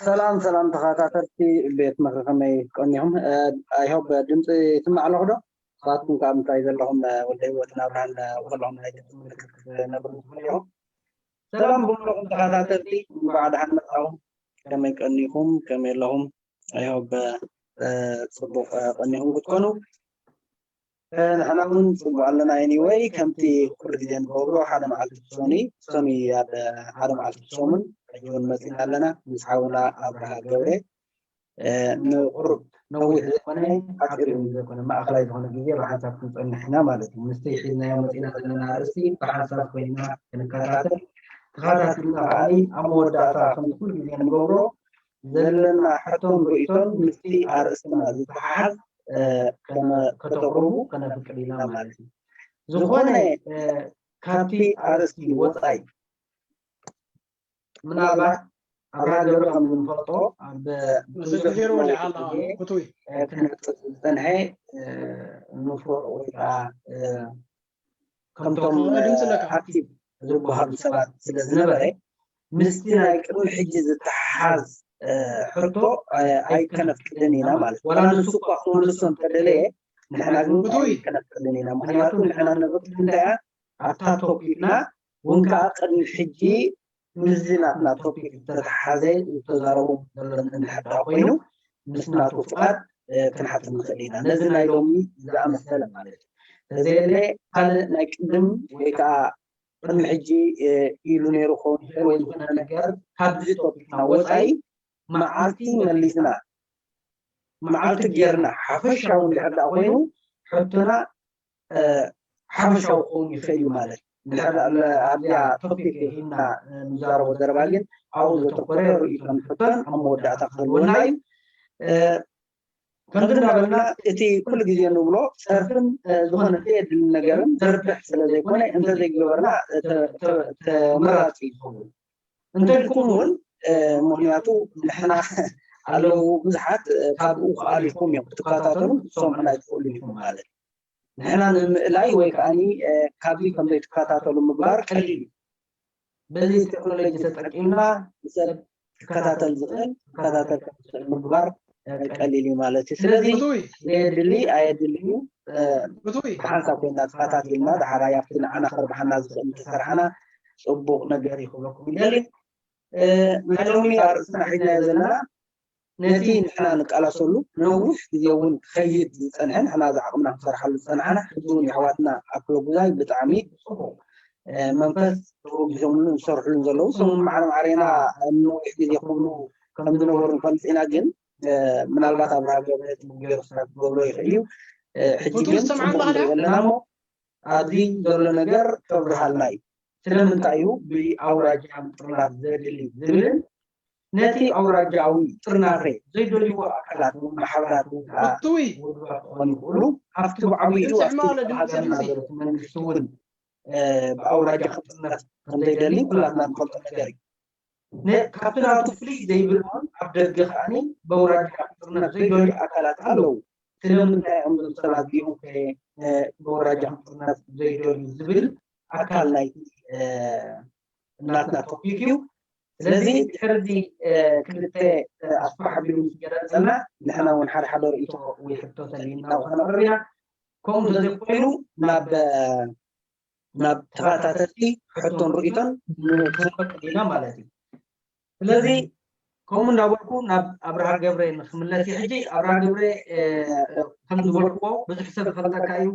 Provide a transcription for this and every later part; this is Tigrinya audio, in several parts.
ሰላም ሰላም ተኸታተልቲ ቤት ምኽሪ፣ ከመይ ቀኒኹም? I hope ድምፂ ይስማዕ ኣለኹ ዶ? ንስኻትኩም ከዓ ምሳይ ዘለኹም ወልደ ህይወትን ኣብርሃን ከለኹም ናይ ድምፂ ምልክት ክትነግሩ ትኽእሉ ኢኹም። ሰላም ብምለኹም ተኸታተልቲ፣ እንኳዕ ደሓን መጻኹም። ከመይ ቀኒኹም? ከመይ ኣለኹም? I hope ፅቡቕ ቀኒኹም ክትኮኑ። ንሕና እውን ፅቡቅ ኣለና። Anyway፣ ከምቲ ኩሉ ግዜ ንገብሮ፣ ሓደ መዓልቲ ትሰኑ ትሰኑ ኣብ ሓደ መዓልቲ ትሰሙን ሕጂ እውን መፂና ኣለና ምስ ሓውና ኣብርሃ ገብረ። ንቁሩብ ነዊሕ ዘይኮነ፣ ሓፂር እውን ዘይኮነ፣ ማእኸላይ ዝኾነ ግዜ ብሓንሳብ ክንፀንሕ ኢና ማለት እዩ። ምስቲ ሒዝናዮ መፂና ዘለና ኣርእስቲ ብሓንሳብ ኮይና ክንከታተል፣ ተኸታቲልና ከዓኒ ኣብ መወዳእታ ከምቲ ኩሉ ግዜ ንገብሮ ዘለና ሕቶን ርእይቶን ምስቲ ኣርእስትና ዝተሓሓዝ ከተቕርቡ ከነፍቅድ ኢና ማለት እዩ። ዝኾነ ካብቲ ኣርእስቲ ወፃኢ፣ ምናልባት ኣብርሃ ገብረ ከም እንፈልጦ ኣብ ብዙሕ ክነጥፍ ዝፀንሐ ንፉዕ ወይ ከዓ ከምቶም ኣክቲቭ ዝበሃሉ ሰባት ስለ ዝነበረ፣ ምስቲ ናይ ቅድሚ ሕጂ ዝተሓሓዝ ሕቶ ኣይከነፍቅድን ኢና ማለት እዩ። ዋላ ንሱ እኳ ክመልሶ እንተደለየ፣ ንሕና ግን ኣይከነፍቅድን ኢና። ምክንያቱ ንሕና ንቕድም እንታይ እያ ኣብታ ቶፒክና እውን ከዓ ቅድሚ ሕጂ ምስዚ ናትና ቶፒክ ዝተተሓሓዘ ዝተዛረቦ ዘሎ እንድሕር ኮይኑ ምስ ናቱ ፍቓድ ክንሓትት ንኽእል ኢና። ነዚ ናይ ሎሚ ዝኣመሰለ ማለት እዩ። ተዘየለ ካልእ ናይ ቅድም ወይ ከዓ ቅድሚ ሕጂ ኢሉ ነይሩ ክኸውን ይኽእል ወይ ዝኾነ ነገር ካብዚ ቶፒክና ወፃኢ መዓልቲ መሊስና መዓልቲ ጌርና ሓፈሻዊ እንድሕር ደኣ ኮይኑ ሕቶና ሓፈሻዊ ክኸውን ይኽእል እዩ ማለት እዩ። እንድሕር ኣብዚኣ ቶፒክ ሂብና ንዛረቦ ዘረባ ግን ኣብኡ ዘተኮረ ርእይቶን ሕቶን ኣብ መወዳእታ ክህልወና እዩ። ከምዚ እንዳበልና እቲ ኩሉ ግዜ ንብሎ ሰርፍን ዝኾነ ዘየድሊ ነገርን ዘርብሕ ስለ ዘይኮነ እንተዘይገበርና ተመራፂ ይኸውን። እንተልኩም እውን ምክንያቱ ንሕና ኣለዉ ብዙሓት ካብኡ ክኣልኩም እዮም ክትከታተሉ ክትሰምዑና ኣይትኽእሉ ኢኹም ማለት ንሕና ንምእላይ ወይ ከዓ ካብዚ ከም ዘይትከታተሉ ምግባር ቀሊል እዩ። በዚ ቴክኖሎጂ ተጠቂምና ሰብ ክከታተል ዝኽእል ክከታተል ከም ዝኽእል ምግባር ቀሊል እዩ ማለት እዩ። ስለዚ የድሊ ኣየድሊ እዩ ብሓንሳብ ኮይና ተኸታቲልና ዳሓራይ ኣብቲ ንዓና ከርብሓና ዝኽእል እንተሰርሓና ፅቡቕ ነገር እዩ ክብለኩም ይደሊ። ናይ ሎሚ ኣርእስትና ሒዝናዮ ዘለና ነቲ ንሕና ንቃላሰሉ ነዊሕ ግዜ እውን ክኸይድ ዝፀንሐ ንሕና ዝዓቕምና ክንሰርሓሉ ዝፀናሕና ሕጂ እውን የሕዋትና ኣክለጉዛይ ብጣዕሚ ብፅቡቕ መንፈስ ተወጊሶምሉ ዝሰርሕሉን ዘለዉ ሰሙን ማዕረ ማዕሬና ንነዊሕ ግዜ ክብሉ ከም ዝነበሩ ንፈልጥ ኢና። ግን ምናልባት ኣብርሃ ገብረ ገይሩ ክገብሮ ይኽእል እዩ። ሕጂ ግን ፅቡቕ ንርኢ ኣለና እሞ ኣብዚ ዘሎ ነገር ከብርሃልና እዩ። ስለምንታይ እዩ ብኣውራጃ ምጥርናፍ ዘድሊ ዝብልን ነቲ ኣውራጃዊ ጥርናፈ ዘይደልይዎ ኣካላት ማሕበራት ውድባት ክኾኑ ይኽእሉ ኣብቲ ብዓብይኡ ሃገርና ዘሎ መንግስቲ እውን ብኣውራጃ ክጥርነፍ ከምዘይደሊ ኩላትና ንፈልጦ ነገር እዩ። ካብቲ ናቱ ፍልይ ዘይብል እውን ኣብ ደገ ከዓኒ በውራጃ ክጥርነፍ ዘይደልዩ ኣካላት ኣለዉ። ስለምንታይ እዮም ዞም ሰባት እዚኦም በውራጃ ክጥርነፍ ዘይደልዩ ዝብል ኣካል ናይቲ ናትና ቶፒክ እዩ። ስለዚ ድሕርዚ ክልተ ኣስፋሕ ኣቢሉ ምስ ገለፀና ንሕና እውን ሓደ ሓደ ርእይቶ ወይ ሕቶ ተሊና ክነቕርብ ኢና። ከምኡ እንተዘይኮይኑ ናብ ናብ ተኸታተልቲ ሕቶን ርእይቶን ክንፈቅድ ኢና ማለት እዩ። ስለዚ ከምኡ እንዳበልኩ ናብ ኣብርሃ ገብረ ንክምለስ እዩ። ሕጂ ኣብርሃ ገብረ ከም ዝበልክዎ ብዙሕ ሰብ ዝፈልጠካ እዩ።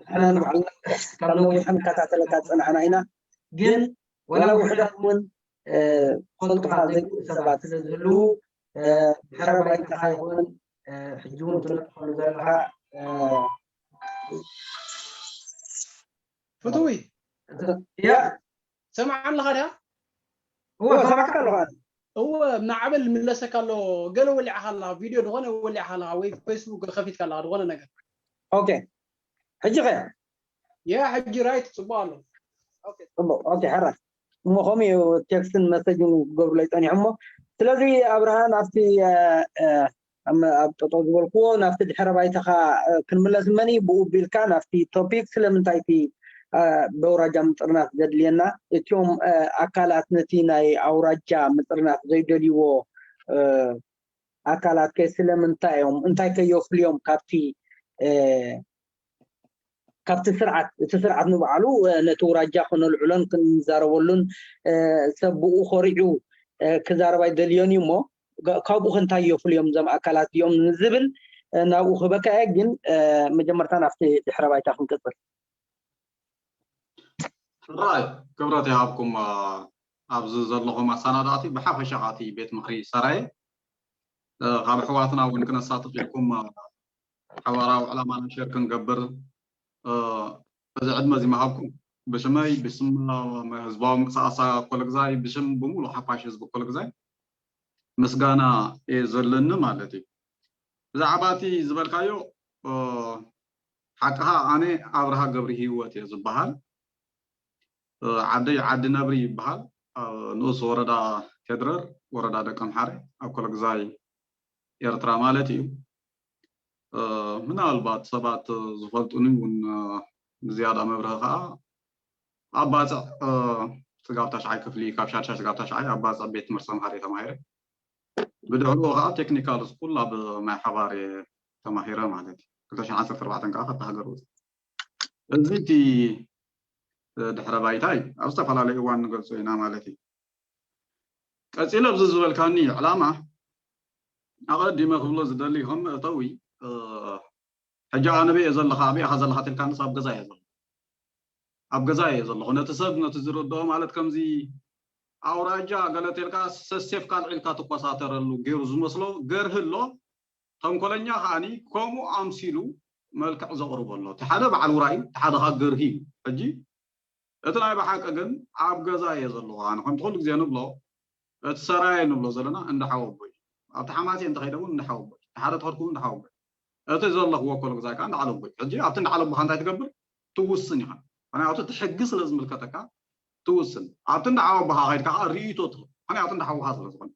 ንሕና ንባዕልና ካብ ነዊሕ ንከታተለካ ዝፀናሕና ኢና። ግን ዋላ ውሕዳት እውን ፈልጡኻ ዘይክእሉ ሰባት ስለ ዝህልዉ ድሕረ ባይታኻ ይኹን ሕጂ እውን ትነጥፈሉ ዘለኻ ፍትዊ ያ ሰማዕ ኣለኻ ድያ እወ ሰማዕካ ኣለኻ እወ ናዕበል ምለሰካ ኣሎ ገለ ወሊዕኻ ኣለኻ ቪድዮ ዝኾነ ወሊዕኻ ኣለኻ ወይ ፌስቡክ ከፊትካ ኣለኻ ዝኾነ ነገር ኦኬ ሕጂ ኸ ያ ሕጂ ራይት ፅቡቅ ኣሎ ፅቡቅ ኦኬ ሕራይ እሞ ከምኡ እዩ ቴክስትን መሰጅን ክገብሩለይ ፀኒሖ እሞ ስለዚ ኣብርሃ ናብቲ ኣብ ጠጠው ዝበልክዎ ናብቲ ድሕረ ባይታኻ ክንምለስ እመኒ ብኡ ቢልካ ናብቲ ቶፒክ ስለምንታይ እቲ በውራጃ ምጥርናፍ ዘድልየና እቲኦም ኣካላት ነቲ ናይ ኣውራጃ ምጥርናፍ ዘይደልይዎ ኣካላት ከ ስለምንታይ እዮም እንታይ ከየፍልዮም ካብቲ ካብቲ ስርዓት እቲ ስርዓት ንባዕሉ ነቲ ውራጃ ክነልዕሎን ክንዛረበሉን ሰብ ብኡ ኮሪዑ ክዛረብ ኣይደልዮን እዩ እሞ ካብኡ ክንታይ የፍልዮም እዞም ኣካላት እዮም ንዝብል ናብኡ ክበካ እየ ግን መጀመርታ ናብቲ ድሕረ ባይታ ክንቅፅል ሕራይ ክብረት ይሃብኩም ኣብዚ ዘለኹም ኣሰናዳእቲ ብሓፈሻ እቲ ቤት ምኽሪ ሰራየ ካብ ኣሕዋትና እውን ክነሳትፍ ኢልኩም ሓባራዊ ዕላማና ሸር ክንገብር እዚ ዕድመ እዚ ምሃብኩም ብሽመይ ብሽም ህዝባዊ ምንቅስቃስ ኮለግዛይ ብሽም ብሙሉ ሓፋሽ ህዝቢ ኮለግዛይ ምስጋና እየ ዘለኒ ማለት እዩ። ብዛዕባ እቲ ዝበልካዮ ሓቅኻ ኣነ ኣብርሃ ገብሪ ህይወት እየ ዝበሃል። ዓደይ ዓዲ ነብሪ ይበሃል። ንኡስ ወረዳ ፌድረር ወረዳ ደቀምሓረ ኣብ ኮለግዛይ ኤርትራ ማለት እዩ። ምናልባት ሰባት ዝፈልጡኒ እውን ብዝያዳ መብርሂ ከዓ ኣብ ባፅዕ ስጋብ ታሽዓይ ክፍሊ ካብ ሻድሻይ ስጋብ ታሽዓይ ኣብ ባፅዕ ቤት ትምህርቲ ተምሃሪ ተማሂረ ብድሕሪኡ ከዓ ቴክኒካል ስኩል ኣብ ማይ ሓባር ተማሂረ ማለት እዩ ክልተ ሽሕን ዓሰርተ ኣርባዕተን ከዓ ካብታ ሃገር ወፅእ እዚ እቲ ድሕረ ባይታ እዩ ኣብ ዝተፈላለዩ እዋን ንገልፆ ኢና ማለት እዩ ቀፂለ ኣብዚ ዝበልካኒ ዕላማ ኣቐዲመ ክብሎ ዝደሊ ከም መእተዊ ሕጂ ኣነ በየ ዘለኻ ኣበይ ኢኻ ዘለኻ ትልካ ንስ ኣብ ገዛ እየ ዘለኹ ኣብ ገዛ እየ ዘለኹ። ነቲ ሰብ ነቲ ዝርድኦ ማለት ከምዚ ኣውራጃ ገለ ተልካ ሰሴፍካ ኣልዒልካ ትኮሳተረሉ ገይሩ ዝመስሎ ገርሂ ኣሎ። ተንኮለኛ ከዓኒ ከምኡ ኣምሲሉ መልክዕ ዘቕርቦ ኣሎ። እቲ ሓደ በዓል ውራይ እዩ፣ እቲ ሓደ ካ ገርሂ እዩ። ሕጂ እቲ ናይ ብሓቂ ግን ኣብ ገዛ እየ ዘለኹ። ኣነ ከምቲ ኩሉ ግዜ ንብሎ እቲ ሰራየ ንብሎ ዘለና እንዳ ሓወቦ እዩ። ኣብቲ ሓማሴ እንተኸይደ እውን እንዳ ሓወቦ እዩ። እቲ ሓደ ተኸድኩ እውን እንዳ ሓወቦ እዩ። እቲ ዘለኽዎ ኮሎ ግዛይ ከዓ እንዳ ዓለቦ እዩ። ሕጂ ኣብቲ እንዳ ዓለቦኻ እንታይ ትገብር? ትውስን ኢኻ። ምክንያቱ እቲ ሕጊ ስለ ዝምልከተካ ትውስን። ኣብቲ እንዳ ዓወቦኻ ከይድካ ከዓ ርእይቶ ትህብ። ምክንያቱ እንዳ ሓውኻ ስለ ዝኾነ፣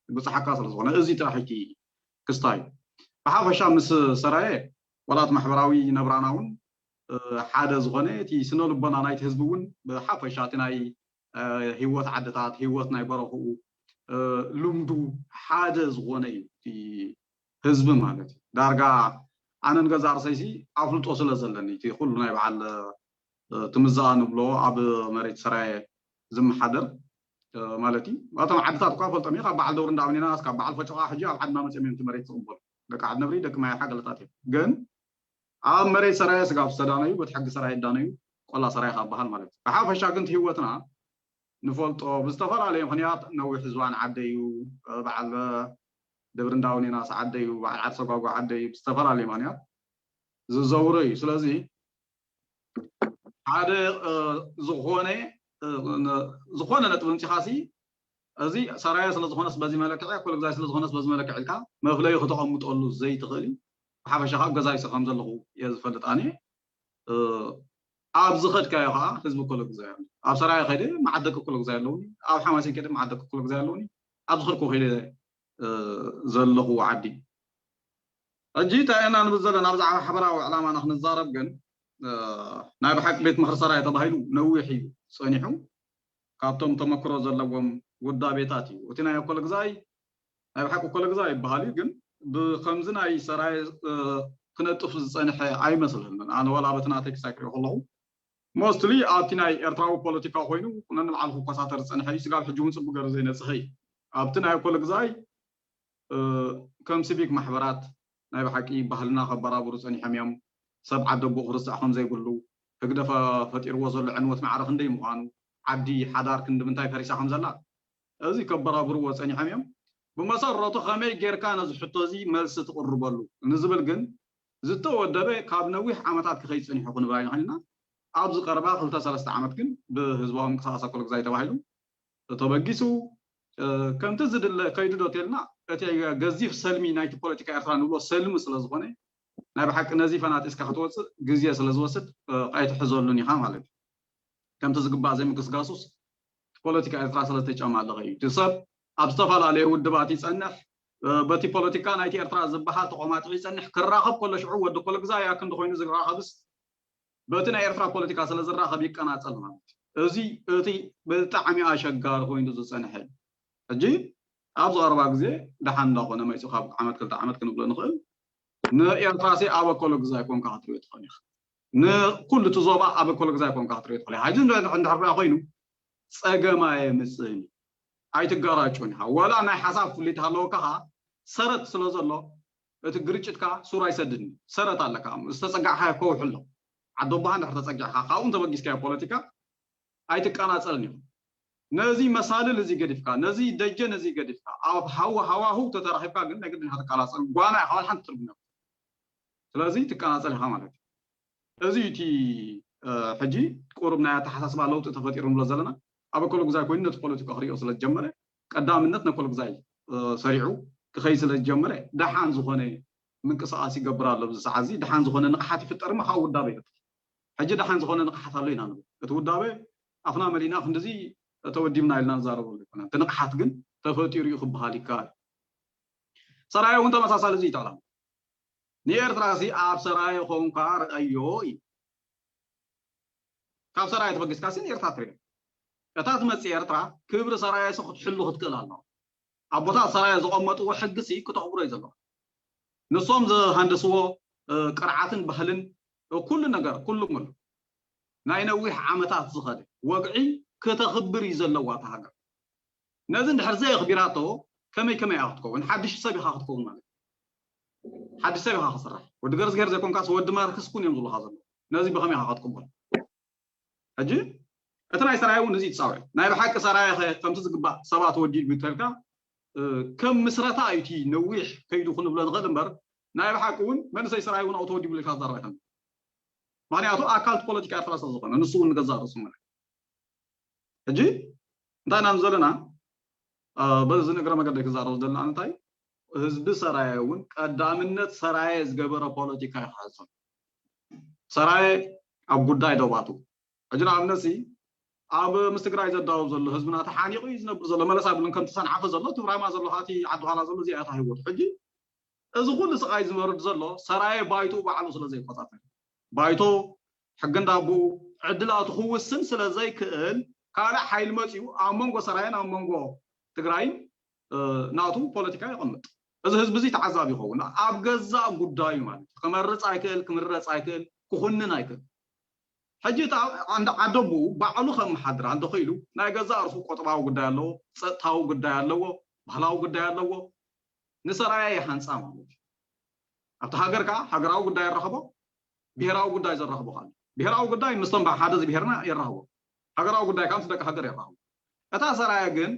ብፅሓካ ስለ ዝኾነ፣ እዚ ጥራሕ እቲ ክስታይ። ብሓፈሻ ምስ ሰራየ ዋላት ማሕበራዊ ነብራና እውን ሓደ ዝኾነ እቲ ስነ ልቦና ናይቲ ህዝቢ እውን ብሓፈሻ እቲ ናይ ህይወት ዓድታት፣ ህይወት ናይ በረኽኡ፣ ልምዱ ሓደ ዝኾነ እዩ እቲ ህዝቢ ማለት እዩ። ዳርጋ ኣነ ንገዛ ርእሰይሲ ኣፍልጦ ስለ ዘለኒ እቲ ኩሉ ናይ በዓል ትምዛኣ ንብሎ ኣብ መሬት ሰራየ ዝመሓደር ማለት እዩ። እቶም ዓድታት እኳ ፈልጦም እዩ። ካብ በዓል ደብሪ እንዳበኒና እስካብ በዓል ፈጨቓ ሕጂ ኣብ ዓድና መፅኦም እዮም እቲ መሬት ዝቕበሉ። ደቂ ዓድ ነብሪ፣ ደቂ ማይ ሓገለታት እዮም። ግን ኣብ መሬት ሰራየ ስጋብ ዝተዳነዩ፣ በቲ ሕጊ ሰራየ ይዳነዩ፣ ቆላ ሰራየ ካብ በሃል ማለት እዩ። ብሓፈሻ ግን እቲ ህይወትና ንፈልጦ ብዝተፈላለየ ምኽንያት ነዊሕ ዝባን ዓደዩ፣ በዓል ደብሪ እንዳውኔናስ ዓደዩ፣ በዓል ዓድ ሰጓጓ ዓደዩ፣ ብዝተፈላለየ ምኽንያት ዝዘውሮ እዩ። ስለዚ ሓደ ዝኾነ ዝኾነ ነጥቢ ምፂኻሲ እዚ ሰራየ ስለ ዝኾነስ በዚ መለክዕ፣ ኮለግዛይ ስለ ዝኾነስ በዚ መለክዕ ኢልካ መፍለዩ ክተቐምጠሉ ዘይትኽእል እዩ። ብሓፈሻ ካብ ገዛይ ስለ ከም ዘለኹ እየ ዝፈልጥ ኣነ። ኣብ ዝኸድካዮ ከዓ ህዝቢ ኮለግዛይ ኣሎ። ኣብ ሰራየ ከይደ መዓደቂ ኮለግዛይ ኣለውኒ፣ ኣብ ሓማሴን ከይደ መዓደቂ ኮለግዛይ ኣለውኒ፣ ኣብ ዝኸድኩ ከይደ ዘለኹ ዓዲ። ሕጂ እንታይ ኢና ንብል ዘለና? ብዛዕባ ሓበራዊ ዕላማና ክንዛረብ ግን ናይ ብሓቂ ቤት ምኽሪ ሰራየ ተባሂሉ ነዊሕ እዩ ፀኒሑ። ካብቶም ተመክሮ ዘለዎም ውዳቤታት እዩ። እቲ ናይ ኮለግዛይ ናይ ብሓቂ ኮለግዛይ ይበሃል እዩ፣ ግን ብከምዚ ናይ ሰራየ ክነጥፍ ዝፀንሐ ኣይመስለንን። ኣነ ዋላ በቲ ናተይ ክሳይ ክሪኦ ከለኹ ሞስትሊ ኣብቲ ናይ ኤርትራዊ ፖለቲካ ኮይኑ ነንባዕሉ ክኮሳተር ዝፀንሐ እዩ። ስጋብ ሕጂ እውን ፅቡቅ ገይሩ ዘይነፅሀ እዩ። ኣብቲ ናይ ኮለግዛይ ከም ሲቪክ ማሕበራት ናይ ብሓቂ ባህልና ከበራብሩ ፀኒሖም እዮም። ሰብ ዓዲ ኣቦኡ ክርስዕ ከም ዘይብሉ፣ ህግደፍ ፈጢርዎ ዘሎ ዕንወት ማዕረ ክንደይ ምዃኑ፣ ዓዲ ሓዳር ክንዲ ምንታይ ፈሪሳ ከም ዘላ፣ እዚ ከበራብርዎ ፀኒሖም እዮም። ብመሰረቱ ከመይ ጌርካ ነዚ ሕቶ እዚ መልሲ ትቕርበሉ ንዝብል ግን ዝተወደበ ካብ ነዊሕ ዓመታት ክኸይድ ፀኒሑ ክንብል ኣይንኽእልና። ኣብዚ ቀረባ ክልተ ሰለስተ ዓመት ግን ብህዝባዊ ምንቅስቃስ ኣኮለግዛይ ተባሂሉ ተበጊሱ ከምቲ ዝድለ ከይዱ ዶ ተልና እቲ ገዚፍ ሰልሚ ናይቲ ፖለቲካ ኤርትራ ንብሎ ሰልሚ ስለ ዝኾነ ናይ ብሓቂ ነዚ ፈናጢስካ ክትወፅእ ግዜ ስለ ዝወስድ ኣይትሕዘሉን ኢኻ ማለት እዩ። ከምቲ ዝግባእ ዘይምግስጋሱስ ፖለቲካ ኤርትራ ስለ ዝተጨማለቐ እዩ። እቲ ሰብ ኣብ ዝተፈላለየ ውድባት ይጸንሕ፣ በቲ ፖለቲካ ናይቲ ኤርትራ ዝበሃል ተቆማጢዑ ይጸንሕ። ክራኸብ ከሎ ሽዑ ወዲ ኮለግዛይ ኣክንዲ ኮይኑ ዝራኸብስ በቲ ናይ ኤርትራ ፖለቲካ ስለ ዝራኸብ ይቀናጸል ማለት እዩ። እዚ እቲ ብጣዕሚ ኣሸጋሪ ኮይኑ ዝጸንሐ እዩ። ሕጂ ኣብዚ ቀረባ ግዜ ደሓን እንዳኾነ መፂኡ ካብ ዓመት ክልተ ዓመት ክንብሎ ንኽእል። ንኤርትራሲ ኣብ ኣኮለግዛይ ኮንካ ክትሪኦ ትኽእል ኢኻ። ንኩሉ እቲ ዞባ ኣብ ኣኮለግዛይ ኮንካ ክትሪኦ ትኽእል ኢኻ። ሕጂ እንድሕር ሪኣ ኮይኑ ጸገም ኣየምጽእን እዩ። ኣይትጋራጩን ኢኻ። ዋላ ናይ ሓሳብ ፍልልይ ተሃለወካ ኸዓ ሰረት ስለ ዘሎ እቲ ግርጭትካ ሱር ኣይሰድድን እዩ። ሰረት ኣለካ። ዝተጸጋዕካዮ ከውሒ ኣሎ። ዓዲ ኣቦኻ እንድሕር ተጸጊዕካ ካብኡ እንተበጊስካዮ ፖለቲካ ኣይትቀናጸልን ኢኻ። ነዚ መሳልል እዚ ገዲፍካ፣ ነዚ ደጀን እዚ ገዲፍካ፣ ኣብ ሃው-፣ ሃዋህው ተተራኺብካ ግን ናይ ግድን ኢኻ ትቀናጸል። ጓና ኢኻ፣ ዋላ ሓንቲ ትርጉም የብሉን። ስለዚ ትቀናጸል ኢኻ ማለት እዩ። እዚ እዩ እቲ ሕጂ ቁሩብ ናይ ኣተሓሳስባ ለውጢ ተፈጢሩ ንብሎ ዘለና። ኣብ ኣኮለጉዛይ ኮይኑ ነቲ ፖለቲካ ክሪኦ ስለ ዝጀመረ ቀዳምነት ነኮለጉዛይ ሰሪዑ ክኸይድ ስለ ዝጀመረ ደሓን ዝኾነ ምንቅስቃስ ይገብር ኣሎ። ኣብዚ ሰዓት እዚ ደሓን ዝኾነ ንቕሓት ይፍጠር እሞ ካብ ውዳበ ይፍጠር። ሕጂ ደሓን ዝኾነ ንቕሓት ኣሎ ኢና ንብል። እቲ ውዳበ ኣፍና መሊእና ክንድዚ ተወዲብና ኢልና ንዛረበሉ ኣይኮነን። እቲ ንቕሓት ግን ተፈጢሩ እዩ ክበሃል ይከኣል። ሰራየ እውን ተመሳሳሊ እዚ እዩ ዕላማ። ንኤርትራ ሲ ኣብ ሰራየ ኮንካ ርኣዮ እዩ። ካብ ሰራየ ተበጊስካ ሲ ንኤርትራ ትሪኦ። እታ ትመጽእ ኤርትራ ክብሪ ሰራየ ሲ ክትሕሉ ክትክእል ኣለዋ። ኣቦታት ሰራየ ዘቐመጥዎ ሕጊ ሲ ክተኽብሮ እዩ ዘለዋ። ንሶም ዝሃንደስዎ ቅርዓትን ባህልን ኩሉ ነገር ኩሉ ሙሉ ናይ ነዊሕ ዓመታት ዝኸደ ወግዒ ክተኽብር እዩ ዘለዋ እታ ሃገር። ነዚ እንድሕር ዘየኽቢራቶ ከመይ ከመይ ኢኻ ክትከውን? ሓድሽ ሰብ ኢኻ ክትከውን ማለት እዩ። ሓድሽ ሰብ ኢኻ ክስራሕ። ወዲ ገርዝገር ዘይኮንካስ ወዲ ማርክስ ኩን እዮም ዝብሉኻ ዘለዉ። ነዚ ብኸመይ ኢኻ ክትቅበል? ሕጂ እቲ ናይ ሰራየ እውን እዚ ይፃውዕ ናይ ብሓቂ ሰራየ ከምቲ ዝግባእ ሰባት ወዲድ ብተልካ ከም ምስረታ እዩ እቲ ነዊሕ ከይዱ ክንብሎ ንኽእል እምበር ናይ ብሓቂ እውን መንእሰይ ሰራየ እውን ኣውቶ ወዲቡ ኢልካ ዝዛረብ ኣይኮነን። ምክንያቱ ኣካል ፖለቲካ ኤርትራ ስለ ዝኾነ ንሱ እውን ንገዛእ ርእሱ ማለት ሕጂ እንታይ ኢና ዘለና በዚ ንእግረ መገደይ ክዛረብ ዘለና እንታይ ህዝቢ ሰራየ እውን ቀዳምነት ሰራየ ዝገበረ ፖለቲካ ይክሕዞ ሰራየ ኣብ ጉዳይ ደባቱ ሕጂ ንኣብነት ኣብ ምስ ትግራይ ዘዳወብ ዘሎ ህዝብና ተሓኒቑ እዩ ዝነብር ዘሎ መለስ ኣብልን ከም ተሰንዓፈ ዘሎ ትብራማ ዘሎ እቲ ዓዲ ኋላ ዘሎ እዚኣ እታ ህይወቱ ሕጂ እዚ ኩሉ ስቓይ ዝመርድ ዘሎ ሰራየ ባይትኡ ባዕሉ ስለ ዘይቆጻጸር ባይቶ ሕጊ እንዳቦኡ ዕድላቱ ክውስን ስለ ዘይክእል ካልእ ሓይሊ መፂኡ ኣብ መንጎ ሰራየን ኣብ መንጎ ትግራይን ናቱ ፖለቲካ የቐምጥ። እዚ ህዝቢ እዚ ተዓዛቢ ይኸውን ኣብ ገዛእ ጉዳዩ ማለት ክመርፅ ኣይክእል ክምረፅ ኣይክእል ክኹንን ኣይክእል። ሕጂ ዓንዲ ዓደቦኡ ባዕሉ ከመሓድራ እንተኽኢሉ ናይ ገዛእ ርእሱ ቆጠባዊ ጉዳይ ኣለዎ፣ ፀጥታዊ ጉዳይ ኣለዎ፣ ባህላዊ ጉዳይ ኣለዎ። ንሰራየ ይሃንፃ ማለት እዩ። ኣብቲ ሃገር ከዓ ሃገራዊ ጉዳይ ይራኸቦ፣ ብሄራዊ ጉዳይ ዘራኽቦ ካለ ብሄራዊ ጉዳይ ምስቶም ሓደ ዝብሄርና የራኽቦ፣ ሃገራዊ ጉዳይ ከዓ ምስ ደቂ ሃገር የራኽቦ። እታ ሰራየ ግን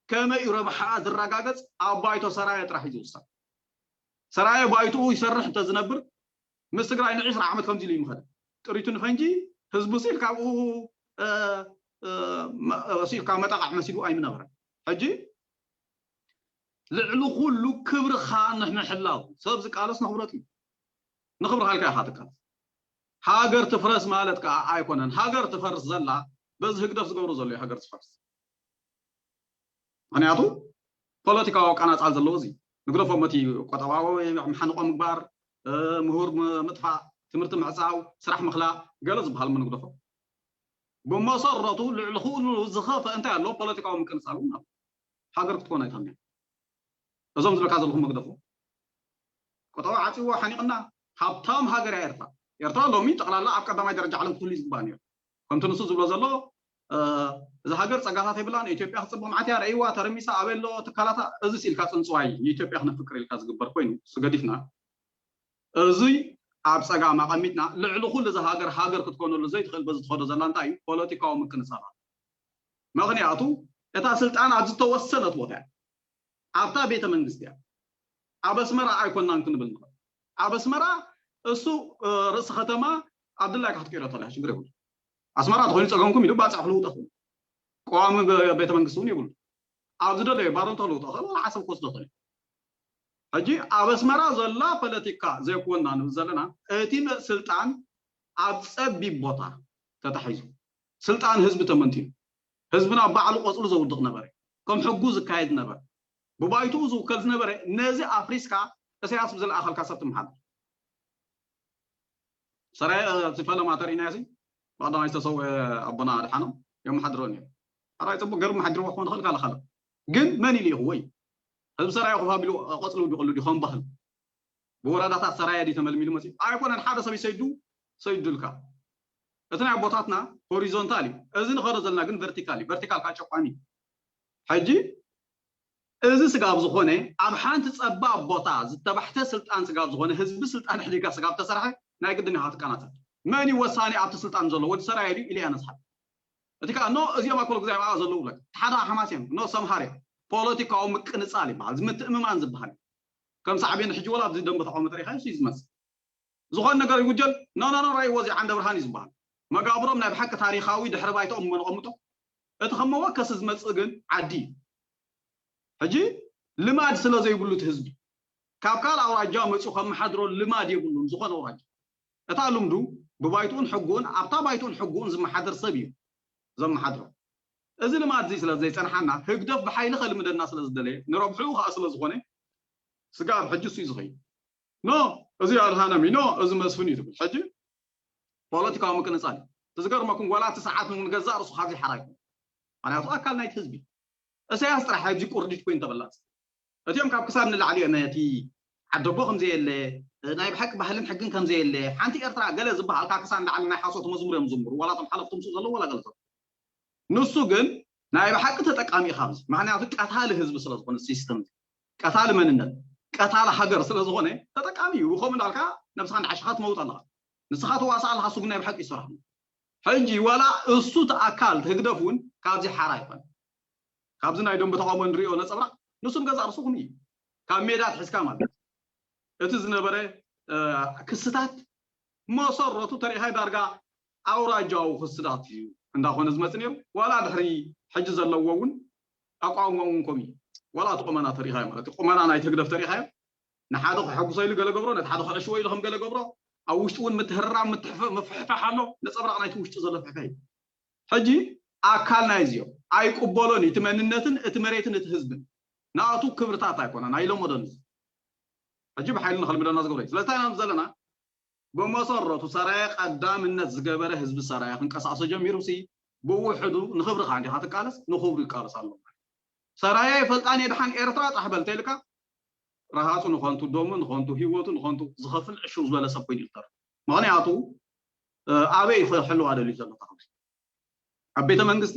ከመይ እዩ ረብሓኣ ዝረጋገፅ ኣብ ባይቶ ሰራየ ጥራሕ እዩ ዝውሰን። ሰራየ ባይትኡ ይሰርሕ እንተዝነብር ምስ ትግራይ ንዒስራ ዓመት ከምዚ ኢሉ ይምኸደ ጥሪቱ ንፈንጂ ህዝቡ ሲል ካብኡ ሲል ካብ መጠቃዕ መሲሉ ኣይምነበረ። ሕጂ ልዕሊ ኩሉ ክብርኻ ንምሕላው ሰብ ዝቃለስ ንኽብረት እዩ። ንኽብርኻ ኢልካ ኢኻ ትቃለስ። ሃገር ትፍረስ ማለት ከዓ ኣይኮነን። ሃገር ትፈርስ ዘላ በዚ ህግደፍ ዝገብሩ ዘሎ ሃገር ትፈርስ። ምክንያቱ ፖለቲካዊ ኣቃናፃል ዘለዎ እዚ ንግደፎም እቲ ቆጠባዊ መሓንቆ ምግባር ምሁር ምጥፋእ ትምህርቲ ምዕፃው ስራሕ ምክላእ ገለ ዝበሃል ንግደፎ ብመሰረቱ ልዕሊ ክእሉ ዝኸፈ እንታይ ኣሎ ፖለቲካዊ ምቅንፃል እውን ኣሎ። ሃገር ክትኮን ኣይትኽእልን እዞም ዝብለካ ዘለኹ መግደፎ ቆጠባ ዓፂዎ ሓኒቕና ሃብታም ሃገር እያ ኤርትራ። ኤርትራ ሎሚ ጠቕላላ ኣብ ቀዳማይ ደረጃ ዓለም ክትህሉ እዩ ዝግባእ ነይሩ። ከምቲ ንሱ ዝብሎ ዘሎ እዛ ሃገር ፀጋታት የብላን። ኢትዮጵያ ክፅብቕ መዓት እያ ረእይዋ ተረሚሳ ኣበይ ኣሎ ትካላታ እዚ ሲልካ ፅንፅዋይ ንኢትዮጵያ ክነፍቅር ኢልካ ዝግበር ኮይኑ እሱ ገዲፍና እዚ ኣብ ፀጋም ኣቐሚጥና ልዕሊ ኩሉ እዛ ሃገር ሃገር ክትኮነሉ ዘይትኽእል በዚ ትኸዶ ዘላ እንታይ እዩ ፖለቲካዊ ምቅንፃላት። ምክንያቱ እታ ስልጣን ኣብ ዝተወሰነት ቦታ እያ ኣብታ ቤተ መንግስቲ እያ። ኣብ ኣስመራ ኣይኮናን ክንብል ንኽእል። ኣብ ኣስመራ እሱ ርእሲ ከተማ ኣብ ድላይካ ክትቀይሮ ተላ ሽግር የብሉ። ኣስመራ ተኮይኑ ፀገምኩም ኢሉ ባፅዕ ክልውጠ ክእል። ቀዋሚ ቤተ መንግስቲ እውን የብሉ። ኣብ ዝደለየ ባረንቶ ክልውጠ ክእል ወላ ዓሰብ ክወስዶ ክእል። ሕጂ ኣብ ኣስመራ ዘላ ፖለቲካ ዘይኮና ንብል ዘለና እቲ ስልጣን ኣብ ፀቢብ ቦታ ተታሒዙ ስልጣን ህዝቢ ተመንቲሉ ህዝብና ባዕሉ ቆፅሉ ዘውድቕ ነበረ። ከም ሕጉ ዝካየድ ነበረ። ብባይትኡ ዝውከል ዝነበረ ነዚ ኣፍሪስካ እሰያስ ብዝለኣኸልካ ሰብ ትመሓድር። ሰራየ እቲ ፈለማ ተርእናዮ ሲ ብቐዳማይ ዝተሰውአ ኣቦና ኣድሓኖም የመሓድሮ ነይሩ። ኣራይ ፅቡቅ ገይሩ መሓድርዎ ክኾን ይኽእል ካለ ካልእ ግን መን ኢሉ ይኽወይ ህዝቢ ሰራየ ኮፍ ኣቢሉ ቆፅሊ ውዲቕሉ ድዩ ከም ባህል ብወረዳታት ሰራየ ድዩ ተመልሚሉ መፂኡ ኣይኮነን ሓደ ሰብ ይሰይዱ ሰይዱልካ እቲ ናይ ኣቦታትና ሆሪዞንታል እዩ እዚ ንኸዶ ዘለና ግን ቨርቲካል እዩ ቨርቲካል ከዓ ጨቋኒ ሕጂ እዚ ስጋብ ዝኾነ ኣብ ሓንቲ ፀባብ ቦታ ዝተባሕተ ስልጣን ስጋብ ዝኾነ ህዝቢ ስልጣን ሕዲጋ ስጋብ ተሰርሐ ናይ ግድን ኢኻ ትቀናፀል መን እዩ ወሳኒ ኣብቲ ስልጣን ዘሎ ወዲ ሰራየ ድዩ ኢልያ ነስሓት እቲ ከዓ ኖ እዚኦም ኣኮል ግዜ ኣብኣ ዘለዉ ብለካ ሓደ ሓማስ እዮም ኖ ሰምሃር እዮም ፖለቲካዊ ምቅንፃል ይበሃል ምትእምማን ዝበሃል እዩ ከም ሳዕቤን ሕጂ ወላ ኣብዚ ደንበ ተቃውሞ ተሪኻ እዩ ዝመስል ዝኾን ነገር ይጉጀል ኖ ኖ ኖ ራይ ወዚ ዓንደ ብርሃን እዩ ዝበሃል መጋብሮም ናይ ብሓቂ ታሪካዊ ድሕሪ ባይታኦም መነቐምጦ እቲ ከም መወከሲ ዝመፅእ ግን ዓዲ እዩ ሕጂ ልማድ ስለ ዘይብሉ እቲ ህዝቢ ካብ ካልእ ኣውራጃ መፅኡ ከመሓድሮ ልማድ የብሉን ዝኾነ ኣውራጃ እታ ልምዱ ብባይትኡን ሕጉኡን ኣብታ ባይትኡን ሕጉኡን ዝመሓደር ሰብ እዩ ዘመሓድሮ እዚ ልማድ እዚ ስለ ዘይፀንሓና ህግደፍ ብሓይሊ ከልምደና ስለ ዝደለየ ንረብሕኡ ከዓ ስለ ዝኾነ ስጋብ ሕጂ እሱ እዩ ዝኸይድ ኖ እዚ ኣድሃኖም እዩ ኖ እዚ መስፍን እዩ ትብል ሕጂ ፖለቲካዊ ምቅንፃል እዩ ትዝገርመኩም ዋላ እቲ ሰዓት ንገዛእ ርሱ ካብዚ ሓራ ይኮን ምክንያቱ ኣካል ናይቲ ህዝቢ እሰያስ ጥራሕ ኣብዚ ቁርዲት ኮይኑ ተበላፅ እቲኦም ካብ ክሳብ ንላዕሊ እዮም እቲ ዓደቦ ከምዘየለ ናይ ብሓቂ ባህልን ሕግን ከምዘየለ ሓንቲ ኤርትራ ገለ ዝበሃል ካብ ክሳብ ንላዕሊ ናይ ሓሶት መዝሙር እዮም ዝምሩ ዋላ ቶም ሓለፍቲ ምስኡ ዘለዉ ዋላ ገለ ንሱ ግን ናይ ብሓቂ ተጠቃሚ እዩ ካብዚ ምክንያቱ ቀታሊ ህዝቢ ስለዝኮነ ሲስተም ቀታሊ መንነት ቀታሊ ሃገር ስለዝኮነ ተጠቃሚ እዩ ከምኡ እንዳልካ ነብስካ ንዓሽካ ትመውጥ ኣለካ ንስካ ተዋሳእ ኣለካ እሱ ግን ናይ ብሓቂ ይሰርሕ ሕጂ ዋላ እሱ እቲ ኣካል ህግደፍ እውን ካብዚ ሓራ ይኾን። ካብዚ ናይ ደንበ ተቃውሞ ንሪኦ ነፀብራቕ ንሱ ንገዛእ ርእሱ ኹን እዩ። ካብ ሜዳ ትሕዝካ ማለት እቲ ዝነበረ ክስታት መሰረቱ ተሪኢኻ ዳርጋ ኣውራጃዊ ክስታት እዩ እንዳኾነ ዝመፅእ ነይሩ። ዋላ ድሕሪ ሕጂ ዘለዎ እውን ኣቋውማ እውን ከምኡ እዩ። ዋላ እቲ ቁመና ተሪኢኻዮ ማለት እዩ። ቁመና ናይ ህግደፍ ተሪኢኻዮ ንሓደ ክሐጉሶ ኢሉ ገለ ገብሮ፣ ነቲ ሓደ ክዕሽዎ ኢሉ ከም ገለ ገብሮ፣ ኣብ ውሽጡ እውን ምትህራም ምፍሕፋሕ ኣሎ። ነፀብራቕ ናይቲ ውሽጡ ዘሎ ፍሕፋሕ እዩ። ሕጂ ኣካል ናይ እዚኦም ኣይቅበሎን እዩ። እቲ መንነትን እቲ መሬትን እቲ ህዝብን ናቱ ክብርታት ኣይኮነን ኣይለመዶን። እዚ ሕጂ ብሓይሊ ንኸልምደና ዝገብረ እዩ። ስለዚ እንታይ ኢና ዘለና? ብመሰረቱ ሰራየ ቀዳምነት ዝገበረ ህዝቢ ሰራየ ክንቀሳቀሶ ጀሚሩ ሲ ብውሕዱ ንኽብርኻ እንዲኻ ትቃለስ፣ ንኽብሩ ይቃለስ ኣሎ። ሰራየ ይፈልጣን የድሓን ኤርትራ ጥራሕ በል ተይልካ ረሃፁ ንኸንቱ፣ ደሙ ንኸንቱ፣ ህይወቱ ንኸንቱ ዝኸፍል ዕሽው ዝበለ ሰብ ኮይኑ ይልተር። ምኽንያቱ ኣበይ ክሕልዋ ደልዩ ዘሎ ተኽሊ ኣብ ቤተ መንግስቲ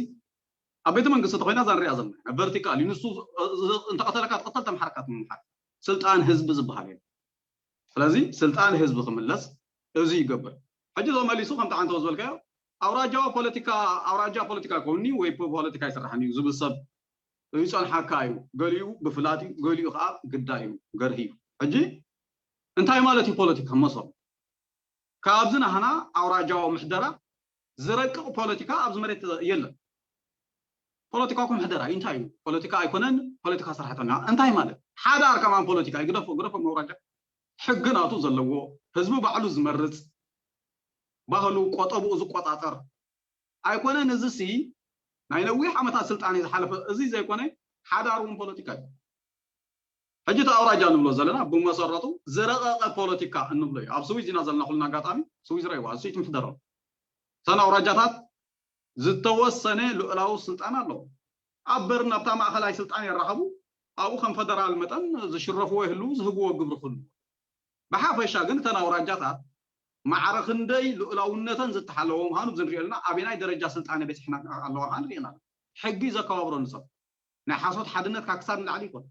ኣብ ቤተ መንግስቲ ተኮይና እዛ ንሪኣ ዘለና ቨርቲካል እዩ። ንሱ እንተቀተለካ ትቀተል፣ ተምሓርካ ትምሓር። ስልጣን ህዝቢ ዝበሃል የለን። ስለዚ ስልጣን ህዝቢ ክምለስ እዚ ይገብር። ሕጂ ተመሊሱ ከምቲ ዓንተው ዝበልካዮ ኣውራጃዊ ፖለቲካ ኣውራጃ ፖለቲካ ይከውንኒ ወይ ፖለቲካ ይስራሕኒ እዩ ዝብል ሰብ ይፀንሓካ እዩ። ገሊኡ ብፍላጥ እዩ፣ ገሊኡ ከዓ ግዳይ እዩ፣ ገርሂ እዩ። ሕጂ እንታይ ማለት እዩ ፖለቲካ መሰሉ? ካብዚ ናህና ኣውራጃዊ ምሕደራ ዝረቅቕ ፖለቲካ ኣብዚ መሬት የለን። ፖለቲካኩም ምሕደራ እዩ እንታይ እዩ? ፖለቲካ ኣይኮነን፣ ፖለቲካ ሰራሕተኛ እንታይ ማለት? ሓዳር ከማን ፖለቲካ እዩ። ግደፎ፣ ግደፎ መውራጃ። ሕጊ ናቱ ዘለዎ፣ ህዝቢ ባዕሉ ዝመርጽ፣ ባህሉ ቆጠብኡ ዝቆጻጸር ኣይኮነን። እዚ ሲ ናይ ነዊሕ ዓመታት ስልጣን እዩ ዝሓለፈ። እዚ ዘይኮነ ሓዳር እውን ፖለቲካ እዩ። ሕጂ እቲ ኣውራጃ ንብሎ ዘለና ብመሰረቱ ዝረቐቐ ፖለቲካ እንብሎ እዩ። ኣብ ስዊዝ ኢና ዘለና ኩልና ኣጋጣሚ ስዊዝ ረይዋ እሱ ይትምሕደሮ እተን ኣውራጃታት ዝተወሰነ ልዑላዊ ስልጣን ኣለዎ። ኣብ በርን ኣብታ ማእኸላይ ስልጣን የራኸቡ ኣብኡ ከም ፈደራል መጠን ዝሽረፍዎ ይህልው ዝህብዎ ግብሪ ክህሉ ብሓፈሻ ግን እተን ኣውራጃታት ማዕረ ክንደይ ልዑላውነተን ዝተሓለወ ምዃኑ ዝንሪኦ ኣለና። ኣበናይ ደረጃ ስልጣነ በፂሕና ኣለዋ ከዓ ንሪእና ሕጊ ዘከባብሮ ንሰብ ናይ ሓሶት ሓድነት ካብ ክሳብ ንላዕሊ ይኮን።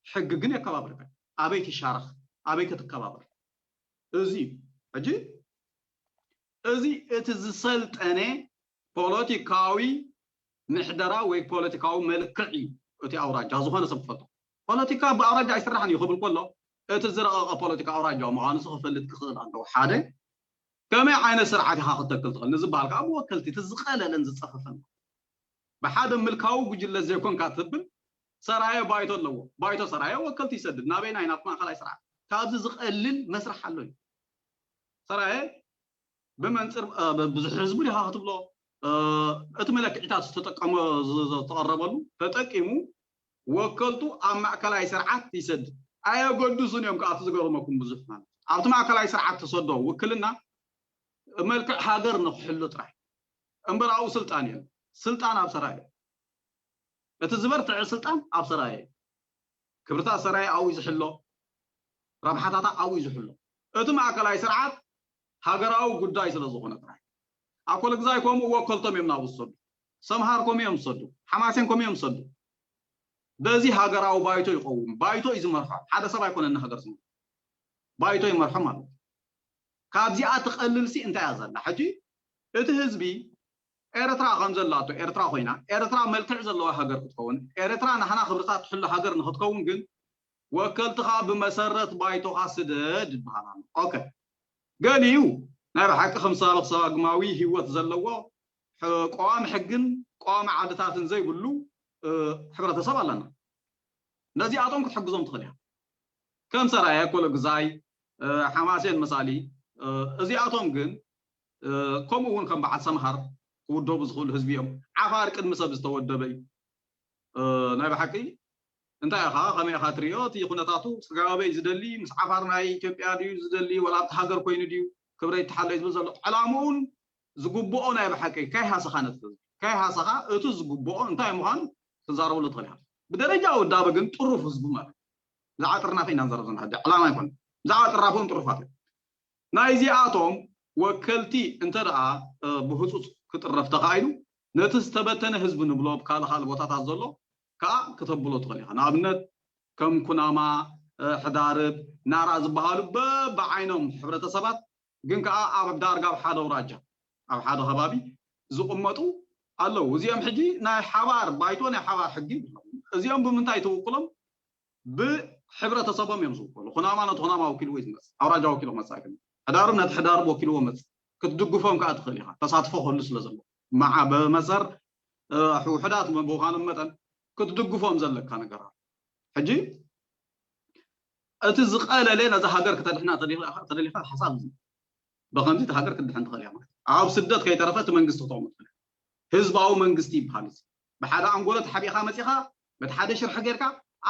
ሕጊ ግን የከባብርካ። ኣበይ ትሻረኽ ኣበይ ክትከባበር እዚ እዩ። ሕጂ እዚ እቲ ዝሰልጠነ ፖለቲካዊ ምሕደራ ወይ ፖለቲካዊ መልክዕ እዩ። እቲ ኣውራጃ ዝኾነ ሰብ ክፈልጦ ፖለቲካ ብኣውራጃ ኣይስራሕን እዩ ክብል ከሎ እቲ ዝረቐቐ ፖለቲካ ኣውራጃዊ ምዃኑ ክፈልጥ ክኽእል ኣለዎ። ሓደ ከመይ ዓይነት ስርዓት ኢኻ ክተክል ትኽእል ንዝበሃል ከዓ ብወከልቲ እቲ ዝቐለለን ዝፀፈፈን ብሓደ ምልካዊ ጉጅለ ዘይኮንካ ትብል ሰራየ ባይቶ ኣለዎ። ባይቶ ሰራየ ወከልቲ ይሰድድ ናበይ ናይ ናብ ማእኸላይ ስርዓት ካብዚ ዝቐልል መስርሕ ኣሎ እዩ። ሰራየ ብመንፅር ብዙሕ ህዝቢ ዲኻ ክትብሎ እቲ መለክዒታት ዝተጠቀሞ ዝተቐረበሉ ተጠቂሙ ወከልቱ ኣብ ማእከላይ ስርዓት ይሰድድ። ኣየገድሱን እዮም ከዓ እቲ ዝገርመኩም ብዙሕ ማለት ኣብቲ ማእከላይ ስርዓት ተሰዶ ውክልና መልክዕ ሃገር ንክሕሉ ጥራይ እምበር ኣብኡ ስልጣን የለን። ስልጣን ኣብ ሰራየ እቲ ዝበርትዐ ስልጣን ኣብ ሰራየ ክብርታት ሰራየ ኣብኡ ዝሕሎ ረብሓታታ ኣብኡ ዝሕሎ እቲ ማእከላይ ስርዓት ሃገራዊ ጉዳይ ስለ ዝኾነ ጥራይ ኣኮለ ግዛይ ከምኡ ወከልቶም እዮም ናብኡ ዝሰዱ። ሰምሃር ከምኡ እዮም ዝሰዱ። ሓማሴን ከምኡ እዮም ዝሰዱ። በዚ ሃገራዊ ባይቶ ይኸውን። ባይቶ እዩ ዝመርሖ። ሓደ ሰብ ኣይኮነን ንሃገር ዝመርሖ። ባይቶ ይመርሖ ማለት እዩ። ካብዚኣ ትቐልል ሲ እንታይ እያ ዘላ? ሕጂ እቲ ህዝቢ ኤርትራ ከም ዘላቶ ኤርትራ ኮይና ኤርትራ መልክዕ ዘለዋ ሃገር ክትከውን ኤርትራ ናህና ክብርታት ትሕሉ ሃገር ንክትከውን ግን ወከልትኻ ብመሰረት ባይቶኻ ስደድ ይበሃል ኣሎ። ኦኬ ገሊኡ ናይ ብሓቂ ከም ሳልኽ ሰባግማዊ ህይወት ዘለዎ ቀዋሚ ሕግን ቀዋሚ ዓድታትን ዘይብሉ ሕብረተሰብ ኣለና። ነዚኣቶም ክትሕግዞም ትኽእል እያ። ከም ሰራየ ኮሎ ግዛይ ሓማሴን መሳሊ እዚኣቶም ግን ከምኡ እውን ከም በዓል ሰምሃር ክውደቡ ዝኽእሉ ህዝቢ እዮም። ዓፋር ቅድሚ ሰብ ዝተወደበ እዩ። ናይ ብሓቂ እንታይ ኢኻ ከመይ ኢኻ ትሪኦ? እቲ ኩነታቱ ስጋበይ ዝደሊ ምስ ዓፋር ናይ ኢትዮጵያ ድዩ ዝደሊ ወላ ኣብቲ ሃገር ኮይኑ ድዩ ክብረ ይተሓሎ ዝብል ዘሎ ዕላምኡን ዝግብኦ ናይ ብሓቂ ከይሃሰኻ ነቲ ህዝቢ ከይሃሰኻ እቲ ዝግብኦ እንታይ ምዃኑ ትዛረበሉ ትኽእል ኢኻ። ብደረጃ ውዳበ ግን ጥሩፍ ህዝቢ ማለት ብዛዕባ ጥርናፈ ኢና ንዛረብ ዘለና ሕጂ ዕላማ ኣይኮነ ብዛዕባ ጥራፍኦም ጥሩፋት እዮም። ናይዚኣቶም ወከልቲ እንተ ደኣ ብህፁፅ ክጥረፍ ተኻኢሉ ነቲ ዝተበተነ ህዝቢ ንብሎ ብካልእ ካልእ ቦታታት ዘሎ ከዓ ክተብሎ ትኽእል ኢኻ። ንኣብነት ከም ኩናማ፣ ሕዳርብ፣ ናራ ዝበሃሉ በብዓይኖም ሕብረተሰባት ግን ከዓ ኣብ ዳርጋ ኣብ ሓደ ኣውራጃ ኣብ ሓደ ከባቢ ዝቕመጡ ኣለዉ። እዚኦም ሕጂ ናይ ሓባር ባይቶ፣ ናይ ሓባር ሕጊ ኣለዎም። እዚኦም ብምንታይ ትውክሎም? ብሕብረተሰቦም እዮም ዝውከሉ። ኩናማ ነቲ ኩናማ ወኪልዎ እዩ ዝመጽእ፣ ኣውራጃ ወኪሉ ክመጽእ ኣይክእልን። ሕዳርብ ነቲ ሕዳርብ ወኪልዎ መጽእ። ክትድግፎም ከዓ ትኽእል ኢኻ፣ ተሳትፎ ክህሉ ስለ ዘለዎ። መዓ ብመሰር ውሕዳት ብምዃኖም መጠን ክትድግፎም ዘለካ ነገር ኣሎ። ሕጂ እቲ ዝቐለለ ነዛ ሃገር ክተድሕና ተደሊኻ ሓሳብ እዚ ብኸምዚ እቲ ሃገር ክትድሕን ትኽእል እያ ማለት ኣብ ስደት ከይተረፈ እቲ መንግስቲ ክተቕሙ ትኽእል። ህዝባዊ መንግስቲ ይበሃል እዚ። ብሓደ ኣንጎሎ ተሓቢእካ መፂኻ በቲ ሓደ ሽርሒ ጌርካ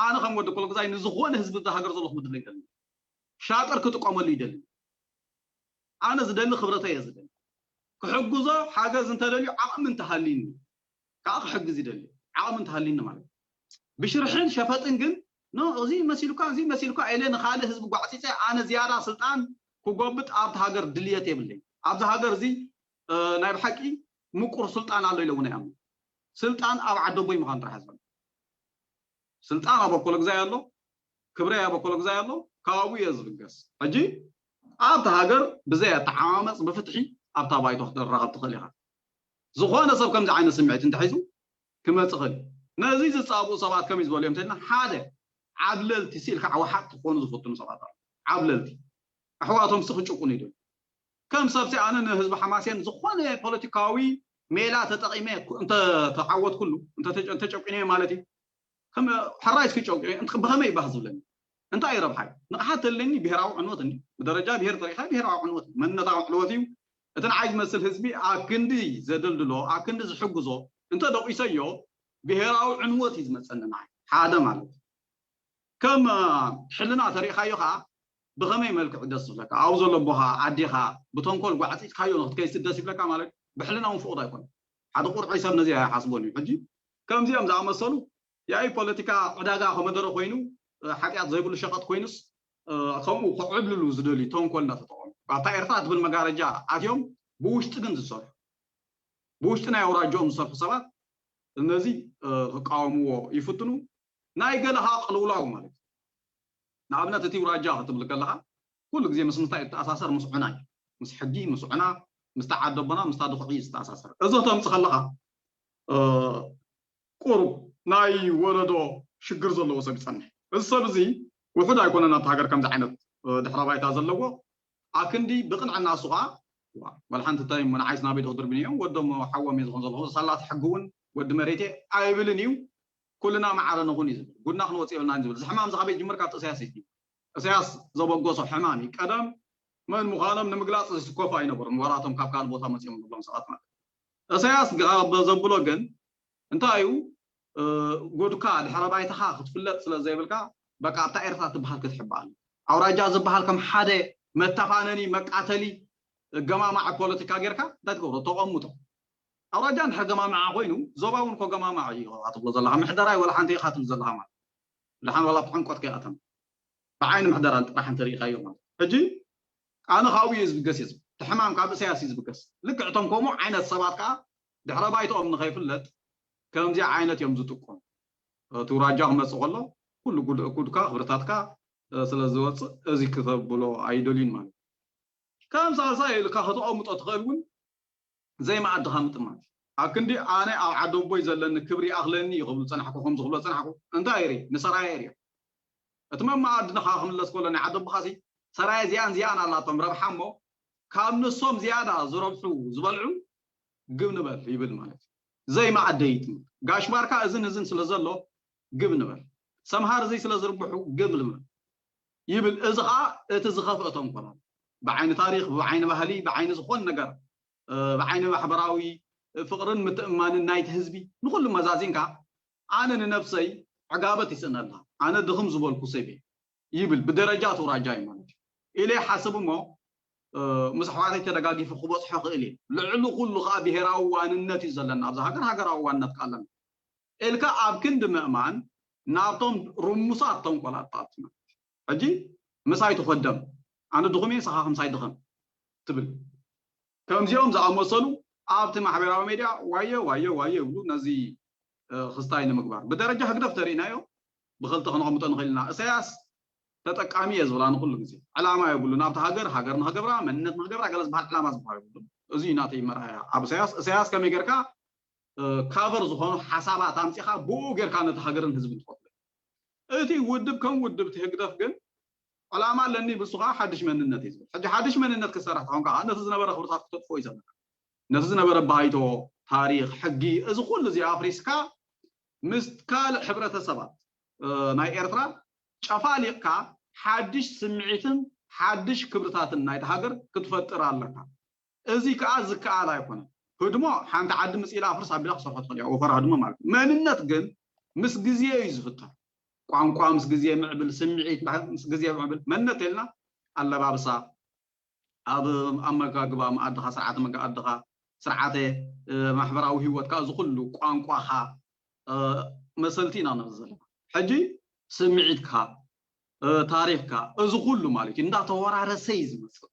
ኣነ ከም ወዲ ኮሎ ግዛይ ንዝኾነ ህዝቢ እዛ ሃገር ዘሎ ክምድለ ይደሊ። ሻጥር ክጥቀመሉ ይደሊ። ኣነ ዝደሊ ክብረተ እየ ዝደሊ። ክሕግዞ ሓገዝ እንተደልዩ ዓቕሚ እንተሃሊኒ ከዓ ክሕግዝ ይደሊ። ዓቕሚ እንተሃሊኒ ማለት እዩ። ብሽርሕን ሸፈጥን ግን ኖ እዚ መሲሉካ እዚ መሲሉካ ኢለ ንካልእ ህዝቢ ጓዕፂፀ ኣነ ዝያዳ ስልጣን ክጎብጥ ኣብቲ ሃገር ድልየት የብለይ። ኣብዚ ሃገር እዚ ናይ ብሓቂ ምቁር ስልጣን ኣሎ ኢለ እውን ኣይኣምን። ስልጣን ኣብ ዓደቦይ ምዃን ጥራሕ ዘሎ። ስልጣን ኣብ ኣኮለግዛይ ኣሎ፣ ክብረይ ኣብ ኣኮለግዛይ ኣሎ፣ ካብኡ እየ ዝብገስ። ሕጂ ኣብቲ ሃገር ብዘይ ኣተዓማመፅ ብፍትሒ ኣብታ ባይቶ ክትራኸብ ትኽእል ኢኻ። ዝኾነ ሰብ ከምዚ ዓይነት ስምዒት እንተሒዙ ክመፅእ ይኽእል። ነዚ ዝፃብኡ ሰባት ከመይ ዝበሉ እዮም እንተልና ሓደ ዓብለልቲ ሲልካ ዓዋሓጥ ክኾኑ ዝፍትኑ ሰባት ኣለዉ። ዓብለልቲ ኣሕዋቶም ሲ ክጭቁኑ ይደሉ። ከም ሰብሲ ኣነ ንህዝቢ ሓማሴን ዝኾነ ፖለቲካዊ ሜላ ተጠቒመ እንተተዓወትኩሉ እንተጨቂነ ማለት እዩ። ሕራይ እስኪ ጨቂነ ብኸመይ ይባህ ዝብለኒ እንታይ ረብሓይ? ንቕሓት ተለኒ ብሄራዊ ዕንወት እንዲ ብደረጃ ብሄር ተሪኻ ብሄራዊ ዕንወት መንነታዊ ዕንወት እዩ። እቲ ንዓይ ዝመስል ህዝቢ ኣክንዲ ዘደልድሎ ኣክንዲ ዝሕግዞ እንተ ደቂሰዮ ብሄራዊ ዕንወት እዩ ዝመፀኒ ንዓይ ሓደ ማለት እዩ። ከም ሕልና ተሪእኻዮ ከዓ ብኸመይ መልክዕ ደስ ዝብለካ ኣብኡ ዘሎ ኣቦኻ ኣዴኻ ብተንኮል ጓዕፂፅካዮ ንክትከይስ ደስ ይብለካ ማለት ብሕልና እውን ፍቑድ ኣይኮነ። ሓደ ቁርዒ ሰብ ነዚ ኣይሓስቦን እዩ። ሕጂ ከምዚኦም ዝኣመሰሉ ያኢ ፖለቲካ ዕዳጋ ከመደረ ኮይኑ ሓጢኣት ዘይብሉ ሸቐጥ ኮይኑስ ከምኡ ክዕብልሉ ዝደልዩ ተንኮል እናተጠቐሙ ኣብታ ኤርትራ ትብል መጋረጃ ኣትዮም ብውሽጢ ግን ዝሰርሑ ብውሽጢ ናይ ኣውራጃኦም ዝሰርሑ ሰባት ነዚ ክቃወምዎ ይፍትኑ። ናይ ገለኻ ቅልውላው ማለት እዩ። ንኣብነት እቲ ውራጃ ክትብል ከለኻ ኩሉ ግዜ ምስ ምንታይ እተኣሳሰር ምስ ዑና እዩ። ምስ ሕጊ ምስ ዑና ምስቲ ዓደቦና ምስታ ድኹዒ ዝተኣሳሰር እዚ ክተምፅ ከለኻ ቁሩብ ናይ ወለዶ ሽግር ዘለዎ ሰብ ይፀንሕ። እዚ ሰብ እዚ ውሑድ ኣይኮነን ኣብቲ ሃገር ከምዚ ዓይነት ድሕረ ባይታ ዘለዎ ኣክንዲ ብቅንዕና እሱ ከዓ ዋላ ሓንቲ እንታይ እሞ ንዓይስ ናበይ ዶ ክድርብኒ እዮም ወዶም ሓዎም እየ ዝኾን ዘለኹ ሳላ እቲ ሕጊ እውን ወዲ መሬቴ ኣይብልን እዩ። ኩልና ማዕረ ንኹን እዩ ዝብል ጉድና ክንወፅእ የብልናን ዝብል እዚ ሕማም እዚ ካበይ ጅምር ካብቲ እሳያስ እዩ ጅምር። እሳያስ ዘበገሶ ሕማም እዩ ቀደም መን ምዃኖም ንምግላፅ ዝስከፉ ኣይነበሩን ዋላ እቶም ካብ ካልእ ቦታ መፂኦም ንብሎም ሰባት ማለት እዩ። እሳያስ ዘብሎ ግን እንታይ እዩ ጉድካ ድሕረ ባይታኻ ክትፍለጥ ስለ ዘይብልካ በቃ ኣብታ ኤርትራ ትበሃል ክትሕባእ ኣውራጃ ዝበሃል ከም ሓደ መተፋነኒ መቃተሊ ገማማዕ ፖለቲካ ጌርካ እንታይ ትገብሮ ተቐምጦ ኣውራጃ እንድሕር ገማማዓ ኮይኑ ዞባ እውን ኮ ገማማዕ እዩ ትብሎ ዘለካ ምሕደራ ወላ ሓንቲ ኢኻ ትብል ዘለካ ማለት ድሓን ዋላ ብዕምቆት ከይኣተና ብዓይኒ ምሕደራ ጥራሕ እንተሪኢኻዮ ማለት ሕጂ ኣነ ካብኡ እዩ ዝብገስ እዩ እቲ ሕማም ካብ እሳያስ እዩ ዝብገስ ልክዕ እቶም ከምኡ ዓይነት ሰባት ከዓ ድሕረ ባይትኦም ንኸይፍለጥ ከምዚኣ ዓይነት እዮም ዝጥቀሙ እቲ ውራጃ ክመፅእ ከሎ ኩሉ ጉድካ ክብርታትካ ስለ ዝወፅእ እዚ ክተብሎ ኣይደልዩን ማለት ከም ሳልሳይ ኢልካ ከተቐምጦ ትኽእል እውን ዘይመኣድኻ ምጥማት ኣብ ክንዲ ኣነ ኣብ ዓደቦይ ዘለኒ ክብሪ ይኣኽለኒ እዩ ክብሉ ዝፀናሕኩ ከምዚ ክብሎ ዝፀናሕኩ እንታይ ሪ ንሰራየ ሪኦ እቲ መመኣድንኻ ክምለስ ከሎ ናይ ዓደቦኻሲ ሰራየ እዚኣን እዚኣን ኣላቶም ረብሓ እሞ ካብ ንሶም ዝያዳ ዝረብሑ ዝበልዑ ግብ ንበል ይብል ማለት እዩ። ዘይመኣደይት ጋሽ ባርካ እዝን እዝን ስለ ዘሎ ግብ ንበል ሰምሃር እዚ ስለ ዝርብሑ ግብ ንበል ይብል። እዚ ከዓ እቲ ዝኸፍአ ተንኮላት ብዓይኒ ታሪክ፣ ብዓይኒ ባህሊ፣ ብዓይኒ ዝኾን ነገር፣ ብዓይኒ ማሕበራዊ ፍቅርን ምትእማንን ናይቲ ህዝቢ ንኩሉ መዛዚንካ ኣነ ንነብሰይ ዕጋበት ይስእነላ ኣነ ድኽም ዝበልኩ ሰብ እየ ይብል ብደረጃ እቲ ውራጃ እዩ ማለት እዩ ኢለ ይሓስብ እሞ ምስ ኣሕዋተይ ተደጋጊፉ ክበፅሖ ክእል እየ ልዕሊ ኩሉ ከዓ ብሄራዊ ዋንነት እዩ ዘለና ኣብዚ ሃገር ሃገራዊ ዋንነት ከዓ ኣለና ኢልካ ኣብ ክንዲ ምእማን ናብቶም ርሙሳት ተንኮላጣት ማለት እዩ ሕጂ ምሳይ ትኸደም ኣነ ድኹም እየ ንስኻ ከምሳይ ድኸም ትብል ከምዚኦም ዝኣመሰሉ ኣብቲ ማሕበራዊ ሜድያ ዋየ ዋየ ዋየ ይብሉ ነዚ ክስታይ ንምግባር ብደረጃ ህግደፍ ተሪእናዮ ብክልተ ክነቐምጦ ንኽእል ኢና እሳያስ ተጠቃሚ እየ ዝብላ ንኩሉ ግዜ ዕላማ የብሉ ናብቲ ሃገር ሃገር ንክገብራ መንነት ንክገብራ ገለ ዝበሃል ዕላማ ዝበሃል የብሉ እዚ እዩ ናተይ መርኣያ። ኣብ እሳያስ እሳያስ ከመይ ጌርካ ካቨር ዝኾኑ ሓሳባት ኣምፂኻ ብኡ ጌርካ ነቲ ሃገርን ህዝብን ትኸፍሎ። እቲ ውድብ ከም ውድብ እቲ ህግደፍ ግን ዕላማ ኣለኒ ብሱ ከዓ ሓድሽ መንነት እዩ ዝብል። ሕጂ ሓድሽ መንነት ክሰርሕ ተኾንካ ከዓ ነቲ ዝነበረ ክብርታት ክተጥፍኦ እዩ ዘለካ። ነቲ ዝነበረ ባይቶ፣ ታሪኽ፣ ሕጊ፣ እዚ ኩሉ እዚ ኣፍሪስካ ምስ ካልእ ሕብረተሰባት ናይ ኤርትራ ጨፋሊቕካ ሓድሽ ስምዒትን ሓድሽ ክብርታትን ናይቲ ሃገር ክትፈጥር ኣለካ። እዚ ከዓ ዝከኣል ኣይኮነን። ህድሞ ሓንቲ ዓዲ ምፅኢላ ኣፍርስ ኣቢላ ክሰርሖ ትኽእል እያ፣ ወፈር ህድሞ ማለት እዩ። መንነት ግን ምስ ግዜ እዩ ዝፍጠር። ቋንቋ ምስ ግዜ ምዕብል፣ ስምዒት ምስ ግዜ ምዕብል፣ መንነት ተልና ኣለባብሳ፣ ኣብ ኣመጋግባ መኣድኻ፣ ስርዓተ መኣድኻ፣ ስርዓተ ማሕበራዊ ህይወትካ፣ እዚ ኩሉ ቋንቋኻ መሰልቲ ኢና ንብል ዘለና። ሕጂ ስምዒትካ፣ ታሪኽካ፣ እዚ ኩሉ ማለት እዩ እንዳተወራረሰ እዩ ዝመፅእ።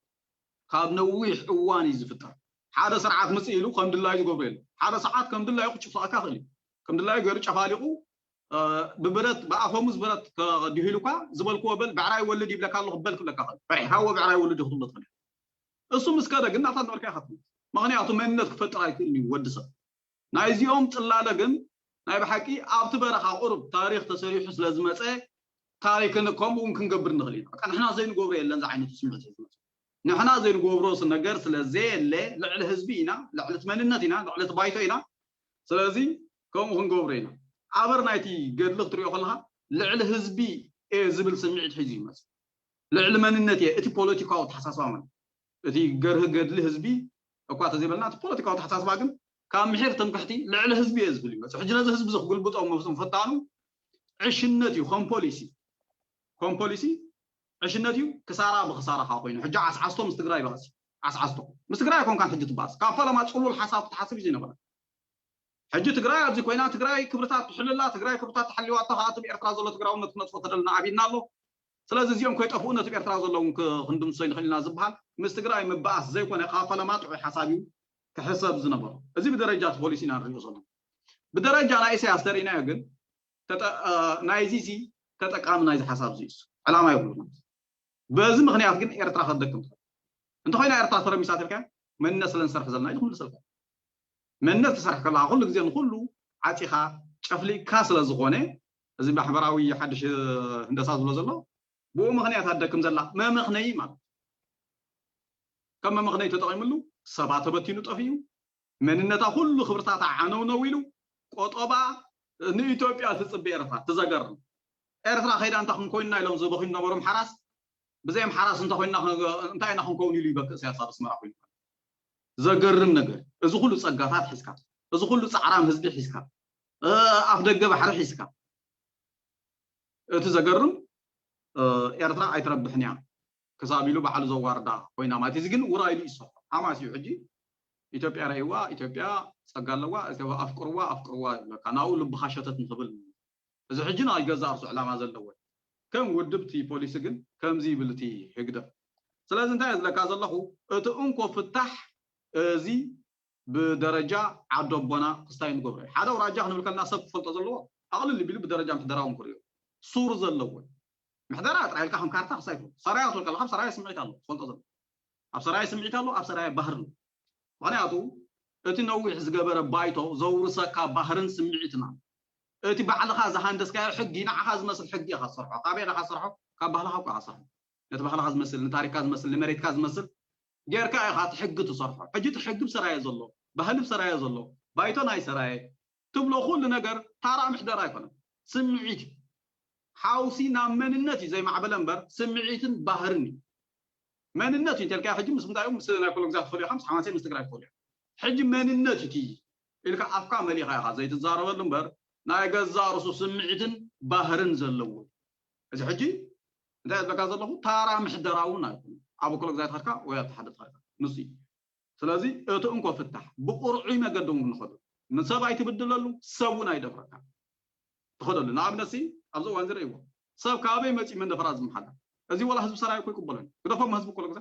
ካብ ነዊሕ እዋን እዩ ዝፍጠር። ሓደ ስርዓት ምፅእ ኢሉ ከም ድላዩ ዝገብሮ የለን። ሓደ ሰዓት ከም ድላዩ ክጭፍለቐካ ይኽእል እዩ። ከም ድላዩ ገይሩ ጨፋሊቑ ብብረት ብኣፈሙዝ ብረት ከዲሂሉካ ዝበልክዎ በል ብዕራይ ወልድ ይብለካ ኣለኹ በል ክብለካ ኽእል። ፈሪሕካዎ ብዕራይ ወልድ ክትብሎ ትኽእል። እሱ ምስ ከደ ግን ናታ ዝበልካ ኢኻ ትመልስ። ምኽንያቱ መንነት ክፈጥር ኣይክእልን እዩ ወዲ ሰብ። ናይዚኦም ጽላለ ግን ናይ ብሓቂ ኣብቲ በረኻ ቁሩብ ታሪኽ ተሰሪሑ ስለ ዝመጸ ታሪኽን ከምኡ እውን ክንገብር ንኽእል ኢና። በቃ ንሕና ዘይንገብሮ የለን ዝዓይነቱ ስምዒት እዩ ዝመጽእ። ንሕና ዘይንገብሮ ነገር ስለ ዘየለ ልዕሊ ህዝቢ ኢና፣ ልዕሊ እቲ መንነት ኢና፣ ልዕሊ እቲ ባይቶ ኢና። ስለዚ ከምኡ ክንገብሮ ኢና። ኣበር ናይቲ ገድሊ ክትሪኦ ከለኻ ልዕሊ ህዝቢ እየ ዝብል ስምዒት ሒዙ ይመጽእ። ልዕሊ መንነት እየ፣ እቲ ፖለቲካዊ ኣተሓሳስባ ማለት እቲ ገርህ ገድሊ ህዝቢ እኳ ተዘይበልና እቲ ፖለቲካዊ ኣተሓሳስባ ግን ካብ ምሒር ትምክሕቲ ልዕሊ ህዝቢ እየ ዝብል ይመጽእ። ሕጂ ነዚ ህዝቢ እዚ ክግልብጦ መፍቶም ፈታኑ ዕሽነት እዩ። ከም ፖሊሲ ከም ፖሊሲ ዕሽነት እዩ። ክሳራ ብክሳራ ከዓ ኮይኑ ሕጂ ዓስዓስቶ ምስ ትግራይ ይባእስ እዩ። ዓስዓስቶ ምስ ትግራይ ኣይኮንካን ሕጂ ትባእስ። ካብ ፈለማ ፅሉል ሓሳብ ክትሓስብ እዩ ዘይነበረ። ሕጂ ትግራይ ኣብዚ ኮይና ትግራይ ክብርታት ትሕልላ፣ ትግራይ ክብርታት ተሓሊዋቶ ከዓ እቲ ብኤርትራ ዘሎ ትግራውነት ክነጥፎ ተደልና ኣብይና ኣሎ። ስለዚ እዚኦም ከይጠፍኡ ነቲ ብኤርትራ ዘለውን ክንድምሶ ንኽእል ኢና ዝበሃል ምስ ትግራይ ምባኣስ ዘይኮነ ካብ ፈለማ ጥዑይ ሓሳብ እዩ ክሕሰብ ዝነበሮ። እዚ ብደረጃ እቲ ፖሊሲ ኢና ንሪኦ ዘለና። ብደረጃ ናይ ኢሳያስ ተሪእናዮ ግን ናይዚ ሲ ተጠቃሚ ናይዚ ሓሳብ እዚ እዩ። ዕላማ ይብሉ። በዚ ምኽንያት ግን ኤርትራ ከደክም ትኽእል። እንተኾይና ኤርትራ ተረሚሳ ተልካ መንነት ስለ ንሰርሕ ዘለና ኢሉ ክምልሰልካ። መንነት ትሰርሕ ከለካ ኩሉ ግዜ ንኩሉ ዓፂኻ ጨፍሊቅካ ስለ ዝኾነ እዚ ማሕበራዊ ሓድሽ ህንደሳ ዝብሎ ዘሎ ብኡ ምኽንያት ኣደክም ዘላ መመኽነይ ማለት ከም መመኽነይ ተጠቒምሉ ሰባ ተበቲኑ ጠፊኡ መንነታ ኩሉ ክብርታታ ዓነውነው ኢሉ ቆጦባ ንኢትዮጵያ ትፅቢ ኤርትራ ትዘገርም ኤርትራ ከይዳ እንታይ ክንኮይንና ኢሎም ዝበኽዩ ነበሮም ሓራስ ብዘይም ሓራስ እንተኮይንና እንታይ ኢና ክንከውን ኢሉ ይበክእ ኢሳያስ ኣብ ኣስመራ ኮይኑ ዘገርም ነገር እዚ ኩሉ ፀጋታት ሒዝካ እዚ ኩሉ ፃዕራም ህዝቢ ሒዝካ ኣፍ ደገ ባሕሪ ሒዝካ እቲ ዘገርም ኤርትራ ኣይትረብሕን እያ ክሳብ ኢሉ ባዕሉ ዘዋርዳ ኮይና ማለት እዚ ግን ውራ ኢሉ ይሰርሖ ሓማስ እዩ ሕጂ ኢትዮጵያ ረእይዋ ኢትዮጵያ ፀጋ ኣለዋ ኣፍቅርዋ ኣፍቅርዋ ይብለካ ናብኡ ልብኻ ሸተት ንኽብል እዚ ሕጂ ናይ ገዛ እርሱ ዕላማ ዘለዎ ከም ውድብቲ ፖሊሲ ግን ከምዚ ይብል እቲ ህግደፍ ስለዚ እንታይ ዝለካ ዘለኹ እቲ እንኮ ፍታሕ እዚ ብደረጃ ዓዲ ኣቦና ክስታይ ንገብሮ ሓደ ኣውራጃ ክንብል ከለና ሰብ ክፈልጦ ዘለዎ ኣቕልል ቢሉ ብደረጃ ምሕደራዊ ክርእዮ ሱር ዘለዎ ምሕደራ ጥራይ ኢልካ ከም ካርታ ክሳይ ትፈልጦ ሰራያ ክትብል ከለካ ኣብ ሰራያ ስምዒት ኣሎ ትፈልጦ ዘሎ ኣብ ሰራያ ስምዒት ኣሎ ኣብ ሰራያ ባህሪ ኣሎ ምኽንያቱ እቲ ነዊሕ ዝገበረ ባይቶ ዘውርሰካ ባህርን ስምዒትና እቲ ባዕልኻ ዝሃንደስካዮ ሕጊ ንዓኻ ዝመስል ሕጊ ኢኻ ትሰርሖ ካበይ ኢኻ ትሰርሖ ካብ ባህልኻ እኮ ኢኻ ትሰርሖ ነቲ ባህልኻ ዝመስል ንታሪክካ ዝመስል ንመሬትካ ዝመስል ጌርካ ኢኻ እቲ ሕጊ ትሰርሖ ሕጂ እቲ ሕጊ ብሰራየ ዘሎ ባህሊ ብሰራየ ዘሎ ባይቶ ናይ ሰራየ ትብሎ ኩሉ ነገር ታራ ምሕደራ ኣይኮነን ስምዒት እዩ ሓውሲ ናብ መንነት እዩ ዘይማዕበለ እምበር ስምዒትን ባህርን እዩ መንነት እዩ እንተልካ ሕጂ ምስ ምንታይ ምስ ናይ ኩሎ ግዛት ትፈልዮ ምስ ሓማሴ ምስ ትግራይ ትፈልዮ ሕጂ መንነት እዩ ኢልካ ኣፍካ መሊኻ ኢኻ ዘይትዛረበሉ እምበር ናይ ገዛ ርሱ ስምዒትን ባህርን ዘለዎ እዚ ሕጂ እንታይ ዝበካ ዘለኹ ታራ ምሕደራ እውን ኣይኮነ ኣብ ኩሎ ግዛት ኸድካ ወይ ኣብቲ ሓደ ትኸድካ ንሱ እዩ ስለዚ እቲ እንኮ ፍታሕ ብቁርዑይ መገዲ እውን ንኸዱ ንሰብ ኣይትብድለሉ ሰብ እውን ኣይደፍረካ ትኸደሉ ንኣብነት ኣብዚ እዋን ዝርእይዎ ሰብ ካበይ መፂኡ መንደፈራ ዝመሓላ እዚ ወላ ህዝቢ ሰራይ እኮ ይቅበለን ግደፎም ህዝቢ እኮ ግዛ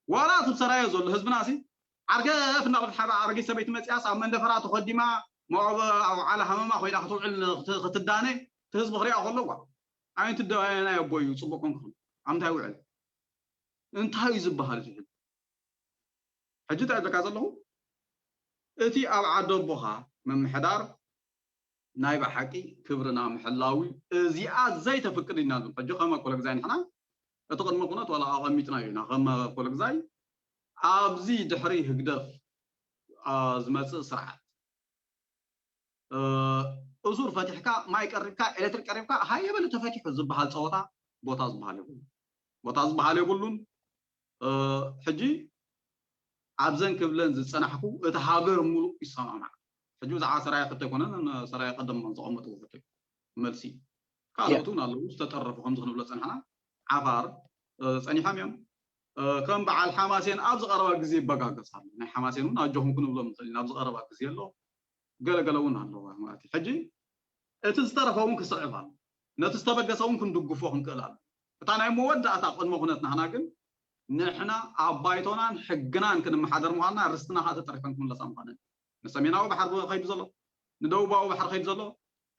ዋላ እቲ ሰራየ ዘሎ ህዝብና ሲ ዓርገፍ እናበለት ሓደ ኣረጊት ሰበይቲ መፂኣስ ኣብ መንደፈራ ተኸዲማ መዕበ ዓላ ሃመማ ኮይና ክትውዕል ክትዳነ እቲ ህዝቢ ክሪኣ ከለዋ ኣይንቲ ደባየናይ ኣቦ እዩ ፅቡቅ ኮንክኹም ኣብ እንታይ ውዕል እንታይ እዩ ዝበሃል እዚ ሕጂ እንታይ እብለካ ዘለኹ፣ እቲ ኣብ ዓዲ ኣቦኻ ምምሕዳር ናይ ብሓቂ ክብርና ምሕላው እዩ። እዚኣ ዘይተፍቅድ ኢና። ሕጂ ከም ኣኮለግዛይ ንሕና እቲ ቅድመ ኩነት ዋላ ኣቐሚጥና ኢና ከም ኣኮለግዛይ ኣብዚ ድሕሪ ህግደፍ ዝመፅእ ስርዓት እሱር ፈቲሕካ ማይ ቀሪብካ ኤሌክትሪክ ቀሪብካ ሃየ በለ ተፈቲሑ ዝበሃል ፀወታ ቦታ ዝበሃል የብሉን። ቦታ ዝበሃል የብሉን። ሕጂ ኣብዘን ክብለን ዝፀናሕኩ እቲ ሃገር ሙሉእ ይሰማማዕ። ሕጂ ብዛዕባ ሰራየ ክልተ ኣይኮነን፣ ሰራየ ቀደም ዝቐመጥዎ ሕቶ እዩ። መልሲ ካልኦት እውን ኣለዉ ዝተጠረፉ ከምዚ ክንብሎ ፀንሕና። ዓፋር ፀኒሖም እዮም። ከም በዓል ሓማሴን ኣብዚ ቀረባ ግዜ ይበጋገስ ኣሎ። ናይ ሓማሴን እውን ኣጆኹም ክንብሎም ንኽእል ኢና። ኣብዚ ቀረባ ግዜ ኣሎ፣ ገለገለ እውን ኣለዋ ማለት እዩ። ሕጂ እቲ ዝተረፈ እውን ክስዕብ ኣሎ። ነቲ ዝተበገሰ እውን ክንድግፎ ክንክእል ኣሎ። እታ ናይ መወዳእታ ቅድመ ኩነት ናህና ግን ንሕና ኣብ ባይቶናን ሕግናን ክንመሓደር ምዃንና፣ ርስትና ከዓ ተጠሪፈን ክምለሳ ምዃነን፣ ንሰሜናዊ ባሕሪ ከይዱ ዘሎ፣ ንደቡባዊ ባሕሪ ከይዱ ዘሎ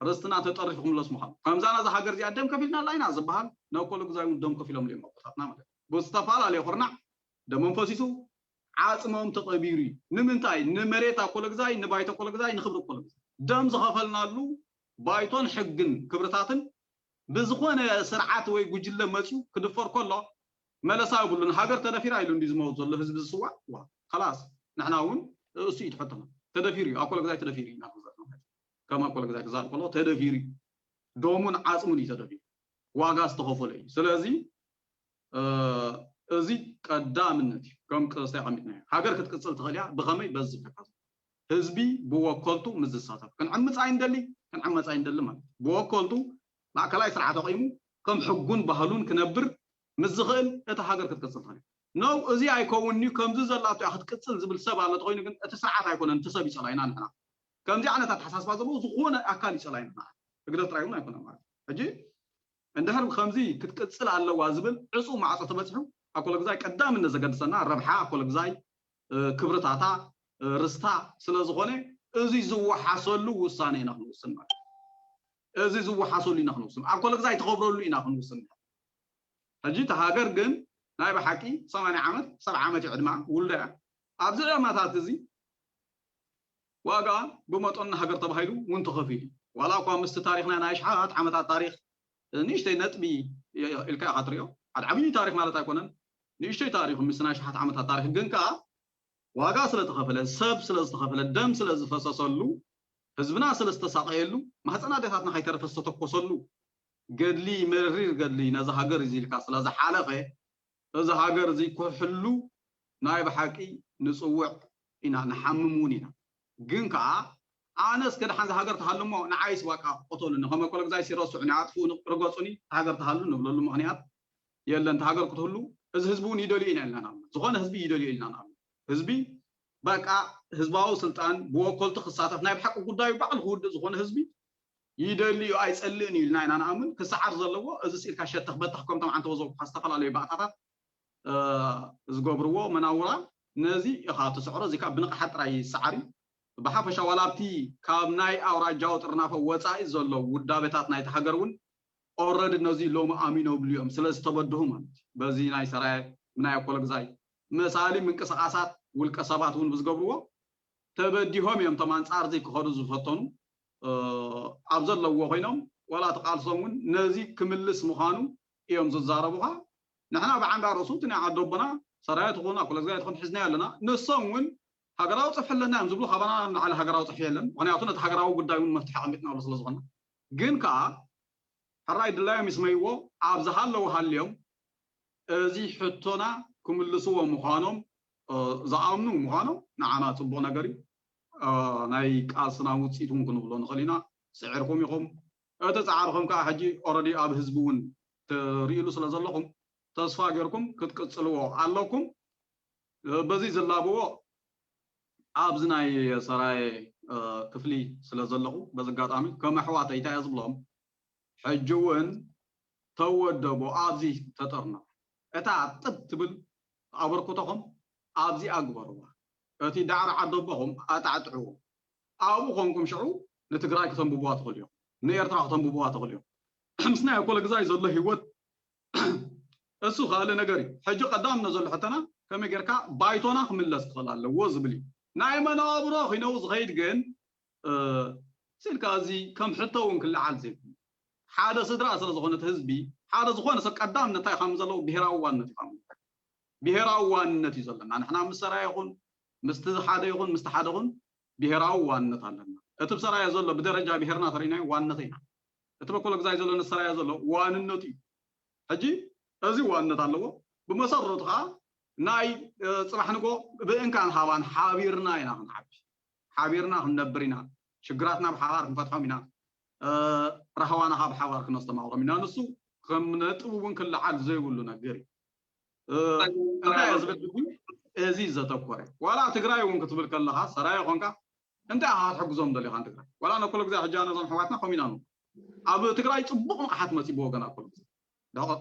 ርስትና ተጠሪፉ ክምለስ ምዃኑ፣ ከምዛ ነዛ ሃገር እዚኣ ደም ከፊልናላ ኢና ዝበሃል ንኣኮለጉዛይ እውን ደም ከፊሎም እዮም ኣቦታትና ማለት እዩ። ብዝተፈላለየ ኩርናዕ ደሞም ፈሲሱ ዓፅሞም ተቐቢሩ እዩ። ንምንታይ? ንመሬት ኣኮለግዛይ፣ ንባይቶ ኣኮለግዛይ፣ ንክብሪ ኣኮለግዛይ ደም ዝኸፈልናሉ ባይቶን ሕግን ክብርታትን ብዝኾነ ስርዓት ወይ ጉጅለ መፅዩ ክድፈር ከሎ መለሳ የብሉን። ሃገር ተደፊራ ኢሉ እንዲ ዝመውት ዘሎ ህዝቢ ዝስዋዕ ዋ ከላስ ንሕና እውን እሱ እዩ ትሕተና ተደፊሩ እዩ። ኣኮለግዛይ ተደፊሩ እዩ ኢና ክንዛረብ ማለት እዩ። ከም ኣኮለግዛይ ክዛረብ ከሎ ተደፊሩ እዩ። ደሙን ዓፅሙን እዩ ተደፊሩ። ዋጋ ዝተኸፈለ እዩ። ስለዚ እዚ ቀዳምነት እዩ። ከም ቅስታ ኣቐሚጥናዮ። ሃገር ክትቅፅል ትኽእል እያ። ብኸመይ? በዚ ዝብለካ ዘሎ። ህዝቢ ብወከልቱ ምስ ዝሳተፍ። ክንዕምፅ ኣይንደሊ፣ ክንዕመፅ ኣይንደሊ ማለት እዩ። ብወከልቱ ማእከላይ ስርዓት ኣቑሙ ከም ሕጉን ባህሉን ክነብር ምስ ዝኽእል እታ ሃገር ክትቅፅል ትኽእል እያ። ነው እዚ ኣይከውንን'ዩ፣ ከምዚ ዘላቶ እያ ክትቅፅል ዝብል ሰብ ኣሎ ተኾይኑ ግን እቲ ስርዓት ኣይኮነን፣ እቲ ሰብ ይፀላይና ንሕና። ከምዚ ዓይነት ኣተሓሳስባ ዘለዎ ዝኾነ ኣካል ይፀላይና ንሕና። ህግደፍ ጥራይ እውን ኣይኮነን ማለት እዩ። ሕጂ እንድሕር ከምዚ ክትቅፅል ኣለዋ ዝብል ዕፁ ማዕፆ ተበፂሑ ኣኮለግዛይ ቀዳምነት ዘገድሰና ረብሓ ኣኮለግዛይ ክብርታታ ርስታ ስለ ዝኾነ እዚ ዝወሓሰሉ ውሳነ ኢና ክንውስን ማለት እዩ። እዚ ዝወሓሰሉ ኢና ክንውስን፣ ኣኮለግዛይ ትኸብረሉ ኢና ክንውስን። ሕጂ እቲ ሃገር ግን ናይ ብሓቂ ሰማንያ ዓመት ሰብዓ ዓመት እዩ ዕድማ ውልዳ እያ። ኣብዚ ዕድመታት እዚ ዋጋ ብመጠኑ ንሃገር ተባሂሉ እውን ተኸፊሉ እዩ። ዋላ እኳ ምስቲ ታሪኽና ናይ ኣሽሓት ዓመታት ታሪኽ ንእሽተይ ነጥቢ ኢልካ ኢኻ ትሪኦ። ሓደ ዓብዪ ታሪኽ ማለት ኣይኮነን። ንእሽተይ ታሪኽ ምስ ናይ ኣሽሓት ዓመታት ታሪኽ ግን ከኣ ዋጋ ስለ ተኸፈለ፣ ሰብ ስለ ዝተኸፈለ፣ ደም ስለ ዝፈሰሰሉ፣ ህዝብና ስለ ዝተሳቐየሉ፣ ማህፀን ኣዴታትና ከይተረፈ ዝተተኮሰሉ ገድሊ፣ መሪር ገድሊ ነዚ ሃገር እዚ ኢልካ ስለ ዝሓለፈ እዚ ሃገር እዚ ክሕሉ ናይ ብሓቂ ንፅውዕ ኢና፣ ንሓምም እውን ኢና። ግን ከዓ ኣነስ ከድሓን እዛ ሃገር ትሃሉ እሞ ንዓይስ ዋቃ ቅተሉኒ፣ ከም ኣኮለግዛይ ሲረስዑኒ፣ ኣጥፍኡኒ፣ ርገፁኒ፣ እታ ሃገር ትሃሉ ንብለሉ ምኽንያት የለን። እታ ሃገር ክትህሉ እዚ ህዝቢ እውን ይደልዮ ኢና ኢልና ንኣምን። ዝኾነ ህዝቢ ይደልዮ ኢልና ንኣምን። ህዝቢ በቃ ህዝባዊ ስልጣን ብወከልቱ ክሳተፍ ናይ ብሓቂ ጉዳዩ ባዕሉ ክውድእ ዝኾነ ህዝቢ ይደሊ እዩ ኣይፀልእን እዩ ኢልና ኢና ንኣምን። ክሰዓር ዘለዎ እዚ ስኢልካ ሸተኽ በተኽ ከምቶም ዓንተቦ ዘብኩኻ ዝተፈላለዩ ባእታታት ዝገብርዎ መናውራ ነዚ ኢኻ ትስዕሮ። እዚ ካብ ብንቕሓት ጥራይ ይሰዓር እዩ። ብሓፈሻ ዋላ ኣብቲ ካብ ናይ ኣውራጃዊ ጥርናፈ ወፃኢ ዘሎ ውዳበታት ናይቲ ሃገር እውን ኦረዲ ነዚ ሎሚ ኣሚኖምሉ እዮም ስለ ዝተበድሁ ማለት እዩ። በዚ ናይ ሰራየ ናይ ኣኮለግዛይ መሳሊ ምንቅስቃሳት ውልቀ ሰባት እውን ብዝገብርዎ ተበዲሆም እዮም እቶም ኣንፃር እዚ ክኸዱ ዝፈተኑ ኣብ ዘለዎ ኮይኖም ዋላ እቲ ቃልሶም እውን ነዚ ክምልስ ምዃኑ እዮም ዝዛረቡኻ። ንሕና ብዓንዳ ርእሱ እቲ ናይ ዓዲ ኣቦና ሰራየ ትኹን ኣኮለግዛይ ትኹን ሒዝናዮ ኣለና። ንሶም እውን ሃገራዊ ፅፍሒ ኣለና እዮም ዝብሉ፣ ካባና ንላዕሊ ሃገራዊ ፅፍሒ የለን። ምክንያቱ ነቲ ሃገራዊ ጉዳይ እውን መፍትሒ ኣቐሚጥናሉ ስለ ዝኾነ ግን ከዓ ሕራይ ድላዮም ይስመይዎ ኣብ ዝሃለዉ ሃልዮም እዚ ሕቶና ክምልስዎ ምዃኖም ዝኣምኑ ምዃኖም ንዓና ፅቡቕ ነገር እዩ። ናይ ቃልስና ውፅኢት እውን ክንብሎ ንኽእል ኢና። ስዒርኩም ኢኹም። እቲ ፃዕርኹም ከዓ ሕጂ ኦረዲ ኣብ ህዝቢ እውን ትርእሉ ስለ ዘለኹም ተስፋ ጌርኩም ክትቅፅልዎ ኣለኩም። በዚ ዝላብዎ ኣብዚ ናይ ሰራየ ክፍሊ ስለ ዘለኹ በዚ ኣጋጣሚ ከም ኣሕዋተይ እንታይ እየ ዝብሎም ሕጂ እውን ተወደቦ ኣብዚ ተጠርነፉ። እታ ጥብ ትብል ኣበርክቶኹም ኣብዚኣ ግበርዋ። እቲ ዳዕሮ ዓዲ ኣቦኹም ኣጣዕጥዕዎ። ኣብኡ ኮንኩም ሽዑ ንትግራይ ክተንብብዋ ትኽእሉ እዮም። ንኤርትራ ክተንብብዋ ትኽእሉ እዮም። ምስ ናይ ኣኮለ ግዛይ ዘሎ ህይወት እሱ ካልእ ነገር እዩ። ሕጂ ቀዳምነት ዘሎ ሕተና ከመይ ጌርካ ባይቶና ክምለስ ክኽእል ኣለዎ ዝብል እዩ። ናይ መነባብሮ ኪነው ዝኸይድ ግን ስልካ እዚ ከም ሕቶ እውን ክለዓል ዘይብሉ ሓደ ስድራ ስለ ዝኾነ እቲ ህዝቢ ሓደ ዝኾነ ሰብ ቀዳምነት እንታይ ከም ዘለዎ ብሄራዊ ዋንነት እዩ። ብሄራዊ ዋንነት እዩ ዘለና። ንሕና ምስ ሰራየ ይኹን ምስቲ ሓደ ይኹን ምስቲ ሓደ ይኹን ብሄራዊ ዋንነት ኣለና። እቲ ብሰራየ ዘሎ ብደረጃ ብሄርና ተሪናዮ ዋንነት ኢና። እቲ በኮሎ ግዛይ ዘሎ ንሰራየ ዘሎ ዋንነቱ እዩ። ሕጂ እዚ ዋንነት ኣለዎ። ብመሰረቱ ከዓ ናይ ጽባሕ ንጎ ብእንካን ሃባን ሓቢርና ኢና ክንዓቢ፣ ሓቢርና ክንነብር ኢና። ሽግራትና ብሓባር ክንፈትሖም ኢና። ራህዋና ካብ ሓባር ክነስተማቕሮም ኢና። ንሱ ከም ነጥብ እውን ክለዓል ዘይብሉ ነገር እዩ። እንታይ እየ ዝብል ሕጂ እዚ ዘተኮረ ዋላ ትግራይ እውን ክትብል ከለካ ሰራየ ኮንካ እንታይ ኢኻ ክትሕግዞም ደሊኻ ንትግራይ ዋላ ነኮሎ ግዜ ሕጂ ነዞም ኣሕዋትና ከምኡ ኢና ኣብ ትግራይ ፅቡቕ ንቕሓት መፂ ብወገን ኣኮሎ ግዜ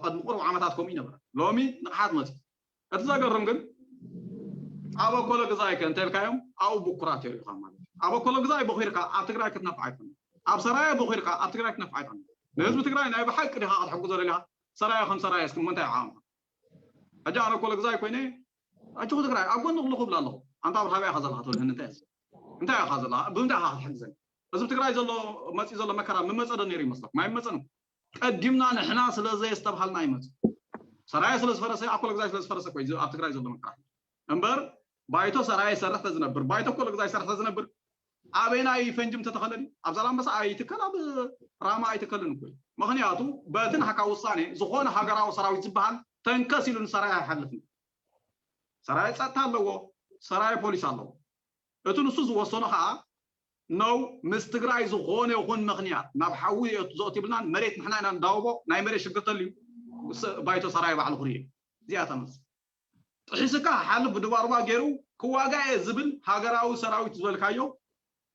ቅድሚ ቁሩብ ዓመታት ከምኡ ይነበረ ሎሚ ንቕሓት መፂ እቲ ዘገርም ግን ኣብ ኣኮሎ ግዛይ ከ እንተልካዮም ኣብኡ ብኩራት የሪእኻ ማለት እዩ ኣብ ኣኮሎ ግዛይ በኺርካ ኣብ ትግራይ ክትነፍዓ ኣይኮነ ኣብ ሰራየ በኺርካ ኣብ ትግራይ ክትነፍዓ ኣይኮነ ንህዝቢ ትግራይ ናይ ብሓቂ ዲኻ ክትሕግዞ ደሊኻ ሰራየ ከም ሰራየ እስኪ ምንታይ ዓቕምካ ሕጂ ኣነ ኮለ ግዛይ ኮይነ ኣጆኹ ትግራይ ኣብ ጎንኹ ኣለኹ እብላ ኣለኹ ኣንታ ኣብ ሃበይ ኢኻ ዘለኻ ትብል ህኒ እንታይ እንታይ ኢኻ ዘለኻ ብምንታይ ኢኻ ክትሕግዘኒ እዚ ትግራይ ዘሎ መፂ ዘሎ መከራ ምመፀ ዶ ነይሩ ይመስለኩም ኣይመፀን ቀዲምና ንሕና ስለ ዘየስተብሃልና ይመፅ ሰራየ ስለ ዝፈረሰ ኣኮለ ግዛይ ስለ ዝፈረሰ ኮይ ኣብ ትግራይ ዘሎ መከራ እምበር ባይቶ ሰራየ ይሰርሕ ተዝነብር ባይቶ ኮለ ግዛይ ይሰርሕ ተዝነብር ኣበይናይ ፈንጂ ምተተኸለ ድዩ? ኣብ ዛላምበሳ ኣይትከል ኣብ ራማ ኣይትከልን እኮ እዩ። ምኽንያቱ በቲ ናህካ ውሳኔ ዝኾነ ሃገራዊ ሰራዊት ዝበሃል ተንከስ ኢሉ ንሰራየ ኣይሓልፍን። ሰራየ ጸጥታ ኣለዎ፣ ሰራየ ፖሊስ ኣለዎ። እቲ ንሱ ዝወሰኖ ከዓ ነው ምስ ትግራይ ዝኾነ ይኹን ምኽንያት ናብ ሓዊ ዘእቱ ይብልናን መሬት ንሕና ኢና ንዳውቦ ናይ መሬት ሽግር ተልዩ ባይቶ ሰራየ ባዕሉ ክርኢ እዚኣ ተመስ ጥሒስካ ሓልፍ ብድባርባ ገይሩ ክዋጋ እየ ዝብል ሃገራዊ ሰራዊት ዝበልካዮ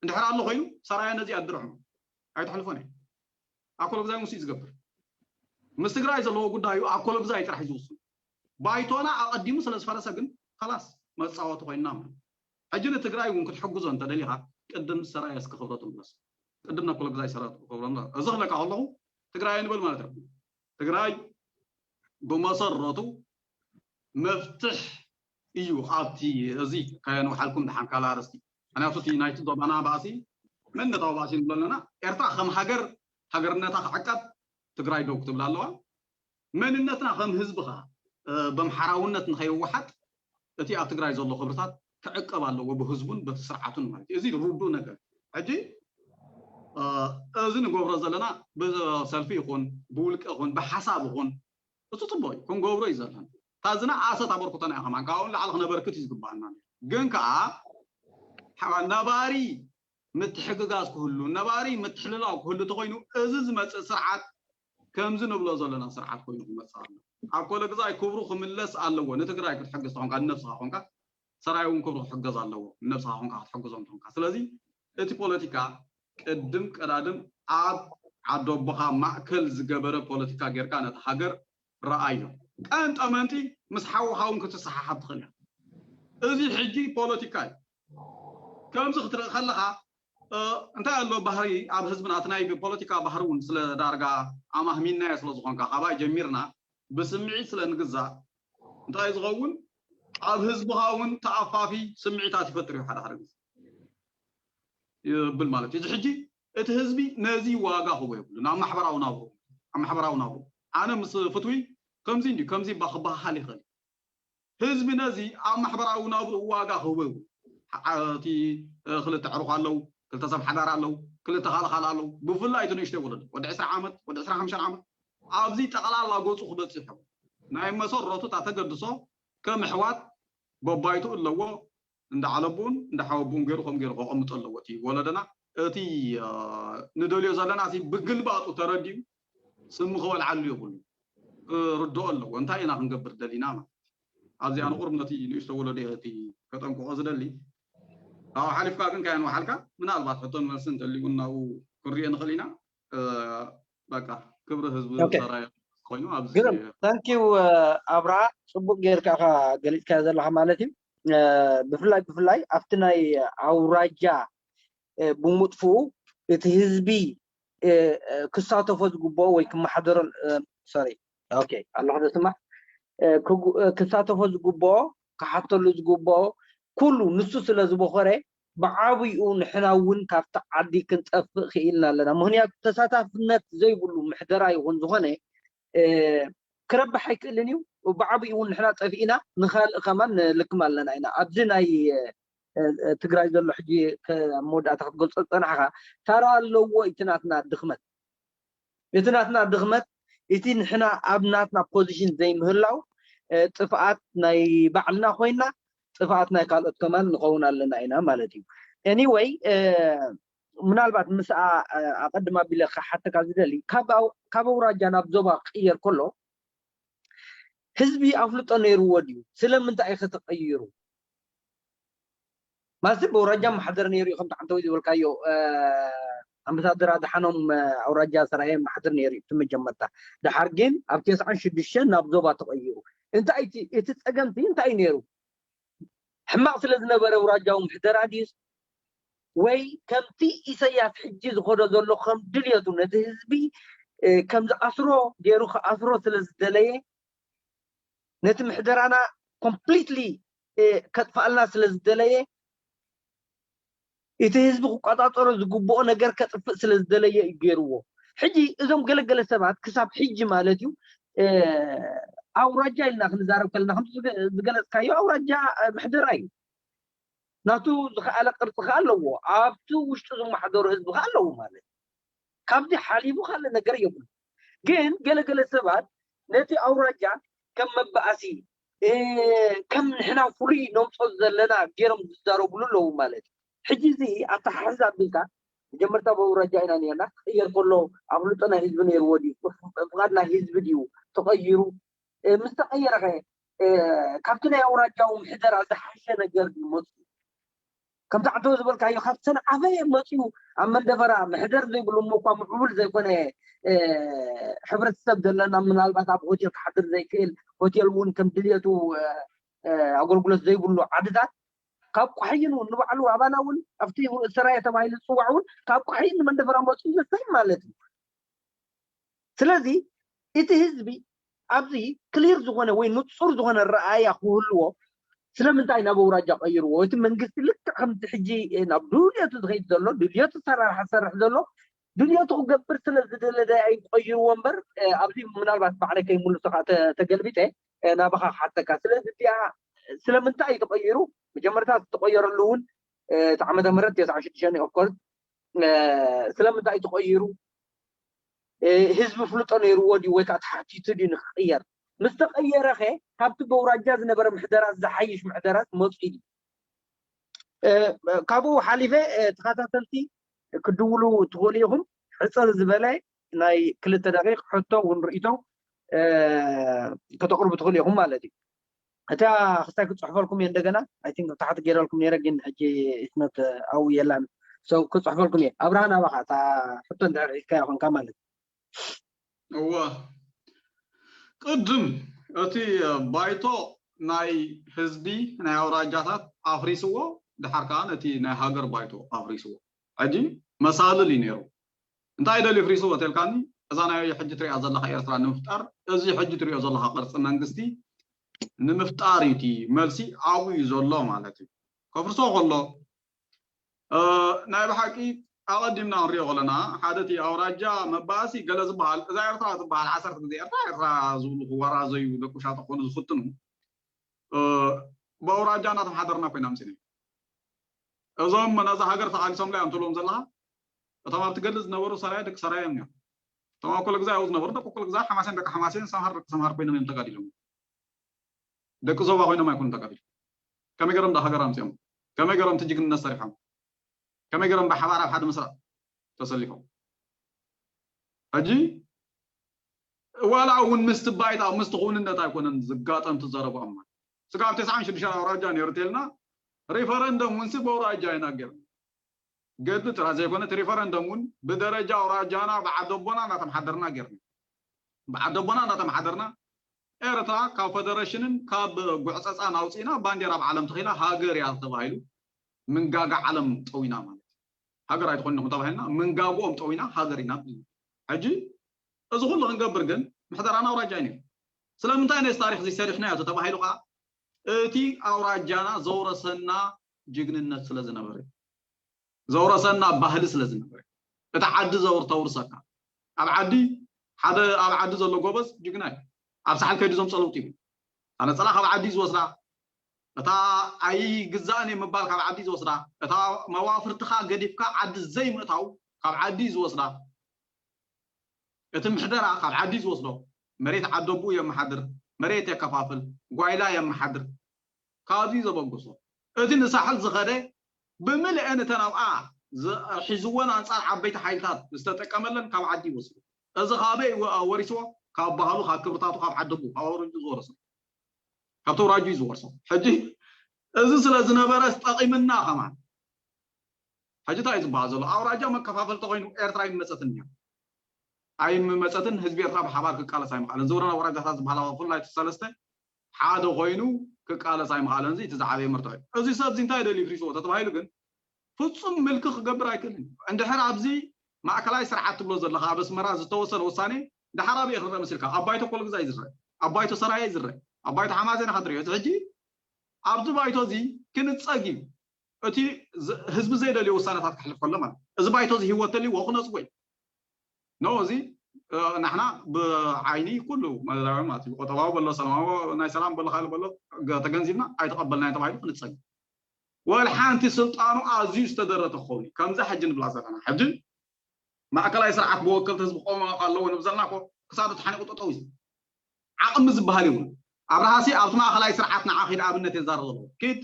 እንድሕር ኣሎ ኮይኑ ሰራየ ነዚ ኣድርሑ ኣይተሕልፎን እየ ኣኮሎ ግዛይ ሙሲ ዝገብር ምስ ትግራይ ዘለዎ ጉዳዩ ኣኮሎ ግዛይ ጥራሕ ዝውስኑ ባይቶና ኣቐዲሙ ስለ ዝፈረሰ ግን ከላስ መፃወቲ ኮይንና ማለት ሕጂ ንትግራይ እውን ክትሕግዞ እንተደሊኻ ቅድም ሰራየ እስኪ ክብረቱ ምለስ ቅድም ነኮሎ ግዛይ ሰራዊት ክብረቱ እዚ ክብለካ ከለኹ ትግራይ ንበል ማለት ትግራይ ብመሰረቱ መፍትሕ እዩ ኣብቲ እዚ ከየንውሓልኩም ድሓን ካልእ ኣርእስቲ ምክንያቱ እቲ ናይቲ ዞባና ባእሲ መንነታዊ ባእሲ ንብሎ ኣለና ኤርትራ ከም ሃገር ሃገርነታ ክዕቀብ ትግራይ ደው ክትብል ኣለዋ መንነትና ከም ህዝቢ ከዓ በምሓራውነት ንኸይወሓጥ እቲ ኣብ ትግራይ ዘሎ ክብርታት ክዕቀብ ኣለዎ ብህዝቡን በቲ ስርዓቱን ማለት እዩ እዚ ርዱእ ነገር ሕጂ እዚ ንገብሮ ዘለና ብሰልፊ ይኹን ብውልቂ ይኹን ብሓሳብ ይኹን እቲ ፅቡቅ እዩ ክንገብሮ እዩ ዘለና እታ ዝነኣሰት ኣበርክቶና እዩ ከማን ካብኡ ንላዕሊ ክነበርክት እዩ ዝግባኣና ግን ከዓ ነባሪ ምትሕግጋዝ ክህሉ ነባሪ ምትሕልላው ክህሉ ተኮይኑ እዚ ዝመፅእ ስርዓት ከምዚ ንብሎ ዘለና ስርዓት ኮይኑ ክመፅእ ኣሎ ኣብ ኮለ ግዛይ ክብሩ ክምለስ ኣለዎ ንትግራይ ክትሕግዝ ተኾንካ ንነብስኻ ኮንካ ሰራይ እውን ክብሩ ክሕገዝ ኣለዎ ንነብስኻ ኮንካ ክትሕግዞም ተኾንካ ስለዚ እቲ ፖለቲካ ቅድም ቀዳድም ኣብ ዓደቦኻ ማእከል ዝገበረ ፖለቲካ ጌርካ ነቲ ሃገር ረኣዮ ቀንጠ መንጢ ምስ ሓውኻ እውን ክትሰሓሓብ ትኽእል እያ እዚ ሕጂ ፖለቲካ እዩ ከምዚ ክትርኢ ከለኻ እንታይ ኣሎ ባህሪ ኣብ ህዝብና እቲ ናይ ፖለቲካ ባህሪ እውን ስለ ዳርጋ ኣማህሚናዮ ስለ ዝኾንካ ካባይ ጀሚርና ብስምዒት ስለ ንግዛእ እንታይ ዝኸውን ኣብ ህዝብኻ እውን ተኣፋፊ ስምዒታት ይፈጥር እዩ ሓደ ሓደ ግዜ ይብል ማለት እዩ እዚ ሕጂ እቲ ህዝቢ ነዚ ዋጋ ክቦ የብሉን ኣብ ማሕበራዊ ናብሩ ኣብ ማሕበራዊ ናብሩ ኣነ ምስ ፍትዊ ከምዚ እንዲ ከምዚ ባ ክበሃሃል ይኽእል ህዝቢ ነዚ ኣብ ማሕበራዊ ናብሩ ዋጋ ክህቦ ይብሉ። እቲ ክልተ ዕሩኽ ኣለዉ፣ ክልተ ሰብ ሓዳር ኣለዉ፣ ክልተ ካልእ ካልእ ኣለዉ። ብፍላይ እቲ ንእሽተይ ወለዶ ወዲ ዕስራ ዓመት ወዲ ዕስራ ሓሙሽተ ዓመት ኣብዚ ጠቕላላ ገፁ ክበፅሕ ናይ መሰረቱ እታ ተገድሶ ከም ኣሕዋት በባይቱ ኣለዎ እንዳ ዓለቡን እንዳ ሓወቡን ገይሩ ከም ገይሩ ከቐምጦ ኣለዎ እቲ ወለደና እቲ ንደልዮ ዘለና ብግልባጡ ተረዲኡ ስሚ ክበልዓሉ የብሉ ክርድኦ ኣለዎ እንታይ ኢና ክንገብር ደሊና ማለት ኣብዚኣ ንቁርብ ነቲ ንእሽቶ ወለዶ እቲ ከጠንቅቆ ዝደሊ ካብኡ ሓሊፍካ ግን ካያን ወሓልካ ምናልባት ሕቶን መልሲ እንተልዩ እውን ናብኡ ክንሪኦ ንኽእል ኢና በቃ ክብሪ ህዝቢ ሰራየ ኮይኑ ኣብዚ thank you ኣብርሃ ፅቡቅ ጌርካ ኢኻ ገሊፅካ ዘለካ ማለት እዩ ብፍላይ ብፍላይ ኣብቲ ናይ ኣውራጃ ብምጥፍኡ እቲ ህዝቢ ክሳተፎ ዝግብኦ ወይ ክመሓደሮ sorry okay ኣለኹ ዝስማዕ ክሳተፎ ዝግብኦ ክሓተሉ ዝግብኦ ኩሉ ንሱ ስለ ዝበኾረ ብዓብኡ ንሕና እውን ካብቲ ዓዲ ክንጠፍእ ክኢልና ኣለና። ምክንያቱ ተሳታፍነት ዘይብሉ ምሕደራ ይኹን ዝኾነ ክረብሕ ኣይክእልን እዩ። ብዓብኡ እውን ንሕና ጠፊእና ንካልእ ከማን ንልክም ኣለና ኢና። ኣብዚ ናይ ትግራይ ዘሎ ሕጂ መወዳእታ ክትገልፆ ዝፀናሕካ ታራ ኣለዎ። እቲ ናትና ድኽመት እቲ ናትና ድኽመት እቲ ንሕና ኣብ ናትና ፖዚሽን ዘይምህላው ጥፍኣት ናይ ባዕልና ኮይና ጥፍኣት ናይ ካልኦት ከማን ንኸውን ኣለና ኢና ማለት እዩ። Anyway፣ ምናልባት ምስኣ ኣቐድም ኣቢለ ክሓተካ ዝደሊ ካብ ኣውራጃ ናብ ዞባ ክቕየር ከሎ ህዝቢ ኣፍልጦ ነይርዎ ድዩ? ስለምንታይ እዩ ከተቐይሩ? ማለት በውራጃ ማሕደር ነይሩ እዩ ከምቲ ዓንተወይ ዝበልካዮ ኣምባሳደር ኣድሓኖም ኣውራጃ ሰራየ ማሕደር ነይሩ እዩ እቲ መጀመርታ። ድሓር ግን ኣብ ተስዓን ሽዱሽተን ናብ ዞባ ተቐይሩ። እንታይ እቲ ጸገምቲ እንታይ ነይሩ? ሕማቕ ስለ ዝነበረ ኣውራጃዊ ምሕደራ ድዩስ ወይ ከምቲ ኢሰያስ ሕጂ ዝኸዶ ዘሎ ከም ድልየቱ ነቲ ህዝቢ ከም ዝኣስሮ ገይሩ ክኣስሮ ስለ ዝደለየ ነቲ ምሕደራና ኮምፕሊትሊ ከጥፋልና ስለ ዝደለየ እቲ ህዝቢ ክቆጻጸሮ ዝግብኦ ነገር ከጥፍእ ስለ ዝደለየ እዩ ገይርዎ። ሕጂ እዞም ገለገለ ሰባት ክሳብ ሕጂ ማለት እዩ ኣውራጃ ኢልና ክንዛረብ ከለና ከምቲ ዝገለጽካዮ ኣውራጃ ምሕደራ እዩ። ናቱ ዝኸኣለ ቅርፂ ከ ኣለዎ። ኣብቲ ውሽጡ ዝመሓደሩ ህዝቢ ከ ኣለዉ ማለት ካብዚ ሓሊፉ ካልእ ነገር የብሉ። ግን ገለገለ ሰባት ነቲ ኣውራጃ ከም መባኣሲ ከም ንሕና ፍሉይ ነምፆ ዘለና ገይሮም ዝዛረብሉ ኣለዉ ማለት እዩ። ሕጂ እዚ ኣተሓሕዛ ኣቢልካ መጀመርታ ብኣውራጃ ኢና ነርና ክቕየር ከሎ ኣፍልጦ ናይ ህዝቢ ነይርዎ ድዩ ፍቓድ ናይ ህዝቢ ድዩ ተቐይሩ ምስ ተቐየረ ኸ ካብቲ ናይ ኣውራጃዊ ምሕደራ ዝሓሸ ነገር ድዩ መፅኡ? ከምቲ ዓንተወ ዝበልካዮ ካብ ሰንዓፈ መፅኡ ኣብ መንደፈራ ምሕደር ዘይብሉ እሞ እኳ ምዕቡል ዘይኮነ ሕብረተሰብ ዘለና ምናልባት ኣብ ሆቴል ክሓድር ዘይክእል ሆቴል እውን ከም ድልየቱ ኣገልግሎት ዘይብሉ ዓድታት ካብ ቋሕይን እውን ንባዕሉ ኣባና እውን ኣብቲ ሰራየ ተባሂሉ ዝፅዋዕ እውን ካብ ቋሕይን ንመንደፈራ መፅኡ ዘሳይ ማለት እዩ። ስለዚ እቲ ህዝቢ ኣብዚ ክሊር ዝኾነ ወይ ንፁር ዝኾነ ረኣያ ክህልዎ ስለምንታይ ናብ ኣውራጃ ቀይርዎ? እቲ መንግስቲ ልክዕ ከምቲ ሕጂ ናብ ድልየቱ ዝኸይድ ዘሎ ድልየቱ ሰራርሓ ዝሰርሕ ዘሎ ድልየቱ ክገብር ስለ ዝደለደ እዩ ቀይርዎ እምበር ኣብዚ ምናልባት ባዕለይ ከይምልሶ ከዓ ተገልቢጠ ናባኻ ክሓተካ። ስለዚ እዚኣ ስለምንታይ እዩ ተቐይሩ? መጀመርታ ዝተቐየረሉ እውን እቲ ዓመተ ምህረት ተስዓ ሽዱሽተ ኦፍኮርስ ስለምንታይ እዩ ተቐይሩ? ህዝቢ ፍልጦ ነይርዎ ድዩ ወይ ከዓ ተሓቲቱ ድዩ ንክቕየር? ምስ ተቐየረ ኸ ካብቲ በውራጃ ዝነበረ ምሕደራ ዝሓይሽ ምሕደራ መፅኡ ድዩ? ካብኡ ሓሊፈ ተኸታተልቲ ክድውሉ ትኽእሉ ኢኹም። ሕፅር ዝበለ ናይ ክልተ ደቂቕ ሕቶ እውን ርእቶ ከተቕርቡ ትኽእሉ ኢኹም ማለት እዩ። እታ ክስታይ ክፅሕፈልኩም እየ እንደገና። I think ታሕቲ ገይረልኩም ነይረ ግን ሕጂ it's not ኣው የላን። So ክፅሕፈልኩም እየ። ኣብርሃ ናባኻ እታ ሕቶ እንድሕር ሒዝካያ ኮንካ ማለት እዩ። እወ ቅድም እቲ ባይቶ ናይ ህዝቢ ናይ ኣውራጃታት ኣፍሪስዎ ድሓር ከዓ ነቲ ናይ ሃገር ባይቶ ኣፍሪስዎ። ሕጂ መሳልል እዩ ነይሩ። እንታይ ደልዩ ፍሪሱ ወተልካኒ እዛ ናይ ሕጂ ትሪኣ ዘለካ ኤርትራ ንምፍጣር እዚ ሕጂ ትሪኦ ዘለካ ቅርፂ መንግስቲ ንምፍጣር እዩ እቲ መልሲ ኣብኡ እዩ ዘሎ ማለት እዩ። ከፍርሶ ከሎ ናይ ብሓቂ ኣቐዲምና ክንሪኦ ከለና ሓደ እቲ ኣውራጃ መባእሲ ገለ ዝበሃል እዛ ኤርትራ ትበሃል ዓሰርተ ግዜ ኤርትራ ኤርትራ ዝብሉ ክወራዘዩ ደቂ ውሻጠ ክኾኑ ዝፍትኑ ብኣውራጃ እናተመሓደርና ኮይና ምፅና እዞም ነዛ ሃገር ተቓሊሶምላ እዮም ትብሎም ዘለኻ እቶም ኣብቲ ገድሊ ዝነበሩ ሰራየ ደቂ ሰራየ እዮም ነዮም እቶም ኣብ ኩለ ግዛ ኣብኡ ዝነበሩ ደቂ ኩለ ግዛ ሓማሴን ደቂ ሓማሴን ሰምሃር ደቂ ሰምሃር ኮይኖም እዮም ተጋዲሎም ደቂ ዞባ ኮይኖም ኣይኮኑን ተጋዲሎም ከመይ ገሮም ዳ ሃገር ኣምፅኦም ከመይ ገሮም እቲ ጅግንነት ሰሪሖም ከመይ ገሮም ብሓባር ኣብ ሓደ መስርዕ ተሰሊፎም ሕጂ ዋላ እውን ምስቲ ባይታ ምስቲ ክውንነት ኣይኮነን ዝጋጠም ትዘረቡ ኣማ ስጋብ ተስዓን ሽዱሽተን ኣውራጃ ነይሩ ተልና ሪፈረንደም እውን ሲ በውራጃ ኢና ገርና ገድሊ ጥራ ዘይኮነ እቲ ሪፈረንደም እውን ብደረጃ ኣውራጃና ብዓደቦና እናተመሓደርና ገርና ብዓደቦና እናተመሓደርና ኤርትራ ካብ ፈደረሽንን ካብ ጉዕፀፃን ኣውፂእና ባንዴራ ኣብ ዓለም ተኺላ ሃገር እያ ተባሂሉ ምንጋጋ ዓለም ጠዊና ማለት ሃገር ኣይትኾንኹም ተባሂልና ምንጋግኦም ጠዊና ሃገር ኢና ሕጂ እዚ ኩሉ ክንገብር ግን ምሕደራና ኣውራጃ እዩ ስለምንታይ ነዚ ታሪክ እዚ ሰሪሕናዮ ተባሂሉ ከዓ እቲ ኣውራጃና ዘውረሰና ጅግንነት ስለ ዝነበረ፣ ዘውረሰና ባህሊ ስለ ዝነበረ፣ እቲ ዓዲ ዘውር ተውርሰካ። ኣብ ዓዲ ሓደ ኣብ ዓዲ ዘሎ ጎበዝ ጅግና እዩ። ኣብ ሳሕል ከይዱ ዘምፀ ለውጢ እዩ። ኣነፀላ ካብ ዓዲ እዩ ዝወስዳ። እታ ኣይግዛእን እየ ምባል ካብ ዓዲ እዩ ዝወስዳ። እታ መዋፍርትኻ ገዲፍካ ዓዲ ዘይምእታው ካብ ዓዲ እዩ ዝወስዳ። እቲ ምሕደራ ካብ ዓዲ እዩ ዝወስዶ። መሬት ዓደቡ የመሓድር፣ መሬት የከፋፍል፣ ጓይላ የመሓድር። ካብዚ ዘበግሶ እቲ ንሳሕል ዝኸደ ብምልአን እተን ኣብኣ ሒዝወን ኣንጻር ዓበይቲ ሓይልታት ዝተጠቀመለን ካብ ዓዲ ይወስዱ። እዚ ካበይ ወ- ወሪስዎ? ካብ ባህሉ፣ ካብ ክብርታቱ፣ ካብ ዓደቡ፣ ካብ ኣውራጁ ዝወረሶ፣ ካብ ተውራጁ እዩ ዝወርሶ። ሕጂ እዚ ስለ ዝነበረ ጠቂምና ከማን ሕጂ እንታይ እዩ ዝበሃል ዘሎ? ኣውራጃ መከፋፈል ተኮይኑ ኤርትራ ኣይመፀትን እያ። ኣይመፀትን፣ ህዝቢ ኤርትራ ብሓባር ክቃለስ ኣይምኽኣለን። ዝውረና ኣውራጃታት ዝበሃላ ብፍላይ እቲ ሰለስተ ሓደ ኮይኑ ክቃለስ ኣይምኽኣለን። እዚ እቲ ዝዓበየ መርትዖ እዩ። እዚ ሰብ እዚ እንታይ ደልዩ ፍሪስዎ ተተባሂሉ ግን ፍጹም ምልኪ ክገብር ኣይክእልን። እንድሕር ኣብዚ ማእከላይ ስርዓት ትብሎ ዘለኻ ኣብ ኣስመራ ዝተወሰነ ውሳኔ ድሓር ኣበይ ክረአ መሲልካ? ኣብ ባይቶ ኮሎ ግዛይ ዝረአ፣ ኣብ ባይቶ ሰራየ ዝረአ፣ ኣብ ባይቶ ሓማሴን ኢኻ ትሪኦ። እዚ ሕጂ ኣብዚ ባይቶ እዚ ክንጸግ እዩ። እቲ ዝ- ህዝቢ ዘይደልዮ ውሳነታት ክሕልፍ ከሎ ማለት እዩ። እዚ ባይቶ እዚ ህይወት ተልይዎ ክነጽጎ እዩ። ኖ እዚ እ፣ ንሕና ብዓይኒ ኩሉ መዳያዊ ማለት እዩ። ቁጠባዊ በሎ፣ ሰላማዊ ናይ ሰላም በሎ፣ ካልእ በሎ ገ- ተገንዚብና ኣይተቐበልናዮ ተባሂሉ ክንጸግ። ወል ሓንቲ ስልጣኑ ኣዝዩ ዝተደረተ ክኸውን እዩ። ከምዚ ሕጂ ንብላ ዘለና ሕጂ ማእከላይ ስርዓት ብወከልቲ ህዝቢ ክቆም ኣለዎ ንብል ዘለና እኮ ክሳዱ ተሓኒቑ ጠጠው እዩ። ዓቕሚ ዝበሃል የብሉ። ኣብርሃሲ ኣብቲ ማእከላይ ስርዓት ንዓ ኺድ ኣብነት የዛረበ ኣለዎ። ኪድ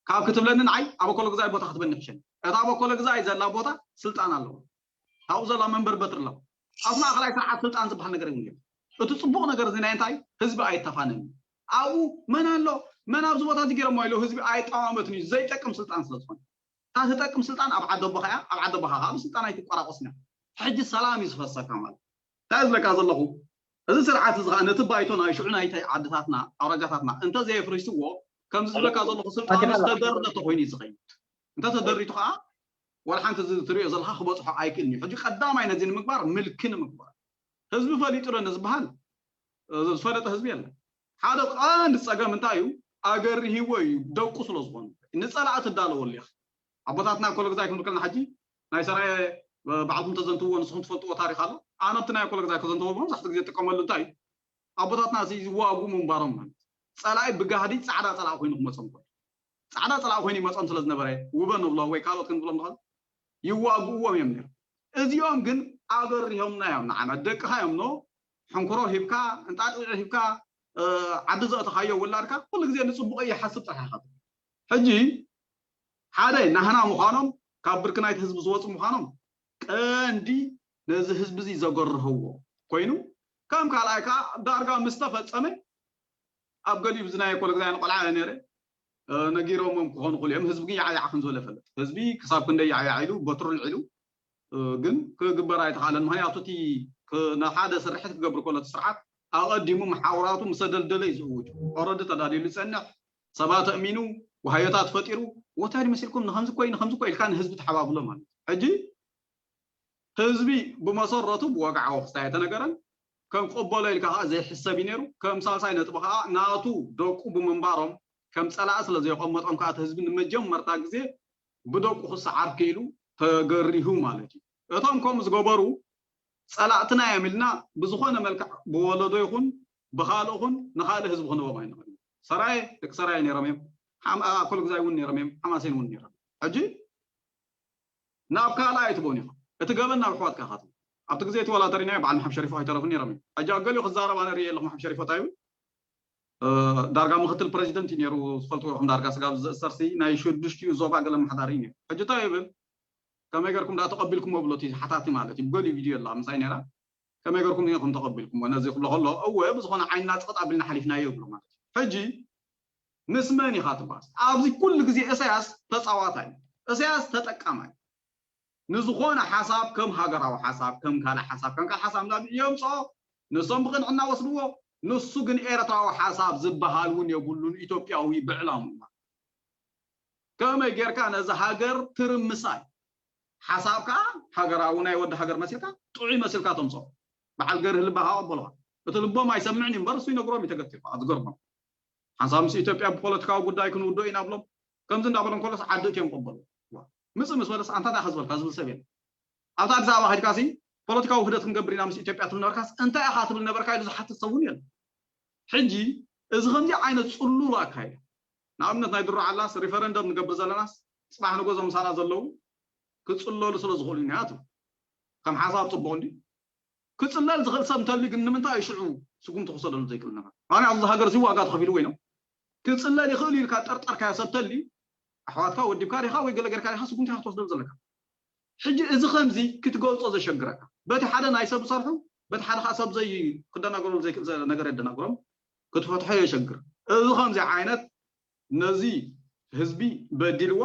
ካብ ክትብለኒ ንዓይ ኣብ ኣኮሎ ግዛይ ቦታ ክትበኒ ክሸኒ። እታ ኣብ ኣኮሎ ግዛይ ዘላ ቦታ ስልጣን ኣለዎ። ካብኡ ዘላ መንበር በትሪ ኣለዎ። ኣብ ማእከላይ ስርዓት ስልጣን ዝበሃል ነገር የብሉ። እቲ ጽቡቕ ነገር እዚ ናይ እንታይ ህዝቢ ኣይተፋነን። ኣብኡ መን ኣሎ መን ኣብዚ ቦታ እዚ ገይሮሞ ኢሉ ህዝቢ ኣይጠማመትን እዩ ዘይጠቅም ስልጣን ስለ ዝኾነ። እታ ትጠቅም ስልጣን ኣብ ዓዲ ኣቦኻ እያ። ኣብ ዓዲ ኣቦኻ ከዓ ብስልጣን ኣይትቆራቆስን እያ። ሕጂ ሰላም እዩ ዝፈሰካ ማለት እንታይ ዝብለካ ዘለኹ? እዚ ስርዓት እዚ ከዓ ነቲ ባይቶ ናይ ሽዑ ናይታይ ዓድታትና ኣውራጃታትና እንተዘየፍሪስዎ ከምዚ ዝብለካ ዘለኹ ስልጣኑ ዝተደርተ ተኮይኑ እዩ ዝኸይድ። እንተተደሪቱ ከዓ ዋላ ሓንቲ እዚ ትሪኦ ዘለካ ክበፅሖ ኣይክእልን እዩ። ሕጂ ቀዳማይ ነዚ ንምግባር ምልኪ ንምግባር ህዝቢ ፈሊጡ ዶ ዝበሃል ዝፈለጠ ህዝቢ የለን። ሓደ ቀንዲ ፀገም እንታይ እዩ? ኣገርሂዎ እዩ ደቁ ስለ ዝኾኑ ንፀላእ ትዳለወሉ ኢኻ። ኣቦታትና ኮሎ ግዛይ ክንብል ከለና ሕጂ ናይ ሰራየ ባዕልኩም ተዘንትዎ ንስኹም ትፈልጥዎ ታሪክ ኣሎ። ኣነ ኣብቲ ናይ ኮሎ ግዛይ ከዘንትዎ መብዛሕትኡ ግዜ ጥቀመሉ እንታይ እዩ? ኣቦታትና እዚ ዝዋጉ ምንባሮም ማለት ፀላኢ ብጋህዲ ፃዕዳ ፀላኢ ኮይኑ ክመፆም ኮይኑ ፃዕዳ ፀላኢ ኮይኑ ይመፆም ስለ ዝነበረ ውበ ንብሎ ወይ ካልኦት ክንብሎም ንኽእል ይዋግእዎም እዮም ነይሮም። እዚኦም ግን ኣገሪሆምና እዮም ንዓና ደቅኻ እዮም ኖ ሕንኩሮ ሂብካ እንጣጢዕ ሂብካ ዓዲ ዘእተኻዮ ውላድካ ኩሉ ግዜ ንፅቡቕ ይሓስብ ጥራሕ ኢኻ። ሕጂ ሓደ ናህና ምዃኖም ካብ ብርኪ ናይቲ ህዝቢ ዝወፁ ምዃኖም ቀንዲ ነዚ ህዝቢ እዚ ዘገርህዎ ኮይኑ ከም ካልኣይ ከዓ ዳርጋ ምስ ተፈፀመ ኣብ ገሊኡ ብዝናየ ኮለግዛይ ንቆልዓ እየ ነይረ ነጊሮሞም ክኾኑ ክእሉ እዮም። ህዝቢ ግን ያዕያዕ ከም ዝበለ ፈልጥ ህዝቢ ክሳብ ክንደይ ያዕያዕ ኢሉ በትሩ ልዒሉ ግን ክግበር ኣይተኻለን። ምክንያቱ እቲ ንሓደ ስርሕት ክገብር ከሎ እቲ ስርዓት ኣቐዲሙ መሓውራቱ ምስ ኣደልደለ እዩ ዝእውጁ። ኦረዲ ተዳልዩሉ ይፀንሕ፣ ሰባት ኣእሚኑ፣ ዋህዮታት ፈጢሩ፣ ወታደር መሲልኩም ንከምዚ ኮይ ንከምዚ ኮይ ኢልካ ንህዝቢ ተሓባብሎ ማለት እዩ። ሕጂ ህዝቢ ብመሰረቱ ብወግዓዊ ክስታይ ኣይተነገረን። ከም ቅበሎ ኢልካ ከዓ ዘይሕሰብ እዩ ነይሩ። ከም ሳልሳይ ነጥቢ ከዓ ናቱ ደቁ ብምንባሮም ከም ፀላኢ ስለ ዘየቐመጦም ከዓ እቲ ህዝቢ ንመጀመርታ ግዜ ብደቁ ክሰዓር ክኢሉ ተገሪሁ ማለት እዩ። እቶም ከምኡ ዝገበሩ ፀላእትና እዮም ኢልና ብዝኾነ መልክዕ ብወለዶ ይኹን ብኻልእ ኹን ንኻልእ ህዝቢ ክንቦም ኣይንኽእል። ሰራየ ደቂ ሰራየ ነይሮም እዮም። ሓም- ኣኮል ግዛይ እውን ነይሮም እዮም። ሓማሴን እውን ነይሮም። ሕጂ ናብ ካልእ ኣይትቦን ኢኻ። እቲ ገበን ናብ ኣሕዋትካ ኢኻ ትቦ። ኣብቲ ግዜ እቲ ዋላ ተሪናዮ በዓል መሓመድ ሸሪፎ ኣይተረፉን ነይሮም እዮም። ሕጂ ኣብ ገሊኡ ክዛረብ ኣነ ርእየ ኣለኹ መሓመድ ሸሪፎ እንታይ ይብል ዳርጋ ምክትል ፕረዚደንት እዩ ነይሩ ዝፈልጥዎ ኢኹም ዳርጋ ስጋብ ዝእሰርሲ ናይ ሽዱሽቲኡ ዞባ ገለ ኣመሓዳሪ እዩ ነይሩ ሕጂ እንታይ ይብል ከመይ ገርኩም ዳ ተቐቢልኩሞ ብሎ እቲ ሓታቲ ማለት እዩ ብገሊኡ ቪድዮ ኣላ ምሳይ ነይራ ከመይ ገርኩም ኢኹም ተቐቢልኩሞ ነዚ ክብሎ ከሎ እወ ብዝኾነ ዓይንና ፅቕጥ ኣቢልና ሓሊፍናዮ ይብሎ ማለት እዩ ሕጂ ምስ መን ኢኻ ትባስ ኣብዚ ኩሉ ግዜ እሳያስ ተፃዋታይ እሳያስ ተጠቃማይ ንዝኾነ ሓሳብ ከም ሃገራዊ ሓሳብ ከም ካልእ ሓሳብ ከም ካልእ ሓሳብ ናብ የምፅኦ ንሶም ብቅንዕና ወስድዎ ንሱ ግን ኤርትራዊ ሓሳብ ዝበሃል እውን የብሉን ኢትዮጵያዊ ብዕላሙ ማለት ከመይ ጌርካ ነዚ ሃገር ትርምሳይ ሓሳብካ ሃገራዊ ናይ ወዲ ሃገር መሲልካ ጥዑይ መሲልካ ተምፅኦ በዓል ገርህ ልባካ ቀበልካ እቲ ልቦም ኣይሰምዕን እዩ እምበር እሱ ይነግሮም እዩ ተገቲርካ ዝገርሞም ሓንሳብ ምስ ኢትዮጵያ ብፖለቲካዊ ጉዳይ ክንውድኦ ኢና ብሎም። ከምዚ እንዳበሎም ከሎስ ዓዲ እትዮም ቀበሉ። ምጽእ ምስ በለስ ኣንታ እንታይ ዝበልካ ዝብል ሰብ የለን። ኣብታ ኣዲስ ኣበባ ከድካሲ ፖለቲካዊ ውህደት ክንገብር ኢና ምስ ኢትዮጵያ ትብል ነበርካስ እንታይ ኢኻ ትብል ነበርካ ኢሉ ዝሓትት ሰብ እውን የለን። ሕጂ እዚ ከምዚ ዓይነት ጽሉል ኣካይዳ፣ ንኣብነት ናይ ድሮ ዓላስ ሪፈረንደም ንገብር ዘለናስ ጽባሕ ንጎ ዞም ምሳና ዘለዉ ክጽለሉ ስለ ዝኽእሉ ኢና ትብል። ከም ሓሳብ ጽቡቕ እንዲ ክጽለል ዝኽእል ሰብ እንተልዩ ግን ንምንታይ እዩ ሽዑ ስጉምቲ ክወሰደሉ ዘይክእል ነበር? ኣነ ኣብዚ ሃገር እዚ ዋጋ ተኸፊሉ ወይ ነው ክጽለል ይኽእል ኢልካ ጠርጠርካዮ ሰብ ተልዩ ኣሕዋትካ ወዲብካ ዲኻ ወይ ገለ ጌርካ ዲኻ ስጉምቲ ኢኻ ክትወስደሉ ዘለካ። ሕጂ እዚ ከምዚ ክትገልጾ ዘሸግረካ በቲ ሓደ ናይ ሰብ ዝሰርሑ በቲ ሓደ ከዓ ሰብ ዘይ ክደናገረሉ ዘይክእል ዘ- ነገር የደናግሮም ክትፈትሖ የሸግር። እዚ ከምዚ ዓይነት ነዚ ህዝቢ በዲልዎ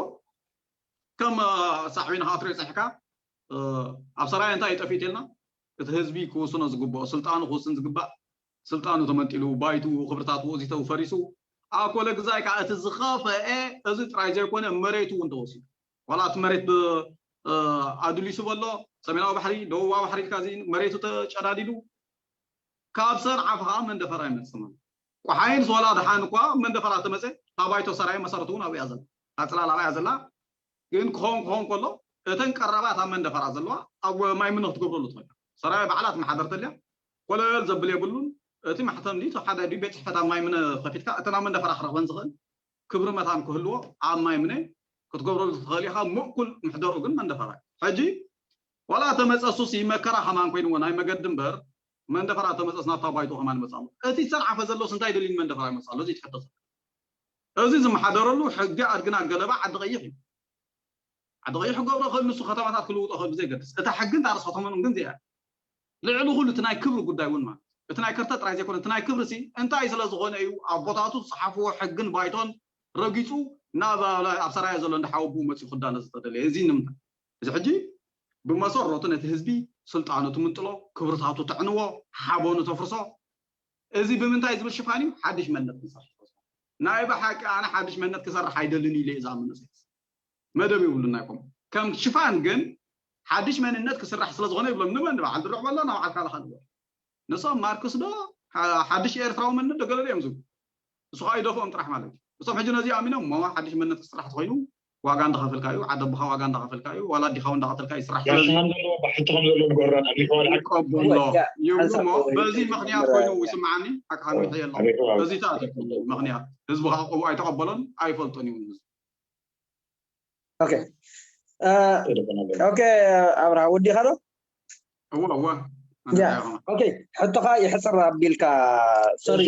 ከም ሳዕቤን ከኣትሮ ይፀሕካ ኣብ ሰራየ እንታይ እዩ ጠፊኡ ተልና እቲ ህዝቢ ክውስኖ ዝግብኦ ስልጣኑ ክውስን ዝግባእ ስልጣኑ ተመንጢሉ ባይቱ ክብርታቱ ወዚተው ፈሪሱ ኣኮለ ግዛይ ከዓ እቲ ዝኸፈአ እዚ ጥራይ ዘይኮነ መሬቱ እውን ተወሲዱ ዋላ እቲ መሬት ኣድሊሱ በሎ ሰሜናዊ ባሕሪ ደቡባዊ ባሕሪ ኢልካ እዚ መሬቱ ተጨዳዲዱ ካብ ሰንዓፈ ከዓ መንደፈራ ይመፅእ ማለት ቁሓይን ዝወላ ድሓን እኳ መንደፈራ ተመፀ ታባይቶ ሰራይ መሰረቱ እውን ኣብያ ዘላ ኣፅላል ኣብያ ዘላ ግን ክኸውን ክኸውን ከሎ እተን ቀረባት ኣብ መንደፈራ ዘለዋ ኣብ ማይ ምነ ክትገብረሉ ትኽእል ሰራይ ባዕላ ትመሓደር ተልያ ኮለል ዘብል የብሉን እቲ ማሕተም ዲ ሓደ ዲ ቤት ፅሕፈት ኣብ ማይ ምነ ከፊትካ እተን ኣብ መንደፈራ ክረኽበን ዝኽእል ክብሪ መታን ክህልዎ ኣብ ማይ ምነ ክትገብረሉ ትኽእል ኢኻ ምእኩል ምሕደሩ ግን መንደፈራ ሕጂ ዋላ ተመፀ ሱሲ መከራ ከማን ኮይንዎ ናይ መገዲ እምበር መንደፈራ ተመፀስ ናብታ ባይቶ ከማን ይመፅእ ኣሎ እቲ ዝሰንዓፈ ዘለውስ እንታይ ደልዩ ንመንደፈራ ይመፅእ ኣሎ እዚ ትሕቶ እዚ ዝመሓደረሉ ሕጊ ኣድግና ገለባ ዓዲ ቀይሕ እዩ ዓዲ ቀይሕ ክገብሮ ክእል ንሱ ከተማታት ክልውጦ ክእል ብዘይገድስ እታ ሕጊ እንተ ኣርስ ከተመኑ ግን እዚኣ ልዕሊ ኩሉ እቲ ናይ ክብሪ ጉዳይ እውን ማለት እቲ ናይ ከርተ ጥራይ ዘይኮነ እቲ ናይ ክብሪ ሲ እንታይ ስለ ዝኾነ እዩ ኣቦታቱ ዝፀሓፍዎ ሕግን ባይቶን ረጊፁ ናብ ኣብ ሰራየ ዘሎ እንዳ ሓወቡ መፂኡ ክዳነ ዝተደለየ እዚ ንምንታይ እዚ ሕጂ ብመሰረቱ ነቲ ህዝቢ ስልጣኑ ትምንጥሎ ክብርታቱ ተዕንዎ ሓበኑ ተፍርሶ እዚ ብምንታይ ዝብል ሽፋን እዩ ሓድሽ መንነት ክንሰርሕ ናይ ብሓቂ ኣነ ሓድሽ መንነት ክሰርሕ ኣይደልን ኢለ እዛ መንእሰይ መደብ የብሉን ኣይኮም ከም ሽፋን ግን ሓድሽ መንነት ክስራሕ ስለ ዝኾነ ይብሎም ንመን ንበዓል ድርዕ በሎ ናብ ዓልካ ለካ ንበል ንሶም ማርክስ ዶ ሓድሽ ኤርትራዊ መንነት ዶ ገለለ እዮም ዝብሉ እሱ ከዓ ይደፍኦም ጥራሕ ማለት እዩ እሶም ሕጂ ነዚ ኣሚኖም ሞ ሓድሽ መንነት ክስራሕ ተኮይኑ ዋጋ እንዳኸፈልካ እዩ ዓደቦኻ ዋጋ እንዳኸፈልካ እዩ ዋላ ኣዲኻ እንዳኸፈልካ እዩ ስራሕ ስለዚ ከም ዘለዎ ባሕቲ ከም ዘለዎ ንገሮና ኣሚኮ ወላ ይቀበሎ ይብሉ ሞ በዚ ምክንያት ኮይኑ ይስምዓኒ ሓቅኻ ምሕየሎ በዚ ተኣትኩ ምክንያት ህዝቢ ከዓ ቆቡ ኣይተቀበሎን ኣይፈልጦን እዩ ህዝቢ ኦኬ ኦኬ ኣብርሃ ወዲኻ ዶ እወ እወ ኦኬ ሕቶኻ ይሕፅር ኣቢልካ ሶሪ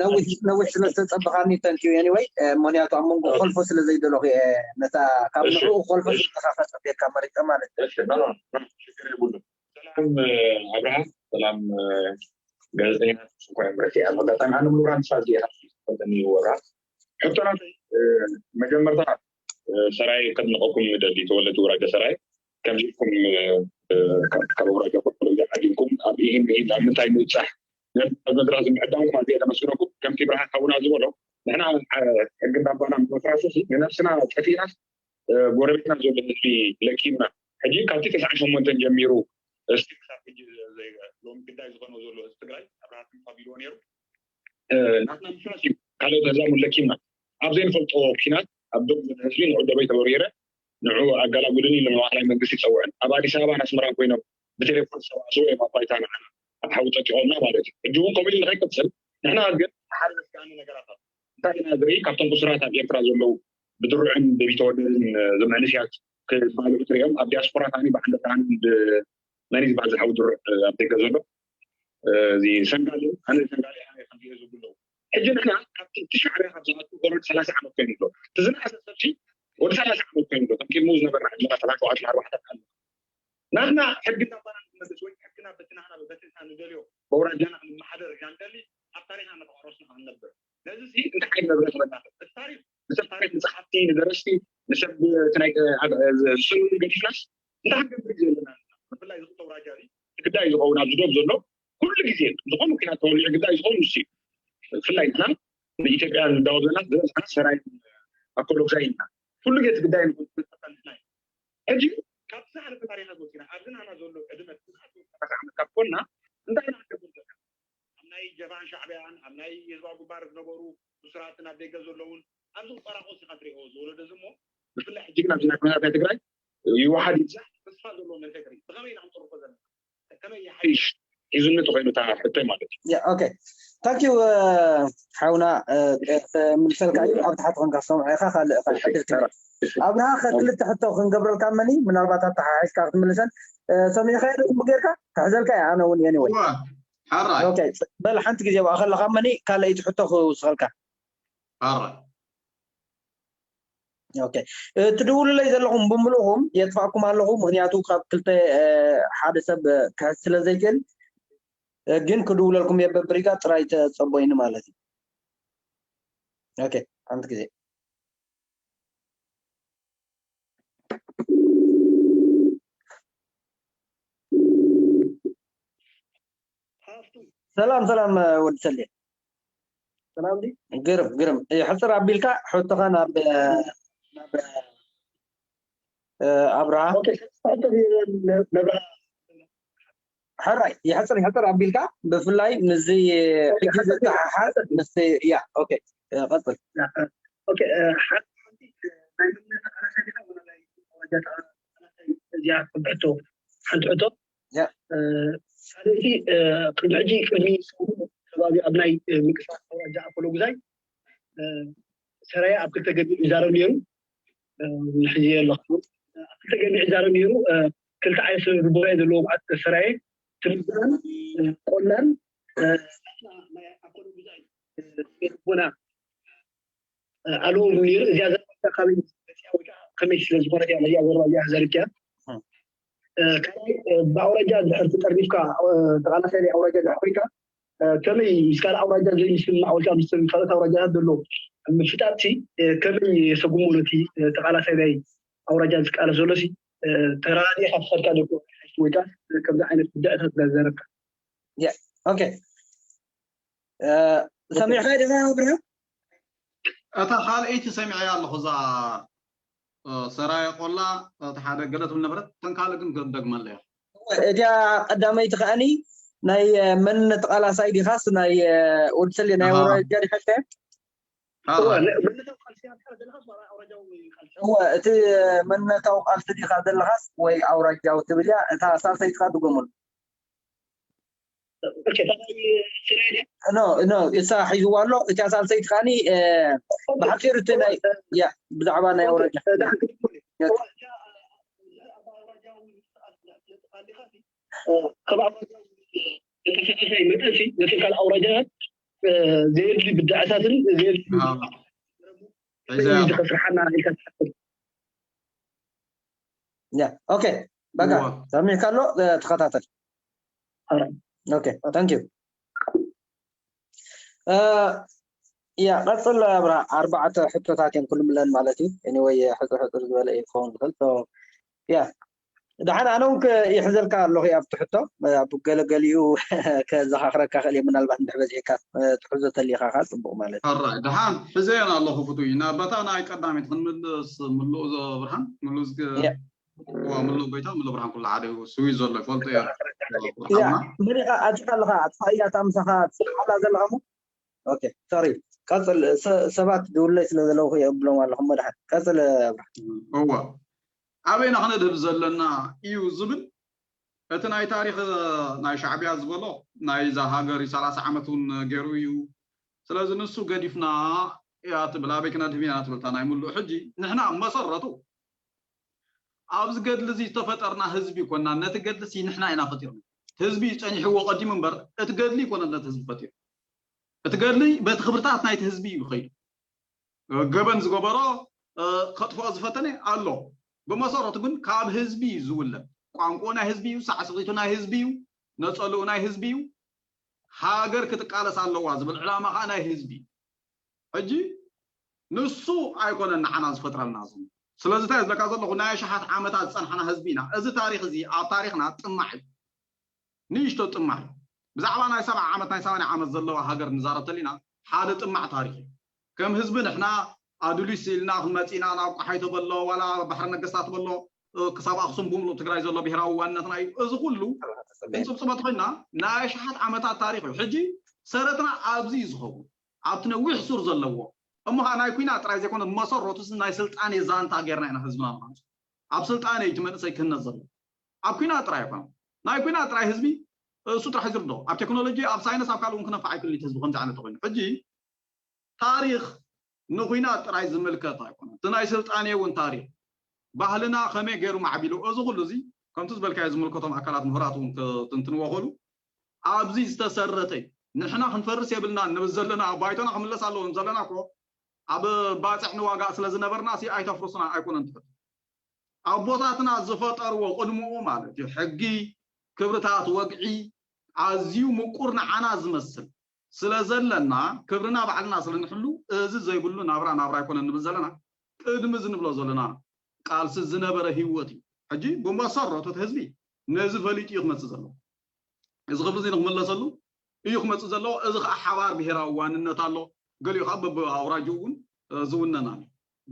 ነዊሕ ስለ ዝተፀበኻኒ ተንኪዩ ኤኒወይ ምክንያቱ ኣብ መንጎ ኮልፎ ስለ ዘይደለኹ እየ ነታ ካብ ንዕኡ ኮልፎ ዝተኻኸፀ ቤካ መሪፀ ማለት ሰላም ኣብርሃ ሰላም ጋዜጠኛታት ስኳ ምረት ኣብ ኣጋጣሚ ኣነ ሙሉብራን ሳዚ ዝፈልጠኒ ወራ ሕቶናተይ መጀመርታ ሰራይ ከድንቐኩም ንደሊ ተወለድቲ ውራጃ ሰራይ ከምዚኩም ካብ ውራጃ ኮሎምቢያ ዓዲምኩም ኣብ ኢሂን ኢሂን ኣብ ምንታይ ምብፃሕ ኣብ መድረኽ ዝምዕዳምኩም ኣዝየ ተመስግነኩም ከምቲ ብርሃን ሓውና ዝበሎ ንሕና ሕጊ እንዳባና ምፍራሱ ንነብስና ጠፊእናስ ጎረቤትና ዘሎ ህዝቢ ለኪምና ሕጂ ካብቲ ተስዓ ሸሞንተን ጀሚሩ እስቲ ክሳብ ሕጂ ሎሚ ግዳይ ዝኾነ ዘሎ ህዝቢ ትግራይ ኣብርሃ ትንፋ ቢልዎ ነይሩ ናትና ምፍራስ እዩ ካልኦት ኣህዛብ ለኪምና ኣብ ዘይንፈልጦ ኪናት ኣብ ዶብ ህዝቢ ንዑ ደበይ ተወሪረ ንዑ ኣጋላጉልኒ ኢሎም ንባዕላይ መንግስቲ ይፀውዕን ኣብ ኣዲስ ኣበባን ኣስመራን ኮይኖም ብቴሌፎን ዝሰባስቡ እዮም ኣባይታ ንዓና ኣብ ሓዊ ጠጢቖምና ማለት እዩ ሕጂ እውን ከምኡ ኢሉ ንኸይቅፅል ንሕና ግን ሓደ ዘስጋኒ ነገራት ኣሎ እንታይ ኢና ዝርኢ ካብቶም እሱራት ኣብ ኤርትራ ዘለዉ ብድሩዕን ብቢተወደድን ዘመንስያት ክባልዑ ትሪኦም ኣብ ዲያስፖራ ታኒ ብዓንደ ታኒ መን ዝበሃል ዝሓዊ ድሩዕ ኣብ ደገ ዘሎ እዚ ሰንጋሊ ኣነ ሰንጋሊ ኣነ ከምዚ ዝብሉ ኣለዉ ሕጂ ንሕና ካብቲ እቲ ሻዕብያ ካብ ዝኣቱ ወረድ ሰላሳ ዓመት ኮይኑ ኣሎ እቲ ዝነኣሰ ሰብ ወዲ ሰላሳ ዓመት ኮይኑ ኣሎ ከም ቂድሙ ዝነበርና ሕጂ ሰላሳ ኣርባዕተ ኣሎ ናትና ሕጊ እናባና ንመልስ ወይ ሕግና በትናህና በበትንታ ንደልዮ በውራጃና ክንመሓደር ኢና ንደሊ ኣብ ታሪኽና መተቋረስና ክንነብር ነዚ ሲ እንታይ ዓይነት መብረ ክበና እቲ ታሪክ ንሰብ ታሪክ ንፀሓፍቲ ንደረስቲ ንሰብ ዝስሉ ገዲፍናስ እንታይ ክንገብር ዘለና ብፍላይ ዝኽቶ ውራጃ ግዳይ ዝኸውን ኣብዚ ዶብ ዘሎ ኩሉ ግዜ ዝኾኑ ኩናት ተወሊዑ ግዳይ ዝኾኑ ንሱ ብፍላይ ንሕና ንኢትዮጵያ እንዳወገና ዝበፅሓና ሰራይ ኣኮሎግዛይ ኢና ኩሉ ግዜ ግዳይ ንኾን ሕጂ ካብቲ ዝሓለፈ ታሪኻት ወፂና ኣብዚ ናና ዘሎ ዕድመ ትስዓት ዓመት ካብ ኮና እንታይ ኢና ክንገብር ዘለና ናይ ጀብሃን ሻዕብያን ኣብ ናይ ህዝባዊ ግንባር ዝነበሩ እሱራትን ኣብ ደገ ዘለውን ኣብዚ ክቆራቆስ ኢኻ ትሪኦ። እዚ ወለዶ እዚ እሞ ብፍላይ ሕጂ ግን ኣብዚ ናይ ኩነታት ናይ ትግራይ ይወሓድ ይብዛሕ ተስፋ ዘለዎ መንፈስ ርኢ ብኸመይ ኢና ክንፅርፎ ዘለና? ከመይ ይሓይሽ? ሒዙኒ ተኮይኑ እታ ሕቶይ ማለት እዩ። ኦኬ ታንኪዩ ሓውና። ምልሰልካ እዩ ኣብ ታሕቲ ኮንካ ክሰምዖ ኢኻ። ካልእ ዕድል ክህብ ኣብርሃ ከክልተ ሕቶ ክንገብረልካ መኒ ምናልባት ኣተሓሒዝካ ክትምልሰን ሰሚዕካ ዶ ጽቡቅ ጌርካ ክሕዘልካ እየ ኣነ እውን anyway እዋ ሓራይ ኦኬ በል ሓንቲ ግዜ ብኣ ከለኻ መኒ ካልኣይቲ ሕቶ ክውስኸልካ ሓራይ ኦኬ ትድውሉለይ ዘለኹም ብምልኡኹም የጥፋእኩም ኣለኹ ምክንያቱ ካብ ክልተ ሓደ ሰብ ክሕዝ ስለ ዘይክእል ግን ክድውለልኩም እየ በብሪጋ ጥራይ ተፀቦይኒ ማለት እዩ ኦኬ ሓንቲ ግዜ ሰላም ሰላም ወዲ ሰሌ ሰላም ዲ ግርም ግርም ሕፅር ኣቢልካ ሕቶኻ ናብ ናብ ኣብርሃ ኦኬ ነብራ ሕራይ ይሕፅር ይሕፅር ኣቢልካ ብፍላይ ምስዚ ሕጂ ዝተሓሓዝ ምስ ያ ኦኬ ቀፅል ኦኬ ሓደ ሓንቲ ናይ መንነት ተቃላሳይ ዲኻ ወላ ናይ ኣውራጃ ተቃላሳይ እዚኣ ክብሕቶ ሓንቲ ሕቶ ያ ካልእቲ ቅድሚ ሕጂ ቅድሚ ከባቢ ኣብ ናይ ምንቅስቃስ ኣውራጃ ኣኮሎ ጉዛይ ሰራየ ኣብ ክልተ ገቢዕ ይዛረብ ነይሩ ንሕዚ ኣለኹ ኣብ ክልተ ገቢዕ ይዛረብ ነይሩ ክልተ ዓይነት ስነ ልቦና እዩ ዘለዎ ሰራየ ትምዛን ቆላን ኣኮሎ ጉዛይ ልቦና ኣለዎ ነይሩ እዚኣ ዘረባ ካበይ መፅያ ወይ ከዓ ከመይ ስለ ዝኾነት እያ ነዚኣ ዘረባ እዚኣ ዘርግያ ካልኣይ ብኣውራጃ ድሕር ተጠርኒፍካ ተቃላሳይ ናይ ኣውራጃ ድሕር ኮይንካ ከመይ ምስ ካልእ ኣውራጃ ዘይምስምማዕ ወይ ከዓ ምስ ካልኦት ኣውራጃታት ዘሎ ምፍጣጥሲ ከመይ የሰጉሞ ነቲ ተቃላሳይ ናይ ኣውራጃ ዝቃለስ ዘሎ ሲ ተራዲኻ ክኸድካ ዶ ወይ ከዓ ከምዚ ዓይነት ጉዳያታት ዘረብካ ኦኬ ሰሚዕካ ዲኻ ኣብርሃም እታ ካልኣይቲ ሰሚዐያ ኣለኹ እዛ ሰራየ ቆላ እቲ ሓደ ገለ ትብል ነበረት እተን ካልእ ግን ክደግመለያ እቲያ ቀዳመይቲ ከዓኒ ናይ መንነት ቃላሳይ ዲኻስ ናይ ወዲ ሰሌ ናይ ኣውራጃ ዲኻ እወ እቲ መንነታዊ ቃልሲ ዲኻ ዘለኻስ ወይ ኣውራጃዊ ትብል እያ እታ ሳልሰይትካ ድገመሉ ኖ ኖ እሳ ሒዝዋ ኣሎ እቲያ ሳልሰይቲ ከዓኒ ብሓፂሩ እቲ ናይ ያ ብዛዕባ ናይ ኣውራጃ ካብ ኣውራጃዊ ተንቀሳቃሳይ መጠን ነተን ካልእ ኣውራጃታት ዘየድሊ ብድዐታትን ዘየድሊ ዝኸስርሓና ኢልካ ትሓስብ ያ ኦኬ በቃ ሰሚዕካ ኣሎ ተኸታተል ኦኬ ታንክ ዩ ያ ቀፅል ኣብራ ኣርባዕተ ሕቶታት እዮም ኩሉ ምለን ማለት እዩ anyway ሕፅር ሕፅር ዝበለ እዩ ክኸውን ዝኽእል ያ ደሓን ኣነ እውን ይሕዘልካ ኣለኹ ኣብቲ ሕቶ ኣብ ገለገሊኡ ከዘኻኽረካ ክእል ምናልባት እንድሕ በዚሕካ ትሕዞ ተሊኻ ከዓ ፅቡቅ ማለት እዩ ሕራይ ደሓን ሕዘየን ኣለኹ ፍቱይ ናበታ ናይ ቀዳሚት ክንምልስ ምልኡ ብርሃን ምልስ ምሉ ጎይታ ምሉ ብርሃን ኩሉ ሓደ እዩ ስዊዝ ዘሎ ይፈልጦ እየ መን ኢኻ ኣጥፋ ኣለኻ ኣጥፋ እያ እታ ምሳኻ ትስሓላ ዘለኻ ሞ ኦኬ ሶሪ ቀፅል ሰባት ድውለይ ስለ ዘለውኹ የብሎም ኣለኹ እሞ ደሓን ቀፅል እዋ ኣበይና ክነድህብ ዘለና እዩ ዝብል እቲ ናይ ታሪክ ናይ ሻዕብያ ዝበሎ ናይዛ ሃገር እዩ ሰላሳ ዓመት እውን ገይሩ እዩ ስለዚ ንሱ ገዲፍና እያ ትብል ኣበይ ክነድህብ ኢና ትብልታ ናይ ሙሉእ ሕጂ ንሕና መሰረቱ ኣብዚ ገድሊ እዚ ዝተፈጠርና ህዝቢ ይኮና ነቲ ገድሊ ሲ ንሕና ኢና ፈጢርና ህዝቢ እዩ ፀኒሕዎ ቀዲሙ እምበር እቲ ገድሊ ይኮነ ነቲ ህዝቢ ፈጢሩ እቲ ገድሊ በቲ ክብርታት ናይቲ ህዝቢ እዩ ከይዱ ገበን ዝገበሮ ከጥፍኦ ዝፈተነ ኣሎ ብመሰረቱ ግን ካብ ህዝቢ እዩ ዝውለድ ቋንቋኡ ናይ ህዝቢ እዩ ሳዕስዒቱ ናይ ህዝቢ እዩ ነፀልኡ ናይ ህዝቢ እዩ ሃገር ክትቃለስ ኣለዋ ዝብል ዕላማ ከዓ ናይ ህዝቢ እዩ ሕጂ ንሱ ኣይኮነን ንዓና ዝፈጥረልና ዝ ስለዚ እንታይ ዝለካ ዘለኹ ናይ ኣሽሓት ዓመታት ዝፀንሓና ህዝቢ ኢና እዚ ታሪክ እዚ ኣብ ታሪክና ጥማዕ እዩ ንእሽቶ ጥማዕ እዩ ብዛዕባ ናይ ሰብዓ ዓመት ናይ ሰማንያ ዓመት ዘለዋ ሃገር ንዛረብ ተሊና ሓደ ጥማዕ ታሪክ እዩ ከም ህዝቢ ንሕና ኣዱሊስ ኢልና ክንመፂና ናብ ቆሓይ ተበሎ ዋላ ባሕሪ ነገስታት በሎ ክሳብ ኣክሱም ብምሉእ ትግራይ ዘሎ ብሄራዊ ዋንነትና እዩ እዚ ኩሉ ክንፅብፅቦ ተኮይና ናይ ኣሽሓት ዓመታት ታሪክ እዩ ሕጂ ሰረትና ኣብዚ እዩ ዝኸውን። ኣብቲ ነዊሕ ሱር ዘለዎ እሞ ኸዓ ናይ ኩናት ጥራይ ዘይኮነ መሰረቱ ናይ ስልጣኔ ዛንታ ጌርና ኢና ህዝብና ንሃንጾ። ኣብ ስልጣኔ እዩ እቲ መንእሰይ ክህነጽ ዘለዎ። ኣብ ኩናት ጥራይ ኣይኮነን። ናይ ኩናት ጥራይ ህዝቢ እሱ ጥራሕ ዝርዶ ኣብ ቴክኖሎጂ ኣብ ሳይንስ ኣብ ካልእ እውን ክነፋዕ ኣይክእልን እቲ ህዝቢ ከምዚ ዓይነት ተኮይኑ ሕጂ ታሪኽ ንኩናት ጥራይ ዝምልከት ኣይኮነን። እቲ ናይ ስልጣኔ እውን ታሪኽ ባህልና ከመይ ገይሩ ማዕቢሉ እዚ ኩሉ እዚ ከምቲ ዝበልካዮ ዝምልከቶም ኣካላት ምሁራት እውን ክትንትንዎ ክእሉ ኣብዚ ዝተሰረተ እዩ። ንሕና ክንፈርስ የብልናን ንብል ዘለና ኣብ ባይቶና ክምለስ ኣለዎ ዘለና እኮ ኣብ ባፅዕ ንዋጋእ ስለ ዝነበርና ሲ ኣይተፍርሱና ኣይኮነን ትሕት ኣቦታትና ዝፈጠርዎ ቅድምኡ ማለት እዩ ሕጊ ክብርታት ወግዒ ኣዝዩ ምቁር ንዓና ዝመስል ስለ ዘለና ክብርና ባዕልና ስለ ንሕሉ እዚ ዘይብሉ ናብራ ናብራ ኣይኮነን ንብል ዘለና ቅድሚ እዚ ንብሎ ዘለና ቃልሲ ዝነበረ ህይወት እዩ ሕጂ ብመሰረቱ እቲ ህዝቢ ነዚ ፈሊጡ እዩ ክመፅእ ዘለዎ እዚ ክብሪ እዚ ንክምለሰሉ እዩ ክመፅእ ዘለዎ እዚ ከዓ ሓባር ብሄራዊ ዋንነት ኣሎ ገሊኡ ከዓ በብኣውራጅኡ እውን ዝውነን ኣሎ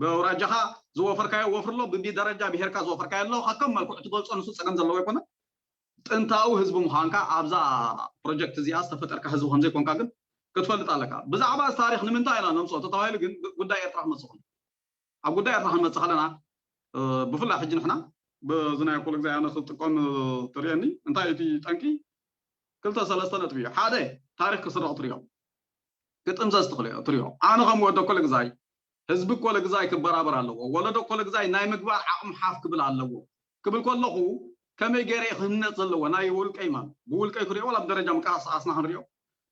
ብኣውራጃኻ ዝወፈርካዮ ወፍሪ ኣሎ ብደረጃ ብሄርካ ዝወፈርካዮ ኣሎ ከከም መልክዑ ትገልፆ ንሱ ፀገም ዘለዎ ኣይኮነ ጥንታዊ ህዝቢ ምዃንካ ኣብዛ ፕሮጀክት እዚኣ ዝተፈጠርካ ህዝቢ ከምዘይኮንካ ግን ክትፈልጥ ኣለካ ብዛዕባ እዚ ታሪክ ንምንታይ ኢና ነምፅኦ ተተባሂሉ ግን ጉዳይ ኤርትራ ክመፅእ ኣብ ጉዳይ ኤርትራ ክንመፅእ ከለና ብፍላይ ሕጂ ንሕና በዚ ናይ ኩሉ ግዜ ኣነ ክጥቀም ትርእየኒ እንታይ እቲ ጠንቂ ክልተ ሰለስተ ነጥቢ እዩ ሓደ ታሪክ ክስረቕ ትርእዮ ክጥምዘዝ ትኽልዮ ትርእዮ ኣነ ከም ወደ ኮለ ግዛይ ህዝቢ ኮለ ግዛይ ክበራበር ኣለዎ ወለዶ ኮለ ግዛይ ናይ ምግባር ዓቕሚ ሓፍ ክብል ኣለዎ ክብል ከለኹ ከመይ ገይረ ክህነፅ ዘለዎ ናይ ውልቀይ ማለት ብውልቀይ ክሪኦ ወላ ብደረጃ ምንቀሳቀስና ክንሪኦ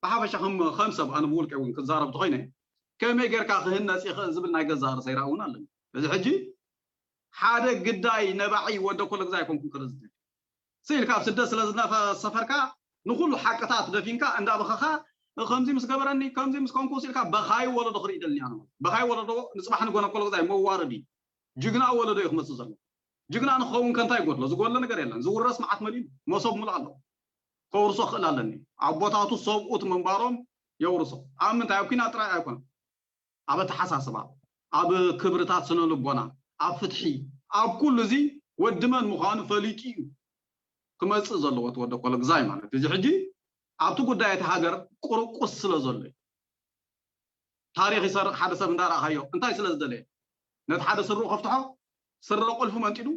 ብሓፈሻ ከም ከም ሰብ ኣነ ብውልቀይ እውን ክዛረብ ተኮይነ ከመይ ጌርካ ክህነፅ ይኽእል ዝብል ናይ ገዛ ርእሰይ ራእ እውን ኣለኒ እዚ ሕጂ ሓደ ግዳይ ነባዒ ወደ ኮለ ግዛይ ኣይኮንኩን ክርኢ ዝደሊ ስኢልካ ኣብ ስደት ስለ ዝሰፈርካ ንኩሉ ሓቅታት ደፊንካ እንዳበኸኻ ከምዚ ምስ ገበረኒ ከምዚ ምስ ኮንኩ ስኢልካ በኻይ ወለዶ ክርኢ ደልኒ ኣነ በኻይ ወለዶ ንፅባሕ ንጎነ ኮለ ግዛይ መዋረድ እዩ ጅግና ወለዶ እዩ ክመፅእ ዘሎ ጅግና ንኸውን ከንታይ ይጎድሎ ዝጎድሎ ነገር የለን ዝውረስ መዓት መሊኡ መሶብ ሙሉ ኣሎ ከውርሶ ክእል ኣለኒ ኣቦታቱ ሰብኡት ምንባሮም የውርሶ ኣብ ምንታይ ኣብ ኩናት ጥራይ ኣይኮነ ኣብ ኣተሓሳስባ ኣብ ክብርታት ስነ ልቦና ኣብ ፍትሒ ኣብ ኩሉ እዚ ወዲ መን ምዃኑ ፈሊጡ እዩ ክመፅእ ዘለዎ ተወደ ኮሎ ግዛይ ማለት እዚ ሕጂ ኣብቲ ጉዳይ እቲ ሃገር ቁርቁስ ስለ ዘሎ እዩ ታሪክ ይሰርቕ ሓደ ሰብ እንዳረኣኻዮ እንታይ ስለ ዝደለየ ነቲ ሓደ ስርኡ ከፍትሖ ስረ ቁልፉ መንጢሉ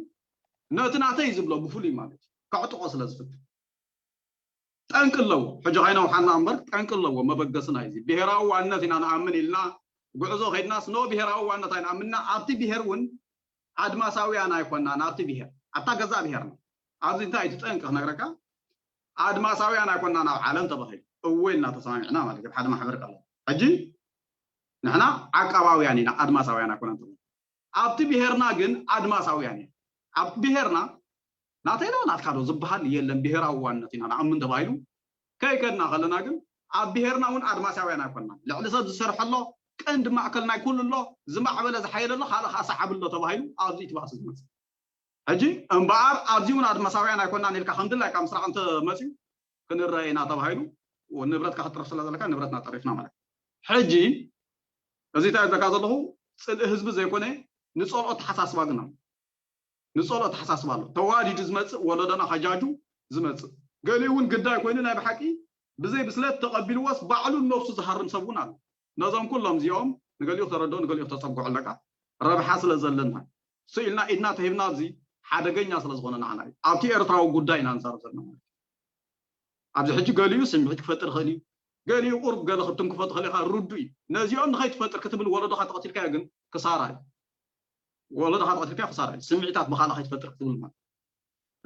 ነቲ ናተይ ዝብሎ ብፍሉይ ማለት እዩ ከዕጥቆ ስለ ዝፍትን ጠንቂ ኣለዎ ሕጂ ካይነውሓና እምበር ጠንቂ ኣለዎ መበገስና እዩ ብሄራዊ ዋነት ኢና ንኣምን ኢልና ጉዕዞ ከይድናስ ኖ ብሄራዊ ዋነት ኣይንኣምንና ኣብቲ ብሄር እውን ኣድማሳውያን ኣይኮናን ኣብቲ ብሄር ኣብታ ገዛእ ብሄርና ኣብዚ እንታይ እቲ ጠንቂ ክነግረካ ኣድማሳውያን ኣይኮናን ኣብ ዓለም ተባሂሉ እወ ኢልና ተሰማሚዕና ማለት እዩ ሓደ ማሕበር ቀለ ሕጂ ንሕና ዓቃባውያን ኢና ኣድማሳውያን ኣይኮነን ተባሂሉ ኣብቲ ብሄርና ግን ኣድማሳውያን ኢና ኣብቲ ብሄርና ናተይ ዶ ናትካ ዶ ዝበሃል የለን ብሄራዊ ዋንነት ኢና ንኣምን ተባሂሉ ከይከድና ከለና ግን ኣብ ብሄርና እውን ኣድማሳውያን ኣይኮንና ልዕሊ ሰብ ዝሰርሐ ኣሎ ቀንዲ ማእከል ናይ ኩሉ ኣሎ ዝማዕበለ ዝሓየለ ኣሎ ካልእ ከዓ ሰዓብ ኣሎ ተባሂሉ ኣብዚ ትባእሲ ዝመፅእ ሕጂ እምበኣር ኣብዚ እውን ኣድማሳውያን ኣይኮንናን ኢልካ ከም ድላይካ ምስራቕ እንተመፅዩ ክንረአ ኢና ተባሂሉ ንብረትካ ክትረፍ ስለ ዘለካ ንብረትና ጠሪፍና ማለት ሕጂ እዚ እንታይ ዘለካ ዘለኹ ፅልኢ ህዝቢ ዘይኮነ ንፀልኦ ተሓሳስባ ግን ኣሎ ንፀልኦ ተሓሳስባ ኣሎ ተዋዲዱ ዝመፅእ ወለዶና ከጃጁ ዝመፅእ ገሊኡ እውን ግዳይ ኮይኑ ናይ ብሓቂ ብዘይ ብስለት ተቐቢልዎስ ባዕሉ ነብሱ ዝሃርም ሰብ እውን ኣሎ ነዞም ኩሎም እዚኦም ንገሊኡ ተረድኦ ንገሊኡ ተፀግዖ ኣለካ ረብሓ ስለ ዘለና ስኢልና ኢድና ተሂብና ኣብዚ ሓደገኛ ስለ ዝኾነ ንዓና እዩ ኣብቲ ኤርትራዊ ጉዳይ ኢና ንዛረብ ዘለና ማለት ኣብዚ ሕጂ ገሊኡ ስምዒት ክፈጥር ይኽእል እዩ ገሊኡ ቁርብ ገለ ክትንክፎ ትኽእል ኢኻ ርዱ እዩ ነዚኦም ንኸይትፈጥር ክትብል ወለዶኻ ተቐቲልካዮ ግን ክሳራ እዩ ወለዶኻ ተቐቲልካዮ ክሳራ እዩ ስምዒታት ብኻልእ ከይትፈጥር ክትብል ማለት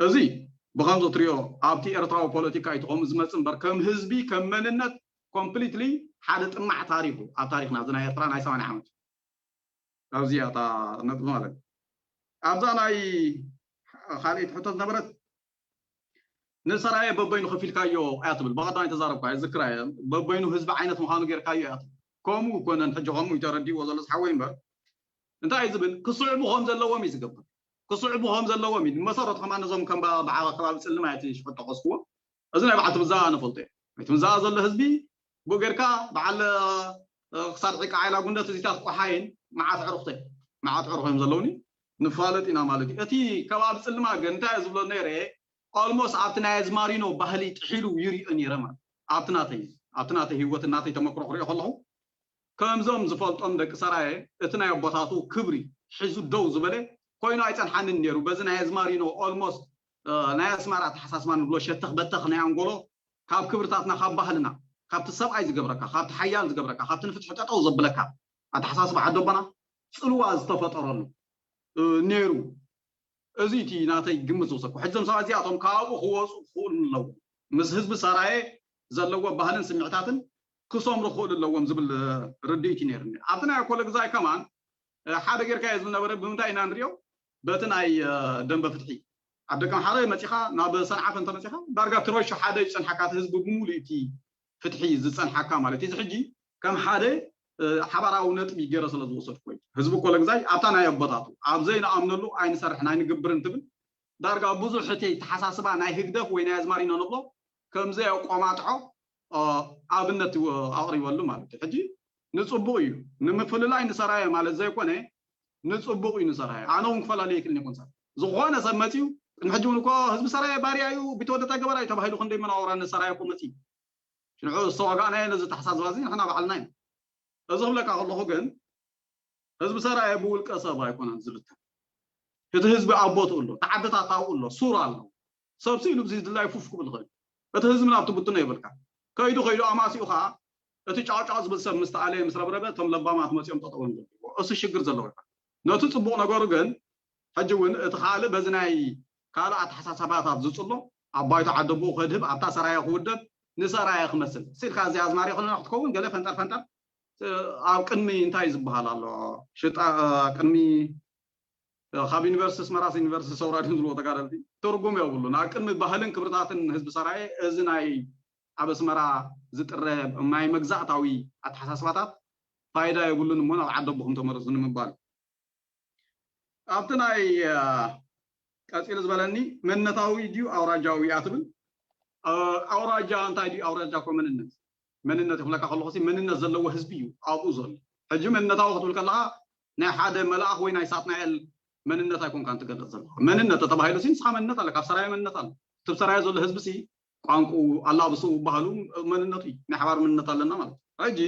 እዚ ብኸምዚ ትሪኦ ኣብቲ ኤርትራዊ ፖለቲካ እዩ ከምኡ ዝመፅእ እምበር ከም ህዝቢ ከም መንነት ኮምፕሊትሊ ሓደ ጥማዕ ታሪኹ ኣብ ታሪክና እዚ ናይ ኤርትራ ናይ ሰማንያ ዓመት ኣብዚኣ እታ ነጥቢ ማለት ኣብዛ ናይ ካልኣይቲ ሕቶ ዝነበረት ንሰራየ በበይኑ ከፊልካዮ እያ ትብል ብቐዳማይ ተዛረብካ ዝክራ በበይኑ ህዝቢ ዓይነት ምዃኑ ጌርካዮ እያ ትብል ከምኡ ይኮነን ሕጂ ከምኡ ተረዲዎ ዘሎ ዝሓወይ እምበር እንታይ እዩ ዝብል ክስዕቡ ከም ዘለዎም እዩ ዝገብር ክስዕቡ ከም ዘለዎም እዩ መሰረቱ ከማ ነዞም ከም በዓል ከባቢ ፅልማ እቲ ሽፈጠቀስኩዎ እዚ ናይ በዓል ትምዛኣ ንፈልጦ እዩ ትምዛኣ ዘሎ ህዝቢ ብኡ ጌርካ በዓል ክሳድ ዒቃ ዓይላ ጉንደት እዚታት ቆሓይን መዓት ዕሩኽተ መዓት ዕሩኽ እዮም ዘለውኒ ንፋለጥ ኢና ማለት እዩ እቲ ከባቢ ፅልማ ግን እንታይ ዝብሎ ነይረ ኦልሞስ ኣብቲ ናይ ኣዝማሪኖ ባህሊ ጥሒሉ ይሪኦ ነይረ ማለት ኣብቲ ናተይ ኣብቲ ናተይ ህይወት ናተይ ተመክሮ ክሪኦ ከለኹ ከምዞም ዝፈልጦም ደቂ ሰራየ እቲ ናይ ኣቦታቱ ክብሪ ሒዙ ደው ዝበለ ኮይኑ ኣይጸንሓንን ነይሩ። በዚ ናይ ኣዝማሪኖ ኦልሞስት ናይ ኣስማራ ኣተሓሳስባ ንብሎ ሸተኽ በተኽ ናይ ኣንጎሎ ካብ ክብርታትና ካብ ባህልና ካብቲ ሰብኣይ ዝገብረካ ካብቲ ሓያል ዝገብረካ ካብቲ ንፍትሒ ጠጠው ዘብለካ ኣተሓሳስባ ዓደቦና ጽልዋ ዝተፈጠረሉ ነይሩ። እዚ እቲ ናተይ ግምት ዝወሰድኩ። ሕጂ ዞም ሰባት እዚኣቶም ካብኡ ክወፁ ክኽእሉ ኣለዉ። ምስ ህዝቢ ሰራየ ዘለዎ ባህልን ስምዕታትን ክሰምሩ ክኽእሉ ኣለዎም ዝብል ርድኢት እዩ ነይርኒ። ኣብቲ ናይ ኮለግዛይ ከማን ሓደ ጌርካ እየ ዝነበረ። ብምንታይ ኢና ንሪኦ? በቲ ናይ ደንበ ፍትሒ ኣብ ደቀምሓረ መፂኻ ናብ ሰንዓፈ እንተመፂኻ ዳርጋ ትረሹ ሓደ እዩ ዝፀንሓካ። እቲ ህዝቢ ብምሉእ እቲ ፍትሒ ዝፀንሓካ ማለት እዩ። እዚ ሕጂ ከም ሓደ ሓባራዊ ነጥቢ ገይረ ስለ ዝወሰድኩ እዩ። ህዝቢ ኮለግዛይ ኣብታ ናይ ኣቦታቱ ኣብ ዘይንኣምነሉ ኣይንሰርሕን ኣይንግብርን ትብል ዳርጋ ብዙሕ እቲ ተሓሳስባ ናይ ህግደፍ ወይ ናይ ኣዝማሪኖ ንብሎ ከምዚ ኣቆማጥዖ ኣብነት ኣቕሪበሉ ማለት እዩ። ሕጂ ንፅቡቕ እዩ ንምፍልላይ ንሰራየ ማለት ዘይኮነ ንፅቡቕ እዩ ንሰራየ። ኣነ እውን ክፈላለ ይክእል ይኮን ሰብ ዝኾነ ሰብ መፅዩ ቅድሚ ሕጂ እውን እኮ ህዝቢ ሰራየ ባርያ እዩ ቢተወደታ ገበራ እዩ ተባሂሉ ክንደይ መናወራ ንሰራየ እኮ መፅዩ ሽንዑ ዝተዋጋእናዮ ነዚ ተሓሳስባ እዚ ንሕና ባዕልና ኢና። እዚ ክብለካ ከለኹ ግን ህዝቢ ሰራየ ብውልቀ ሰብ ኣይኮነን ዝልተ። እቲ ህዝቢ ኣቦትኡ ኣሎ፣ ተዓድታት ኣብኡ ኣሎ፣ ሱር ኣሎ። ሰብ ስኢሉ ብዚ ድላይ ፉፍ ክብል ይኽእል። እቲ ህዝቢ ናብቲ ብትኖ ይብልካ። ከይዱ ከይዱ ኣማሲኡ ከዓ እቲ ጫውጫው ዝብል ሰብ ምስ ተኣለየ ምስ ረብረበ እቶም ለባማት መፂኦም ጠጠዎም ዘለዎ እሱ ሽግር ዘለዎ ይኾን። ነቲ ፅቡቕ ነገሩ ግን ሕጂ እውን እቲ ካልእ በዚ ናይ ካልእ ኣተሓሳሰባታት ዝፅሎ ኣብ ባይቶ ዓደቦኡ ከድህብ ኣብታ ሰራየ ክውደብ ንሰራየ ክመስል ስኢልካ እዚ ኣዝማሪ ክልና ክትከውን ገለ ፈንጠር ፈንጠር ኣብ ቅድሚ እንታይ ዝበሃል ኣሎ ሽጣ ቅድሚ ካብ ዩኒቨርሲቲ ኣስመራስ ዩኒቨርሲቲ ሰውራ ድም ዝብልዎ ተጋደልቲ ትርጉም የብሉን። ኣብ ቅድሚ ባህልን ክብርታትን ህዝቢ ሰራየ እዚ ናይ ኣብ ኣስመራ ዝጥረ ናይ መግዛእታዊ ኣተሓሳስባታት ፋይዳ የብሉን እሞ ናብ ዓደቦኹም ተመለሱ ንምባል። ኣብቲ ናይ ቀፂሉ ዝበለኒ መንነታዊ ድዩ ኣውራጃዊ እያ ትብል። ኣውራጃ እንታይ ድዩ ኣውራጃ እኮ መንነት መንነት ይኽብለካ ከለኹ መንነት ዘለዎ ህዝቢ እዩ ኣብኡ ዘሎ። ሕጂ መንነታዊ ክትብል ከለካ ናይ ሓደ መልኣኽ ወይ ናይ ሳጥናኤል መንነት ኣይኮንካን ትገልፅ ዘለካ። መንነት ተተባሂሉ ሲ ንስኻ መንነት ኣለካ። ኣብ ሰራየ መንነት ኣሎ። እቲ ሰራየ ዘሎ ህዝቢ ሲ ቋንቁ ኣላብሱ ባህሉ መንነቱ እዩ። ናይ ሓባር መንነት ኣለና ማለት እዩ። ሕጂ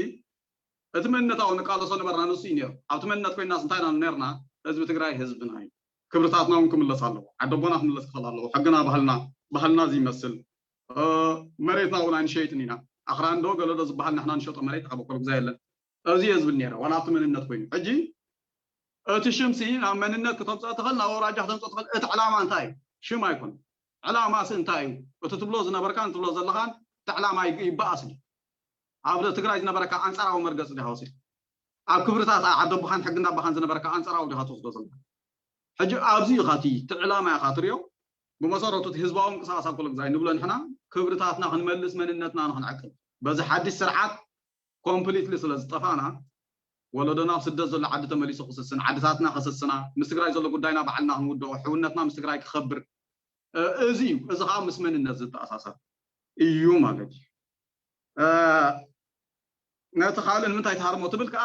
እቲ መንነታዊ ንቃለሶ ነበርና ንሱ እዩ ነይሩ። ኣብቲ መንነት ኮይናስ እንታይ ኢና ነርና? ህዝቢ ትግራይ ህዝብና እዩ። ክብርታትና እውን ክምለስ ኣለዎ። ዓደቦና ክምለስ ክኽእል ኣለዎ። ሕግና ባህልና ባህልና እዚ ይመስል። መሬትና እውን ኣይንሸይጥን ኢና። ኣኽራንዶ ገለዶ ዝበሃል ንሕና ንሸጦ መሬት ካብ ኮልግዛ የለን። እዚ እየ ዝብል ነይረ ዋላ ኣብቲ መንነት ኮይኑ። ሕጂ እቲ ሽምሲ ናብ መንነት ክተምፅኦ ትኽእል ናብ ኣውራጃ ክተምፅኦ ትኽእል። እቲ ዕላማ እንታይ እዩ? ሽም ኣይኮነ። ዕላማሲ እንታይ እዩ? እቲ ትብሎ ዝነበርካን ትብሎ ዘለኻን እቲ ዕላማ ይበኣስ እዩ። ኣብ ትግራይ ዝነበረካ ኣንፃራዊ መርገፂ ዲኻ ወሲድ ኣብ ክብርታት ዓደቦኻን ሕጊ እንዳባኻን ዝነበረካ ኣንፃራዊ ዲኻ ትወስዶ ዘለካ። ሕጂ ኣብዚ ኢኻ እቲ ዕላማ ኢኻ ትሪኦ። ብመሰረቱ እቲ ህዝባዊ ምንቅስቃስ ኣብ ኮለግዛይ ንብሎ ንሕና ክብርታትና ክንመልስ መንነትና ንክንዕቅብ በዚ ሓድሽ ስርዓት ኮምፕሊትሊ ስለ ዝጠፋና ወለዶና ኣብ ስደት ዘሎ ዓዲ ተመሊሱ ክስስን ዓድታትና ክስስና ምስ ትግራይ ዘሎ ጉዳይና ባዕልና ክንውድኦ ሕውነትና ምስ ትግራይ ክኸብር እዚ እዩ። እዚ ከዓ ምስ መንነት ዝተኣሳሰር እዩ ማለት እዩ። ነቲ ካልእ ንምንታይ ትሃርሞ ትብል ከዓ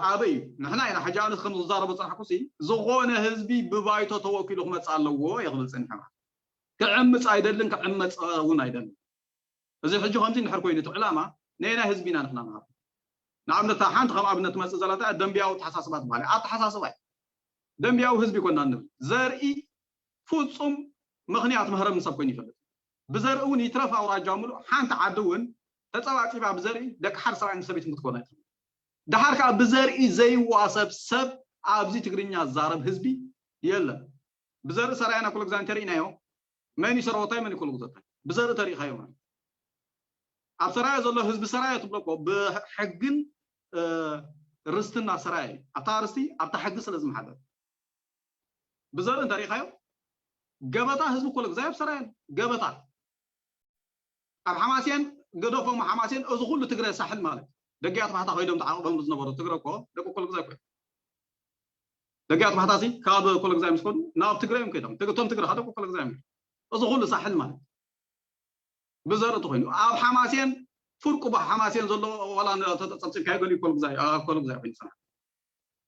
ኣበይ እዩ? ንሕና ኢና ሕጂ ኣነስ ከም ዝዛረቦ ዝፀናሕኩ ሲ ዝኾነ ህዝቢ ብባይቶ ተወኪሉ ክመፅእ ኣለዎ እየ ክብል ፀኒሐ። ክዕምፅ ኣይደልን ክዕመፅ እውን ኣይደልን። እዚ ሕጂ ከምዚ እንድሕር ኮይኑ እቲ ዕላማ ናይ ናይ ህዝቢ ኢና ንሕና ንሃብ። ንኣብነት ሓንቲ ከም ኣብነት ትመፅእ ዘላ ደንብያዊ ተሓሳስባ ትበሃል። ኣተሓሳስባ እዩ። ደንብያዊ ህዝቢ ይኮና ንብል ዘርኢ ፍፁም ምኽንያት መህረም ንሰብ ኮይኑ ይፈልጥ። ብዘርኢ እውን ይትረፍ ኣውራጃ ሙሉእ ሓንቲ ዓዲ እውን ተፀባፂባ ብዘርኢ ደቂ ሓደ ሰብኣይ ሰበይትን ክትኮን ኣይትኽእል። ደሓር ከዓ ብዘርኢ ዘይዋሰብ ሰብ ኣብዚ ትግርኛ ዝዛረብ ህዝቢ የለን። ብዘርኢ ሰራያና ኩሉ ግዛ እንተርኢናዮ መን ይሰረወታይ መን ይኮልጉዘታይ ብዘርኢ ተሪኢኻዮ ማለት ኣብ ሰራየ ዘሎ ህዝቢ ሰራየ ትብሎ እኮ ብሕግን ርስትና ሰራየ ኣብታ ርስቲ ኣብታ ሕጊ ስለ ዝመሓደር ብዘርኢ እንተሪኢኻዮ ገበታ ህዝቢ ኮለግዛይ ኣብ ሰራየ ገበታ ኣብ ሓማሴን ገደፎም ሓማሴን እዚ ኩሉ ትግረ ሳሕል ማለት ደጊያት ባህታ ከይዶም ተዓቕቦም ዝነበሩ ትግረ እኮ ደቂ ኮለግዛይ እኮ ደጊያት ባህታ ሲ ካብ ኮለግዛይ ምስ ከዱ ናብ ትግረ እዮም ከይዶም እቶም ትግረ ከደ ኮለግዛይ እዮም እዚ ኩሉ ሳሕል ማለት ብዘርኢ ተኮይኑ ኣብ ሓማሴን ፍርቁ ሓማሴን ዘሎ ዋላ ተፀብፂብካዮ ገሊኡ ኮለግዛይ ኣብ ኮለግዛይ ኮይኑ ፅናሕ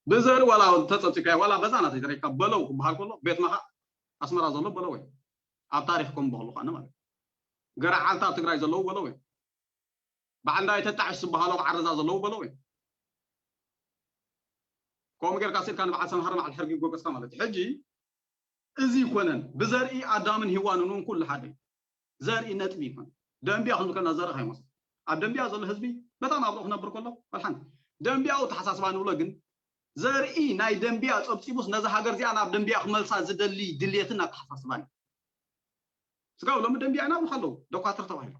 ብዘርኢ ዋላ ተፀብፂብካዮ ዋላ በዛ ናተይ ተረካ በለው ክበሃል ከሎ ቤትና ከዓ ኣስመራ ዘሎ በለው ወይ ኣብ ታሪክ ከም በክሉ ካነ ማለት ገራዓልታ ኣብ ትግራይ ዘለዉ በለው ወይ በዓል እንዳይ ተጣዕሽ ዝበሃሉ ኣብ ዓረዛ ዘለዉ በለው እዩ። ከምኡ ጌርካ ስኢልካ ንበዓል ሰምሃር በዓል ሕርጊ ጎገስካ ማለት እዩ። ሕጂ እዚ ይኮነን ብዘርኢ ኣዳምን ሂዋንን እውን ኩሉ ሓደ እዩ። ዘርኢ ነጥቢ ይኮን። ደንቢያ ክንብከና ዘርኢ ከይመስል ኣብ ደንቢያ ዘሎ ህዝቢ በጣም ኣብሮ ክነብር ከሎ ወልሓን ደንቢያዊ ተሓሳስባ ንብሎ ግን ዘርኢ ናይ ደንቢያ ጸብጺቡስ ነዛ ሃገር እዚኣ ናብ ደንቢያ ክመልሳ ዝደሊ ድልየትን ኣተሓሳስባን እዩ። ስጋብ ሎሚ ደንቢያ ኢና ብካ ኣለዉ ደኳትር ተባሂሉ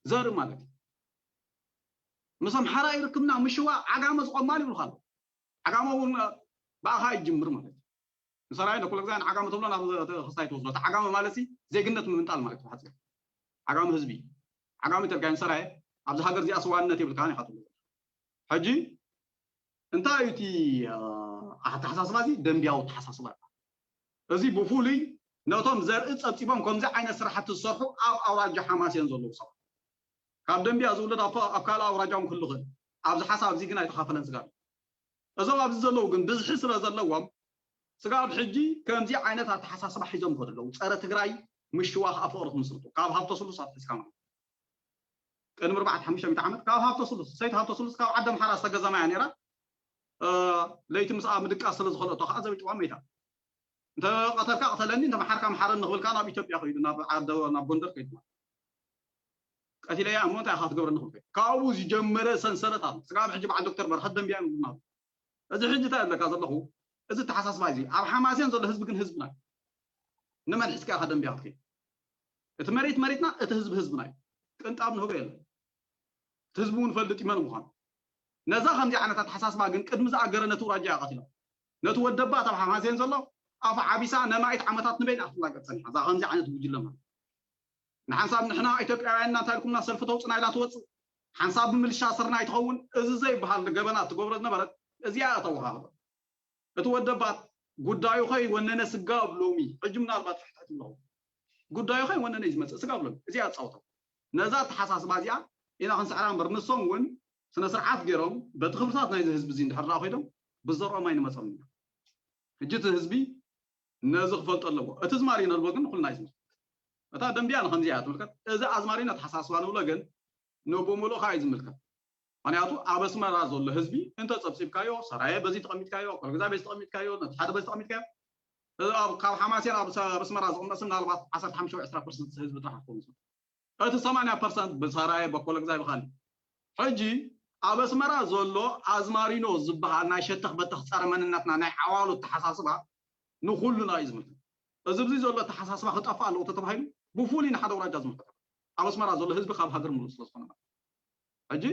ዘርኢ ማለት እዩ። ምስ ኣምሓራ ይርክብና ምሽዋ ዓጋመ ዝቆማል ይብልካ ኣለዉ። ዓጋመ እውን ብኣኻ ይጅምር ማለት እዩ። ንሰራይ ንኩሉ ግዜ ንዓጋመ ተብሎ ናብ ክስታይ ትወስዶ። እቲ ዓጋመ ማለት ሲ ዜግነት ምምንጣል ማለት እዩ። ብሓፂር ዓጋመ ህዝቢ ዓጋመ ተልካይ ንሰራይ ኣብዚ ሃገር እዚኣ ስዋንነት የብልካን ኢኻ ትብሎ። ሕጂ እንታይ እዩ እቲ ኣተሓሳስባ እዚ ደንቢያዊ ኣተሓሳስባ እዩ። እዚ ብፍሉይ ነቶም ዘርኢ ጸብጺቦም ከምዚ ዓይነት ስራሕቲ ዝሰርሑ ኣብ ኣውራጃ ሓማሴን ዘለዉ ሰባት ካብ ደንቢያ ዝውለድ ኣብ ካልእ ኣውራጃ እውን ክህሉ ይኽእል። ኣብዚ ሓሳብ እዚ ግን ኣይተኻፈለን ስጋብ እዞም ኣብዚ ዘለዉ ግን ብዝሒ ስለ ዘለዎም ስጋብ ሕጂ ከምዚ ዓይነት ኣተሓሳስባ ሒዞም ይኸዱ ኣለዉ። ጸረ ትግራይ ምሽዋ ከዓ ፍቕሪ ትምስርቱ ካብ ሃብተ ስሉስ ኣትሒዝካ ማለት ቅድሚ ኣርባዕተ ሓሙሽተ ሚእቲ ዓመት ካብ ሃብተ ስሉስ ሰይቲ ሃብተ ስሉስ ካብ ዓዲ ኣምሓራ ዝተገዘማ እያ ነይራ። ለይቲ ምስኣ ምድቃስ ስለ ዝኸለቶ ከዓ ዘብጭዋ መይታ። እንተ ቀተልካ ቅተለኒ እንተ መሓርካ መሓረኒ ክብልካ ናብ ኢትዮጵያ ከይዱ ናብ ዓደ ናብ ጎንደር ከይዱ ማለት ቀቲለያ እሞ እንታይ ኢኻ ክትገብረኒ ክብል ካብኡ ዝጀመረ ሰንሰለት ኣሎ። ስጋብ ሕጂ በዓል ዶክተር በርኸት ደንቢያ እዮም ዝብሉ። እዚ ሕጂ እንታይ ኣለካ ዘለኹ እዚ ተሓሳስባ እዚ ኣብ ሓማሴን ዘሎ ህዝቢ ግን ህዝብና እዩ። ንመን ሒዝካ ኢኻ ደንቢያ ክትከይድ? እቲ መሬት መሬትና እቲ ህዝቢ ህዝብና እዩ። ቅንጣብ ንህቦ የለን። እቲ ህዝቢ እውን ፈልጥ እዩ መን ምዃኑ። ነዛ ከምዚ ዓይነት ኣተሓሳስባ ግን ቅድሚ ዝኣገረ ነቲ ውራጃ እያ ቀቲላ። ነቲ ወደባት ኣብ ሓማሴን ዘሎ ኣፉ ዓቢሳ ነማኢት ዓመታት ንበይና ክትላገጥ ጸኒሓ እዛ ከምዚ ዓይነት ጉጅለ ማለት ንሓንሳብ ንሕና ኢትዮጵያውያንና እንታይ ኢልኩምና ሰልፊ ተውፅና ኢላ ትወፅእ ሓንሳብ ብምልሻ ስርና ይትኸውን እዚ ዘይበሃል ገበናት ትገብሮ ዝነበረት እዚኣ እተወሃህበ እቲ ወደባት ጉዳዩ ከይ ወነነ ስጋብ ሎሚ ሕጂ ምናልባት ፍሕታት ኣለኹ ጉዳዩ ከይ ወነነ እዩ ዝመፅእ ስጋብ ሎሚ እዚኣ ኣፃውተው ነዛ ኣተሓሳስባ እዚኣ ኢና ክንስዕራ እምበር ንሶም እውን ስነ ስርዓት ገይሮም በቲ ክብርታት ናይዚ ህዝቢ እዚ እንድሕር ደኣ ኮይዶም ብዘርኦም ኣይንመፀም ኢና ሕጂ እቲ ህዝቢ ነዚ ክፈልጦ ኣለዎ እቲ ዝማሪ ነልቦ ግን ንኩልና እዩ ዝምልከት እታ ደንቢያ ንከምዚ እያ ትምልከት እዚ ኣዝማሪኖ ተሓሳስባ ንብሎ ግን ንብምሉእ ከዓ እዩ ዝምልከት ምክንያቱ ኣብ ኣስመራ ዘሎ ህዝቢ እንተ ፀብፂብካዮ ሰራየ በዚ ተቐሚጥካዮ ኮልግዛ በዚ ተቐሚጥካዮ ነቲ ሓደ በዚ ተቐሚጥካዮ ካብ ሓማሴን ኣብ ኣስመራ ዝቕመስ ምናልባት ዓሰርተ ሓሙሽተ ወይ ዕስራ ፐርሰንት ህዝቢ ጥራሕ ክኸውን እቲ ሰማንያ ፐርሰንት ብሰራየ በኮለግዛይ ብኻሊ ሕጂ ኣብ ኣስመራ ዘሎ ኣዝማሪኖ ዝበሃል ናይ ሸተኽ በተኽ ፀረ መንነትና ናይ ዓዋሉ ተሓሳስባ ንኩሉና እዩ ዝምልከት እዚ ብዚ ዘሎ ተሓሳስባ ክጠፍእ ኣለዎ ተተባሂሉ ብፍሉይ ንሓደ ውራጃ ዝምልከት ኣብ ኣስመራ ዘሎ ህዝቢ ካብ ሃገር ምሉእ ስለዝኾነ ሕጂ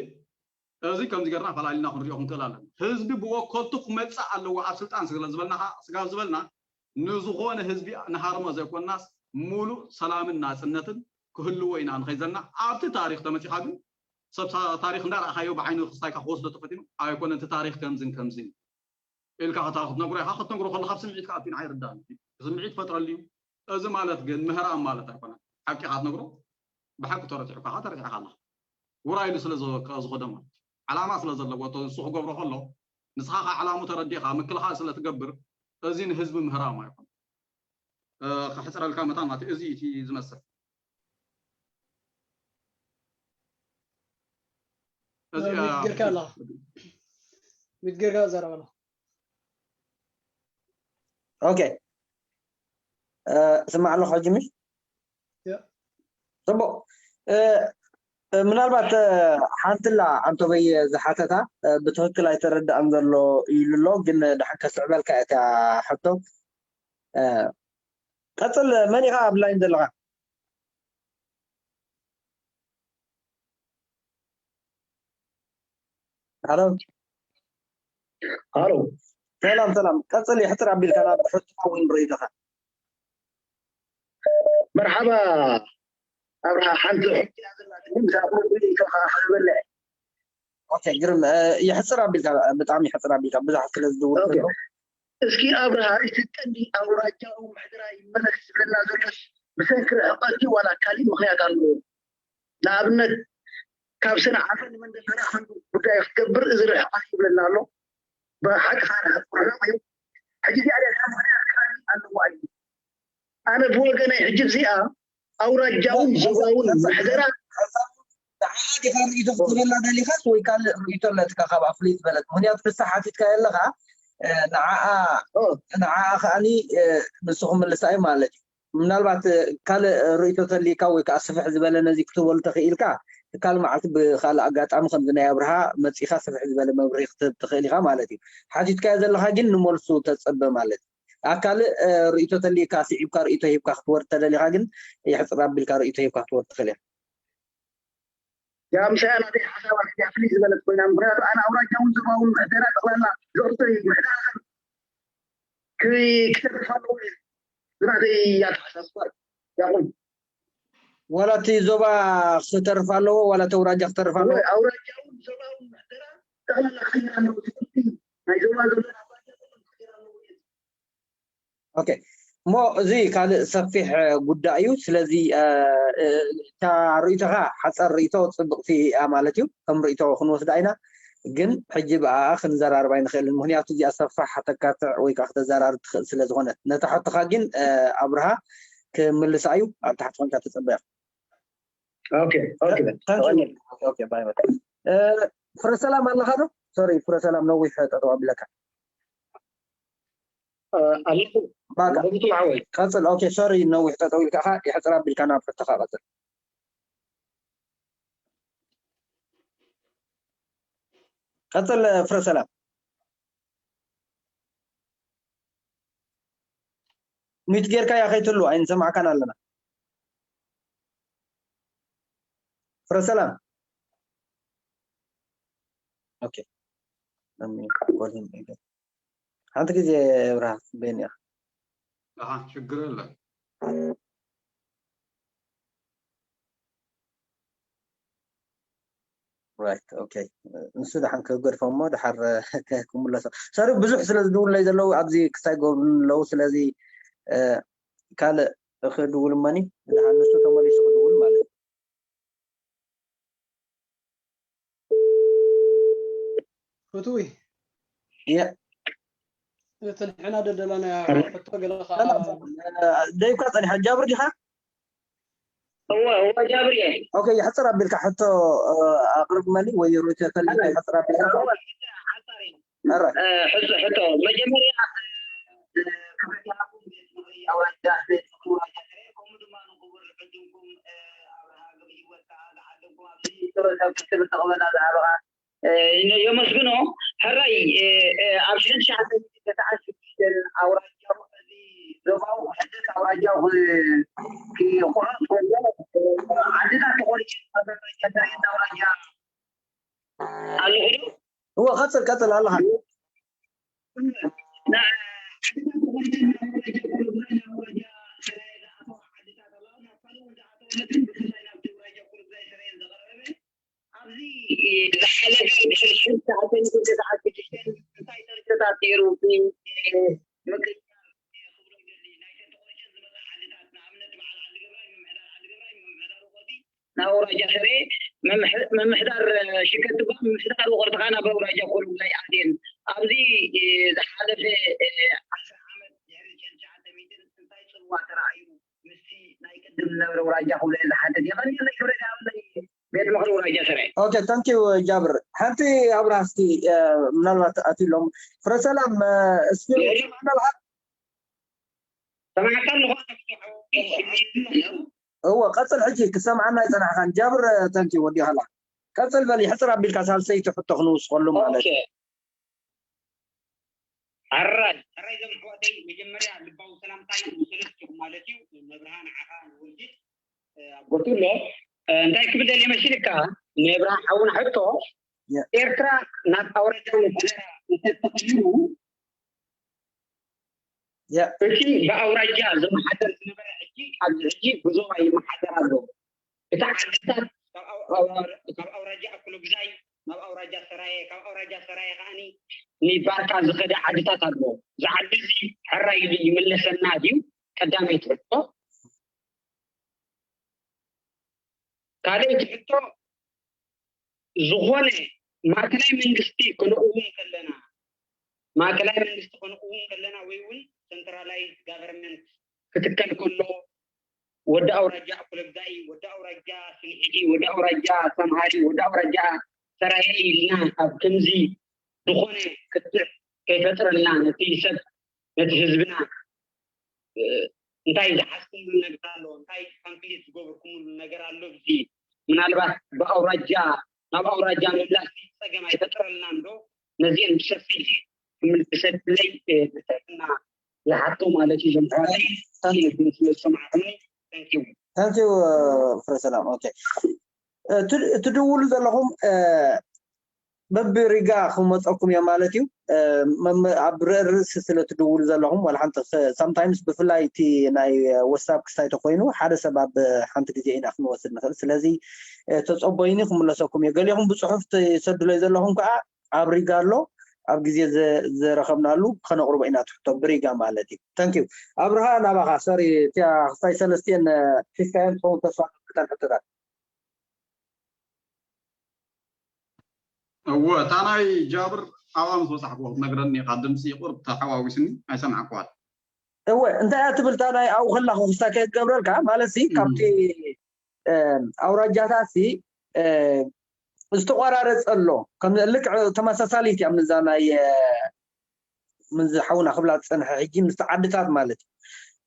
እዚ ከምዚ ገርና ፈላሊና ክንሪኦ ክንክእል ኣለና ህዝቢ ብወከልቱ ክመፅእ ኣለዎ ኣብ ስልጣን ስለ ዝበልና ስጋብ ዝበልና ንዝኾነ ህዝቢ ንሃርሞ ዘይኮንናስ ሙሉእ ሰላምን ናፅነትን ክህልዎ ኢና ንኸይዘልና ኣብቲ ታሪክ ተመፂኻ ግን ሰብ ታሪክ እንዳረእኻዮ ብዓይኒ ክስታይካ ክወስዶ ተፈቲኑ ኣይኮነ እቲ ታሪክ ከምዝን ከምዝን ኢልካ ከታ ክትነግሮ ኢኻ ክትነግሮ ከለካ ብስምዒት ከኣቱ ኢና ኣይርዳእን ስምዒት ፈጥረሉ እዩ እዚ ማለት ግን ምህራም ማለት ኣይኮነን ሓቂ ኢኻ ትነግሮ ብሓቂ ተረቲዑካ ተረቲዕካ ኣለኻ ውራይሉ ስለ ዝኸደ ማለት ዓላማ ስለ ዘለዎ ንሱ ክገብሮ ከሎ ንስኻ ከዓ ዓላሙ ተረዲእካ ምክልኻል ስለ ትገብር እዚ ንህዝቢ ምህራም ኣይኮን ከሕፅረልካ መታን ማለት እዚ እቲ ዝመስል ሚትጌርካ ኣለኻ ሚትጌርካ ዘረበና ኦኬ ስማዕ ኣለኹ ሕጂ ምሽ ጽቡቕ ምናልባት ሓንትላ ኣንቶበይ ዝሓተታ ብትክክል ኣይተረዳእን ዘሎ ኢሉ ኣሎ ግን ድሓን ከስዕበልካ እያ ሕቶ ቀፅል መን ኢኻ ኣብ ላይን ዘለኻ ሃሎ ሃሎ ሰላም ሰላም ቀፅል የሕፅር ኣቢልካ ናብ ሕቶኻ ወይ ርእይቶኻ መርሓባ ኣብርሃ ሓንቲ ሕጂ እያ ዘላትኒ ብዛዕባ ርእይቶ ከዓ ክህበላ እየ ኦኬ ግርም የሕፅር ኣቢልካ ብጣዕሚ የሕፅር ኣቢልካ ብዙሓት ስለ ዝድውል ዘሎ እስኪ ኣብርሃ እቲ ቀንዲ ኣውራጃዊ ምሕደራ ይመለስ ዝብለና ዘሎስ ብሰንኪ ርሕቀት ዋላ ካሊእ ምክንያት ኣለዎ ንኣብነት ካብ ሰንዓፈ ንመንደፈራ ከንዱ ጉዳይ ክትገብር እዚ ርሕቀት ይብለና ኣሎ ብሓቂ ከዓ ርሕቀት እዩ ሕጂ እዚኣ ሪኣ ምክንያት ካሊእ ኣለዋ እዩ ኣነ ብወገነይ ሕጂ እዚኣ ኣውራጃውን ዞባውን ምሕደራ ዲኻ ርእይቶ ክትበላ ደሊኻስ ወይ ካልእ ርእይቶ ኣለትካ ካብኣ ፍልይ ዝበለት? ምኽንያቱ ንሳ ሓቲትካዮ ኣለኻ፣ እ፣ ንዓኣ ንዓኣ ከኣኒ፣ እ፣ ንሱ ክምልሳ እዩ ማለት እዩ። ምናልባት፣ እ፣ ካልእ ርእይቶ ተልይካ ወይ ከዓ ስፍሕ ዝበለ ነዚ ክትበሉ ተኽኢልካ፣ ካልእ መዓልቲ ብኻልእ ኣጋጣሚ ከምዚ ናይ ኣብርሃ መጺኻ ስፍሕ ዝበለ መብርሂ ክትህብ ትኽእል ኢኻ ማለት እዩ። ሓቲትካዮ ዘለኻ ግን ንመልሱ ተጸበ ማለት እዩ። ኣብ ካልእ፣ እ፣ ርእይቶ ተልይካ ስዒብካ ርእይቶ ሂብካ ክትወርድ ተደሊኻ ግን የሕጽር ኣቢልካ ርእይቶ ሂብካ ክትወርድ ትኽእል ኢኻ። ያ ምሳያ ናተይ ሓሳባት እያ ፍልይ ዝበለት ኮይና፣ ምክንያቱ ኣነ ኣውራጃ እውን ዞባውን ምሕደራ ጠቕላላ ዝቕርቶ እዩ። ምሕደራ ክተርፍ ኣለዎ እዩ ዝናተይ ኣተሓሳስባ። ያቁን ዋላ እቲ ዞባ ክተርፍ ኣለዎ ዋላ እቲ ኣውራጃ ክተርፍ ኣለዎ። ኣውራጃ እውን ዞባውን ምሕደራ ጠቕላላ ክኸይር ኣለዎ። ትምህርቲ ናይ ዞባ ዘሎ ኣውራጃ ዘሎ ክኸይር ኣለዎ እዩ። ኦኬ፣ እሞ እዚ ካልእ ሰፊሕ ጉዳይ እዩ። ስለዚ እታ ርእይቶኻ ሓፀር ርእይቶ ፅብቕቲ እያ ማለት እዩ። ከም ርእይቶ ክንወስዳ ኢና፣ ግን ሕጂ ብኣኣ ክንዘራርብ ኣይንኽእልን። ምክንያቱ እዚኣ ሰፋሕ ከተካትዕ ወይ ከዓ ክተዘራርብ ትኽእል ስለ ዝኾነት፣ ነታ ሕቶኻ ግን ኣብርሃ ክምልሳ እዩ። ኣብ ታሕቲ ኮንካ ተፀበያ። ኦኬ ኦኬ ኦኬ ባይ ባይ። ፍረ ሰላም ኣለኻ ዶ? ሶሪ ፍረ ሰላም ነዊሕ ጠጠው ኣቢለካ ኣለኹ ባካ ሞጉቱ ሓወይ ቀፅል። ኦኬ ሶሪ ነዊሕ ጠጠው ኢልካ ኢኻ፣ የሕፅር ኣቢልካ ናብ ሕቶኻ ቀፅል። ቀፅል ፍረ ሰላም። ሚት ጌርካያ ከይትህሉ ኣይንሰማዕካን ኣለና። ፍረ ሰላም። ኦኬ። Let me call him again. ሓንቲ ግዜ ብርሃን በይን ኢኻ። ኣሃ ችግር የለን። Right okay። ንሱ ደሓን ክገድፎ እሞ ደሓር ክምለሶ ሰሪ ብዙሕ ስለ ዝድውለይ ዘለዉ ኣብዚ ክሳይ ገብሩን ኣለዉ። ስለዚ ካልእ ክድውል እመኒ ደሓን ንሱ ተመሊሱ ክድውል ማለት እዩ። ፍትዊ የ እቲ ንሕና ደደለናያ ሕቶ ገለ ከዓ ደይብካ ጸኒሓ ጃብር ዲኻ? እወ እወ ጃብር እየ። ኦኬ፣ ይሕጽር ኣቢልካ ሕቶ ኣቕርብ መኒ ወይ ሩት ተልካ ይሕጽር ኣቢልካ። እ፣ ሕቶ ሕቶ መጀመርያ እ፣ ክብረት ይሃብኩም ቤት ምኽሪ ኣውራጃ ቤት ምኽሪ ኣውራጃ ከምኡ ድማ ንክቡር ዕድምኩም እ፣ ኣብርሃ ገብረሂወት ከዓ ዝዓደምኩም ኣብዚ ጥበብ ክብር ተቕበላ ዝሃበኻ እ፣ የመስግኖ። ሕራይ እ፣ እ፣ ኣብ ሽሕን ትሽዓተ ሚእትን ተስዓን ሽዱሽተን ኣውራጃ እዚ ዞባዊ ውሕደት ኣውራጃ ክ- ክቑረፅ ከሎ እ፣ ዓድታት ተቖሪፀን ኣውራጃ ኣለኹ ዶ? እወ ቀፅል ቀፅል ኣለኻ። ኣብዚ ዝሓለፈ ብሕልፍን ሰዓተን ተተዓተን እንታይ ጥርቅታት ነይሩ? ምክንያት ናይ ተተቆርሸን ዝመፅእ ዓድታት ንኣብነት በዓል ዓዲ ገብራይ ምምሕዳር ዓዲ ገብራይ ምምሕዳር ውቐቲ ናብ ኣውራጃ ሰሬ ምምሕዳር ሽከትባ ምምሕዳር ውቐርትኻ ናብ ኣውራጃ ኮሉላይ ኣትየን ኣብዚ ዝሓለፈ ዓስር ዓመት ድሕሪ ሽሕን ትሽዓተ ሚእትን እንታይ ፅልዋ ተረኣዩ ምስቲ ናይ ቅድም ዝነበረ ኣውራጃ ክብሎ እየ ዝሓትት የቐንየለይ ክብረት ይሃበለይ ቤት ምኽሪ ኣውራጃ ሰሬ ኦኬ ታንኪዩ ጃብር። ሓንቲ ኣብርሃ እስቲ ምናልባት ኣትሎም ፍረሰላም እስኪ ሰማዕና ኣለኻ? ሰማዕካ ኣለኹ እወ ቀፅል ሕጂ ክሰምዓና ኣይፀናሕካን ጃብር። ታንኪ ወዲኻላ ቀፅል በል ይሕፅር ኣቢልካ ሳልሰይቲ ሕቶ ክንውስኸሉ ማለት እዩ። ሕራይ ሕራይ ዞም ኣሕዋተይ መጀመርያ ልባዊ ሰላምታይ ንሰለስትኹም ማለት እዩ። መብርሃ ንዓኻ ንወልዲት ኣጎቱ ኣሎ እንታይ ክብል ደልየ መሲልካ ንብርሃን ሓውና ሕቶ ኤርትራ ናብ ኣውራጃ ምሕደራ እንተተቐይሩ እቲ ብኣውራጃ ዝመሓደር ዝነበረ ሕጂ ኣብዚ ሕጂ ብዞባ ይመሓደር ኣሎ። እቲ ዓድታት ካብ ኣውራጃ ኣክሎግዛይ ናብ ኣውራጃ ሰራየ ካብ ኣውራጃ ሰራየ ከዓኒ ንባርካ ዝኸደ ዓድታት ኣሎ። እዚ ዓዲ እዚ ሕራይ ኢሉ ይምለሰና ድዩ? ቀዳመይቲ ሕቶ። ካልኣይቲ ሕቶ ዝኾነ ማእከላይ መንግስቲ ክንእውን ከለና ማእከላይ መንግስቲ ክንእውን ከለና ወይ እውን centralized government ክትከል ከሎ ወዲ ኣውራጃ ኣኮለግዛይ፣ ወዲ ኣውራጃ ስንዒቲ፣ ወዲ ኣውራጃ ሰምሃሪ፣ ወዲ ኣውራጃ ሰራየ ኢልና ኣብ ከምዚ ዝኾነ ክትዕ ከይፈጥረልና ነቲ ሰብ ነቲ ህዝብና እንታይ ዝሓዝኩምሉ ነገር ኣሎ፣ እንታይ ኮምፕሊት ዝገበርኩምሉ ነገር ኣሎ። እዚ ምናልባት ብኣውራጃ ናብ ኣውራጃ ምምላስ ጸገም ኣይፈጥረልናን ዶ? ነዚአን ብሰፊሕ ክምልሰለይ ብትሕትና ይሓቶ ማለት እዩ። ዞም ኣሕዋተይ ታሪክ ስለ ዝሰማዕኩምኒ thank you። Thank you ፍረ ሰላም። ኦኬ፣ ትድውሉ ዘለኹም በብሪጋ ክመፀኩም እዮም ማለት እዩ። ኣብ ርእሲ ስለ ትድውሉ ዘለኹም ዋላ ሓንቲ sometimes ብፍላይ እቲ ናይ ወሳብ ክስታይ ተኮይኑ ሓደ ሰብ ኣብ ሓንቲ ግዜ ኢና ክንወስድ ንኽእል። ስለዚ ተፀበዩኒ ክምለሰኩም እየ። ገሊኹም ብፅሑፍ ትሰዱለይ ዘለኹም ከዓ ኣብ ሪጋ ኣሎ ኣብ ግዜ ዘረኸብናሉ ከነቕርቦ ኢና ትሕቶ ብሪጋ ማለት እዩ። Thank you ኣብርሃ ናባኻ። Sorry እቲያ ክስታይ ሰለስቲኤን ሒዝካየን ትኸውን ተስፋ ክተን ሕቶታት እወ እታ ናይ ጃብር ኣብኣ ምስ በፃሕኩ ክትነግረኒ ኢኻ። ድምፂ ቁርብ ተሓዋዊስኒ ኣይሰማዕኩዋን። እወ እንታይ እያ ትብል እታ ናይ ኣብኡ ከላኹ ክስታይ ከይትገብረልካ ማለት ሲ ካብቲ ኣውራጃታት ሲ ዝተቆራረፀ ኣሎ። ከም ልክዕ ተመሳሳሊት እያ ምዛ ናይ ምዚ ሓውና ክብላ ዝፀንሐ ሕጂ ምስ ዓድታት ማለት እዩ።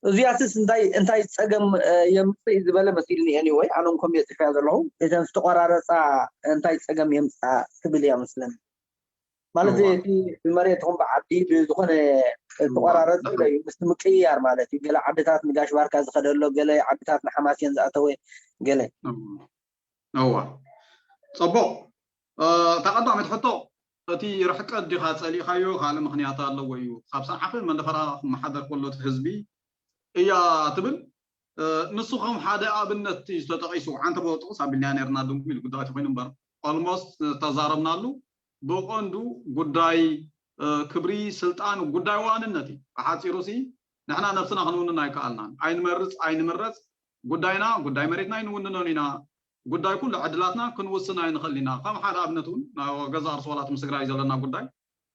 እዚኣትስ እንታይ እንታይ ፀገም የምፅእ ዝበለ መሲልኒ። Anyway ኣነ እውን ከምኡ እየ ፅሕያ ዘለኹ። እተን ዝተቆራረፃ እንታይ ፀገም የምፅኣ ትብል እያ መስለኒ። ማለት እቲ ብመሬት ይኹን ብዓዲ ብዝኾነ ዝተቆራረፀ ኣሎ እዩ። ምስቲ ምቅይያር ማለት እዩ። ገለ ዓድታት ንጋሽ ባርካ ዝኸደ ኣሎ፣ ገለ ዓድታት ንሓማሴን ዝኣተወ፣ ገለ እዋ። ፅቡቕ። እታ ቀዳመይቲ ሕቶ፣ እቲ ርሕቀት ዲኻ ጸሊእኻዮ ካልእ ምኽንያት ኣለዎ እዩ? ካብ ሰንዓፈ መንደፈራ ክመሓደር ከሎ እቲ ህዝቢ እያ ትብል። ንሱ ከም ሓደ ኣብነት እዩ ዝተጠቒሱ። ዓንተቦ ጥቕስ ኣቢልናዮ ነይርና፣ ድንጉ ኢሉ ጉዳይ ተኾይኑ እምበር፣ almost ዝተዛረብናሉ ብቐንዱ ጉዳይ ክብሪ፣ ስልጣን፣ ጉዳይ ዋንነት እዩ። ብሓፂሩ ሲ ንሕና ነብስና ክንውንን ኣይከኣልናን። ኣይንመርፅ ኣይንምረፅ፣ ጉዳይና ጉዳይ መሬትና ኣይንውንኖን ኢና። ጉዳይ ኩሉ ዕድላትና ክንውስን ኣይንኽእልን ኢና። ከም ሓደ ኣብነት እውን ናብ ገዛእ ርእሲ ዋላ እቲ ምስ ትግራይ ዘለና ጉዳይ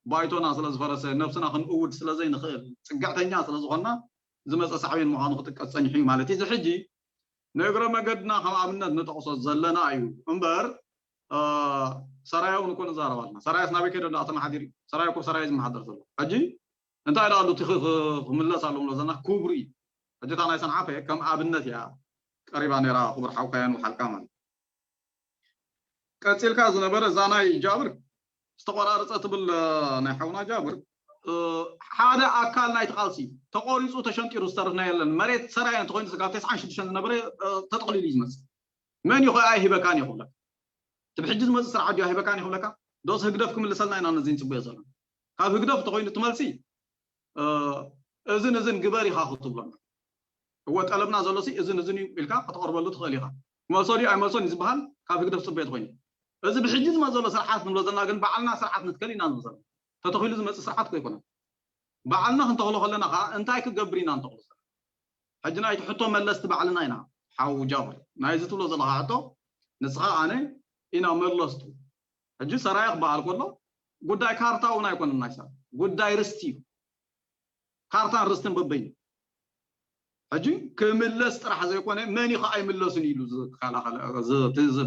ባይቶና ስለ ዝፈረሰ ነብስና ክንእውድ ስለ ዘይንኽእል ፅግዕተኛ ስለ ዝኾንና ዝመፀ ሳዕቤን ምዃኑ ክጥቀስ ፀኒሑ እዩ ማለት እዩ። እዚ ሕጂ ንእግረ መገድና ከም ኣብነት ንጠቕሶ ዘለና እዩ እምበር ሰራየ እውን እኮ ንዛረብ ኣለና። ሰራየስ ናበይ ከይዶ ደኣ ተመሓዲሩ እዩ? ሰራየ እኮ ሰራየ ዝመሓደር ዘሎ ሕጂ እንታይ ደኣ ኣሎ እቲ ክምለስ ኣለዎ ዘለና ክብሩ እዩ። ሕጂ እታ ናይ ሰንዓፈ ከም ኣብነት እያ ቀሪባ ነይራ ክቡር ሓውካያን ውሓልካ ማለት ቀፂልካ ዝነበረ እዛ ናይ ጃብር ዝተቆራረፀ ትብል ናይ ሓውና ጃብር ሓደ ኣካል ናይቲ ቃልሲ ተቆሪፁ ተሸንጢሩ ዝተርፍ ናይ የለን። መሬት ሰራየ እንተኮይኑ ካብ ተስዓን ሽዱሽተን ዝነበረ ተጠቅሊሉ እዩ ዝመፅእ። መን እዩ ከ ኣይህበካን እዩ ክብለካ? እቲ ብሕጂ ዝመፅእ ስርዓት ድዩ ኣይህበካን እዩ ክብለካ? ዶስ ህግደፍ ክምልሰልና ኢና ነዚ ንፅበዮ ዘለና? ካብ ህግደፍ እንተኮይኑ እቲ መልሲ እዝን እዝን ግበር ኢኻ ክትብሎና። እወ ጠለብና ዘሎ ሲ እዝን እዝን እዩ ኢልካ ከተቕርበሉ ትኽእል ኢኻ። ክመልሶ ድዩ ኣይመልሶን እዩ ዝበሃል ካብ ህግደፍ ፅበዮ ተኮይኑ። እዚ ብሕጂ ዝመፅ ዘሎ ስርዓት ንብሎ ዘለና ግን ባዕልና ስርዓት ንትከል ኢና ንብል ዘለና። ተተኺሉ ዝመፅእ ስርዓት እኮ ኣይኮነን። ባዕልና ክንተኽሎ ከለና ከዓ እንታይ ክገብር ኢና ንተኽሎ ዘለና? ሕጂ ናይቲ ሕቶ መለስቲ ባዕልና ኢና። ሓው ጃብር ናይዚ ትብሎ ዘለካ ሕቶ ንስኻ ኣነ ኢና መለስቱ። ሕጂ ሰራየ ክበሃል ከሎ ጉዳይ ካርታ እውን ኣይኮነን ናይ ሰብ ጉዳይ ርስቲ እዩ። ካርታን ርስትን በበይኑ ሕጂ ክምለስ ጥራሕ ዘይኮነ መን እዩ ከዓ ኣይምለስን ኢሉ ዝከላኸለ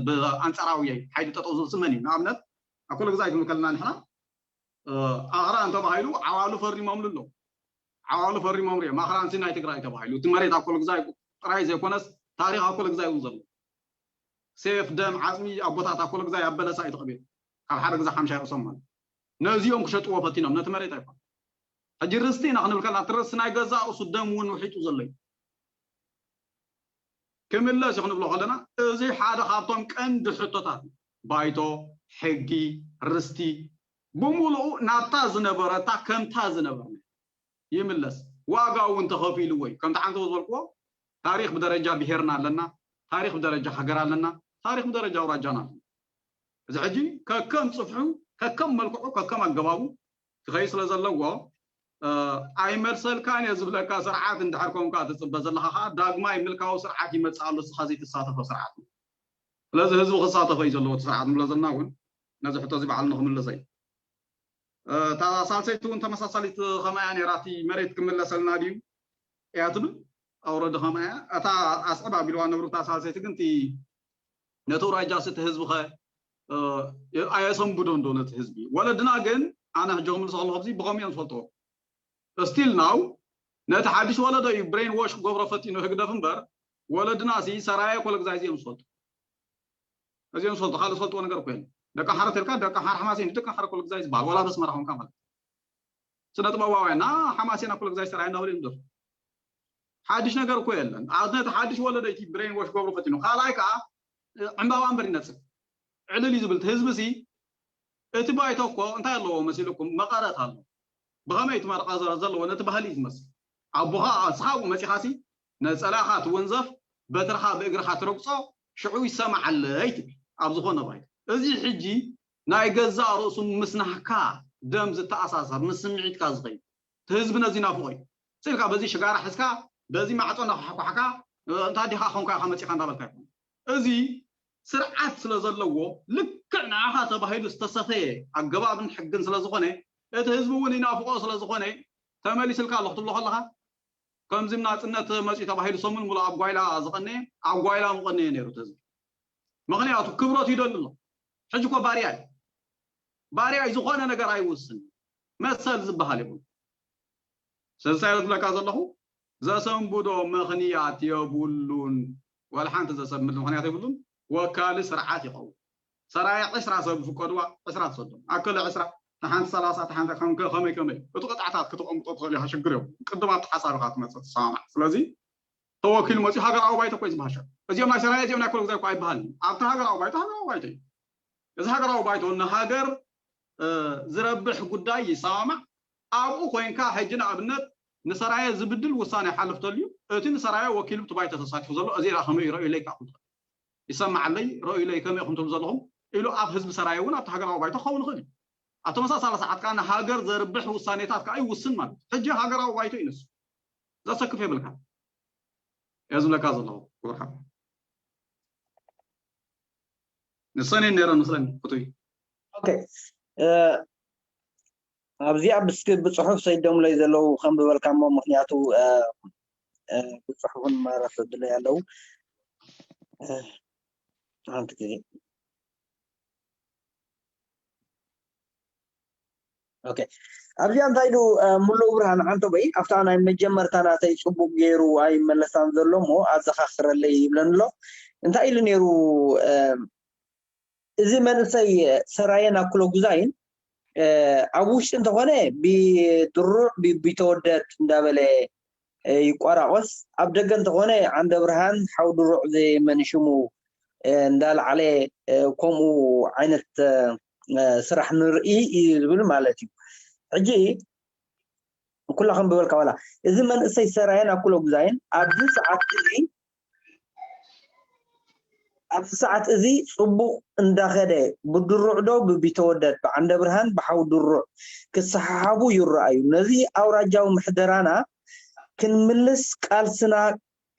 ብኣንፃራዊ ሓይሊ ጠጠው ዝብልሲ መን እዩ? ንኣብነት ኣኮለ ግዛይ ክንብል ከለና ንሕና ኣኽራን ተባሂሉ ዓዋሉ ፈሪሞምሉ ኣለዉ። ዓዋሉ ፈሪሞም ሪኦም ኣኽራንሲ ናይ ትግራይ ተባሂሉ እቲ መሬት ኣኮለ ግዛይ ጥራይ ዘይኮነስ ታሪክ ኣኮለ ግዛይ እውን ዘሎ ሴፍ ደም ዓፅሚ ኣቦታት ኣኮለ ግዛይ ኣብ በለሳ እዩ ተቐቢሩ ካብ ሓደ ግዛ ሓምሻይ ርእሶም ማለት ነዚኦም ክሸጥዎ ፈቲኖም ነቲ መሬት ኣይኮን ሕጂ ርስቲ ኢና ክንብል ከለና እቲ ርስቲ ናይ ገዛእ ርእሱ ደም እውን ውሒጡ ዘሎ እዩ ክምለስ እዩ ክንብሎ ከለና እዚ ሓደ ካብቶም ቀንዲ ሕቶታት እዩ ባይቶ ሕጊ ርስቲ ብምሉኡ ናብታ ዝነበረታ ከምታ ዝነበርና ይምለስ ዋጋ እውን ተኸፊልዎ እዩ ከምቲ ሓንቲ ዝበልክዎ ታሪክ ብደረጃ ብሄርና ኣለና ታሪክ ብደረጃ ሃገር ኣለና ታሪክ ብደረጃ ኣውራጃና ኣለና እዚ ሕጂ ከከም ፅፍሑ ከከም መልክዑ ከከም ኣገባቡ ክኸይ ስለ ዘለዎ ኣይመልሰልካን እየ ዝብለካ ስርዓት እንድሕር ኮንካ ትፅበ ዘለካ ከዓ ዳግማይ ምልካዊ ስርዓት ይመፅእ ኣሎ እስኻ ዘይትሳተፎ ስርዓት እዩ ስለዚ ህዝቢ ክሳተፎ እዩ ዘለዎ እቲ ስርዓት ንብሎ ዘለና እውን ነዚ ሕቶ እዚ ባዕሉ ንክምልሰ እዩ እታ ሳልሰይቲ እውን ተመሳሳሊት ከማያ ነይራ እቲ መሬት ክምለሰልና ድዩ እያ ትብል ኣውረድ ኸማ እያ። እታ ኣስዕብ ኣቢልዋ ነብሩ እታ ሳልሰይቲ ግን እቲ ነቲ ኣውራጃ ስቲ ህዝቢ ኸ ኣየሰንብዶ እንዶ ነቲ ህዝቢ? ወለድና ግን ኣነ ሕጂ ክምልሶ ከለኹ ብዚ ብኸምኡ እዮም ዝፈልጥዎ። ስቲል ናው ነቲ ሓድሽ ወለዶ እዩ ብሬን ዎሽ ክገብሮ ፈቲኑ ህግደፍ እምበር፣ ወለድና ሲ ሰራየ ኮለግዛይዝ እዮም ዝፈልጡ። እዚኦም ዝፈልጡ ካልእ ዝፈልጥዎ ነገር እኮ የለን። ደቂ ሓረ ተልካ ደቂ ሓረ ሓማሴን ደቂ ሓረ ኮለግዛይ ዝበሃል ዋላ በስመራ ኾንካ ማለት ስነ ጥበባውያን ና ሓማሴና ኮለግዛይ ሰራየ እናበሉ እዮም ዝደርፉ። ሓድሽ ነገር እኮ የለን። ኣብ ነቲ ሓድሽ ወለዶ እቲ ብሬን ዎሽ ገብሮ ፈቲኑ ካልኣይ ከዓ ዕምባባ እምበር ይነፅግ ዕልል እዩ ዝብል ህዝቢ ሲ እቲ ባይቶ እኮ እንታይ ኣለዎ መሲልኩም መቐረት ኣሎ። ብኸመይ እቲ መቐረት ዘለዎ ነቲ ባህሊ እዩ ዝመስል። ኣቦኻ ንስኻ ኣብኡ መፂኻ ሲ ነፀላኻ ትወንዘፍ በትርኻ ብእግርኻ ትረግፆ ሽዑ ይሰማዓለይ ትብል ኣብ ዝኾነ ባይቶ። እዚ ሕጂ ናይ ገዛእ ርእሱ ምስ ናህካ ደም ዝተኣሳሰር ምስ ስምዒትካ ዝኸይድ እቲ ህዝቢ ነዚ ናፍቆ እዩ። ስልካ በዚ ሽጋራ ሕዝካ በዚ ማዕፆ እናኳሕኳሕካ እንታይ ዲኻ ኾንካ ኢኻ መፂኻ እንዳበልካ ይኮን። እዚ ስርዓት ስለ ዘለዎ ልክዕ ንዓኻ ተባሂሉ ዝተሰፈየ ኣገባብን ሕግን ስለ ዝኾነ እቲ ህዝቢ እውን ይናፍቆ ስለ ዝኾነ ተመሊስልካ ኣሎ ክትብሎ ከለኻ ከምዚ ናፅነት መፅኡ ተባሂሉ ሰሙን ሙሉ ኣብ ጓይላ ዝቐነየ ኣብ ጓይላ ምቐነየ ነይሩ እቲ ህዝቢ። ምኽንያቱ ክብረቱ ይደሊ ኣሎ። ሕጂ እኮ ባርያ እዩ። ባርያ እዩ፣ ዝኾነ ነገር ኣይውስን መሰል ዝበሃል ይኹን ስለዝሳይ ዝብለካ ዘለኹ ዘሰንብዶ ምኽንያት የብሉን። ዋላ ሓንቲ ዘሰንብድ ምኽንያት የብሉን። ወካሊ ስርዓት ይኸውን። ሰራየ ዕስራ ሰብ ዝፍቀድዋ ዕስራ ትሰዶም ኣከለ ዕስራ ተሓንቲ ሰላሳ ተሓንቲ ከም ከመይ ከመይ እቲ ቅጥዓታት ክትቐምጦ ትኽእል ኢኻ ሽግር እዮም። ቅድም ኣብቲ ሓሳብካ ትመፅእ ትሰማማዕ። ስለዚ ተወኪሉ መፅኡ ሃገራዊ ባይቶ እኮ እዩ ዝበሃል። እዚኦም ናይ ሰራየ እዚኦም ናይ ኮለግዛይ እኮ ኣይበሃልን። ኣብቲ ሃገራዊ ባይቶ ሃገራዊ ባይቶ እዩ። እዚ ሃገራዊ ባይቶ ንሃገር ዝረብሕ ጉዳይ ይሰማማዕ። ኣብኡ ኮይንካ ሕጂ ንኣብነት ንሰራየ ዝብድል ውሳነ ይሓልፍ ተልዩ እቲ ንሰራየ ወኪሉ እቲ ባይቶ ተሳቲፉ ዘሎ እዚ ዳ ከመይ ይረእዩ ኢለይ ክኣኹም ትኽእል ይሰማዓለይ ረእዩለይ ከመይ ኢኹም ትብሉ ዘለኹም ኢሉ ኣብ ህዝቢ ሰራየ እውን ኣብቲ ሃገራዊ ባይቶ ክኸውን ይኽእል እዩ። ኣብ ተመሳሳሊ ሰዓት ከዓ ንሃገር ዘርብሕ ውሳኔታት ከዓ ይውስን ማለት እዩ። ሕጂ ሃገራዊ ባይቶ እዩ ንሱ ዘሰክፍ የብልካ እየ ዝብለካ ዘለኹ ክቡር ሓ ንሰን ነረ መስለኒ ፍቱይ ኦኬ ኣብዚኣ ብስክ ብፅሑፍ ሰይዶምለይ ዘለዉ ከንብበልካ እሞ ምክንያቱ ብፅሑፍን መረፍ ድለይ ኣለዉ ሓንቲ ግዜ ኦኬ ኣብዚኣ እንታይ ኢሉ ሙሉእ ብርሃን ዓንተቦይ ኣብታ ናይ መጀመርታ ናተይ ፅቡቅ ገይሩ ኣይመለሳን ዘሎ እሞ ኣዘኻኽረለይ ይብለኒ ኣሎ እንታይ ኢሉ ነይሩ እዚ መንእሰይ ሰራየን ኣኩለጉዛይን ኣብ ውሽጢ እንተኾነ ብድሩዕ ቢተወደድ እንዳበለ ይቋራቆስ ኣብ ደገ እንተኾነ ዓንደ ብርሃን ሓው ድሩዕ ዘይመንሽሙ እንዳልዓለ ከምኡ ዓይነት ስራሕ ንርኢ እዩ ዝብል ማለት እዩ ሕጂ ኩላ ከም ብበልካ ዋላ እዚ መንእሰይ ሰራየን ኣኩለጉዛይን ኣብዚ ሰዓት እዚ ኣብዚ ሰዓት እዚ ጽቡቕ እንዳኸደ ብድሩዕ ዶ ብቢተወደድ ብዓንደ ብርሃን ብሓው ድሩዕ ክሰሓሓቡ ይረኣዩ። ነዚ ኣውራጃዊ ምሕደራና ክንምልስ ቃልስና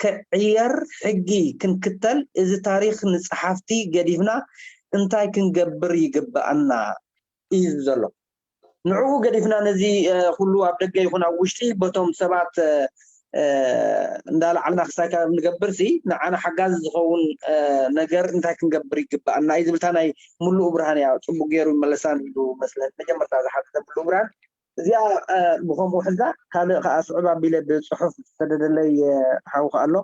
ክዕየር ሕጊ ክንክተል እዚ ታሪኽ ንጸሓፍቲ ገዲፍና እንታይ ክንገብር ይግብኣና እዩ ዘሎ። ንዕኡ ገዲፍና ነዚ ኩሉ ኣብ ደገ ይኹን ኣብ ውሽጢ በቶም ሰባት እንዳለዓልና ክሳይ ካብ ንገብር ሲ ንዓና ሓጋዚ ዝኸውን ነገር እንታይ ክንገብር ይግብኣና እዩ ዝብልታ ናይ ሙሉእ ብርሃን እያ ፅቡቅ ገይሩ ይመለሳን ኢሉ መስለን መጀመርታ ዝሓተተ ሙሉእ ብርሃን እዚኣ ብከምኡ ሕዛ ካልእ ከዓ ስዑብ ኣቢለ ብፅሑፍ ዝሰደደለይ ሓውካ ኣሎ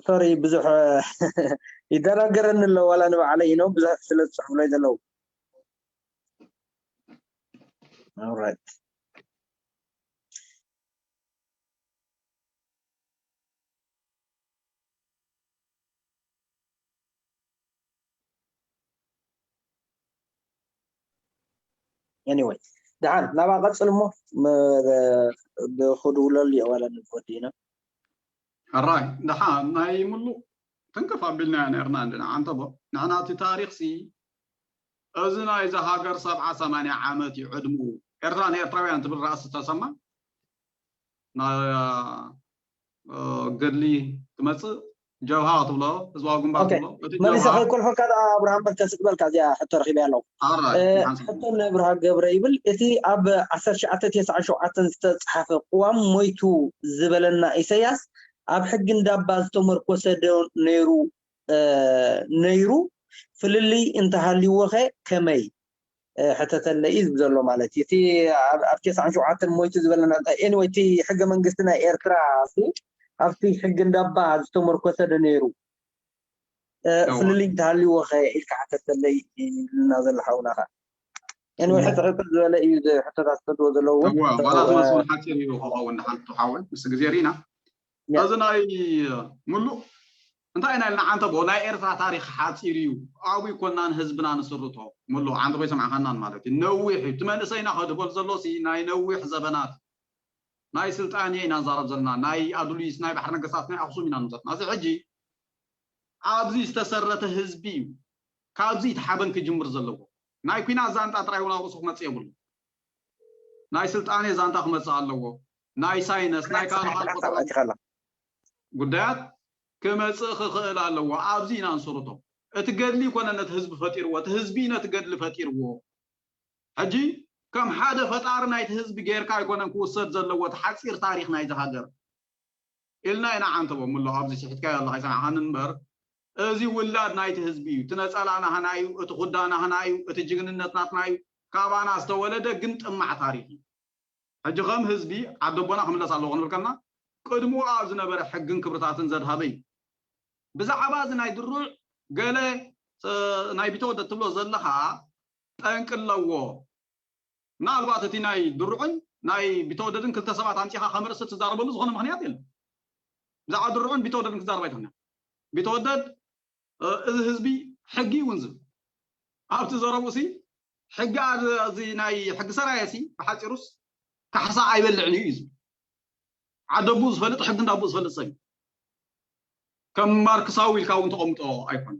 ሶሪ ብዙሕ ይደናገረኒ ኣሎ ዋላ ንባዕለይ ኢኖ ብዙሕ ስለ ዝፅሕፉለይ ዘለዉ anyway ደሓን ናባ ቀፅል እሞ ብክድውለሉ የዋላ ንወዲእና ሕራይ ደሓን ናይ ሙሉእ ትንክፍ ኣቢልናዮ ነርና እንድና ዓንተቦ ንሕና እቲ ታሪክ ሲ እዚ ናይዚ ሃገር ሰብዓ ሰማንያ ዓመት እዩ ዕድምኡ ኤርትራ ንኤርትራውያን ትብል ራእሲ ተሰማ ገድሊ ትመፅእ ጀብሃ ትብሎ፣ ህዝባዊ ግንባር ኦኬ። ትብሎ፣ እቲ መሊሰ ጀብሃ ከይኮልፈካ ደኣ ኣብርሃም በል ከስቅበልካ እዚኣ ሕቶ ረኺበ ኣለኹ። ኣራይ እ፣ ሓንሳብ ሕቶ ንኣብርሃ ገብረ ይብል፣ እቲ ኣብ ዓሰርተ ትሽዓተ ተስዓን ሸውዓተን ዝተፅሓፈ ቅዋም ሞይቱ ዝበለና ኢሰያስ ኣብ ሕጊ እንዳባ ዝተመርኮሰ ዶ ነይሩ? እ፣ ነይሩ? ፍልልይ እንተሃልይዎኸ ከመይ? እ፣ ሕተተለይ እዩ ዝብል ዘሎ ማለት እዩ። እቲ ኣብ ኣብ ተስዓን ሸውዓተን ሞይቱ ዝበለና እንታይ? ኤኒወይ፣ እቲ ሕገ መንግስቲ ናይ ኤርትራ ሲ ኣብቲ ሕጊ እንዳባ ዝተመርኮሰ ዶ ነይሩ? እ፣ እዋ። ፍልልይ እንተሃልይዎ ኸ ኢልካ ሓተተለይ ኢልና ዘሎ ሓውና ኸ። ኤኒወይ፣ ሕተ ሕተ ዝበለ እዩ፣ እዚ ሕቶታት ዝፈትዎ ዘለዉ እውን እዋ፣ ተው፣ ዋላ እ፣ ትመስሉ ሓፂር እዩ ክኸውን ንሓንቲ ሓወይ፣ ምስ ግዜ ርኢና። ያ። እዚ ናይ ሙሉእ እንታይ ኢና ኢልና ዓንተቦ፣ ናይ ኤርትራ ታሪኽ ሓፂር እዩ። ኣብኡ ይኮናን ህዝብና ንስርቶ። ሙሉእ ዓንተቦ ይሰምዓኻናን ማለት እዩ። ነዊሕ እዩ። እቲ መንእሰይና ከድበል ዘሎ ሲ ናይ ነዊሕ ዘበናት ናይ ስልጣኔ ኢና ንዛረብ ዘለና። ናይ ኣዱሊስ፣ ናይ ባሕሪ ነገስታት፣ ናይ ኣኽሱም ኢና ንዛረብ ዘለና። እዚ ሕጂ ኣብዚ ዝተሰረተ ህዝቢ እዩ። ካብዚ እቲ ሓበን ክጅምር ዘለዎ። ናይ ኲናት ዛንጣ ጥራይ እውን ኣብ ርእሱ ክመጽእ የብሉ። ናይ ስልጣኔ ዛንጣ ክመጽእ ኣለዎ። ናይ ሳይነስ፣ ናይ ካልእ ካልእ ሓሳብ ኣቲኻላ። ጉዳያት ክመጽእ ክኽእል ኣለዎ። ኣብዚ ኢና ንስርቶ። እቲ ገድሊ ይኮነ ነቲ ህዝቢ ፈጢርዎ፣ እቲ ህዝቢ ነቲ ገድሊ ፈጢርዎ። ሕጂ ከም ሓደ ፈጣሪ ናይቲ ህዝቢ ጌርካ ኣይኮነን ክውሰድ ዘለዎ እቲ ሓጺር ታሪኽ ናይዚ ሃገር ኢልና ኢና ዓንተቦ። ሙሉ ኣብዚ ስሒትካዮ ኣለኻ ኣይሰማዕኻንን እምበር፣ እዚ ውላድ ናይቲ ህዝቢ እዩ። እቲ ነጸላ ናህና እዩ፣ እቲ ኩዳ ናህና እዩ፣ እቲ ጅግንነት ናትና እዩ። ካባና ዝተወለደ ግን ጥማዕ ታሪኽ እዩ። ሕጂ ከም ህዝቢ ዓዲ ኣቦና ክምለስ ኣለዎ ክንብል ከለና ቅድሚኡ ኣብ ዝነበረ ሕግን ክብርታትን ዘድሃበ እዩ። ብዛዕባ እዚ ናይ ድሩዕ ገለ፣ እ፣ ናይ ቢተወደድ ትብሎ ዘለኻ ጠንቂ ኣለዎ። ምናልባት እቲ ናይ ድሩዕን ናይ ቢተወደድን ክልተ ሰባት ኣምጺኻ ከም ርእሲ ትዛረበሉ ዝኾነ ምኽንያት የለን። ብዛዕባ ድሩዕን ቢተወደድን ክዛረብ ኣይትኽእልን። ቢተወደድ፣ እ፣ እዚ ህዝቢ ሕጊ እውን ዝብል ኣብቲ ዘረብኡ ሲ ሕጊ ኣ-፣ እዚ ናይ ሕጊ ሰራየ ሲ ብሓጺሩስ ካሕሳ ኣይበልዕን እዩ እዩ ዝብል። ዓደቡ ዝፈልጥ ሕጊ እንዳቡ ዝፈልጥ ሰብ እዩ። ከም ማርክሳዊ ኢልካ እውን ተቐምጦ ኣይኮነን።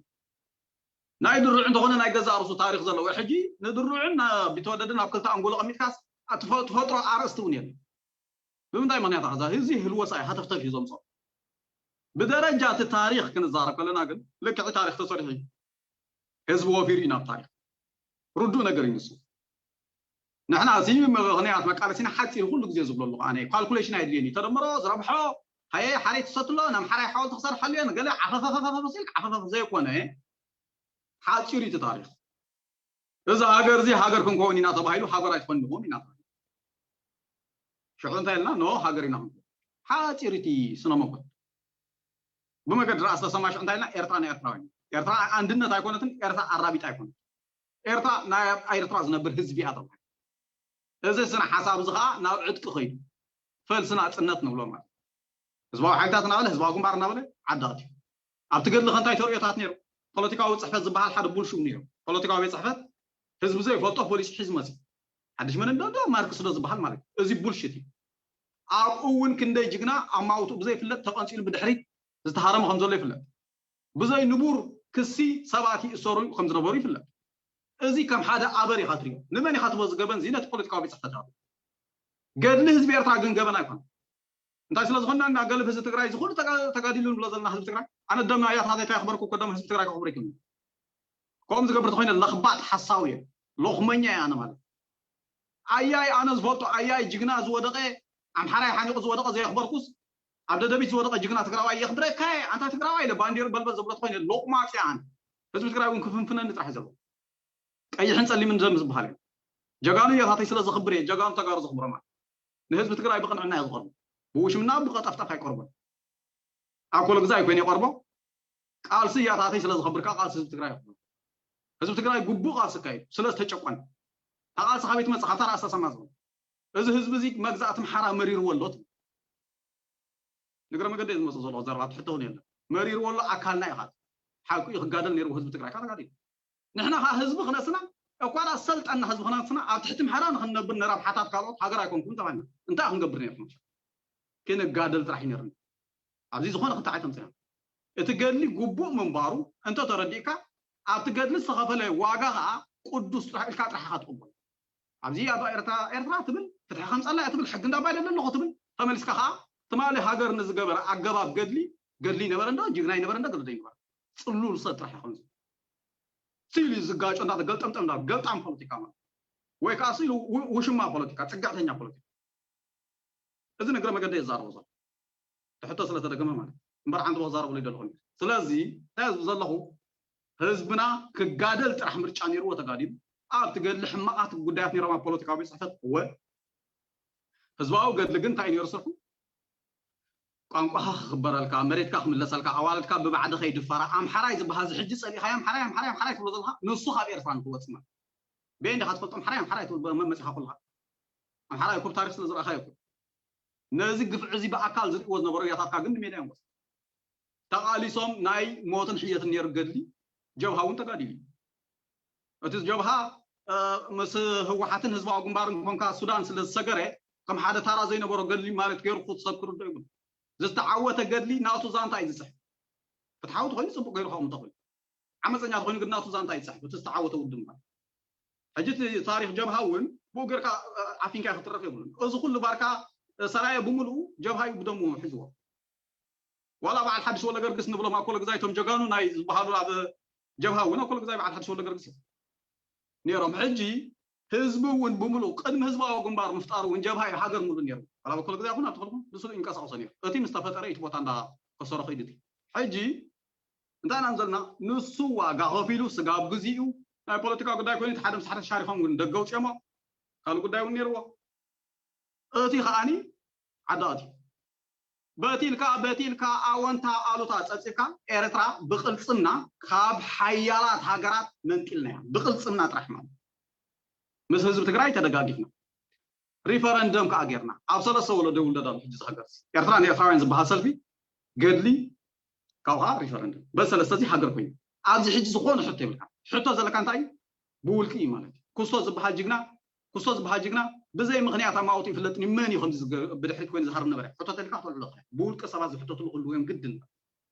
ናይ ድሩዕ እንተኾነ ናይ ገዛእ ርእሱ ታሪኽ ዘለዎ። ሕጂ ንድሩዕን ና-፣ ቢተወደድን ኣብ ክልተ ኣንጎሎ ቀሚጥካስ ኣትፈ-፣ ትፈጥሮ ኣርእስቲ እውን የለን። ብምንታይ ምኽንያት ኣኸዛ? እዚ ህልወሳ እዩ ሃተፍተፍ እዩ ዘምፅኦ። ብደረጃ እቲ ታሪኽ ክንዛረብ ከለና ግን ልክዕ ታሪኽ ተሰሪሑ እዩ። ህዝቢ ወፊሩ እዩ ናብ ታሪኽ። ርዱእ ነገር እዩ ንሱ። ንሕና እዚ ምኽንያት መቃለሲና ሓፂር ኩሉ ግዜ ዝብሎ ኣለኹ ኣነ። ካልኩሌሽን ኣየድልየን እዩ። ተደምሮ ዝረብሖ ሃየ ሓረይ ትሰትሎ፣ ነምሓራይ ሓወልቲ ክሰርሓሉ እየ፣ ንገለ ዓፈፈፈፈፈ ሲል ዓፈፈፈ ዘይኮነ ሓፂሩ እዩ እቲ ታሪኽ። እዚ ሃገር እዚ ሃገር ክንከውን ኢና ተባሂሉ ሃገር ኣይትኾን ንኾን ኢና ተባሂሉ። ሽዑ እንታይ ኢልና? ኖ ሃገር ኢና ክንከውን። ሓፂር እቲ ስነ መጎት። ብመገዲ ራእሲ ተሰማ ሽዑ እንታይ ኢልና? ኤርትራ ናይ ኤርትራውያን። ኤርትራ ኣንድነት ኣይኮነትን፣ ኤርትራ ኣራቢት ኣይኮነትን። ኤርትራ ናይ ኣብ ኤርትራ ዝነብር ህዝቢ እያ ተባሂሉ። እዚ ስነ ሓሳብ እዚ ኸዓ ናብ ዕጥቂ ኸይዱ። ፈልሲ ናጽነት ንብሎ ማለት። ህዝባዊ ሓይልታት እናበለ፣ ህዝባዊ ግንባር እናበለ ዓዲ ኣትዩ። ኣብቲ ገድሊ ከ እንታይ ተርእዮታት ነይሩ? ፖለቲካዊ ጽሕፈት ዝበሃል ሓደ ቡልሹም ነይሩ። ፖለቲካዊ ቤት ጽሕፈት ህዝቢ ዘይፈልጦ ፖሊሲ ሒዙ መጽዩ። ሓድሽ መን እንዶ፣ እንዶ ማርክስ ዶ ዝበሃል ማለት እዩ። እዚ ቡልሽት እዩ። ኣብኡ እውን ክንደይ ጅግና ኣማውትኡ ብዘይፍለጥ ተቐንጺሉ ብድሕሪት ዝተሃረመ ከም ዘሎ ይፍለጥ። ብዘይ ንቡር ክሲ ሰባት ይእሰሩ ከም ዝነበሩ ይፍለጥ። እዚ ከም ሓደ ኣበር ኢኻ ትሪኦ። ንመን ኢኻ ትቦ ዝገበን እዚ ነቲ ፖለቲካዊ ቤት ጽሕፈት ኢኻ ትሪኦ። ገድሊ ህዝቢ ኤርትራ ግን ገበን ኣይኮነን። እንታይ ስለ ዝኾንና እና ገለብ ህዝቢ ትግራይ ዝኹሉ ተጋ-፣ ተጋዲሉ ንብሎ ዘለና ህዝቢ ትግራይ። ኣነ ደም ኣያታተይ ከየኽበርኩ እኮ ደም ህዝቢ ትግራይ ከኽብር ይክእል። ከምኡ ዝገብር ተኾይነ ለኽባጥ ሓሳዊ እየ። ሎኽመኛ እየ ኣነ ማለት። ኣያይ ኣነ ዝፈልጦ ኣያይ ጅግና ዝወደቐ ኣምሓራይ ሓኒቑ ዝወደቐ ዘየኽበርኩስ ኣብ ደደቢት ዝወደቐ ጅግና ትግራዋይ የኽብረካ እየ። ኣንታ ትግራዋይ ኢለ ባንዲሩ በልበል ዘብሎ ተኾይነ ሎቕማጽ እየ ኣነ። ህዝቢ ትግራይ እውን ክፍንፍነኒ ጥራሕ እዩ ዘለዎ። ቀይሕን ጸሊምን ደም ዝበሃል እዩ። ጀጋኑ ኣያታተይ ስለ ዘኽብር እየ ጀጋኑ ተጋሩ ዘኽብሮም ኣነ። ንህዝቢ ትግራይ ብቕንዕና እየ ዝቐርቦ። ብውሽምና ብቐጠፍጠፍ ኣይቀርቦን። ኣብ ኮሎ ግዛይ ኮይነ ይቐርቦ። ቃልሲ ኣያታተይ ስለ ዘኽብር ከዓ ቃልሲ ህዝቢ ትግራይ ይኽብር። ህዝቢ ትግራይ ግቡእ ቃልሲ ኣካይዱ ስለ ዝተጨቆነ። እታ ቃልሲ ካበይ ትመጽእ? ካብታ ራእሲ ተሰማ ዝኾነ። እዚ ህዝቢ እዚ መግዛእቲ ኣምሓራ መሪርዎ ኣሎ ትብል። ንግረ መገዲ እየ ዝመጽእ ዘለኹ ዘረባ ትሕቶ እውን የለን። መሪርዎ ኣሎ ኣካልና ኢኻ። ሓቁ እዩ ክጋደል ነይርዎ ህዝቢ ትግራይ ካብ ተጋዲሉ። ንሕና ከዓ ህዝቢ ክነስና እኳ ደኣ ዝሰልጠና ህዝቢ ክነስና ኣብ ትሕቲ ኣምሓራ ንኽንነብር ንረብሓታት ካልኦት ሃገር ኣይኮንኩም ተባሂልና። እንታይ ክንገብር ነይርና? ክንጋደል ጥራሕ እዩ ነይርና። ኣብዚ ዝኾነ ክትዓይ ተምፅና። እቲ ገድሊ ግቡእ ምንባሩ እንተተረዲእካ ኣብቲ ገድሊ ዝተኸፈለ ዋጋ ከዓ ቅዱስ ጥራሕ ኢልካ ጥራሕ ኢኻ ትቕበሎ። ኣብዚ ኣብ ኤርትራ ኤርትራ ትብል ፍትሒ ከምፀላ እያ ትብል ሕጊ እንዳባይ ደለ ኣለኹ ትብል ተመሊስካ ከዓ ትማሊ ሃገር ንዝገበረ ኣገባብ ገድሊ ገድሊ ይነበረ እንዶ ጅግና ይነበረ እንዶ ገድሊ ይነበረ ጽሉል ሰብ ጥራሕ ይኸውን። ስኢሉ እዩ ዝጋጮ እንዳ ገልጠምጠም እንዳ ገልጣም ፖለቲካ ማለት ወይ ከዓ ስኢሉ ው- ውሽማ ፖለቲካ ጽግዕተኛ ፖለቲካ። እዚ ንግረ መገደ ይዛረቦ ዘሎ ትሕቶ ስለተደገመ ማለት እምበር ዓንዲ ክዛረበሉ ይደለኹ። ስለዚ እንታይ ዝብ ዘለኹ ህዝብና ክጋደል ጥራሕ ምርጫ ነይርዎ ተጋዲሉ ኣብቲ ገድሊ ሕማቓት ጉዳያት ነይሮም ኣብ ፖለቲካዊ ቤት ፅሕፈት እወ ህዝባዊ ገድሊ ግን እንታይ ነይሩ ስርሑ ቋንቋኻ ክኽበረልካ መሬትካ ክምለሰልካ ኣዋልድካ ብባዕዲ ከይድፈራ ኣምሓራይ ዝበሃል እዚ ሕጂ ፀሊእኻዮ ኣምሓራይ ኣምሓራይ ኣምሓራይ ትብሎ ዘለካ ንሱ ካብ ኤርትራ ንክወፅእ ማለት በየን ዲኻ ትፈልጦ ኣምሓራይ ኣምሓራይ ትብል መመፂኻ ኩልኻ ኣምሓራይ እኮ ብታሪክ ስለ ዝረኣኻዮ እኮ ነዚ ግፍዒ እዚ ብኣካል ዝርእዎ ዝነበሩ ያታትካ ግን ንሜዳ እዮም ወፅእ ተቓሊሶም ናይ ሞትን ሕየትን ነይሩ ገድሊ ጀብሃ እውን ተጋዲሉ እዩ እቲ ጀብሃ ምስ ህወሓትን ህዝባዊ ግንባርን ኮንካ ሱዳን ስለ ዝሰገረ ከም ሓደ ታራ ዘይነበሮ ገድሊ ማለት ገይሩ ክሰክሩ ዶ ይብሉ ዝተዓወተ ገድሊ ናቱ ዛንታ እዩ ዝፅሕፍ ፍትሓዊ ተኮይኑ ፅቡቅ ገይሩ ከቕምጦ ኮይኑ ዓመፀኛ ተኮይኑ ግን ናቱ ዛንታ እዩ ዝፅሕፍ እቲ ዝተዓወተ ውድብ ማለት ሕጂ እቲ ታሪክ ጀብሃ እውን ብኡ ገርካ ዓፊንካ ክትረክ የብሉን እዚ ኩሉ ባርካ ሰራየ ብምልኡ ጀብሃ እዩ ብደሙ ሒዝዎ ዋላ በዓል ሓድሽ ወለገርግስ ንብሎም ኣኮለ ግዛይቶም ጀጋኑ ናይ ዝበሃሉ ኣብ ጀብሃ እውን ኣኮለ ግዛይ በዓል ሓድሽ ወለገርግስ እዮም ነይሮም ሕጂ ህዝቢ እውን ብምሉእ ቅድሚ ህዝባዊ ግንባር ምፍጣሩ እውን ጀብሃ እዩ ሃገር ምሉ ነይሩ ዋላ ኣኮለ ግዛይ ይኹን ኣብትኽልኩም ንሱ ይንቀሳቀሶ ነይሩ እቲ ምስ ተፈጠረ እቲ ቦታ እንዳ ከሰሮ ከይዱ እቲ ሕጂ እንታይ ኢና ዘለና ንሱ ዋጋ ከፊሉ ስጋብ ግዜኡ ናይ ፖለቲካ ጉዳይ ኮይኑ እቲ ሓደ ምስ ሓደ ተሻሪኮም ግን ደገ ውፅኦሞ ካልእ ጉዳይ እውን ነይርዎ እቲ ከዓኒ ዓዲ ኣትዩ በቲልካ በቲልካ ኣወንታ ኣሉታ ፀብፂብካ ኤርትራ ብቅልፅምና ካብ ሓያላት ሃገራት መንጢልናያ ብቅልፅምና ጥራሕ ማለት ምስ ህዝቢ ትግራይ ተደጋጊፍና ሪፈረንደም ከዓ ጌርና ኣብ ሰለስተ ወለዶ ይውለድ ኣሎ ሕጂ ዝሃገር ኤርትራ ንኤርትራውያን ዝበሃል ሰልፊ ገድሊ ካብኡ ከዓ ሪፈረንደም በዚ ሰለስተ እዚ ሃገር ኮይኑ ኣብዚ ሕጂ ዝኾነ ሕቶ ይብልካ ሕቶ ዘለካ እንታይ እዩ ብውልቂ እዩ ማለት እዩ ክስቶ ዝበሃል ጅግና ክስቶ ዝበሃል ጅግና ብዘይ ምክንያት ኣማውት ይፍለጥኒ መን እዩ ከምዚ ዝገ- ብድሕሪት ኮይኑ ዝሃርብ ነበረ ሕቶ ተልካ ክትወልዕሎ ትኽእል ብውልቂ ሰባት ዝሕተትሉ ክህልዉ እዮም ግድን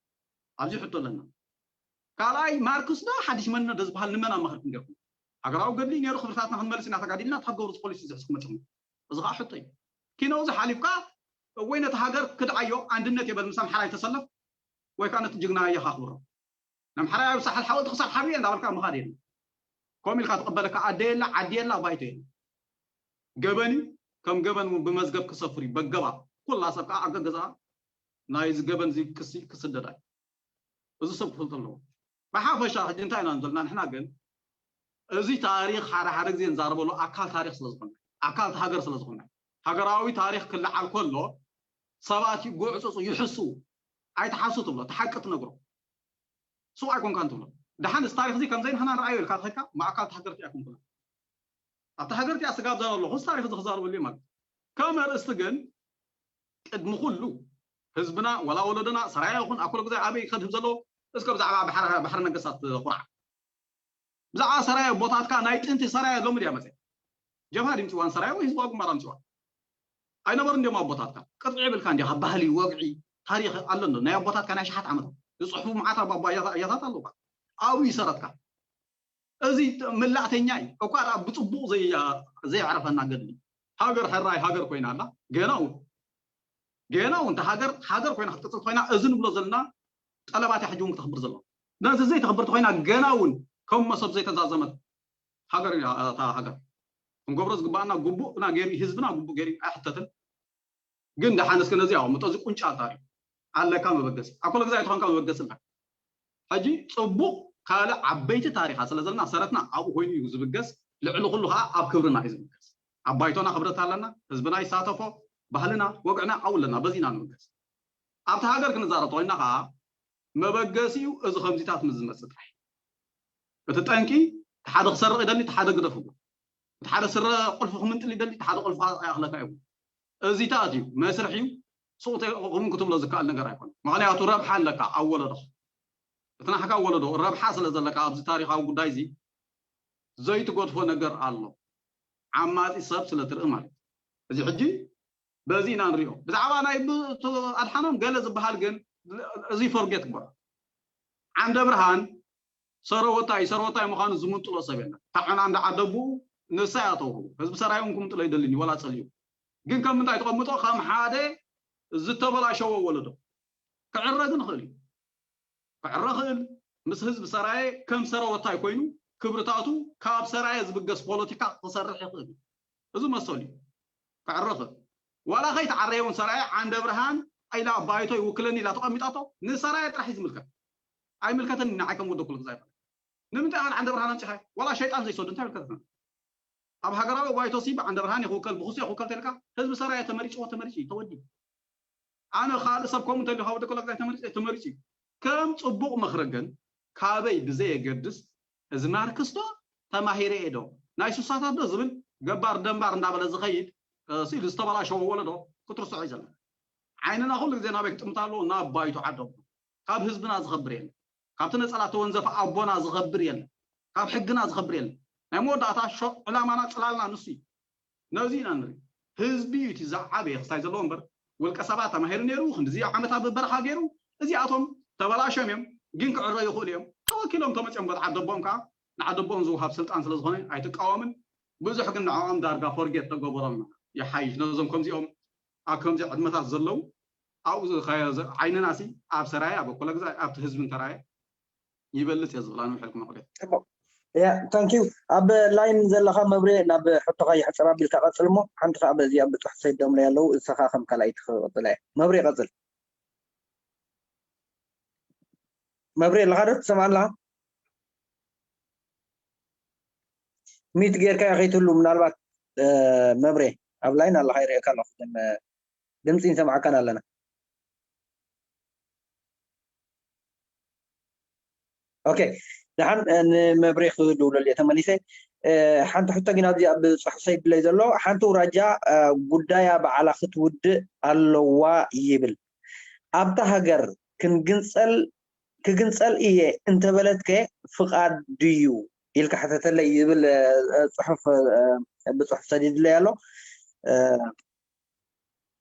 ኣብዚ ሕቶ ኣለና ካልኣይ ማርክስ ዶ ሓድሽ መን ዶ ዝበሃል ንመን ኣማኸርኩም ገርኩም ሃገራዊ ገድሊ ነይሩ ክብርታትና ክንመልስ ኢና ተጋዲልና ተሃገሩ ፖሊሲ ዝሕዝኩም መፅኹም እዚ ከዓ ሕቶ እዩ ኪነው ዝሓሊፍካ ወይ ነቲ ሃገር ክድዓዮ ኣንድነት የበል ምስ ኣምሓራይ ተሰለፍ ወይ ከዓ ነቲ ጅግና ኣየኻ ክብሮ ንኣምሓራይ ኣብ ሳሕል ሓወልቲ ክሳብ ሓብየ እንዳበልካ ምኻድ የለ ከምኡ ኢልካ ትቕበለካ ኣደ የለ ዓዲ የለ ኣባይቶ የለ ገበን እዩ ከም ገበን እውን ብመዝገብ ክሰፍር እዩ በገባ ኩላ ሰብ ከዓ ኣገገዛ ናይዚ ገበን እዚ ክሲ ክስደዳ እዩ እዚ ሰብ ክፈልጦ ኣለዎ ብሓፈሻ ሕጂ እንታይ ኢና ዘለና ንሕና ግን እዚ ታሪክ ሓደ ሓደ ግዜ ንዛረበሉ ኣካል ታሪክ ስለዝኮነ ኣካል ሃገር ስለዝኮነ ሃገራዊ ታሪክ ክለዓል ከሎ ሰባት ይጎዕፅፁ ይሕሱ ኣይትሓሱ ትብሎ እቲ ሓቂ ትነግሮ ስው ኣይኮንካን ትብሎ ደሓን እዚ ታሪክ እዚ ከምዘይ ንሕና ንረኣዮ ኢልካ ተኸድካ ማእካል ሃገርቲ ኣይኮንኩና ኣብቲ ሃገርቲ ኣስጋብ ዘረ ኣለኹ እዚ ታሪክ እዚ ክዛረበሉ እዩ ማለት ከም ኣርእስቲ ግን ቅድሚ ኩሉ ህዝብና ወላ ወለዶና ሰራያ ይኹን ኣኮሎ ግዛይ ኣበይ ክኸድህብ ዘለዎ እስከ ብዛዕባ ባሕሪ ነገስታት ቁርዓ ብዛዕባ ሰራያ ኣቦታትካ ናይ ጥንቲ ሰራያ ሎሚ ድያ መፅያ ጀብሃ ድምፅዋን ሰራያ ወይ ህዝባዊ ግንባር ኣምፅዋ ኣይነበሩ እንዲዮም ኣቦታትካ ቅጥዒ ይብልካ እንዲኻ ባህሊ ወግዒ ታሪክ ኣሎ እንዶ ናይ ኣቦታትካ ናይ ሸሓት ዓመት ዝፅሕፉ መዓት ኣቦ ኣያታት ኣለውካ ኣብኡ ይሰረትካ እዚ ምላእተኛ እዩ እኳ ደኣ ብፅቡቕ ዘየዕረፈና ገድሊ ሃገር ሕራይ ሃገር ኮይና ኣላ ገና እውን ገና እውን ሃገር ሃገር ኮይና ክትቅፅል ኮይና እዚ ንብሎ ዘለና ጠለባት ሕጂ እውን ክተኽብር ዘሎ ነዚ ዘይተኽብርቲ ኮይና ገና እውን ከም መሰብ ዘይተዛዘመት ሃገር እታ ሃገር ክንገብሮ ዝግባኣና ግቡእና ገይሩ ህዝብና ግቡእ ገይሩ ኣይሕተትን ግን ደሓን እስከ ነዚ ኣቐምጦ እዚ ቁንጫ ታሪክ ኣለካ መበገሲ ኣብ ኩሉ ግዜ ኣይትኾንካ መበገሲ ኣለካ ሕጂ ፅቡቕ ካልእ ዓበይቲ ታሪኻ ስለ ዘለና ሰረትና ኣብኡ ኮይኑ እዩ ዝብገስ ልዕሊ ኩሉ ከዓ ኣብ ክብርና እዩ ዝብገስ ኣብ ባይቶና ክብረት ኣለና ህዝብና ይሳተፎ ባህልና ወግዕና ኣብኡ ኣለና በዚና ንብገስ ኣብቲ ሃገር ክንዛረብ ተኮይና ከዓ መበገሲኡ እዚ ከምዚታት ምስ ዝመፅእ ጥራሕ እቲ ጠንቂ ሓደ ክሰርቕ ይደሊ ሓደ ግደፍዎ እቲ ሓደ ስረ ቁልፊ ክምንጥል ይደሊ ሓደ ቁልፊ ይኣኽለካ ይብሉ እዚታት እዩ መስርሕ እዩ ሱቕ እውን ክትብሎ ዝከኣል ነገር ኣይኮነ ምክንያቱ ረብሓ ኣለካ ኣብ ወለዶ እቲ ናሕካ ወለዶ ረብሓ ስለ ዘለካ ኣብዚ ታሪካዊ ጉዳይ እዚ ዘይትገድፎ ነገር ኣሎ ዓማፂ ሰብ ስለ ትርኢ ማለት እዚ ሕጂ በዚ ኢና ንሪኦ ብዛዕባ ናይ ኣድሓኖም ገለ ዝበሃል ግን እዚ ፎርጌት ግበሮ ዓንደ ብርሃን ሰረወታይ ሰረወታይ ምዃኑ ዝምንጥሎ ሰብ የለን ታዖና እንዳ ዓደቡ ንሳ እያ ተውህቡ ህዝቢ ሰራይ እውን ክምንጥሎ ይደልን እዩ ወላ ፀልዩ ግን ከም ምንታይ ተቐምጦ ከም ሓደ ዝተበላሸወ ወለዶ ክዕረ ግን ይኽእል እዩ። ክዕረ ክእል ምስ ህዝቢ ሰራየ ከም ሰረወታይ ኮይኑ ክብርታቱ ካብ ሰራየ ዝብገስ ፖለቲካ ክሰርሕ ይኽእል እዩ። እዚ መሰሉ እዩ። ክዕረ ክእል ዋላ ከይተዓረየ እውን ሰራየ ዓንደ ብርሃን ኢላ ኣባይቶ ይውክለኒ ኢላ ተቐሚጣቶ ንሰራየ ጥራሕ እዩ ዝምልከት። ኣይምልከተኒ ንዓይ ከም ወደ ኩሉ ክዛይ ንምንታይ ኣነ ዓንደ ብርሃን ኣምፂኻዮ ዋላ ሸይጣን ዘይሰዱ እንታይ ይምልከተና? ኣብ ሃገራዊ ባይቶ ሲ ብዓንደ ብርሃን ይኽውከል ብክሱ ይኽውከል ተልካ ህዝቢ ሰራየ ተመሪጭዎ ተመሪጭ እዩ ተወዲ ኣነ ካልእ ሰብ ከምኡ እንተልዩ ካብ ወደ ኮለግዛይ ተመሪጭ ተመሪጭ እዩ። ከም ፅቡቕ ምኽሪ ግን ካበይ ብዘየገድስ እዚ ማርክስቶ ተማሂረ እየ ዶ ናይ ሱሳታት ዶ ዝብል ገባር ደንባር እንዳበለ ዝኸይድ ኢሉ ዝተበላሸወ ወለዶ ክትርስዖ እዩ ዘለና። ዓይንና ኩሉ ግዜ ናበይ ክጥምት ኣለዎ ናብ ባይቶ ዓዶም። ካብ ህዝብና ዝኸብር የለን። ካብቲ ነፀላ ተወንዘፈ ኣቦና ዝኸብር የለን። ካብ ሕግና ዝኸብር የለን። ናይ መወዳእታ ዕላማና ፅላልና ንሱ እዩ። ነዚ ኢና ንርኢ። ህዝቢ እዩ እቲ ዝዓበየ ክስታይ ዘለዎ እምበር ውልቀ ሰባት ተማሂሩ ነይሩ ክንዲዚ ዓመታት ብበረኻ ገይሩ እዚኣቶም ተበላሾም እዮም ግን ክዕረዩ ይኽእሉ እዮም ተወኪሎም ተመፅኦም በት ዓደቦም ከዓ ንዓደቦም ዝውሃብ ስልጣን ስለዝኾነ ኣይትቃወምን። ብዙሕ ግን ንዕኦም ዳርጋ ፎርጌት ተገበሮም ይሓይሽ ነዞም ከምዚኦም ኣብ ከምዚ ዕድመታት ዘለዉ ኣብኡ ዝኸ- ዓይንና ሲ ኣብ ሰራየ ኣብ ኮለግዛ ኣብቲ ህዝቢ እንተራየ ይበልፅ እየ ዝብል ኣነ ውሕልኩም ኣቑሪት ጽቡቕ ያ ታንኪዩ ኣብ ላይን ዘለኻ መብሬ ናብ ሕቶኻ ይሕፅር ኣቢልካ ቀፅል እሞ ሓንቲ ከዓ በዚኣ ብፅሑፍ ሰይዶምለይ ኣለዉ እሰኻ ከም ካልኣይ ትኽቕፅል እያ መብሬ ቀፅል መብሬ ኣለኻ ዶ ትሰምዓ ኣለኻ ሚት ጌርካ ከይትህሉ ምናልባት መብሬ ኣብ ላይን ኣለኻ ይርእየካ ኣለኹ ድምፂ ንሰምዓካን ኣለና ኦኬ ደሓን ንመብሬ ክድውለሉ እየ ተመሊሰ ሓንቲ ሕቶ ግን ኣብዚ ኣብ ፅሑፍ ሰይድለይ ዘሎ ሓንቲ ውራጃ ጉዳያ በዓላ ክትውድእ ኣለዋ ይብል ኣብታ ሃገር ክንግንፀል ክግንፀል እየ እንተበለትከ ፍቓድ ድዩ ኢልካ ሕተተለይ ይብል ፅሑፍ ብፅሑፍ ሰዲድለይ ኣሎ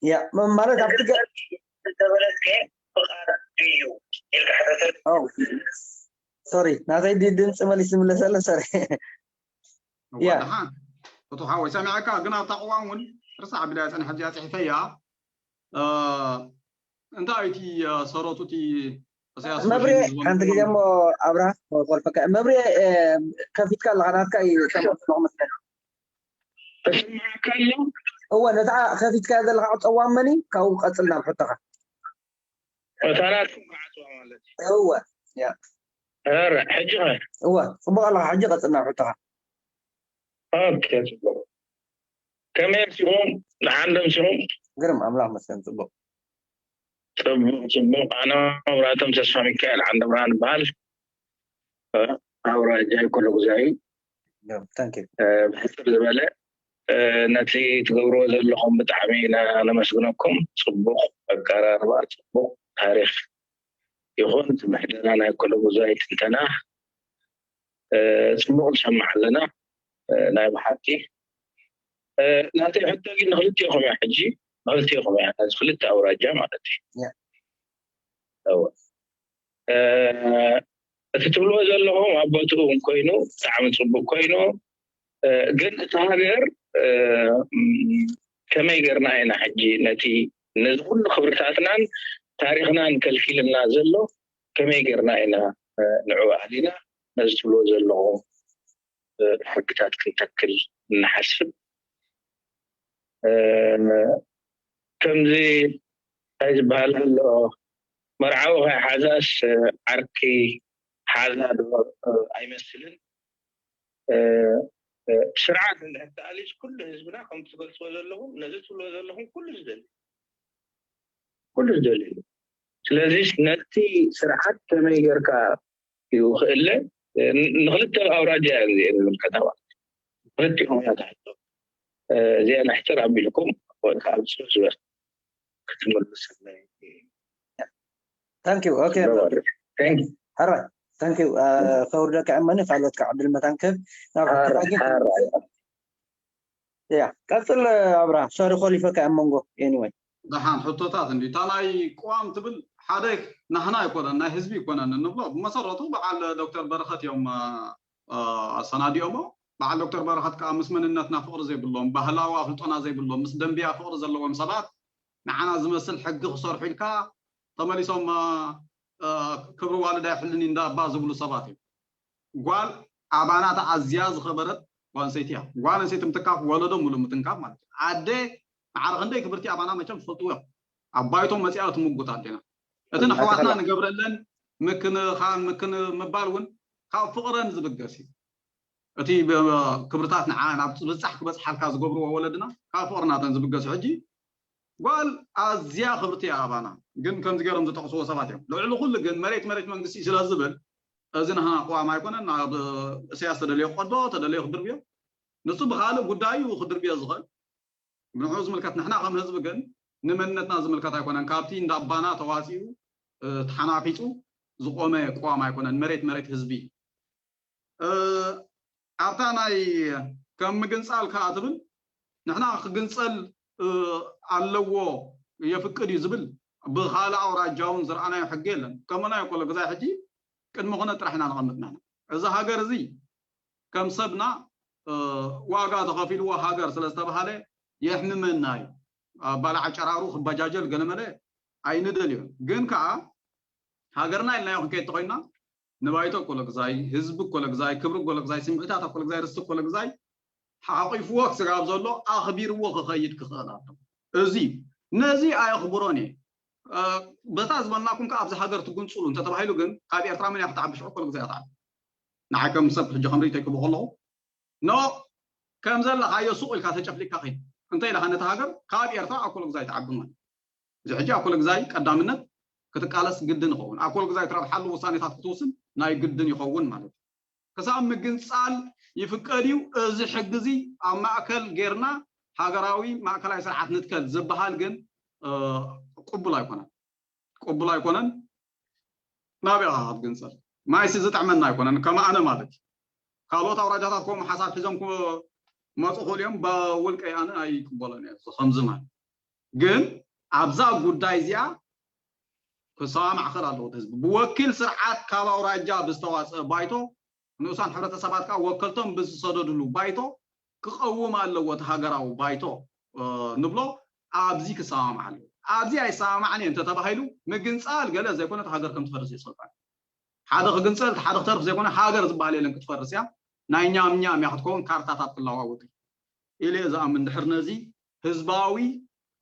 ያ ማለት ኣብቲ ገ- እንተበለትከ ፍቓድ ድዩ ኢልካ ሕተተለይ ኦ፣ ሶሪ ናተይ ድ- ድምፂ መሊስ ዝምለሰለ ሶሪ ያ። ዋድሓን እቱ ሓወይ ሰሚዐካ ግን ኣብታ ቅዋም እውን ርሳዕ ኣቢላ ፀኒሐ እዚኣ ፅሒፈያ እንታይ እቲ ሰረቱ እቲ መብሬ ሓንቲ ግዜ እሞ ኣብርሃ ኮልፈካ መብሬ ከፊትካ ኣለካ ናትካ እዩ ሰማዕ መስለኒ ተሰማዕካ ኣሎ እወ ነታ ከፊትካ ዘለካ ዕፀዋመኒ ካብኡ ቀፅል ናብ ሕቶካ እታ ናትኩም ክዓፅዋ ማለት እዩ እወ ያ ኧረ ሕጂ ኸ እወ ፅቡቅ ኣለካ ሕጂ ቀፅል ናብ ሕቶካ ኦኬ ፅቡቅ ከመይ ኣምሲኹም ደሓን ዶ ኣምሲኹም ግርም ኣምላኽ መስገን ፅቡቅ ፅቡቅ ፅቡቅ ኣነ ኣብራቶም ተስፋ ሚካኤል ዓንደብርሃን ይበሃል ኣውራጃ ይኮለጉዛዩ ታንኪ ብሕፅር ዝበለ ነቲ ትገብርዎ ዘለኹም ብጣዕሚ ኢና ነመስግነኩም ፅቡቅ ኣቀራርባ ፅቡቅ ታሪክ ይኹን እቲ ምሕደራ ናይ ኮለጉዛይ ትንተና ፅቡቅ ንሰምዕ ኣለና ናይ ብሓቂ ናተይ ሕቶ ግን ንክልቲኹም እያ ሕጂ ንክልቲኹም እያ ነዚ ክልተ ኣውራጃ ማለት እዩ እቲ ትብልዎ ዘለኹም ኣብ ቦትኡ እውን ኮይኑ ብጣዕሚ ፅቡቅ ኮይኑ ግን እቲ ሃገር ከመይ ገርና ኢና ሕጂ ነቲ ነዚ ኩሉ ክብርታትናን ታሪክናን ከልኪልና ዘሎ ከመይ ገርና ኢና ንዑ ኣሊና ነዚ ትብልዎ ዘለኹም ሕግታት ክንተክል እናሓስብ ከምዚ እንታይ ዝበሃል ኣሎ መርዓዊ ከይሓዛስ ዓርኪ ሓዛ ዶ ኣይመስልን ስርዓት እንድሕር ተኣልዩስ ኩሉ ህዝብና ከም ትገልፅዎ ዘለኹም ነዚ ትብልዎ ዘለኹም ኩሉ ዝደሊ ኩሉ ዝደሊ እዩ ስለዚስ ነቲ ስርዓት ከመይ ጌርካ እዩ ክእለ ንክልተ ኣውራጃ እያ እዚአ ዝምልከታ ማለት ክልቲኦም እያ ትሕቶ እዚአ ንሕፅር ኣቢልኩም ወይ ከዓ ብፅሑፍ ዝበል ክትምልሰለይ Thank you okay ሕራይ thank you ከውርደካ እመኒ ካልኦት ከዕድል መታን ክህብ ናብ ሕቶኻ ግን ያ ቀፅል ኣብርሃም ሶሪ ኮሊፈካ ኣብ መንጎ anyway ደሓን ሕቶታት እንዲ እታ ናይ ቅዋም ትብል ሓደ ናህና ኣይኮነን ናይ ህዝቢ ኣይኮነን እንብሎ ብመሰረቱ በዓል ዶክተር በረኸት እዮም ኣሰናዲኦሞ በዓል ዶክተር በረኸት ከዓ ምስ መንነትና ፍቅሪ ዘይብሎም ባህላዊ ኣፍልጦና ዘይብሎም ምስ ደንብያ ፍቅሪ ዘለዎም ሰባት ንዓና ዝመስል ሕጊ ክሰርሑ ኢልካ ተመሊሶም ክብሪ ዋልድ ኣይሕልን እንዳባ ዝብሉ ሰባት እዮም። ጓል ኣባና ተኣዝያ ዝኸበረት ጓል ኣንሰይቲ እያ። ጓል ኣንሰይቲ ምትካፍ ወለዶ ሙሉ ምትንካፍ ማለት እዩ። ኣደ ማዕረ ክንደይ ክብርቲ ኣባና መቸም ትፈልጥዎ እዮም። ኣብ ባይቶ መፂኣ ትምጉት ኣዴና። እቲ ንሕዋትና ንገብረለን ምክንኻን ምክን ምባል እውን ካብ ፍቕረን ዝብገስ እዩ። እቲ ክብርታት ንዓ ናብ ብፃሕ ክበፅሓልካ ዝገብርዎ ወለድና ካብ ፍቕርናተን ዝብገስ ሕጂ ጓል ኣዝያ ክብርቲ እያ ኣባና። ግን ከምዚ ገይሮም ዝጠቕስዎ ሰባት እዮም። ልዕሊ ኩሉ ግን መሬት መሬት መንግስቲ ስለ ዝብል እዚ ናህና ቅዋም ኣይኮነን። ናብ እሰያስ ተደልዮ ክቐዶ ተደልዮ ክድርብዮ ንሱ ብካልእ ጉዳዩ ክድርብዮ ዝኽእል ንዑ ዝምልከት። ንሕና ከም ህዝቢ ግን ንመንነትና ዝምልከት ኣይኮነን። ካብቲ እንዳባና ተዋፂኡ ተሓናፊፁ ዝቆመ ቅዋም ኣይኮነን። መሬት መሬት ህዝቢ ኣብታ ናይ ከም ምግንፃል ከዓ ትብል ንሕና ክግንፀል ኣለዎ የፍቅድ እዩ ዝብል ብካልእ ኣውራጃ እውን ዝረኣናዮ ሕጊ የለን። ከምናዮ ኮሎ ግዛይ ሕጂ ቅድሚ ኩነት ጥራሕ ኢና ንቐምጥ ንሕና። እዚ ሃገር እዚ ከም ሰብና ዋጋ ተኸፊልዎ ሃገር ስለ ዝተባሃለ የሕምመና እዩ። ኣባላዕ ጨራሩ ክበጃጀል ገለመለ ኣይንደልዮን። ግን ከዓ ሃገርና ኢልናዮ ክንከይድ ተኮይንና ንባይቶ እኮ ለግዛይ፣ ህዝቢ እኮ ለግዛይ፣ ክብሪ እኮ ለግዛይ፣ ስምዒታት እኮ ለግዛይ፣ ርስቲ እኮ ለግዛይ ሓቂፍዎ ክስጋብ ዘሎ ኣኽቢርዎ ክኸይድ ክኽእል ኣሎ። እዚ ነዚ ኣየኽብሮን እየ። በታ ዝበልናኩም ከ ኣብዚ ሃገር ትጉንፅሉ እንተተባሂሉ ግን ካብ ኤርትራ መን እያ ክትዓቢ? ሽዑ እኮ ለግዛይ እያ ትዓቢ። ንዓይ ከም ሰብ ሕጂ ከም ርእይቶ ይክቡ ከለኹ ኖ ከም ዘለኻዮ ሱቕ ኢልካ ተጨፍሊቅካ ከይድ እንተ ኢልካ ነቲ ሃገር ካብ ኤርትራ ኣኮሎ ግዛይ ትዓቢ ማለት እዚ ሕጂ ኣኮሎ ግዛይ ቀዳምነት ክትቃለስ ግድን ይኸውን። ኣኮሎ ግዛይ ትረብሓሉ ውሳኔታት ክትውስን ናይ ግድን ይኸውን ማለት እዩ። ክሳብ ምግንፃል ይፍቀድ እዩ። እዚ ሕጊ እዚ ኣብ ማእከል ጌርና ሃገራዊ ማእከላይ ስርዓት ንትከል ዝበሃል ግን ቅቡል ኣይኮነን። ቅቡል ኣይኮነን። ናበይ ኢኻ ክትግንፀል? ማይሲ ዝጥዕመና ኣይኮነን። ከም ኣነ ማለት እዩ። ካልኦት ኣውራጃታት ከምኡ ሓሳብ ሒዞም ክመፁ ክእሉ እዮም። ብውልቀይ ኣነ ኣይቅበሎን እየ። እዚ ከምዚ ማለት ግን ኣብዛ ጉዳይ እዚኣ ክሰማማዕ ክእል ኣለዎ ህዝቢ። ብወኪል ስርዓት ካብ ኣውራጃ ብዝተዋፀ ባይቶ ንኡሳን ሕብረተሰባት ከዓ ወከልቶም ብዝሰደድሉ ባይቶ ክቐውም ኣለዎ እቲ ሃገራዊ ባይቶ ንብሎ ኣብዚ ክሰማማዕ ኣለዎ። ኣብዚ ኣይሰማማዕን እየ እንተተባሂሉ ምግንፃል ገለ ዘይኮነ እቲ ሃገር ከም ትፈርስ እየ ዝፈልጣ። ሓደ ክግንፀል እቲ ሓደ ክተርፍ ዘይኮነ ሃገር ዝበሃል የለን ክትፈርስ እያ። ናይ ኛም ኛም እያ ክትከውን ካርታታት ክለዋወጥ እዩ ኢለ እየ ዝኣምን። ድሕር ነዚ ህዝባዊ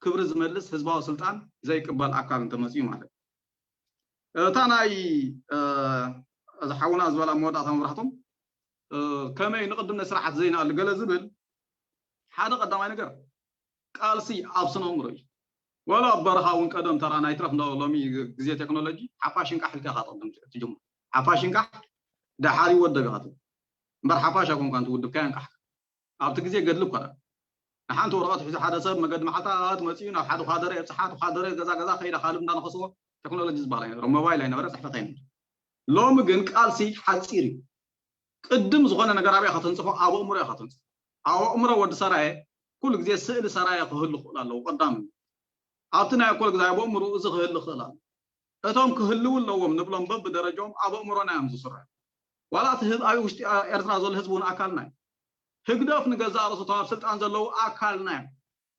ክብሪ ዝመልስ ህዝባዊ ስልጣን ዘይቅበል ኣካል እንተመፅኡ ማለት እዩ። እታ ናይ እዚ ሓውና ዝበላ መወዳእታ መብራህቶም ከመይ ንቅድም ነቲ ስርዓት ዘይንኣሊ ገለ ዝብል ሓደ ቀዳማይ ነገር ቃልሲ ኣብ ስነ ኣእምሮ እዩ። ወላ ኣብ በረኻ እውን ቀደም ተራ ናይ ትረፍ እንዳ ሎሚ ግዜ ቴክኖሎጂ ሓፋሽ እንቃሕ ኢልካ ኢኻ ትቕድም ትጅምር። ሓፋሽ እንቃሕ ደሓር ይወደብ ኢኻ ትብል እምበር ሓፋሽ ኣይኮንካን ትውድብካ እንቃሕ ኣብቲ ግዜ ገድሊ እኮ ንሓንቲ ወረቐት ሒዙ ሓደ ሰብ መገዲ መዓልታት መፂኡ ናብ ሓደ ኳደረ የብፅሓ እቲ ኳደረ ገዛ ገዛ ከይዳ ካልብ እንዳነኸስዎ ቴክኖሎጂ ዝበሃል ኣይነበረ ሞባይል ኣይነበረ ፅሕፈት ኣይነበረ ሎሚ ግን ቃልሲ ሓፂር እዩ ቅድም ዝኾነ ነገር ኣበይ ከተንፅፎ ኣብ ኣእምሮ ኢኻ ተንፅፎ ኣብ ኣእምሮ ወዲ ሰራየ ኩሉ ግዜ ስእሊ ሰራየ ክህሉ ክኽእል ኣለዎ ቀዳም ኣብቲ ናይ ኣኮል ግዜ ኣብ ኣእምሮ እዚ ክህሉ ክኽእል ኣሎ እቶም ክህልው ኣለዎም ንብሎም በብደረጃኦም ኣብ ኣእምሮና እዮም ዝስርሑ ዋላ እቲ ኣብ ውሽጢ ኤርትራ ዘሎ ህዝቢ እውን ኣካልና እዩ ህግደፍ ንገዛእ ርእሱ እቶም ኣብ ስልጣን ዘለዉ ኣካልና እዮም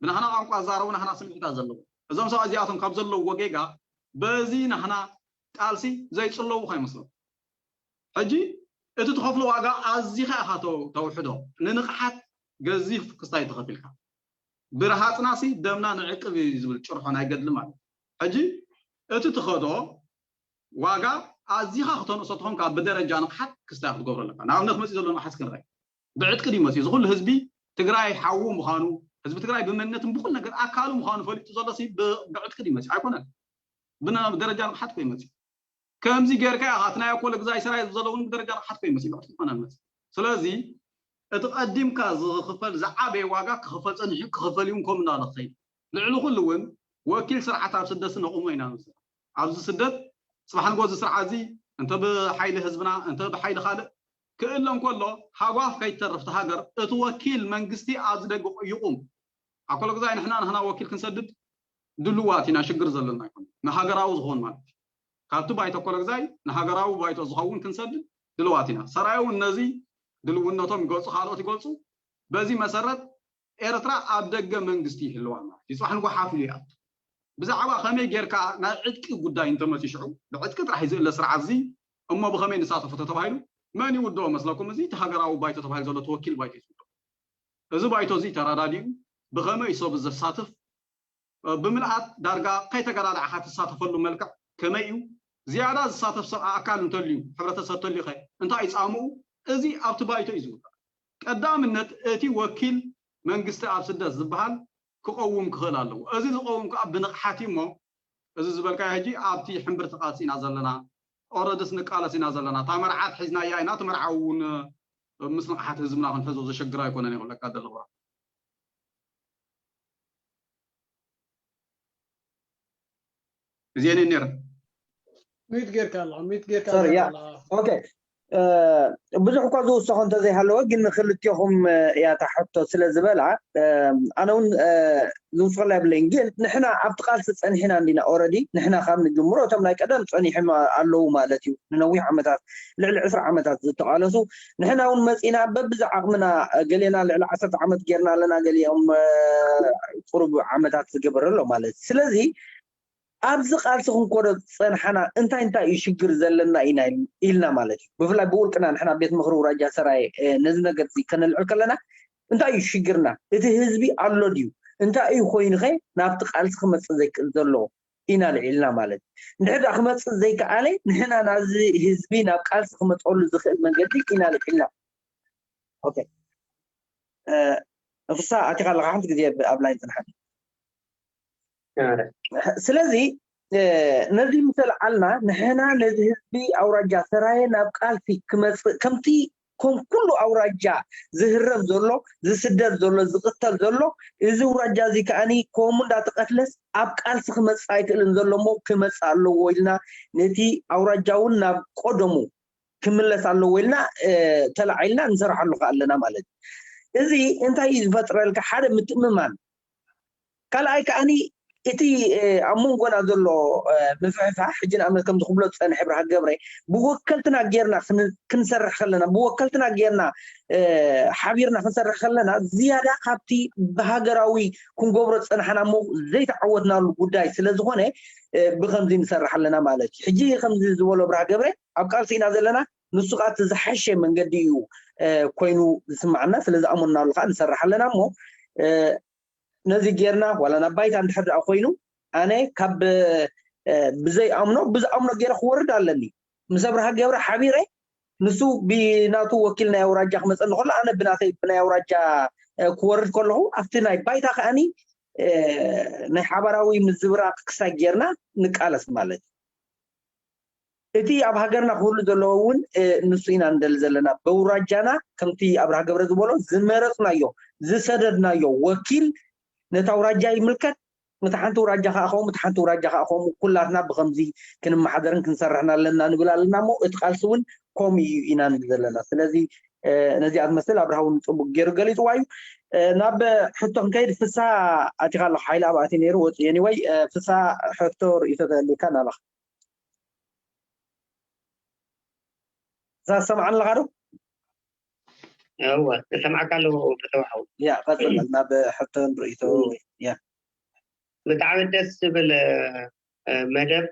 ብናህና ቋንቋ ዝዛረቡ ናህና ስምዒታት ዘለዎ እዞም ሰባት እዚኣቶም ካብ ዘለውዎ ጌጋ በዚ ናህና ቃልሲ ዘይፅለዉ ከይመስሎም ሕጂ እቲ ትኸፍሎ ዋጋ ኣዚኻ ኢኻ ተውሕዶ ንንቕሓት ገዚፍ ክስታይ ተኸፊልካ ብረሃፅናሲ ደምና ንዕቅብ እዩ ዝብል ጭርሖ ናይ ገድሊ ማለት ሕጂ እቲ ትኸዶ ዋጋ ኣዚኻ ክተንእሶ ትኾንካ ብደረጃ ንቕሓት ክስታይ ክትገብሮ ኣለካ ንኣብነት መፂ ዘሎ ንቕሓት ክንረይ ብዕጥቂ ድዩ መፂኡ እዚ ኩሉ ህዝቢ ትግራይ ሓዉ ምዃኑ ህዝቢ ትግራይ ብመንነትን ብኩሉ ነገር ኣካሉ ምዃኑ ፈሊጡ ዘሎ ብዕጥቂ ድዩ መፂኡ ኣይኮነን ብደረጃ ንቕሓት ኮይ መፂኡ ከምዚ ጌርካ ኢኻ እቲ ናይ ኣኮለ ግዛይ ሰራዊት ዘለውን ብደረጃ ንቕሓት ኮይ መፂኡ ብዕጥቂ ኮነ መፂ ስለዚ እቲ ቀዲምካ ዝኽፈል ዝዓበየ ዋጋ ክኽፈል ፀኒሑ ክኽፈል እውን ከም እንዳለ ክኸይድ ልዕሊ ኩሉ እውን ወኪል ስርዓት ኣብ ስደት ነቑሞ ኢና ንብል ኣብዚ ስደት ፅባሕ ንጎ እዚ ስርዓት እዚ እንተ ብሓይሊ ህዝብና እንተ ብሓይሊ ካልእ ክእለ እንከሎ ሃጓፍ ከይትተርፍ እቲ ሃገር እቲ ወኪል መንግስቲ ኣብዚ ደገ ይቑም ኣኮሎ ግዛይ ንሕና ንሕና ወኪል ክንሰድድ ድልዋት ኢና ሽግር ዘለና ይኮነ ንሃገራዊ ዝኸውን ማለት እዩ ካብቲ ባይቶ ኣኮሎ ግዛይ ንሃገራዊ ባይቶ ዝኸውን ክንሰድድ ድልዋት ኢና ሰራዩ ነዚ ድልውነቶም ይገልፁ ካልኦት ይገልፁ በዚ መሰረት ኤርትራ ኣብ ደገ መንግስቲ ይህልዋ ማለት እዩ። ፅባሕ ንጎ ሓፍ ኢሉ ይኣቱ። ብዛዕባ ከመይ ጌርካ ናይ ዕጥቂ ጉዳይ እንተመፂ ሽዑ ብዕጥቂ ጥራሕ እዩ ዝእለ ስርዓት እዚ እሞ ብኸመይ ንሳተፎ ተተባሂሉ መን ይውድኦ መስለኩም? እዚ እቲ ሃገራዊ ባይቶ ተባሂሉ ዘሎ ተወኪል ባይቶ እዩ ዝውድኦ። እዚ ባይቶ እዚ ተረዳዲኡ ብኸመይ ሰብ ዘሳትፍ ብምልኣት ዳርጋ ከይተገላላዕካ ትሳተፈሉ መልክዕ ከመይ እዩ? ዝያዳ ዝሳተፍ ሰብ ኣካል እንተልዩ፣ ሕብረተሰብ ተልዩኸ እንታይ እዩ ፃምኡ? እዚ ኣብቲ ባይቶ እዩ ዝውዳእ። ቀዳምነት እቲ ወኪል መንግስቲ ኣብ ስደት ዝበሃል ክቐውም ክኽእል ኣለዎ። እዚ ዝቐውም ከዓ ብንቕሓት እዩ እሞ እዚ ዝበልካዮ ሕጂ ኣብቲ ሕምብርቲ ቃልሲ ኢና ዘለና። ኦረድስ ንቃለስ ኢና ዘለና። እታ መርዓት ሒዝናያ ኢና። እቲ መርዓ እውን ምስ ንቕሓት ህዝብና ክንሕዞ ዘሸግር ኣይኮነን ይኽብለካ ዘለኹ። እዚአን ነይረን። ሚት ጌርካ ኣለኻ ሚት ጌርካ ኦኬ። ብዙሕ እኳ ዝውሰኾ እንተዘይሃለወ ግን ንክልቴኹም እያ ታሕቶ ስለ ዝበላ ኣነ እውን ዝውስኸላ የብለይን። ግን ንሕና ኣብቲ ቃልሲ ፀኒሕና እንዲና ኦረዲ ንሕና ካብ ንጅምሮ እቶም ናይ ቀደም ፀኒሕም ኣለዉ ማለት እዩ። ንነዊሕ ዓመታት ልዕሊ ዕስራ ዓመታት ዝተቃለሱ ንሕና እውን መፂና በብዚ ዓቕምና ገሌና ልዕሊ ዓሰርተ ዓመት ጌርና ኣለና፣ ገሊኦም ቁሩብ ዓመታት ዝገበረ ኣሎ ማለት እዩ። ስለዚ ኣብዚ ቃልሲ ክንኮዶ ዝፀንሓና እንታይ እንታይ እዩ ሽግር ዘለና ኢና ኢልና ማለት እዩ። ብፍላይ ብውልቅና ንሕና ቤት ምክሪ ውራጃ ሰራየ ነዚ ነገር እዚ ከነልዕል ከለና እንታይ እዩ ሽግርና? እቲ ህዝቢ ኣሎ ድዩ? እንታይ እዩ ኮይኑኸ ናብቲ ቃልሲ ክመፅእ ዘይክእል ዘሎ ኢና ልዒልና ማለት እዩ። እንድሕር ደኣ ክመፅእ ዘይከኣለ ንሕና ናዚ ህዝቢ ናብ ቃልሲ ክመፀሉ ዝኽእል መንገዲ ኢና ልዒልና። ኦኬ ፍሳ ኣቲኻ ኣለካ ሓንቲ ግዜ ኣብ ላይን ፅንሓኒ። ስለዚ ነዚ ምስ ኣልዓልና ንሕና ነዚ ህዝቢ ኣውራጃ ሰራየ ናብ ቃልሲ ክመፅእ ከምቲ ከም ኩሉ ኣውራጃ ዝህረም ዘሎ ዝስደድ ዘሎ ዝቕተል ዘሎ እዚ ውራጃ እዚ ከዓኒ ከምኡ እንዳተቐትለስ ኣብ ቃልሲ ክመፅእ ኣይክእልን ዘሎ እሞ ክመፅእ ኣለዎ ኢልና ነቲ ኣውራጃ እውን ናብ ቀደሙ ክምለስ ኣለዎ ኢልና ተላዒልና ንሰርሓሉ ከ ኣለና ማለት እዩ። እዚ እንታይ እዩ ዝፈጥረልካ? ሓደ ምትእምማን፣ ካልኣይ ከዓኒ እቲ ኣብ መንጎና ዘሎ ምፍሕፋሕ ሕጂ ንኣብነት ከምዚ ክብሎ ዝፀንሐ ብርሃ ገብረ ብወከልትና ጌርና ክንሰርሕ ከለና ብወከልትና ጌርና ሓቢርና ክንሰርሕ ከለና ዝያዳ ካብቲ ብሃገራዊ ክንገብሮ ዝፀናሕና እሞ ዘይተዓወትናሉ ጉዳይ ስለዝኾነ ብከምዚ ንሰርሕ ኣለና ማለት እዩ። ሕጂ ከምዚ ዝበሎ ብርሃ ገብረ ኣብ ቃልሲ ኢና ዘለና። ንሱ ከዓ እቲ ዝሓሸ መንገዲ እዩ ኮይኑ ዝስማዓና። ስለ ዝኣመንናሉ ከዓ ንሰርሕ ኣለና እሞ ነዚ ጌርና ዋላ ናብ ባይታ እንድሕር ደኣ ኮይኑ ኣነ ካብ ብዘይኣምኖ ብዝኣምኖ ገይረ ክወርድ ኣለኒ። ምስ ኣብርሃ ገብረ ሓቢረ ንሱ ብናቱ ወኪል ናይ ኣውራጃ ክመፀኒ ከሎ ኣነ ብናተይ ብናይ ኣውራጃ ክወርድ ከለኹ ኣብቲ ናይ ባይታ ከዓኒ ናይ ሓባራዊ ምዝብራቕ ክሳይ ጌርና ንቃለስ ማለት እዩ። እቲ ኣብ ሃገርና ክህሉ ዘለዎ እውን ንሱ ኢና ንደሊ ዘለና። በውራጃና ከምቲ ኣብርሃ ገብረ ዝበሎ ዝመረፅናዮ ዝሰደድናዮ ወኪል ነታ ውራጃ ይምልከት። ነታ ሓንቲ ውራጃ ከዓ ከምኡ፣ ነታ ሓንቲ ውራጃ ከዓ ከምኡ፣ ኩላትና ብከምዚ ክንመሓደርን ክንሰርሕን ኣለና ንብል ኣለና እሞ እቲ ቃልሲ እውን ከምኡ እዩ ኢና ንብል ዘለና። ስለዚ ነዚኣ ትመስል ኣብርሃ እውን ፅቡቅ ገይሩ ገሊፅዋ እዩ። ናብ ሕቶ ክንከይድ ፍሳ ኣቲካ ኣለካ ሓይሊ ኣብኣቲ ነይሩ ወፂ። Anyway ፍሳ ሕቶ ርእይቶ ተሊካ ናባካ። እዛ ሰምዓኒ ኣለካ ዶ? እወ እሰምዓካ ኣለኹ ፈተው ሓው። ያ ቀጽል ናብ ሕቶን ርእይቶ ወይ ያ ብጣዕሚ ደስ ዝብል መደብ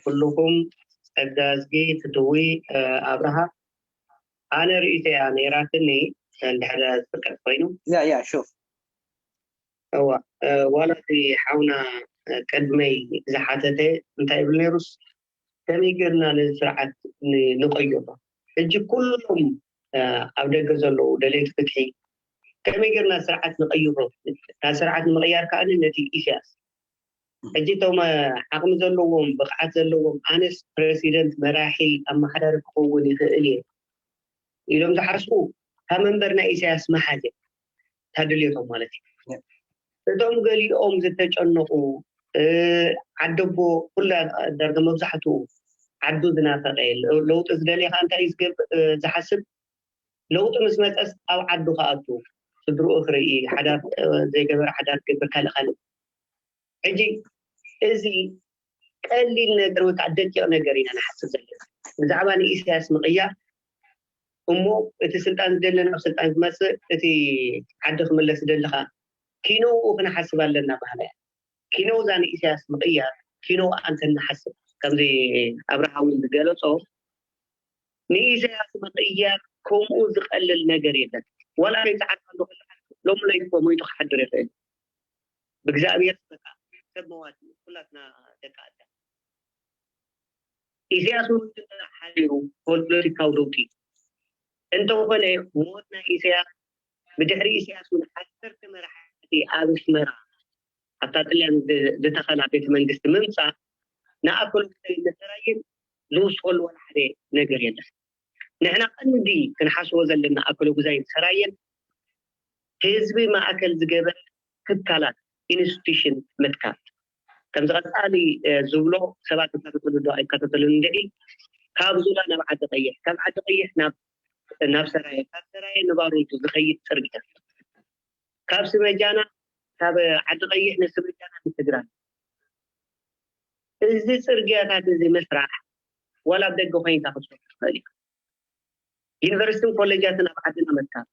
ኩልኹም ጸጋዝጊ ፍትዊ ኣብርሃ ኣነ ርእይቶ እያ ነይራትኒ እንድሕር ዝፍቀድ ኮይኑ ያ ያ ሹፍ እዋ ዋላ እቲ ሓውና ቅድመይ ዝሓተተ እንታይ ይብል ነይሩስ ከመይ ጌርና ነዚ ስርዓት ንቀይሮ ሕጂ ኩሎም ኣብ ደገ ዘለዉ ደለይቲ ፍትሒ ከመይ ጌርና ስርዓት ንቀይሮ እታ ስርዓት ንምቅያር ከዓ ነቲ ኢሳያስ ሕጂ እቶም ዓቅሚ ዘለዎም ብቅዓት ዘለዎም ኣነስ ፕረሲደንት መራሒ ኣመሓዳሪ ክኸውን ይኽእል እየ ኢሎም ዝሓስቡ ካብ መንበር ናይ ኢሳያስ መሓዝ እዮም ታድልዮቶም ማለት እዩ እቶም ገሊኦም ዝተጨነቁ ዓደቦ ኩላ ዳርጋ መብዛሕትኡ ዓዱ ዝናፈቀ ለውጢ ዝደልየ ከዓ እንታይ ዝገብእ ዝሓስብ ለውጢ ምስ መፀስ ኣብ ዓዱ ክኣቱ ስድርኡ ክርኢ ሓዳር ዘይገበረ ሓዳር ክገብር ካልእ ካልእ ሕጂ እዚ ቀሊል ነገር ወይ ከዓ ደቂቕ ነገር ኢና ንሓስብ ዘለና ብዛዕባ ንኢሳያስ ምቕያር እሞ እቲ ስልጣን ዝደሊ ናብ ስልጣን ዝመፅእ እቲ ዓዲ ክምለስ ዝደሊ ከዓ ኪንኡ ክንሓስብ ኣለና ባህላ እያ ኪኖዛ ንኢሳያስ ምቕያር ኪኖ ኣንተ ንሓስብ ከምዚ ኣብርሃ እውን ዝገለጾ ንኢሳያስ ምቕያር ከምኡ ዝቐልል ነገር የለን። ዋላ ከይፀዓድካ እንዶ ከለካ ሎሚ ለይቲ እኮ ሞይቱ ክሓድር ይኽእል። ብእግዚኣብሔር ዝመጣ ሰብ መዋቲ ኩላትና ደቂ ኣዳም ኢሳያስ እውን ሓዲሩ ፖለቲካዊ ለውጢ እንተኾነ ሞት ናይ ኢሳያስ ብድሕሪ ኢሳያስ እውን ዓሰርተ መራሕቲ ኣብ ኣስመራ ኣብታ ጥልያን ዝተኸላ ቤተ መንግስቲ ምምፃእ ንኣከሉ ጉዛይ ንሰራየን ዝውስኸሉ ዋላ ሓደ ነገር የለን። ንሕና ቀንዲ ክንሓስቦ ዘለና ኣከሉ ጉዛይ ሰራየን ህዝቢ ማእከል ዝገበረ ትካላት ኢንስቲቱሽን ምትካል ከምዚ ቀፃሊ ዝብሎ ሰባት ይከታተሉ ዶ ኣይከታተሉን እንድዒ ካብ ዙላ ናብ ዓዲ ቀይሕ ካብ ዓዲ ቀይሕ ናብ ናብ ሰራየ ካብ ሰራየ ንባሩንቱ ዝኸይድ ፅርግያ ካብ ስመጃና ካብ ዓዲ ቀይሕ ንስመጃና ንትግራይ እዚ ፅርግያታት እዚ ምስራሕ ዋላ ኣብ ደገ ኮይንካ ክትሰርሖ ትኽእል ኢኻ። ዩኒቨርሲቲን ኮሌጃትን ኣብ ዓድና መትካል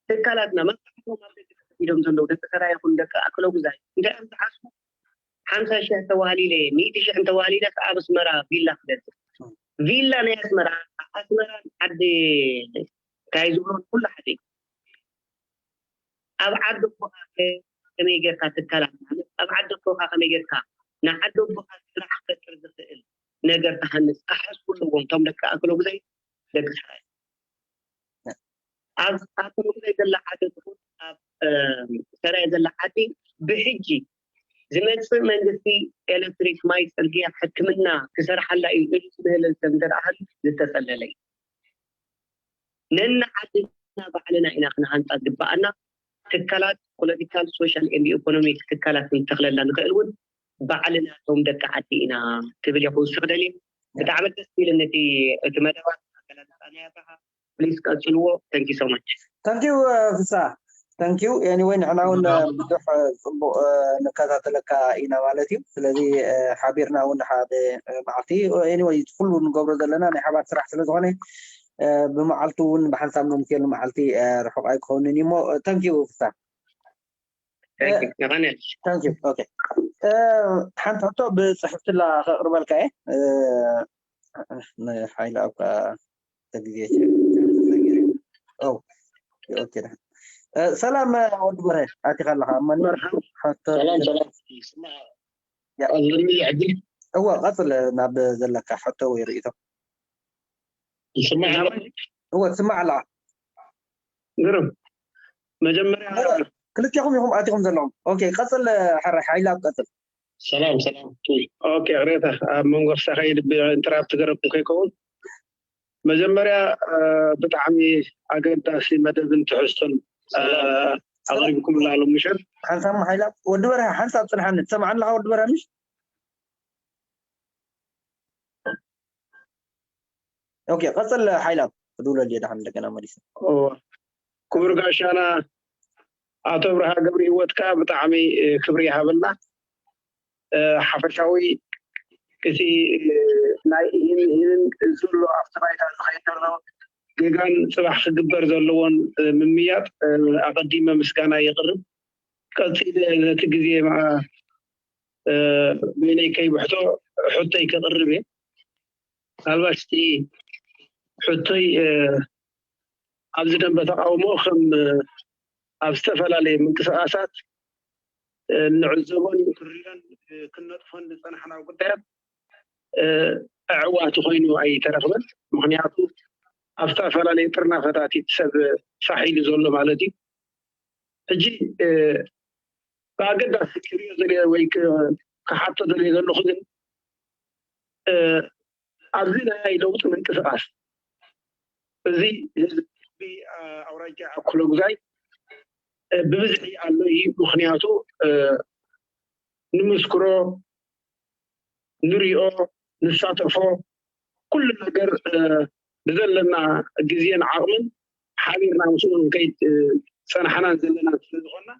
ትካላትና መብዛሕትኦም ኣብ ደገ ተሰዲዶም ዘለዉ ደቂ ሰራየ ይኹን ደቂ ኣክለጉዛይ እንታይ እዮም ዝሓስቡ ሓምሳ ሽሕ እንተዋህሊለ ሚእቲ ሽሕ እንተዋህሊለ ኣብ ኣስመራ ቪላ ክገዝእ ቪላ ናይ ኣስመራ ኣስመራን ዓዲ እንታይ ዝብሎ ኩሉ ሓደ እዩ ኣብ ዓዲ ኣቦኻ ከመይ ጌርካ ትከላል ማለት ኣብ ዓዲ ኣቦኻ ከመይ ጌርካ ንዓዲ ኣቦኻ ስራሕ ክፈጥር ዝኽእል ነገር ትሃንፅ ኣሓዝ ኣለዎም እቶም ደቂ ኣክሎ ጉዛይ ደቂ ሰራየ ኣብ ኣክሎ ጉዛይ ዘላ ዓዲ ትኹን ኣብ ሰራየ ዘላ ዓዲ ብሕጂ ዝመፅእ መንግስቲ ኤሌክትሪክ ማይ ፅርግያ ሕክምና ክሰርሓላ እዩ ኢሉ ዝምህለል ሰብ እንተደኣ ሃልዩ ዝተፀለለ እዩ ነንዓድና ባዕልና ኢና ክንሃንፃ ዝግበኣና ትካላት ፖለቲካል ሶሻል ኤንድ ኢኮኖሚክ ትካላት ክንተኽለላ ንኽእል እውን ባዕልና እቶም ደቂ ዓዲ ኢና ክብል እየ ክውስኽ ደልየ ብጣዕሚ ደስ ኢልኒ እቲ እቲ መደባት ኣገላልፃ ናይ ኣብርሃ ፕሊስ ቀፅልዎ thank you so much thank you ፍሳ thank you anyway ንሕና እውን ብዙሕ ፅቡቅ ንከታተለካ ኢና ማለት እዩ ስለዚ ሓቢርና እውን ሓደ መዓልቲ anyway ኩሉ ንገብሮ ዘለና ናይ ሓባር ስራሕ ስለዝኾነ ብመዓልቱ እውን ብሓንሳብ ነምስየሉ መዓልቲ ርሑቕ ኣይክኸውንን እዩ እሞ thank you ፍሳ ሓንቲ ሕቶ ብፅሕፍትላ ከቅርበልካ እየ ንሓይሊ ኣብካ ግዜ ሰላም ወዲ በረ ኣቲካ ኣለካ እሞ ሕቶ እወ ቀፅል ናብ ዘለካ ሕቶ ወይ ርእቶ ይስማዕ እወ ትስማዕ ኣለካ ግርም መጀመርያ ክልቴኹም ኢኹም ኣቲኹም ዘለኹም ኦኬ ቀፅል ሕራይ ሓይላ ኣብ ቀፅል ሰላም ሰላም ኦኬ ቅሬታ ኣብ መንጎ ክሳኸ ኢንትራፕት ገረኩም ከይከውን መጀመርያ ብጣዕሚ ኣገዳሲ መደብን ትሕዝቶን ኣቕሪብኩም ላሉ ምሸት ሓንሳብ ሓይላ ወዲ በርሀ ሓንሳብ ፅንሓኒ ትሰምዓኒ ኣለካ ወዲ በርሀ ምሽ ኦኬ ቀፅል ሓይላ ክድውለል እየ ደሓን እንደገና መሊሰ ክቡር ጋሻና ኣቶ ብርሃ ገብረ ህይወት ከዓ ብጣዕሚ ክብሪ ይሃበልና ሓፈሻዊ እቲ ናይ ኢህን ኢህንን ዘሎ ኣብቲ ባይታ ዝኸይድ ዘሎ ጌጋን ፅባሕ ክግበር ዘለዎን ምምያጥ ኣቐዲመ ምስጋና የቕርብ ቀፂለ ነቲ ግዜ በይነይ ከይብሕቶ ሕቶይ ከቕርብ እየ ምናልባሽ እቲ ሕቶይ ኣብዚ ደንበ ተቃውሞ ከም ኣብ ዝተፈላለዩ ምንቅስቃሳት ንዕዘቦን ንክሪረን ክነጥፎን ዝፀናሕና ጉዳያት ኣዕዋቲ ኮይኑ ኣይተረክበን ምክንያቱ ኣብ ዝተፈላለዩ ጥርናፈታት እቲ ሰብ ሳሒሉ ዘሎ ማለት እዩ ሕጂ ብኣገዳሲ ክሪኦ ዘለ ወይ ክሓቶ ዘለ ዘለኩ ግን ኣብዚ ናይ ለውጢ ምንቅስቃስ እዚ ህዝቢ ኣውራጃ ኣኩለጉዛይ ብብዝሒ ኣሎ እዩ ምክንያቱ ንምስክሮ ንሪኦ ንሳተፎ ኩሉ ነገር ብዘለና ግዜን ዓቕምን ሓቢርና ምስኡ ንከይድ ፀናሕናን ዘለና ስለዝኮና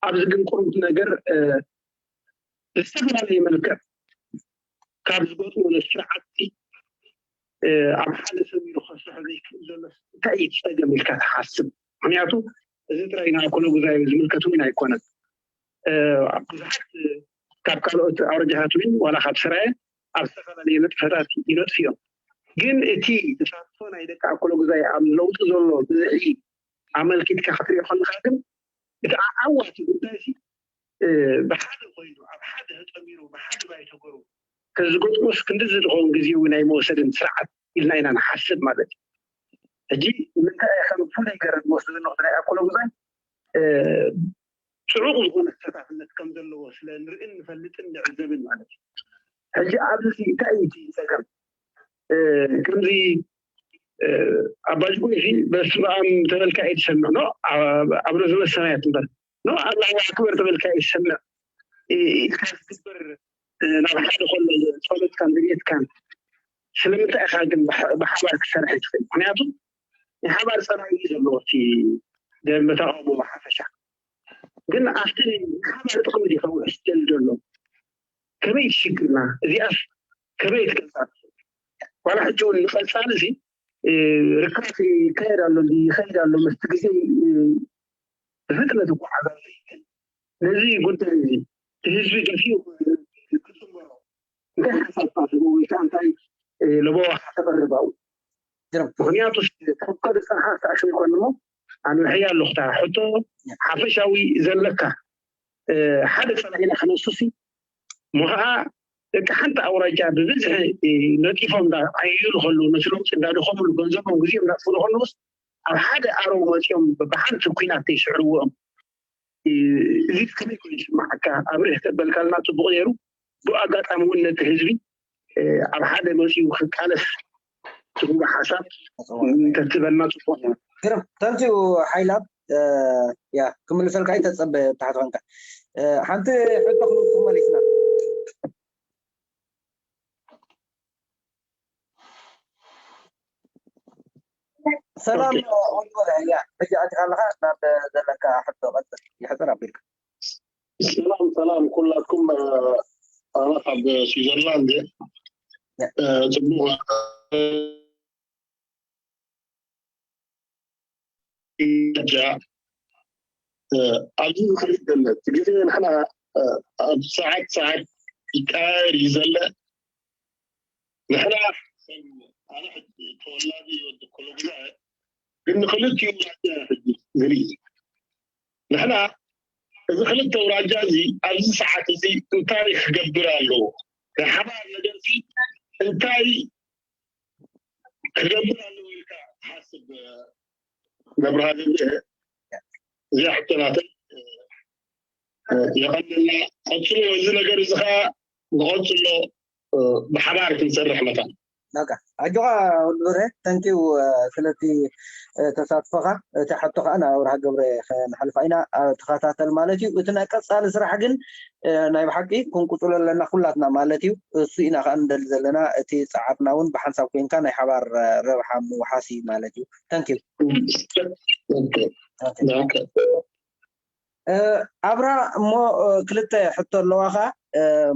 ኣብዚ ግን ቁሩብ ነገር ብዝተፈላለየ መልክዕ ካብ ዝገጥሙና ስርዓቲ ኣብ ሓደ ሰሚሩ ከስርሖ ዘይክእል ዘሎ እንታይ እዩ ፀገም ኢልካ ትሓስብ? ምክንያቱ እዚ ጥራይ ንኣኮነ ጉዛይ ዝምልከት እውን ኣይኮነን። ብዙሓት ካብ ካልኦት ኣውራጃታት እውን ዋላ ካብ ሰራየ ኣብ ዝተፈላለየ ነጥፈታት ይነጥፉ እዮም። ግን እቲ ተሳትፎ ናይ ደቂ ኣኮሎጉዛይ ኣብ ለውጢ ዘሎ ብዝሒ ኣመልኪትካ ክትሪኦ ከለካ ግን እቲ ዓዋቲ ጉዳይ ብሓደ ኮይኑ ኣብ ሓደ ተጠሚሩ ብሓደ ባይተገሩ ከዝገጥሞስ ክንድዚ ዝኸውን ግዜ እውን ኣይመወሰድን ስርዓት ኢልና ኢና ንሓስብ ማለት እዩ። ሕጂ ምንታይ ከም ፍሉይ ገረድ ዝወስድ ዘለኹ ናይ ኣኮሎጉዛይ ፅዑቕ ዝኾነ ተሳታፍነት ከም ዘለዎ ስለ ንርእን ንፈልጥን ንዕዘብን ማለት እዩ። ሕጂ ኣብዚ እንታይ እዩ እቲ ፀገም? ከምዚ ኣባጅጎ እዚ በስመ ኣብ ተበልካ እዩ ትሰምዕ ኖ ኣብ ረዘመ ሰማያት እምበር ኖ ኣብ ላዕሊ ክበር ተበልካ እዩ ትሰምዕ ኢልካ ዝግበር ናብ ሓደ ከሎ ጸሎትካን ድልየትካን ስለምንታይ ኢኻ ግን ብሓባር ክሰርሕ ትኽእል? ምክንያቱ ናይ ሓባር ጸላኢ እዩ ዘለዎ እቲ ደንበ ተቃውሞ ብሓፈሻ። ግን ኣብቲ ሓባር ጥቕሚ ድዩ ከውሕስ ደሊ ዘሎ? ከመይ ትሽግርና? እዚኣስ ከመይ ትገልጻ? ዋላ ሕጂ እውን ንቐጻሊ እዚ ርካሽ ይካየድ ኣሎ ይኸይድ ኣሎ መስቲ ግዜ ብፍጥነት ይጓዓዝ ኣሎ። ነዚ ጉዳይ እዚ ህዝቢ ደፊኡ ክፅምበሮ እንታይ ሓሳብ ኣለዎ ወይ ከዓ እንታይ ለበዋ ከተቕርብ ኣብኡ? ምክንያቱ ካብ ዝፀንሓ ዝተኣሸ ይኮን እሞ ኣንውሕያ ኣለኹ እታ ሕቶ ሓፈሻዊ ዘለካ ሓደ ፀላኢና ክነሱሲ እሞ ከዓ ደቂ ሓንቲ ኣውራጃ ብብዝሒ ነጢፎም እንዳዓየሉ ከለዉ ነቲ ለውጢ እንዳደኸምሉ ገንዘቦም ግዜኦም እንዳጥፍሉ ከለዉስ ኣብ ሓደ ኣረው መፂኦም ብሓንቲ ኩናት ተይስዕርዎም እዚ ከመይ ኮይኑ ይስማዓካ ኣብርህ ተበልካልና ፅቡቅ ነይሩ ብኡ ኣጋጣሚ እውን ነቲ ህዝቢ ኣብ ሓደ መፂኡ ክቃለስ ትህቦ ሓሳብ እንተትበልና ፅቡቅ ነይሩ። ግርም ተንኪዩ ሓይላብ ያ ክምልሰልካ እዩ ተፀበ ብታሕቲ ኮንካ ሓንቲ ሕቶ ክንውስኽ መሊስና ሰላም ወንድወረ ያ ሕጂ ኣቲኻ ኣለኻ ናብ ዘለካ ሕቶ ቀፅል ይሕፅር ኣቢልካ ሰላም ሰላም ኩላትኩም ኣነ ካብ ስዊዘርላንድ ጽቡቕ ኣብዚ ዝኸይድ ዘሎ እቲ ግዜ ንሕና ኣብ ሰዓት ሰዓት ይቀያየር እዩ ዘለ ንሕና ኣነ ሕጂ ተወላዲ ወዲ ኮሎጉዛ ግን ንክልቲኡ ውራጃ ሕጂ ዝርኢ ንሕና እዚ ክልተ ውራጃ እዚ ኣብዚ ሰዓት እዚ እንታይ ክገብር ኣለዎ ናይ ሓባር ነገር እንታይ ክገብር ኣለዎ ኢልካ ትሓስብ ገብርሃ ገብረ እዚኣ ሕቶ ናተይ የቐንልና ቀፅሎ እዚ ነገር እዚ ከዓ ንቐፅሎ ብሓባር ክንሰርሕ መታን ኣጆኻ ወዲ ብርሀ ተንኪው ስለቲ ተሳትፎኻ እቲ ሕቶ ከዓ ናብ ኣብርሃ ገብረ ከነሕልፋ ኢና ተኸታተል ማለት እዩ እቲ ናይ ቀፃሊ ስራሕ ግን ናይ ብሓቂ ክንቁፅሎ ኣለና ኩላትና ማለት እዩ እሱ ኢና ከዓ ንደሊ ዘለና እቲ ፀዓትና እውን ብሓንሳብ ኮይንካ ናይ ሓባር ረብሓ ምውሓስ እዩ ማለት እዩ ተንኪው ኣብራ እሞ ክልተ ሕቶ ኣለዋኻ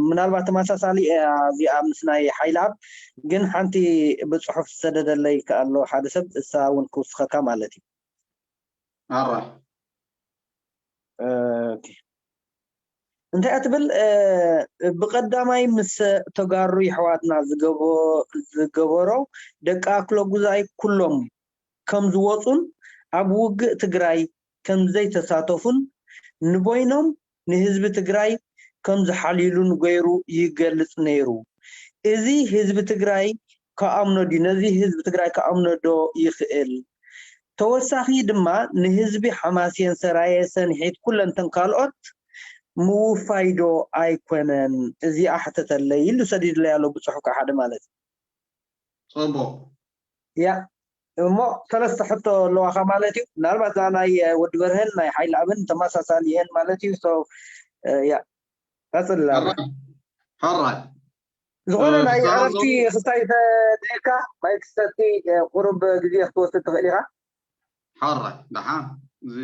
ምናልባት ተመሳሳሊ እዚኣ ምስ ናይ ሓይልኣብ ግን ሓንቲ ብፅሑፍ ዝሰደደለይ ከኣሎ ሓደ ሰብ እሳ እውን ክውስኸካ ማለት እዩ ኣራ እንታይ እያ ትብል ብቀዳማይ ምስ ተጋሩ ይሕዋትና ዝገበሮ ደቂ ኣክለጉዛይ ኩሎም ከም ዝወፁን ኣብ ውግእ ትግራይ ከም ዘይተሳተፉን ንበይኖም ንህዝቢ ትግራይ ከም ዝሓልዩሉን ገይሩ ይገልፅ ነይሩ። እዚ ህዝቢ ትግራይ ክኣምኖ ድዩ? ነዚ ህዝቢ ትግራይ ክኣምኖ ዶ ይኽእል? ተወሳኺ ድማ ንህዝቢ ሓማሴን ሰራየ ሰንሒት ኩለንተን ካልኦት ምውፋይ ዶ ኣይኮነን? እዚኣ ሕተተለይ ኢሉ ሰዲዱለይ ኣሎ ብፅሑፍ ካብ ሓደ ማለት እዩ። ፅቡቅ ያ እሞ ሰለስተ ሕቶ ኣለዋካ ማለት እዩ ምናልባት እዛ ናይ ወዲ በርሀን ናይ ሓይሊ ኣብን ተመሳሳሊ እየን ማለት እዩ so ያ ቀፅል ሕራይ ዝኾነ ናይ ዕረፍቲ ክስታይ ተደልካ ማይ ክሰቲ ቁሩብ ግዜ ክትወስድ ትኽእል ኢኻ ሕራይ ደሓን እዚ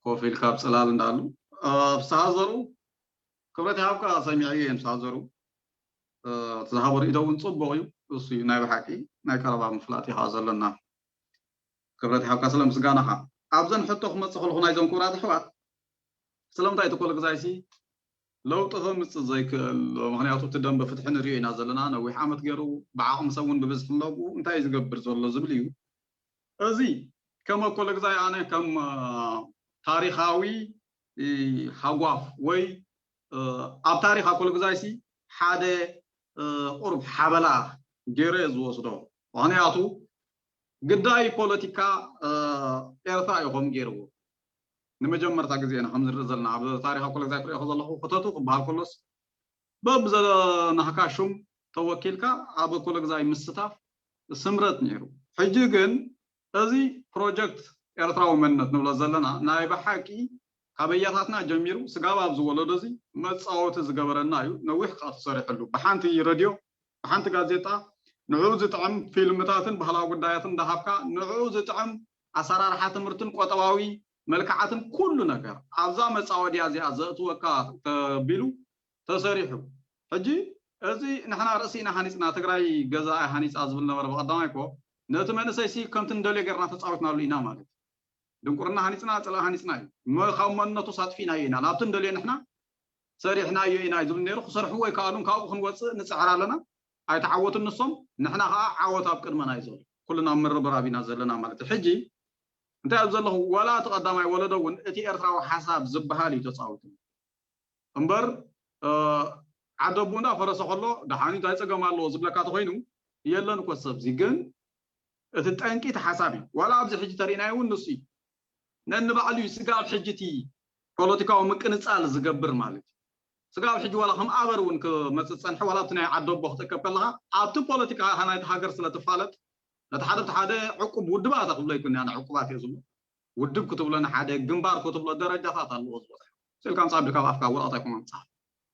ኮፍ ኢልካ ኣብ ፅላል እንዳሉ ፍስሃ ዘሩ ክብረት ይሃብካ ሰሚዐ እየ ፍስሃ ዘሩ እቲ ዝሃቦ ርእቶ እውን ፅቡቅ እዩ እሱ እዩ ናይ ብሓቂ ናይ ቀረባ ምፍላጥ እዩ ከዓ ዘለና ክብረት ይሃብካ ስለ ምስጋናኻ ኣብዘን ሕቶ ክመፅእ ከለኹ ናይዞም ክቡራት ኣሕዋት ስለምንታይ እቲ ኮለግዛይሲ ለውጢ ከምፅእ ዘይክእል? ምክንያቱ እቲ ደንበ ፍትሒ ንሪኦ ኢና ዘለና። ነዊሕ ዓመት ገይሩ፣ ብዓቕሚ ሰብ እውን ብብዝሒ ኣለብኡ። እንታይ እዩ ዝገብር ዘሎ ዝብል እዩ። እዚ ከም ኣኮለግዛይ ኣነ ከም ታሪካዊ ሃጓፍ ወይ ኣብ ታሪክ ኣኮለግዛይሲ ሓደ ቁሩብ ሓበላ ገይረ ዝወስዶ። ምክንያቱ ግዳይ ፖለቲካ ኤርትራ እዩ ከም ገይርዎ። ንመጀመርታ ግዜ ኢና ከም ዝርኢ ዘለና ኣብ ታሪክ ኣኮለግዛይ ክሪኦ ከለኹ ክተቱ ክበሃል ከሎስ በብዘናህካ ሹም ተወኪልካ ኣብ ኮለግዛይ ምስታፍ ስምረት ነይሩ። ሕጂ ግን እዚ ፕሮጀክት ኤርትራዊ መንነት ንብሎ ዘለና ናይ ብሓቂ ካብ ኣያታትና ጀሚሩ ስጋብ ኣብዚ ወለዶ እዚ መፃወቲ ዝገበረና እዩ። ነዊሕ ከዓ ተሰሪሕሉ። ብሓንቲ ረድዮ፣ ብሓንቲ ጋዜጣ ንዕኡ ዝጥዕም ፊልምታትን ባህላዊ ጉዳያትን እንዳሃብካ ንዕኡ ዝጥዕም ኣሰራርሓ ትምህርትን ቆጠባዊ መልክዓትን ኩሉ ነገር ኣብዛ መፃወድያ እዚኣ ዘእትወካ ተቢሉ ተሰሪሑ። ሕጂ እዚ ንሕና ርእሲ ኢና ሃኒፅና፣ ትግራይ ገዛ ሃኒፃ ዝብል ነበረ ብቐዳማይ እኮ። ነቲ መንእሰይሲ ከምቲ እንደልዮ ጌርና ተፃዊትናሉ ኢና ማለት እዩ። ድንቁርና ሃኒፅና፣ ፅላእ ሃኒፅና እዩ። መ- ካብ መንነቱ ሳጥፊናዮ ኢና። ናብቲ እንደልዮ ንሕና ሰሪሕናዮ ኢና እዩ ዝብል ነይሩ። ክሰርሕዎ ኣይከኣሉን። ካብኡ ክንወፅእ ንፅዕር ኣለና። ኣይተዓወቱን ንሶም፣ ንሕና ከዓ ዓወት ኣብ ቅድመና እዩ ዘሎ። ኩልና ኣብ ምርብራብ ኢና ዘለና ማለት እዩ። ሕጂ እንታይ ኣብ ዘለኹ፣ ዋላ እቲ ቀዳማይ ወለዶ እውን እቲ ኤርትራዊ ሓሳብ ዝበሃል እዩ ተፃዊቱ። እምበር ዓደቡ እንዳ ፈረሰ ከሎ ደሓን እንታይ ፀገም ኣለዎ ዝብለካ ተኮይኑ የለን እኮ ሰብዚ። ግን እቲ ጠንቂ እቲ ሓሳብ እዩ። ዋላ ኣብዚ ሕጂ ተሪእናዮ እውን ንሱ እዩ። ነንባዕሉ እዩ ስጋብ ሕጂ እቲ ፖለቲካዊ ምቅንፃል ዝገብር ማለት እዩ። ስጋብ ሕጂ ዋላ ከም ኣበር እውን ክመፅእ ዝፀንሐ ዋላ ኣብቲ ናይ ዓደቦ ክትእከብ ከለካ ኣብቲ ፖለቲካ ናይቲ ሃገር ስለ ትፋለጥ ነቲ ሓደ ብቲ ሓደ ዕቁብ ውድባት ክብሎ ይኩን ያነ ዕቁባት እየ ዝብሎ። ውድብ ክትብሎ ንሓደ ግንባር ክትብሎ ደረጃታት ኣለዎ ዝበፅሐ። ስልካ ምፃ ኣቢልካ ኣብ ኣፍካ ወረቐት ኣይኮን ምፃ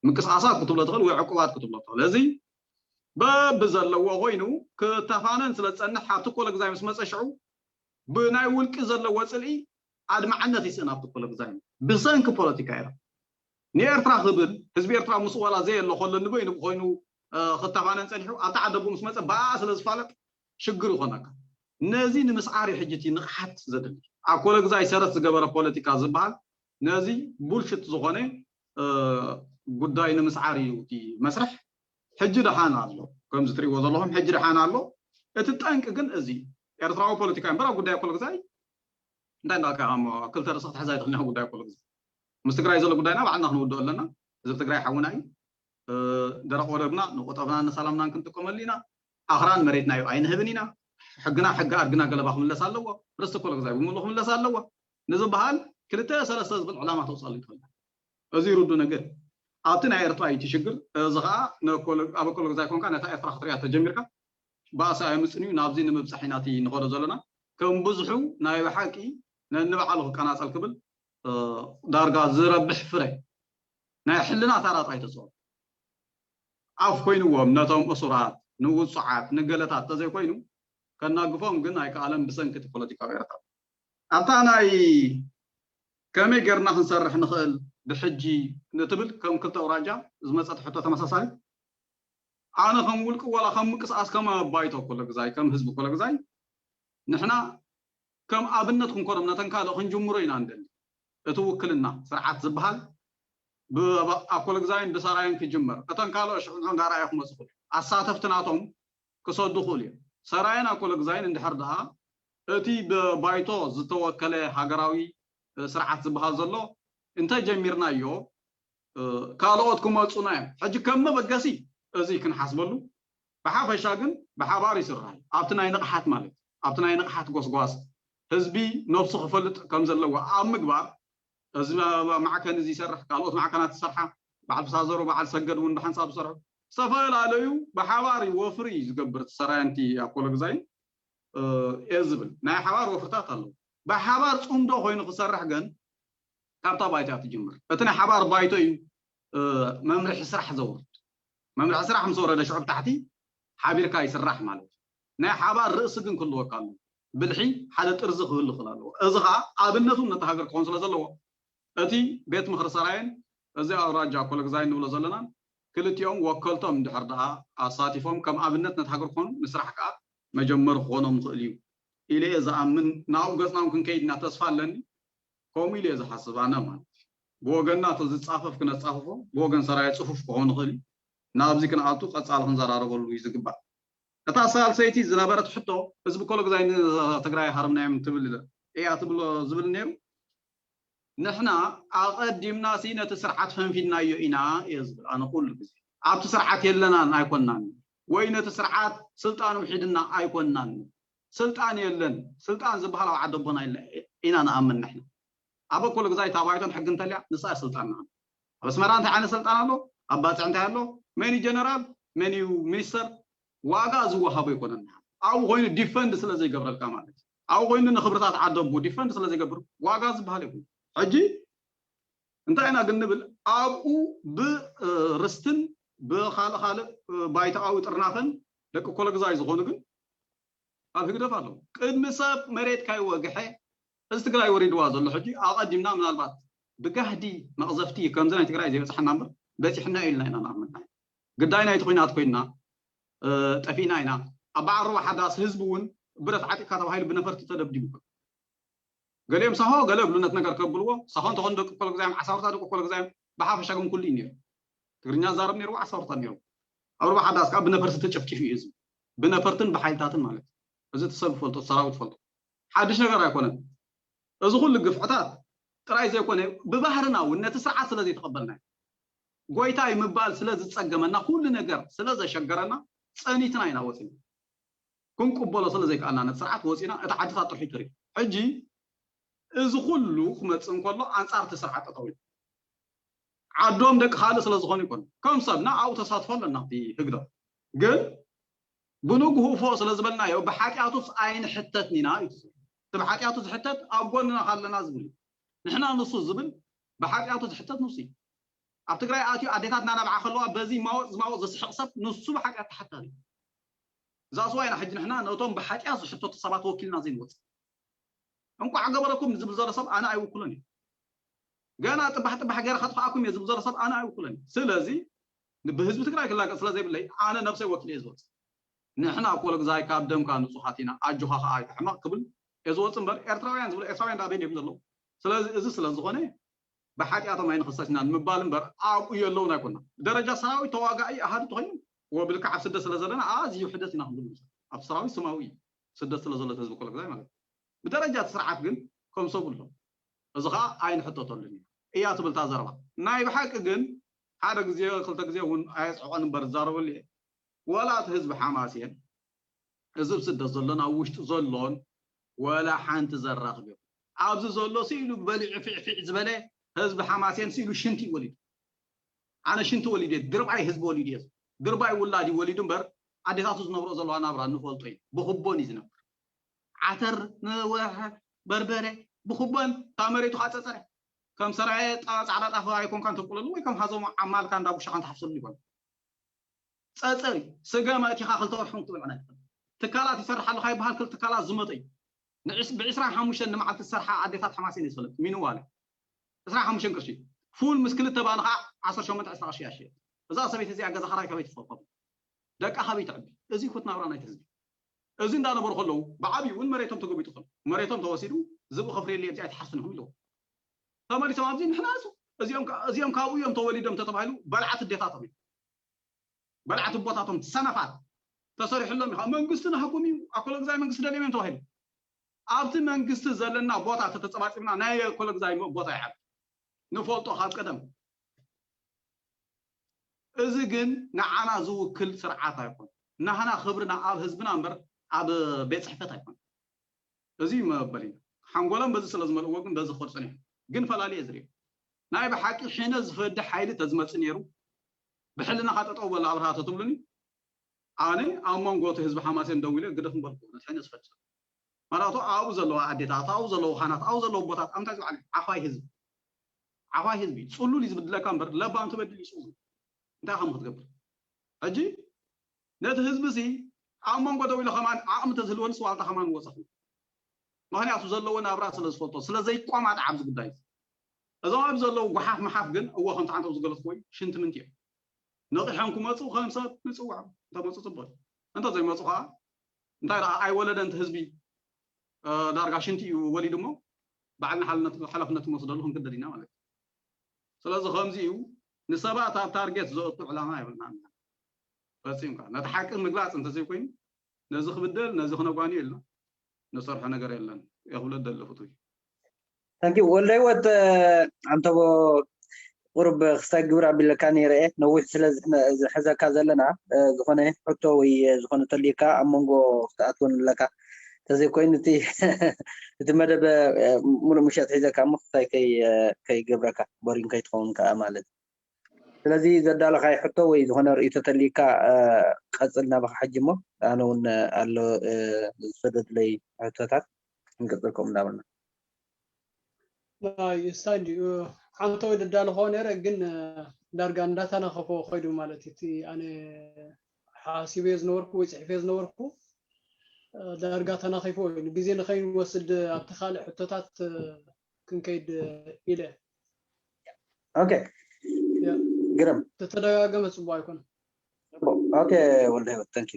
ምንቅስቃሳት ክትብሎ ትኽእል ወይ ዕቁባት ክትብሎ ትኽእል። እዚ በብዘለዎ ኮይኑ ክተፋነን ስለ ዝፀንሕ ኣብቲ ኮለግዛይ ምስ መፀ ሽዑ ብናይ ውልቂ ዘለዎ ፅልኢ ኣድማዕነት ይስእን ኣብቲ ኮለግዛይ ብሰንኪ ፖለቲካ ኤርትራ። ንኤርትራ ክብል ህዝቢ ኤርትራ ምስኡ ዋላ ዘየሎ ከሎ ንበይኑ ኮይኑ ክተፋነን ፀኒሑ ኣብቲ ዓደቡ ምስ መፀ ብኣ ስለ ዝፋለጥ ሽግር ይኾነካ። ነዚ ንምስዓር እዩ ሕጂ እቲ ንቕሓት ዘድሊ። ኣብ ኮለግዛይ ሰረት ዝገበረ ፖለቲካ ዝበሃል ነዚ ቡልሽት ዝኾነ ጉዳይ ንምስዓር እዩ እቲ መስርሕ። ሕጂ ደሓን ኣሎ፣ ከምዚ ትሪእዎ ዘለኹም ሕጂ ደሓን ኣሎ። እቲ ጠንቂ ግን እዚ ኤርትራዊ ፖለቲካ እምበር ኣብ ጉዳይ ኮለግዛይ እንታይ እንዳልካ እሞ ክልተ ርእሲ ክትሕዝ ኣይትኽእልን ኢኻ። ጉዳይ ኮለግዛይ ምስ ትግራይ ዘሎ ጉዳይና ባዕልና ክንውድኦ ኣለና። ህዝቢ ትግራይ ሓውና እዩ። ደረቕ ወደብና ንቆጠብናን ንሰላምናን ክንጥቀመሉ ኢና። ኣኽራን መሬትና እዩ ኣይንህብን ኢና። ሕግና ሕጊ ኣድግና ገለባ ክምለስ ኣለዎ። ርስቲ ኮለግዛይ ብምሉ ክምለስ ኣለዎ ንዝበሃል ክልተ ሰለስተ ዝብል ዕላማ ተውፅኣሉ ይትኽእል። እዚ ርዱ ነገር ኣብቲ ናይ ኤርትራ እዩ እቲ ሽግር። እዚ ከዓ ኣብ ኮለግዛይ ኮንካ ነታ ኤርትራ ክትሪያ ተጀሚርካ ባእሲ ኣየምፅን እዩ። ናብዚ ንምብፃሕ ኢና እቲ ንኸዶ ዘለና። ከም ብዙሑ ናይ ብሓቂ ነንባዕሉ ክቀናፀል ክብል ዳርጋ ዝረብሕ ፍረ ናይ ሕልና ታራ ጥራይ ተፅወ ኣፍ ኮይንዎም ነቶም እሱራት ንውፁዓት ንገለታት ተዘይኮይኑ ከናግፎም ግን ኣይከኣለን ብሰንኪ እቲ ፖለቲካዊ ኤርትራ። ኣብታ ናይ ከመይ ጌርና ክንሰርሕ ንኽእል ብሕጂ ንትብል ከም ክልተ ኣውራጃ ዝመፀት ሕቶ ተመሳሳሊ ኣነ ከም ውልቂ ዋላ ከም ምንቅስቃስ ከም ባይቶ ኮለግዛይ ከም ህዝቢ ኮለግዛይ ንሕና ከም ኣብነት ክንኮኖም ነተን ካልእ ክንጅምሮ ኢና እንደሊ። እቲ ውክልና ስርዓት ዝበሃል ኣብ ኮለግዛይን ብሰራየን ክጅመር እተን ካልኦ ሽዑ ንዕኡ እንዳረኣየ ክመፁ ክእሉ ኣሳተፍቲ ናቶም ክሰዱ ክእሉ እዮም። ሰራየን ኣኮለግዛይን እንድሕር ደኣ እቲ ብባይቶ ዝተወከለ ሃገራዊ ስርዓት ዝበሃል ዘሎ እንተጀሚርናዮ ካልኦት ክመፁና እዮም። ሕጂ ከም መበገሲ እዚ ክንሓስበሉ ብሓፈሻ ግን ብሓባር ይስራሕ ኣብቲ ናይ ንቕሓት ማለት ኣብቲ ናይ ንቕሓት ጎስጓስ ህዝቢ ነብሱ ክፈልጥ ከም ዘለዎ ኣብ ምግባር እዚ ማዕከን እዚ ይሰርሕ ካልኦት ማዕከናት ይሰርሓ በዓል ፍሳዘሮ በዓል ሰገድ እውን ብሓንሳብ ዝሰርሑ ዝተፈላለዩ ብሓባር ወፍሪ ዝገብር ሰራየንቲ ኣኮሎ ግዛይ እየ ዝብል ናይ ሓባር ወፍርታት ኣለዉ። ብሓባር ፅምዶ ኮይኑ ክሰርሕ ግን ካብታ ባይቶ እያ ትጅምር። እቲ ናይ ሓባር ባይቶ እዩ መምርሒ ስራሕ ዘውርድ። መምርሒ ስራሕ ምስ ወረደ ሽዑ ብታሕቲ ሓቢርካ ይስራሕ ማለት እዩ። ናይ ሓባር ርእሲ ግን ክህልወካ ኣሎ። ብልሒ ሓደ ጥርዚ ክህሉ ክእል ኣለዎ። እዚ ከዓ ኣብነቱ ነቲ ሃገር ክኸውን ስለ ዘለዎ እቲ ቤት ምኽሪ ሰራየን እዚ ኣውራጃ ኮለግዛይ ንብሎ ዘለና ክልቲኦም ወከልቶም እንድሕር ደኣ ኣሳቲፎም ከም ኣብነት ነቲ ሃገር ክኾኑ ንስራሕ ከዓ መጀመሪ ክኾኖም ይኽእል እዩ ኢለ እየ ዝኣምን። ናብኡ ገፅናውን ክንከይድ ኢና ተስፋ ኣለኒ። ከምኡ ኢለ እየ ዝሓስብ ኣነ ማለት እዩ። ብወገንና እቶ ዝፃፈፍ ክነፃፍፎ፣ ብወገን ሰራየ ፅፉፍ ክኸውን ይኽእል እዩ። ናብዚ ክንኣቱ ቀፃሊ ክንዘራረበሉ እዩ ዝግባእ። እታ ሳልሰይቲ ዝነበረት ሕቶ፣ ህዝቢ ኮሎግዛይ ንትግራይ ሃርምናዮም ትብል እያ ትብሎ ዝብል ነይሩ። ንሕና ኣቐዲምና ሲ ነቲ ስርዓት ፈንፊድናዮ ኢና እየ ዝብል ኣነ ኩሉ ግዜ። ኣብቲ ስርዓት የለናን ኣይኮናን ወይ ነቲ ስርዓት ስልጣን ውሒድና ኣይኮናን። ስልጣን የለን። ስልጣን ዝበሃል ኣብ ዓዲ ኣቦና የለ ኢና ንኣምን ንሕና። ኣብ ኮሎግዛይ እታ ባይቶን ሕጊ እንተልያ ንሳ እያ ስልጣንና። ኣብ ኣስመራ እንታይ ዓይነት ስልጣን ኣሎ? ኣብ ባፅዕ እንታይ ኣሎ? መን እዩ ጀነራል? መን እዩ ሚኒስተር? ዋጋ ዝወሃቦ ኣይኮነን። ኣብኡ ኮይኑ ዲፈንድ ስለ ዘይገብረልካ ማለት እዩ። ኣብኡ ኮይኑ ንክብርታት ዓዲ ኣቦ ዲፈንድ ስለ ዘይገብር ዋጋ ዝበሃል የብሉ። ሕጂ እንታይ ኢና ግን ንብል? ኣብኡ ብርስትን ብካልእ ካልእ ባይታዊ ጥርናፈን ደቂ ኮሎግዛይ ዝኾኑ ግን ኣብ ህግደፍ ኣለዉ። ቅድሚ ሰብ መሬት ካይወግሐ እዚ ትግራይ ወሪድዋ ዘሎ ሕጂ ኣቐዲምና ምናልባት ብጋህዲ መቕዘፍቲ ከምዚ ናይ ትግራይ ዘይበፅሓና እምበር በፂሕና ኢልና ኢና ንኣምን። ግዳይ ናይቲ ኩናት ኮይንና ጠፊእና ኢና። ኣብ በዓል ሩባ ሓዳስ ህዝቢ እውን ብረት ዓጢቕካ ተባሂሉ ብነፈርቲ ተደብዲቡ። ገሊኦም ሳሆ ገለ ብሉነት ነገር ከብልዎ ሳሆ እንተኾኑ ደቂ ኮሎግዛዮም ዓሳውርታ ደቂ ኮሎግዛዮም ብሓፈሻ ግን ኩሉ እዩ ነይሩ። ትግርኛ ዛረብ ነይርዎ ዓሳውርታ ነይሩ። ኣብ ሩባ ሓዳስ ከዓ ብነፈርቲ ተጨፍጭፉ እዩ ህዝቢ። ብነፈርትን ብሓይልታትን ማለት እዩ። እዚ እቲ ሰብ ይፈልጦ፣ ሰራዊት ይፈልጦ። ሓድሽ ነገር ኣይኮነን። እዚ ኩሉ ግፍዕታት ጥራይ ዘይኮነ ብባህርና እውን ነቲ ስርዓት ስለ ዘይተቐበልና እዩ። ጎይታይ ምባል ስለ ዝጸገመና ኩሉ ነገር ስለ ዘሸገረና ጸኒትና ኢና ወፂና። ክንቅበሎ ስለ ዘይከኣልና ነቲ ስርዓት ወፂና እቲ ዓድታት ጥርሑ ተሪፉ። ሕጂ እዚ ኩሉ ክመፅእ እንከሎ ኣንፃር እቲ ስርዓት ጠጠው ኢሉ ዓዶም ደቂ ካልእ ስለ ዝኾኑ ይኮኑ ከም ሰብና ኣብኡ ተሳትፎ ኣለና እቲ ህግደፍ ግን ብንግሁ ፎእ ስለ ዝበልናዮ ብሓጢኣቱስ ኣይንሕተትን ኢና እዩ እቲ ብሓጢኣቱ ዝሕተት ኣብ ጎንና ካለና ዝብል እዩ ንሕና ንሱ ዝብል ብሓጢኣቱ ዝሕተት ንሱ እዩ ኣብ ትግራይ ኣትዩ ኣዴታት እናነብዓ ከለዋ በዚ ማወፅ ዝማወፅ ዝስሕቕ ሰብ ንሱ ብሓጢኣት ተሓታቲ እዩ እዛ ስዋ ኢና ሕጂ ንሕና ነቶም ብሓጢኣት ዝሕተቱ ሰባት ወኪልና ዘይንወፅእ እንቋዕ ገበረኩም ዝብል ዘሎ ሰብ ኣነ ኣይውክሎን እዩ ገና ጥባሕ ጥባሕ ገይረ ከጥፋኣኩም እየ ዝብል ዘሎ ሰብ ኣነ ኣይውክሎን እዩ ስለዚ ብህዝቢ ትግራይ ክላገፅ ስለ ዘይብለይ ኣነ ነብሰይ ወኪለ እየ ዝወፅእ ንሕና ኮለግዛይ ካብ ደምካ ንፁሃት ኢና ኣጆኻ ከዓ ኣይትሕመቕ ክብል እየ ዝወፅእ እምበር ኤርትራውያን ዝብሉ ኤርትራውያን ዳበይ እዮም ዘለዉ ስለዚ እዚ ስለ ዝኾነ ብሓጢኣቶም ኣይንኽሰስ ኢና ንምባል እምበር ኣብኡ የለውን ኣይኮና ብደረጃ ሰራዊት ተዋጋኢ ኣሃዱ ተኾይኑ ወብልካ ኣብ ስደት ስለ ዘለና ኣዝዩ ሕደት ኢና ክንብል ኣብ ሰራዊት ስማዊ እዩ ስደት ስለ ዘሎ ህዝቢ ኮለግዛይ ማለት እዩ ብደረጃ እቲ ስርዓት ግን ከም ሰብሎ እዚ ከዓ ኣይንሕተተሉን እዩ እያ ትብልታ ዘረባ ናይ ብሓቂ ግን ሓደ ግዜ ክልተ ግዜ እውን ኣየፅዕቆን እምበር ዝዛረበሉ እየ ወላ እቲ ህዝቢ ሓማስየን እዚ ኣብ ስደት ዘሎ ናብ ውሽጢ ዘሎን ወላ ሓንቲ ዘራኽብ እዮም ኣብዚ ዘሎ ስኢሉ በሊዑ ፊዕፊዕ ዝበለ ህዝቢ ሓማስየን ስኢሉ ሽንቲ እዩ ወሊዱ ኣነ ሽንቲ ወሊዱ እየ ድርባይ ህዝቢ ወሊዱ እየ ድርባይ ውላድ እዩ ወሊዱ እምበር ኣዴታቱ ዝነብሮ ዘለዋ ናብራ ንፈልጦ እዩ ብክቦን እዩ ዝነብር ዓተር ንወርሐ በርበረ ብክቦን ካብ መሬቱ ከዓ ፀፀረ ከም ሰራየ ፃዕዳ ጣፍ ኣይኮንካ እንተቁለሉ ወይ ከም ሃዞም ዓማልካ እንዳጉሻኻ እንተሓፍሰሉ ይኮን ፀፀር እዩ ስገም ኣእቲኻ ክልተ ወርሒ ክትበልዖ ናይ ትኽእል ትካላት ይሰርሓ ኣለካ ይበሃል ክል ትካላት ዝመጠ እዩ ብዕስራ ሓሙሽተ ንመዓልቲ ዝሰርሓ ኣዴታት ሓማሴን እየ ዝፈልጥ ሚንዋለ ዕስራ ሓሙሽተ ቅርሺ ፉል ምስ ክልተ ባኒ ከዓ ዓሰርተ ሸሞንተ ዕስራ ቅርሺ እያ ሽየጥ እዛ ሰበይቲ እዚኣ ገዛ ኸራይ ከበይ ትፈኸዱ ደቃ ከበይ ትዕቢ እዚ ኩት ናብራ ናይቲ ህዝቢ እዚ እንዳነበሩ ከለዉ ብዓብዩ እውን መሬቶም ተገቢጡ ከሎ መሬቶም ተወሲዱ ዝብኡ ከፍርየሉ እዚኣ ኣይትሓስብን ኢኹም ኢልዎ ተመሊሶም ኣብዚ ንሕና እሱ እዚኦም ካብኡ እዮም ተወሊዶም ተተባሂሉ በልዓት ኣዴታቶም እዮም በልዓት ኣቦታቶም ሰነፋት ተሰሪሕሎም ኢኻ መንግስቲ ናህኩም እዩ ኣኮለግዛይ መንግስቲ ደልዮም እዮም ተባሂሉ ኣብቲ መንግስቲ ዘለና ቦታ ተተፀባፂብና ናይ ኣኮለግዛይ ቦታ ይሓል ንፈልጦ ካብ ቀደም እዚ ግን ንዓና ዝውክል ስርዓት ኣይኮን ናህና ክብርና ኣብ ህዝብና እምበር ኣብ ቤት ፅሕፈት ኣይኮን እዚ መበል እዩ ሓንጎሎም በዚ ስለ ዝመልእዎ ግን በዚ ክኸዱ ፀኒሑ ግን ፈላሊ እየ ዝሪኦ ናይ ብሓቂ ሕነ ዝፈዲ ሓይሊ ተዝመፅእ ነይሩ ብሕልናኻ ጠጠው በል ኣብርሃ ተትብሉኒ ኣነ ኣብ መንጎ እቲ ህዝቢ ሓማሴን ደው ኢለ ግደፍ ምበልኩ ነቲ ሕነ ዝፈዲ ማራቶ ኣብኡ ዘለዋ ኣዴታት ኣብኡ ዘለዉ ካህናት ኣብኡ ዘለዉ ቦታት ኣብ እንታይ ዝበዓል ዓፋይ ህዝቢ ዓፋይ ህዝቢ ፅሉል እዩ ዝብድለካ እምበር ለባም ትበድል እዩ ፅሉል እንታይ ከም ክትገብር ሕጂ ነቲ ህዝቢ ሲ ኣብ መንጎ ደው ኢለ ከማን ዓቕሚ ተዝህልወንስ ዋልታ ከማን ወፀኹ ምክንያቱ ዘለዎ ናብራ ስለ ዝፈልጦ ስለ ዘይቋማጥ ኣብዚ ጉዳይ እዞም ኣብ ዘለዉ ጓሓፍ መሓፍ ግን እዎ ከምቲ ሓንቶም ዝገለፅኩ ወይ ሽንቲ ምንቲ እዮም ነቒሖም ክመፁ ከም ሰብ ንፅውዖም እንተመፁ ፅቡቅ እንተ ዘይመፁ ከዓ እንታይ ደኣ ኣይወለደን እቲ ህዝቢ ዳርጋ ሽንቲ እዩ ወሊዱ እሞ ባዕልና ሓላፍነት ክንወስደሉ ክንግደድ ኢና ማለት እዩ ስለዚ ከምዚ እዩ። ንሰባት ኣብ ታርጌት ዘእቱ ዕላማ የብልናን። ፈጺምካ ነቲ ሓቂ ምግላጽ እንተዘይኮይኑ፣ ነዚ ክብደል፣ ነዚ ክነጓንዮ ኢልና ንሰርሖ ነገር የለን። የኽብሎ ደለ ፍቱይ። ታንኪ ወልደ ህይወት። ኣንተቦ ቁሩብ ክስታይ ግብር ኣቢለካ ነይረ እየ። ነዊሕ ስለ ዝሕነ- ዝሕዘካ ዘለና፣ እ፣ ዝኾነ ሕቶ ወይ፣ እ፣ ዝኾነ ተልካ ኣብ መንጎ ክትኣትወን ኣለካ። ተዘይኮይኑ እቲ እቲ መደብ፣ እ፣ ሙሉእ ምሸት ሒዘካ እሞ ክስታይ ከይ- እ፣ ከይገብረካ፣ ቦሪንግ ከይትኸውን ከዓ ማለት እዩ። ስለዚ ዘዳለኻይ ሕቶ ወይ ዝኾነ ርእይቶ ተልካ፣ እ፣ ቀጽል ናባኻ ሕጂ እሞ ኣነ እውን ኣሎ፣ እ፣ ዝሰደድለይ ሕቶታት ክንቅጽል ከምኡ እንዳበልና። ይስታይ እንዲዩ። ሓንቶ ወይ ደዳለኾ ነይረ፣ ግን ዳርጋ እንዳተናኸፎ ኸይዱ ማለት እዩ። እቲ ኣነ ሓሲበዮ ዝነበርኩ ወይ ፅሒፈዮ ዝነበርኩ ዳርጋ ተናኺፎ እዩ። ግዜ ንኸይንወስድ ኣብቲ ካልእ ሕቶታት ክንከይድ ኢለ። ኦኬ፣ ግርም። ተተደጋገመ ፅቡቅ ኣይኮነ። ኦኬ፣ ወልደ ህይወት፣ ታንኪ።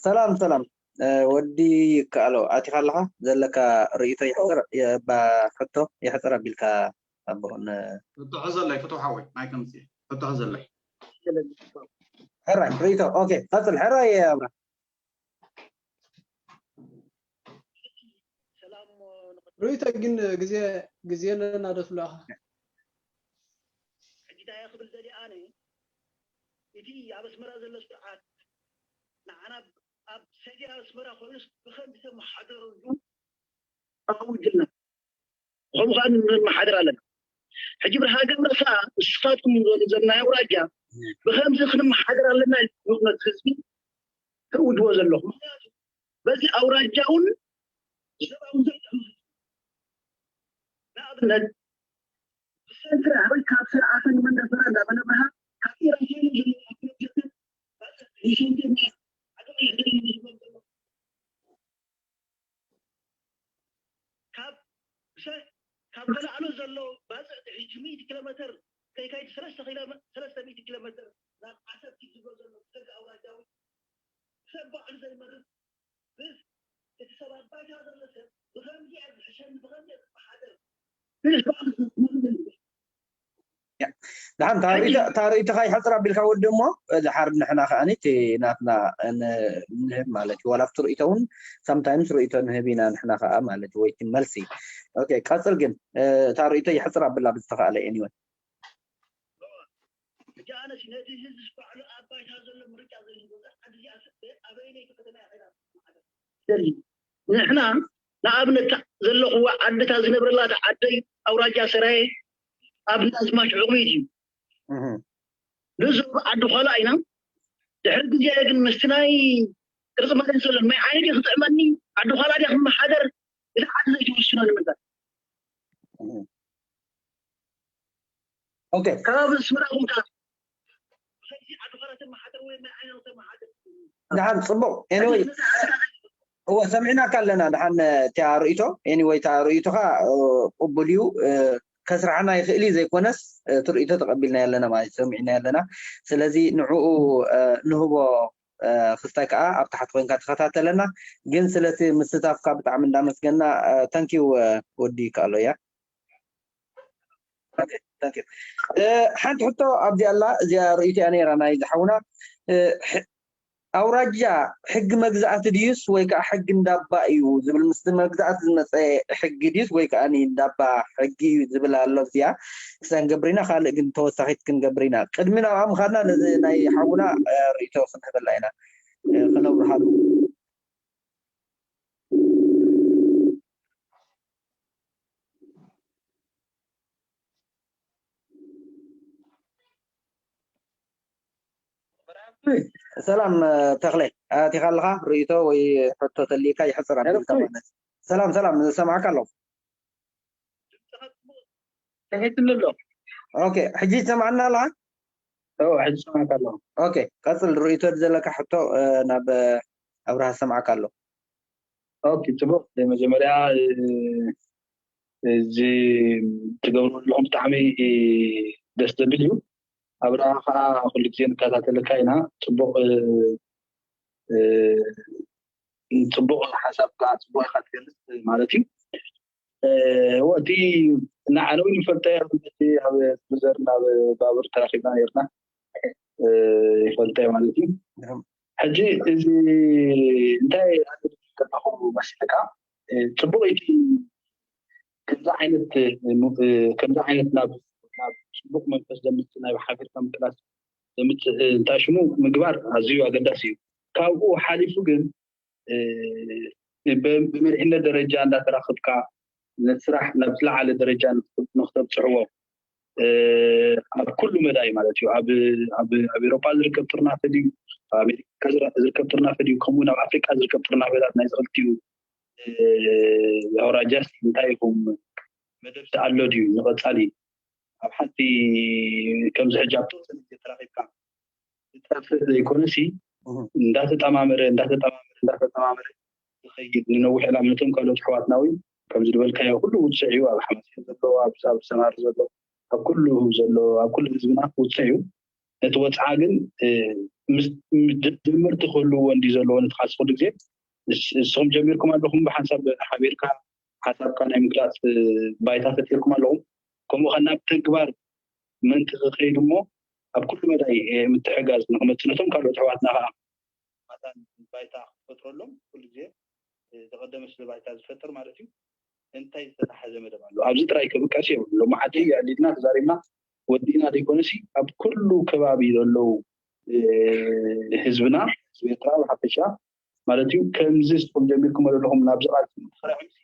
ሰላም ሰላም። ወዲ ይከኣሎ፣ ኣቲኻ ኣለኻ? ዘለካ ርእይቶ ይሕፅር፣ እባ ሕቶ ይሕፅር ኣቢልካ ኣቦ ን- ሕቶ ሕዘለይ ፍትው ሓወይ፣ ናይ ከምዚ ሕቶ ሕዘለይ። ሕራይ ርእይቶ። ኦኬ፣ ቀፅል። ሕራይ ኣብራ። ርእይቶ ግን ግዜ ግዜ ኣለና ዶ ትብሎ ኢኻ? ሕጂ እንታይ እየ ክብል ደልየ ኣነ፣ እቲ ኣብ ኣስመራ ዘሎ ስርዓት ንዓና ኣብ ሰዲ ኣስመራ ኮይኑስ ብኸምዚ ተመሓደሩ ኢሉ ኣውጅልና። ከምኡ ከዓ ንመሓደር ኣለና። ሕጂ ብርሃ ገብረ ከዓ ንስኻትኩም ዝበሉ ዘናይ ኣውራጃ ብኸምዚ ክንመሓደር ኣለና ኢልኩም ነቲ ህዝቢ ተእውጅዎ ዘለኹም። ምክንያቱ በዚ ኣውራጃውን ሰብኣውን ዘርግሑ ንኣብነት ብሰንትሪ ኣበይ ካብ ስርዓተ ንመንደፈራ እንዳበለ ብርሃ ካብ ኢራን ኮይኑ ዘሎ ፕሮጀክት ባፅዕ ሪሸንቴ ዓገባ ይሕደግ ዝብሎም ዘሎ ካብ ብሰ- ካብ ተላዕሎ ዘሎ ባፅዕ ትሕቲ ሚእቲ ኪሎ ሜትር ከይካይድ ሰለስተ ኪሎ መ- ሰለስተ ሚእቲ ኪሎ ሜትር ናብ ዓሰብ ኪድ ዝብሎ ዘሎ ብሰንኪ ኣውራጃዊ ሰብ ባዕሉ ዘይመርፅ ብስ እቲ ሰብ ኣብ ባይታ ዘሎ ሰብ ብኸምዚ እየ ዝሕሸኒ ብኸምዚ እየ ዝመሓደር ብስ ባዕሉ ዝመርፅ ደሓን ታርእይትኻ ይሕፅር ኣቢልካ ወዲ እሞ ድሓር ንሕና ከዓኒ እቲ ናትና ን- ንህብ ማለት እዩ። ዋላ ኣብቲ ርእይቶ እውን ሳምታይምስ ርእይቶ ንህብ ኢና ንሕና ከዓ ማለት እዩ። ወይ እቲ መልሲ። ኦኬ፣ ቀፅል ግን፣ እ፣ እታ ርእይቶ ይሕፅር ኣብላ ብዝተኻእለ። ኤኒወይ። ሕጂ ኣነሲ ነቲ ህዝቢ ባዕሉ ኣብ ባይታ ዘሎ ምርጫ ዘይህቦ እዛ ዓዲ እዚኣ ኣበየነይቲ ከተማ እያ ከይዳ ትመሓደር? ንሕና ንኣብነት ዘለኹዋ ዓድታት ዝነብረላ እታ ዓደይ ኣውራጃ ሰራየ ኣብ ናዝማች ዕቑቢት እዩ። እህ። ንዞባ ዓዲ ዃላ ኢና። ድሕሪ ግዜ ግን ምስቲ ናይ ቅርፂ መሬት ዘሎ ማይ ዓይኒ ድዩ ክጥዕመኒ ዓዲ ዃላ ድያ ክመሓደር እቲ ዓዲ ዘይትውስኖ ንምንታይ? ኦኬ። ከባቢ ኣስመራ እውን ካብ ብኸምዚ ዓዲ ዃላ ተመሓደር ወይ ማይ ዓይኒ ተመሓደር ደሓን ፅቡቅ። ኤኒወይ እወ ሰሚዕናካ ኣለና። ደሓን እቲያ ርእይቶ ኤኒወይ እታ ርእይቶኻ እ፣ ቅቡል እዩ። እ፣ ከስርሓና ይኽእል እዩ ዘይኮነስ እ፣ እቲ ርእይቶ ተቐቢልና ኣለና ማለት እዩ፣ ሰሚዕና ኣለና። ስለዚ ንዕኡ እ፣ ንህቦ እ፣ ክስታይ ከዓ ኣብ ታሕቲ ኮይንካ ተኸታተለና። ግን ስለቲ ምስታፍካ ብጣዕሚ እንዳመስገና። ታንኪዩ ወዲ ይከኣሎ እያ። ኦኬ፣ ታንኪዩ። እ፣ ሓንቲ ሕቶ ኣብዚ ኣላ፣ እዚኣ ርእይቶ እያ ነይራ ናይ ዝሓውና። እ፣ ሕ- ኣውራጃ ሕጊ መግዛእቲ ድዩስ ወይ ከዓ ሕጊ እንዳባ እዩ ዝብል፣ ምስቲ መግዛእቲ ዝመፀ ሕጊ ድዩስ ወይ ከዓ እንዳባ ሕጊ እዩ ዝብል ኣሎ። እዚኣ ክሳይ ንገብር ኢና፣ ካልእ ግን ተወሳኺት ክንገብር ኢና። ቅድሚ ናብኣ ምኻድና ነዚ ናይ ሓውና እ፣ ርእይቶ ክንህበላ ኢና፣ እ፣ ከነብርሃሉ። ሰላም ተኽለ፣ ኣቲኻ ኣለኻ? ርእይቶ ወይ ሕቶ ተልካ ይሕፅር ኣቢልካ ማለት። ሰላም ሰላም፣ ሰማዕካ ኣለኹ። ተሒትኒ ኣሎ። ኦኬ፣ ሕጂ ትሰማዕና ኣለኻ? ኦ፣ ሕጂ ሰማዕካ ኣለኹ። ኦኬ፣ ቀፅል። ርእይቶ ዘለካ ሕቶ እ፣ ናብ ኣብርሃ ዝሰማዕካ ኣሎ። ኦኬ፣ ፅቡቅ። መጀመርያ እ፣ እዚ ትገብርዎ ዘለኹም ብጣዕሚ እ፣ ደስ ዘብል እዩ። ኣብርሃ ከዓ ኩሉ ግዜ ንከታተለካ ኢና። ፅቡቅ እ፣ እ፣ ፅቡቅ ሓሳብ ከዓ ፅቡቅ ኢካ ትገልፅ ማለት እዩ። ወቲ ንዓነ እውን ይፈልጠ ኣብ ብዘር ናብ ባቡር ተራኺብና ነርና ይፈልጠ ማለት እዩ። ሕጂ እዚ እንታይ ኣለኹ መስለካ? ጽቡቕ እቲ ከምዚ ዓይነት ከምዚ ዓይነት ናብ ናብ ጽቡቕ መንፈስ ዘምጽእ ናይ ሓቢርካ ምቅላስ ዘምጽእ እንታይ ሽሙ ምግባር ኣዝዩ ኣገዳሲ እዩ። ካብኡ ሓሊፉ ግን ብመሪሕነት ደረጃ እንዳተራኽብካ ነቲ ስራሕ ናብ ዝለዓለ ደረጃ ንክተብፅሕዎ ኣብ ኩሉ መዳይ ማለት እዩ። ኣብ ኤሮፓ ዝርከብ ጥርናፈ ድዩ፣ ኣብ ኣሜሪካ ዝርከብ ጥርናፈ ድዩ፣ ከምኡ እውን ኣብ ኣፍሪቃ ዝርከብ ጥርናፈታት ናይ ዝክልቲኡ ኣውራጃስ እንታይ ኢኹም መደብቲ ኣሎ ድዩ ንቐፃሊ ኣብ ሓንቲ ከምዚ ሕጂ ኣብ ተወሰነ ግዜ ተራኺብካ ዝጠፍእ ዘይኮነሲ እንዳተጠማመረ እንዳተጠማመረ እንዳተጠማመረ ዝኸይድ ንነዊሕ ዕላማ ነቶም ካልኦት ኣሕዋትና እውን ከምዚ ዝበልካዮ ኩሉ ውፅዕ እዩ። ኣብ ሓማሴን ዘሎ ኣብ ሰማሪ ዘሎ ኣብ ኩሉ ዘሎ ኣብ ኩሉ ህዝብና ውፅዕ እዩ። ነቲ ወፅዓ ግን ምስ ጀመርቲ ክህልዎ እንዲ ዘለዎ ነቲ ካልሲ ኩሉ ግዜ ንስኹም ጀሚርኩም ኣለኹም ብሓንሳብ ሓቢርካ ሓሳብካ ናይ ምግላፅ ባይታ ፈጢርኩም ኣለኹም። ከምኡ ከ ናብ ተግባር ምእንቲ ክኸይድ እሞ ኣብ ኩሉ መዳይ ምትሕጋዝ ንክመፅእ ነቶም ካልኦት ኣሕዋትና ከዓ መታን ባይታ ክትፈጥረሎም ኩሉ ግዜ ዝቀደመ ስለ ባይታ ዝፈጥር ማለት እዩ። እንታይ ዝተታሓዘ መደብ ኣሎ ኣብዚ ጥራይ ክብቀስ የብሉ። ሎማዓዲ ኣሊድና ተዛሪብና ወዲእና ዘይኮነሲ ኣብ ኩሉ ከባቢ ዘለዉ ህዝብና ህዝቢ ኤርትራ ብሓፈሻ ማለት እዩ ከምዚ ስኹም ጀሚርኩም ዘለኹም ናብዚ ቃልሲ ምትኽርዕምሲ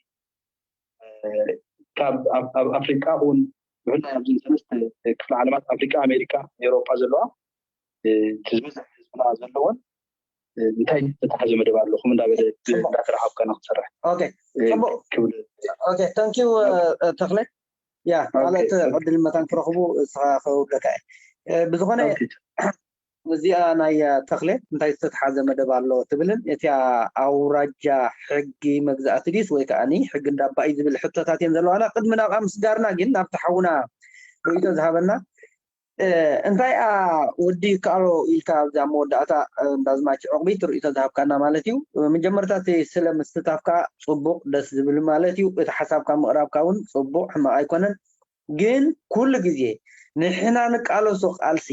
ካብ ኣብ ኣፍሪቃ እውን ብፍላይ ኣብዚ ሰለስተ ክፍለ ዓለማት ኣፍሪቃ ኣሜሪካ ኤውሮጳ ዘለዋ እቲ ዝበዝሕ ህዝብና ዘለዎን እንታይ ዝተታሓዘ መደብ ኣለኹም እንዳበለ እንዳተረሓብካ ንክትሰርሕ ክብል ተንኪዩ ተክለ ያ ማለት ዕድል መታን ክረኽቡ ስኻ ከውደካ ብዝኾነ እዚኣ ናይ ተክሌ እንታይ ዝተተሓዘ መደብ ኣሎ ትብልን እቲያ ኣውራጃ ሕጊ መግዛእቲ ድዩስ ወይ ከዓ ሕጊ እንዳባ እዩ ዝብል ሕቶታት እየን ዘለዋና። ቅድሚ ናብኣ ምስጋርና ግን ናብቲ ሓውና ርእይቶ ዝሃበና እንታይ ኣ ወዲ ይከኣሎ ኢልካ ኣብዛ መወዳእታ እንዳዝማች ዕቑቢት ርእይቶ ዝሃብካና ማለት እዩ። መጀመርታ እቲ ስለ ምስታፍካ ፅቡቅ ደስ ዝብል ማለት እዩ። እቲ ሓሳብካ ምቕራብካ እውን ፅቡቅ ሕማቅ ኣይኮነን። ግን ኩሉ ግዜ ንሕና ንቃለሶ ቃልሲ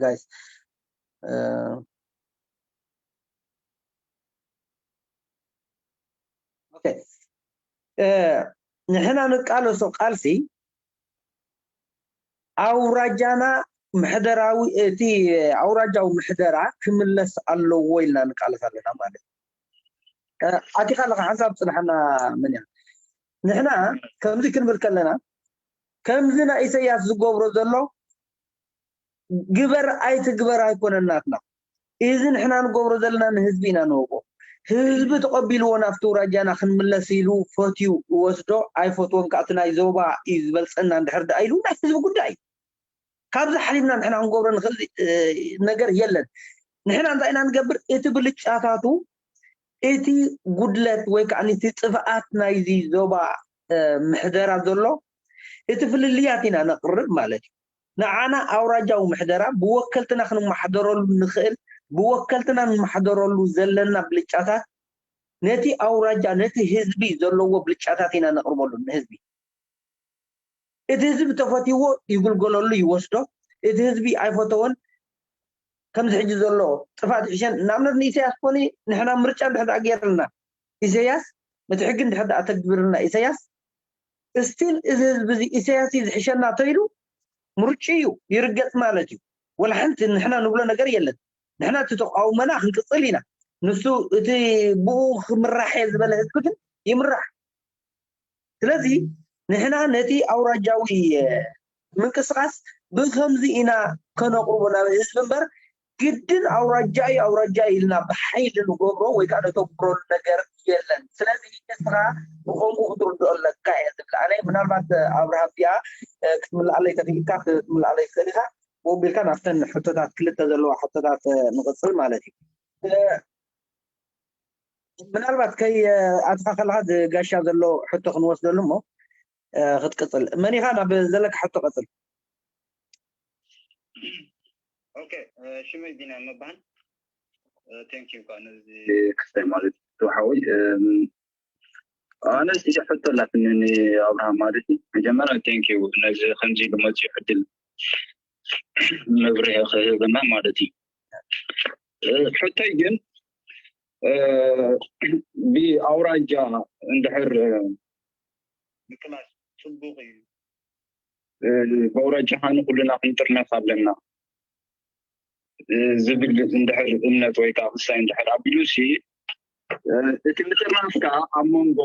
ጋይስ ንሕና ንቃለሶ ቃልሲ ኣውራጃና ምሕደራዊ እቲ ኣውራጃዊ ምሕደራ ክምለስ ኣለዎ ኢልና ንቃለስ ኣለና ማለት እዩ። ኣቲኻ ኣለካ ሓንሳብ ፅናሓና መን እያ ንሕና ከምዚ ክንብል ከለና ከምዚ ናይ ኢሰያስ ዝገብሮ ዘሎ ግበር ኣይትግበር ኣይኮነን ናትና። እዚ ንሕና ንገብሮ ዘለና ንህዝቢ ኢና ንህቦ። ህዝቢ ተቐቢልዎ ናብቲ ውራጃና ክንምለስ ኢሉ ፈትዩ ይወስዶ ኣይፈትዎን ከኣ እቲ ናይ ዞባ እዩ ዝበልፀና እንድሕር ደኣ ኢሉ ናይ ህዝቢ ጉዳይ እዩ። ካብዚ ሓሊፍና ንሕና ክንገብሮ ንኽእል ነገር የለን። ንሕና እንታይ ኢና ንገብር? እቲ ብልጫታቱ እቲ ጉድለት ወይ ከዓ እቲ ጥፍኣት ናይዚ ዞባ ምሕደራ ዘሎ እቲ ፍልልያት ኢና ነቕርብ ማለት እዩ። ንዓና ኣውራጃዊ ምሕደራ ብወከልትና ክንመሓደረሉ ንኽእል ብወከልትና ንመሓደረሉ ዘለና ብልጫታት ነቲ ኣውራጃ ነቲ ህዝቢ ዘለዎ ብልጫታት ኢና ነቕርበሉ ንህዝቢ። እቲ ህዝቢ ተፈትይዎ ይግልገለሉ ይወስዶ፣ እቲ ህዝቢ ኣይፈተወን ከምዚ ሕጂ ዘሎ ጥፋት ይሕሸን ንኣብነት ንኢሰያስ ኮነ ንሕና ምርጫ እንድሕር ደኣ ገይርልና ኢሰያስ ነቲ ሕጊ እንድሕር ደኣ ተግብርልና ኢሰያስ እስቲል እዚ ህዝቢ እዚ ኢሰያስ እዩ ዝሕሸና ተይሉ ምርጭ እዩ ይርገጽ ማለት እዩ። ወላ ሓንቲ ንሕና ንብሎ ነገር የለን። ንሕና እቲ ተቃውሞና ክንቅጽል ኢና። ንሱ እቲ ብኡ ክምራሕ እየ ዝበለ ህዝቢ ግን ይምራሕ። ስለዚ ንሕና ነቲ ኣውራጃዊ ምንቅስቃስ ብከምዚ ኢና ከነቕርቦ ናብ ህዝቢ እምበር ግድን ኣውራጃ እዩ ኣውራጃ እዩ ኢልና ብሓይሊ ንገብሮ ወይ ከዓ ነተግብረሉ ነገር የለን። ስለዚ ንስኻ ብከምኡ ክትርድኦ ኣለካ እየ ዝብል። ኣነ ምናልባት ኣብርሃም እዚኣ ክትምልኣለይ ተኽኢልካ ክትምልኣለይ ትኽእል ኢኻ። ብኡ ኣቢልካ ናብተን ሕቶታት ክልተ ዘለዋ ሕቶታት ንቕፅል ማለት እዩ። ምናልባት ከይ ኣትኻ ከለኻ ዝጋሻ ዘሎ ሕቶ ክንወስደሉ እሞ ክትቅፅል መን ኢኻ ናብ ዘለካ ሕቶ ቀፅል። ኦኬ፣ ሽመይ ቢንያም መባህን። ቴንክ ዩ። ኳ ነዚ ክስታይ ማለት ተወሓወይ ኣነ እዚ ሕቶ ኣላትኒ ንኣብርሃም ማለት እዩ። መጀመርያ ቴንክ ዩ ነዚ ከምዚ ኢሉ መፅኡ ዕድል መብርሂ ክህበና ማለት እዩ። ሕቶይ ግን ብኣውራጃ እንድሕር ምቅላስ ፅቡቅ እዩ። ብኣውራጃ ኸዓ ንኩልና ክንጥርነፍ ኣለና ዝብል እንድሕር እምነት ወይ ከዓ ክሳይ እንድሕር ኣቢሉ ሲ እቲ ምጥርናፍ ከዓ ኣብ መንጎ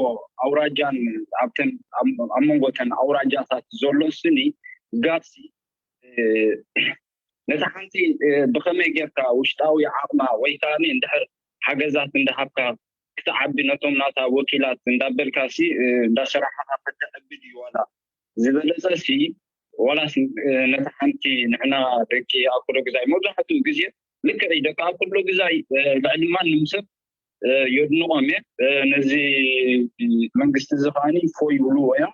ኣውራጃን ኣብተን ኣብ መንጎተን ኣውራጃታት ዘሎ ስኒ ጋፕሲ ነታ ሓንቲ ብኸመይ ጌርካ ውሽጣዊ ዓቕማ ወይ ከዓ እንድሕር ሓገዛት እንዳሃብካ ክትዓቢ ነቶም ናታ ወኪላት እንዳበልካ ሲ እንዳሰራሕኻ ከተዕቢ ድዩ ዋላ ዝበለጸ ሲ ዋላስ ነታ ሓንቲ ንሕና ደቂ ኣኩሎ ግዛይ መብዛሕትኡ ግዜ ልክዕ እዩ። ደቂ ኣኩሎ ግዛይ ልዕሊ ማንም ሰብ የድንቖም እየ። ነዚ መንግስቲ እዚ ከዓኒ ፎይ ይብልዎ እዮም።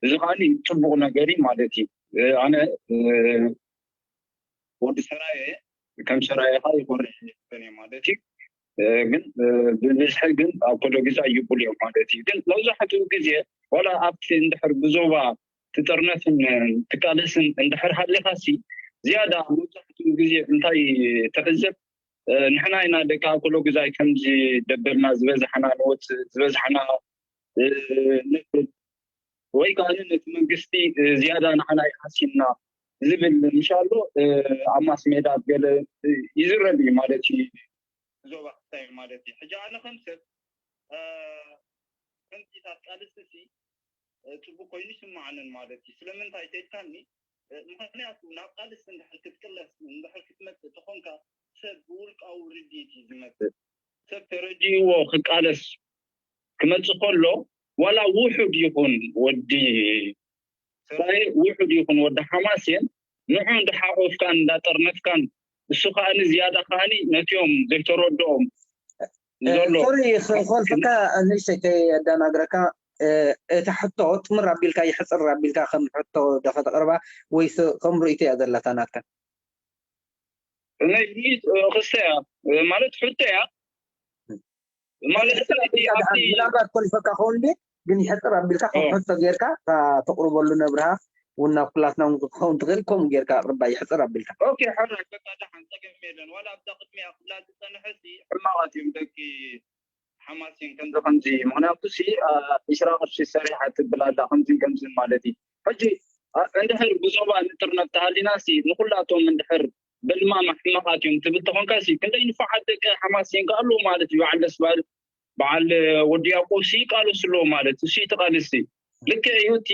እዚ ከዓኒ ፅቡቅ ነገር እዩ ማለት እዩ። ኣነ ወዲ ሰራየ ከም ሰራየ ከዓ ይኮርሕ ይፈን ማለት እዩ። ግን ብብዝሒ ግን ኣብ ኮሎ ግዛ ይቡል እዮም ማለት እዩ። ግን መብዛሕትኡ ግዜ ዋላ ኣብቲ እንድሕር ብዞባ ትጥርነፍን ትቃለስን እንድሕር ሃሊኻሲ ዝያዳ መብዛሕትኡ ግዜ እንታይ ትዕዘብ ንሕና ኢና ደቂ ኣኮሎ ግዛይ ከምዚ ደበልና ዝበዝሓና ንወፅእ ዝበዝሓና ንብል ወይ ከዓ ነቲ መንግስቲ ዝያዳ ንዓና ይሓሲና ዝብል ምሻሎ ኣብ ማስ ሜዳ ገለ ይዝረብ እዩ ማለት እዩ። ዞባ ክስታይ ማለት እዩ። ሕጂ ኣነ ከም ሰብ ከምዚታት ቃልስሲ ፅቡቅ ኮይኑ ይስማዓንን ማለት እዩ። ስለምንታይ ተልካኒ ምክንያቱ ናብ ቃልሲ እንድሕር ክትቅለስ እንድሕር ክትመፅእ ተኾንካ ሰብ ብውልቃዊ ርድኢት እዩ ዝመፅእ። ሰብ ተረዲእዎ ክቃለስ ክመፅእ ከሎ ዋላ ውሑድ ይኹን ወዲ ሰራየ ውሑድ ይኹን ወዲ ሓማሴን ንዑ እንዳሓቆፍካን እንዳጠርነፍካን እሱ ከዓኒ ዝያዳ ከዓኒ ነቲኦም ዘይተረድኦም ዘሎ ሶሪ ክኾልፈካ ንእሽተይ ከየዳናግረካ እቲ ሕቶ ጥምር ኣቢልካ ይሕፅር ኣቢልካ ከም ሕቶ ዶ ከተቅርባ ወይስ ከም ርእይቶ እያ ዘለታ ናትካ? ክስተ እያ ማለት ሕቶ እያ ማለት ምናልባት ኮሊፈካ ከውን ድ ግን ይሕፅር ኣቢልካ ከም ሕቶ ጌርካ ተቅርበሉ ነብርሃ ውና ኩላትና ክኸውን ትኽእል ከምኡ ጌርካ ኣቅርባ ይሕፅር ኣቢልካ። ኦኬ ሕራይ በቃ ደሓን ፀገም የለን። ዋላ ኣብዛ ቅድሚያ ክላ ዝፀንሐ ሲ ሕማቃት እዮም ደቂ ሓማሲን ከምዚ ከምዚ ምክንያቱ ሲ ዒስራ ቅርሺ ሰሪሓ ትብል ኣላ ከምዚን ከምዚን ማለት እዩ። ሕጂ እንድሕር ብዞባ ንጥርነት ተሃሊና ሲ ንኩላቶም እንድሕር በልማማ ሕማቃት እዮም ትብል ተኾንካ ሲ ክንደይ ንፉዓት ደቂ ሓማሲን ከ ኣለዉ ማለት እዩ። በዓል ደስባል በዓል ወዲ ያዕቆብ ሲ ይቃለሱ ኣለዉ ማለት እዩ። ሲ ተቃልሲ ልክዕ እዩ። እቲ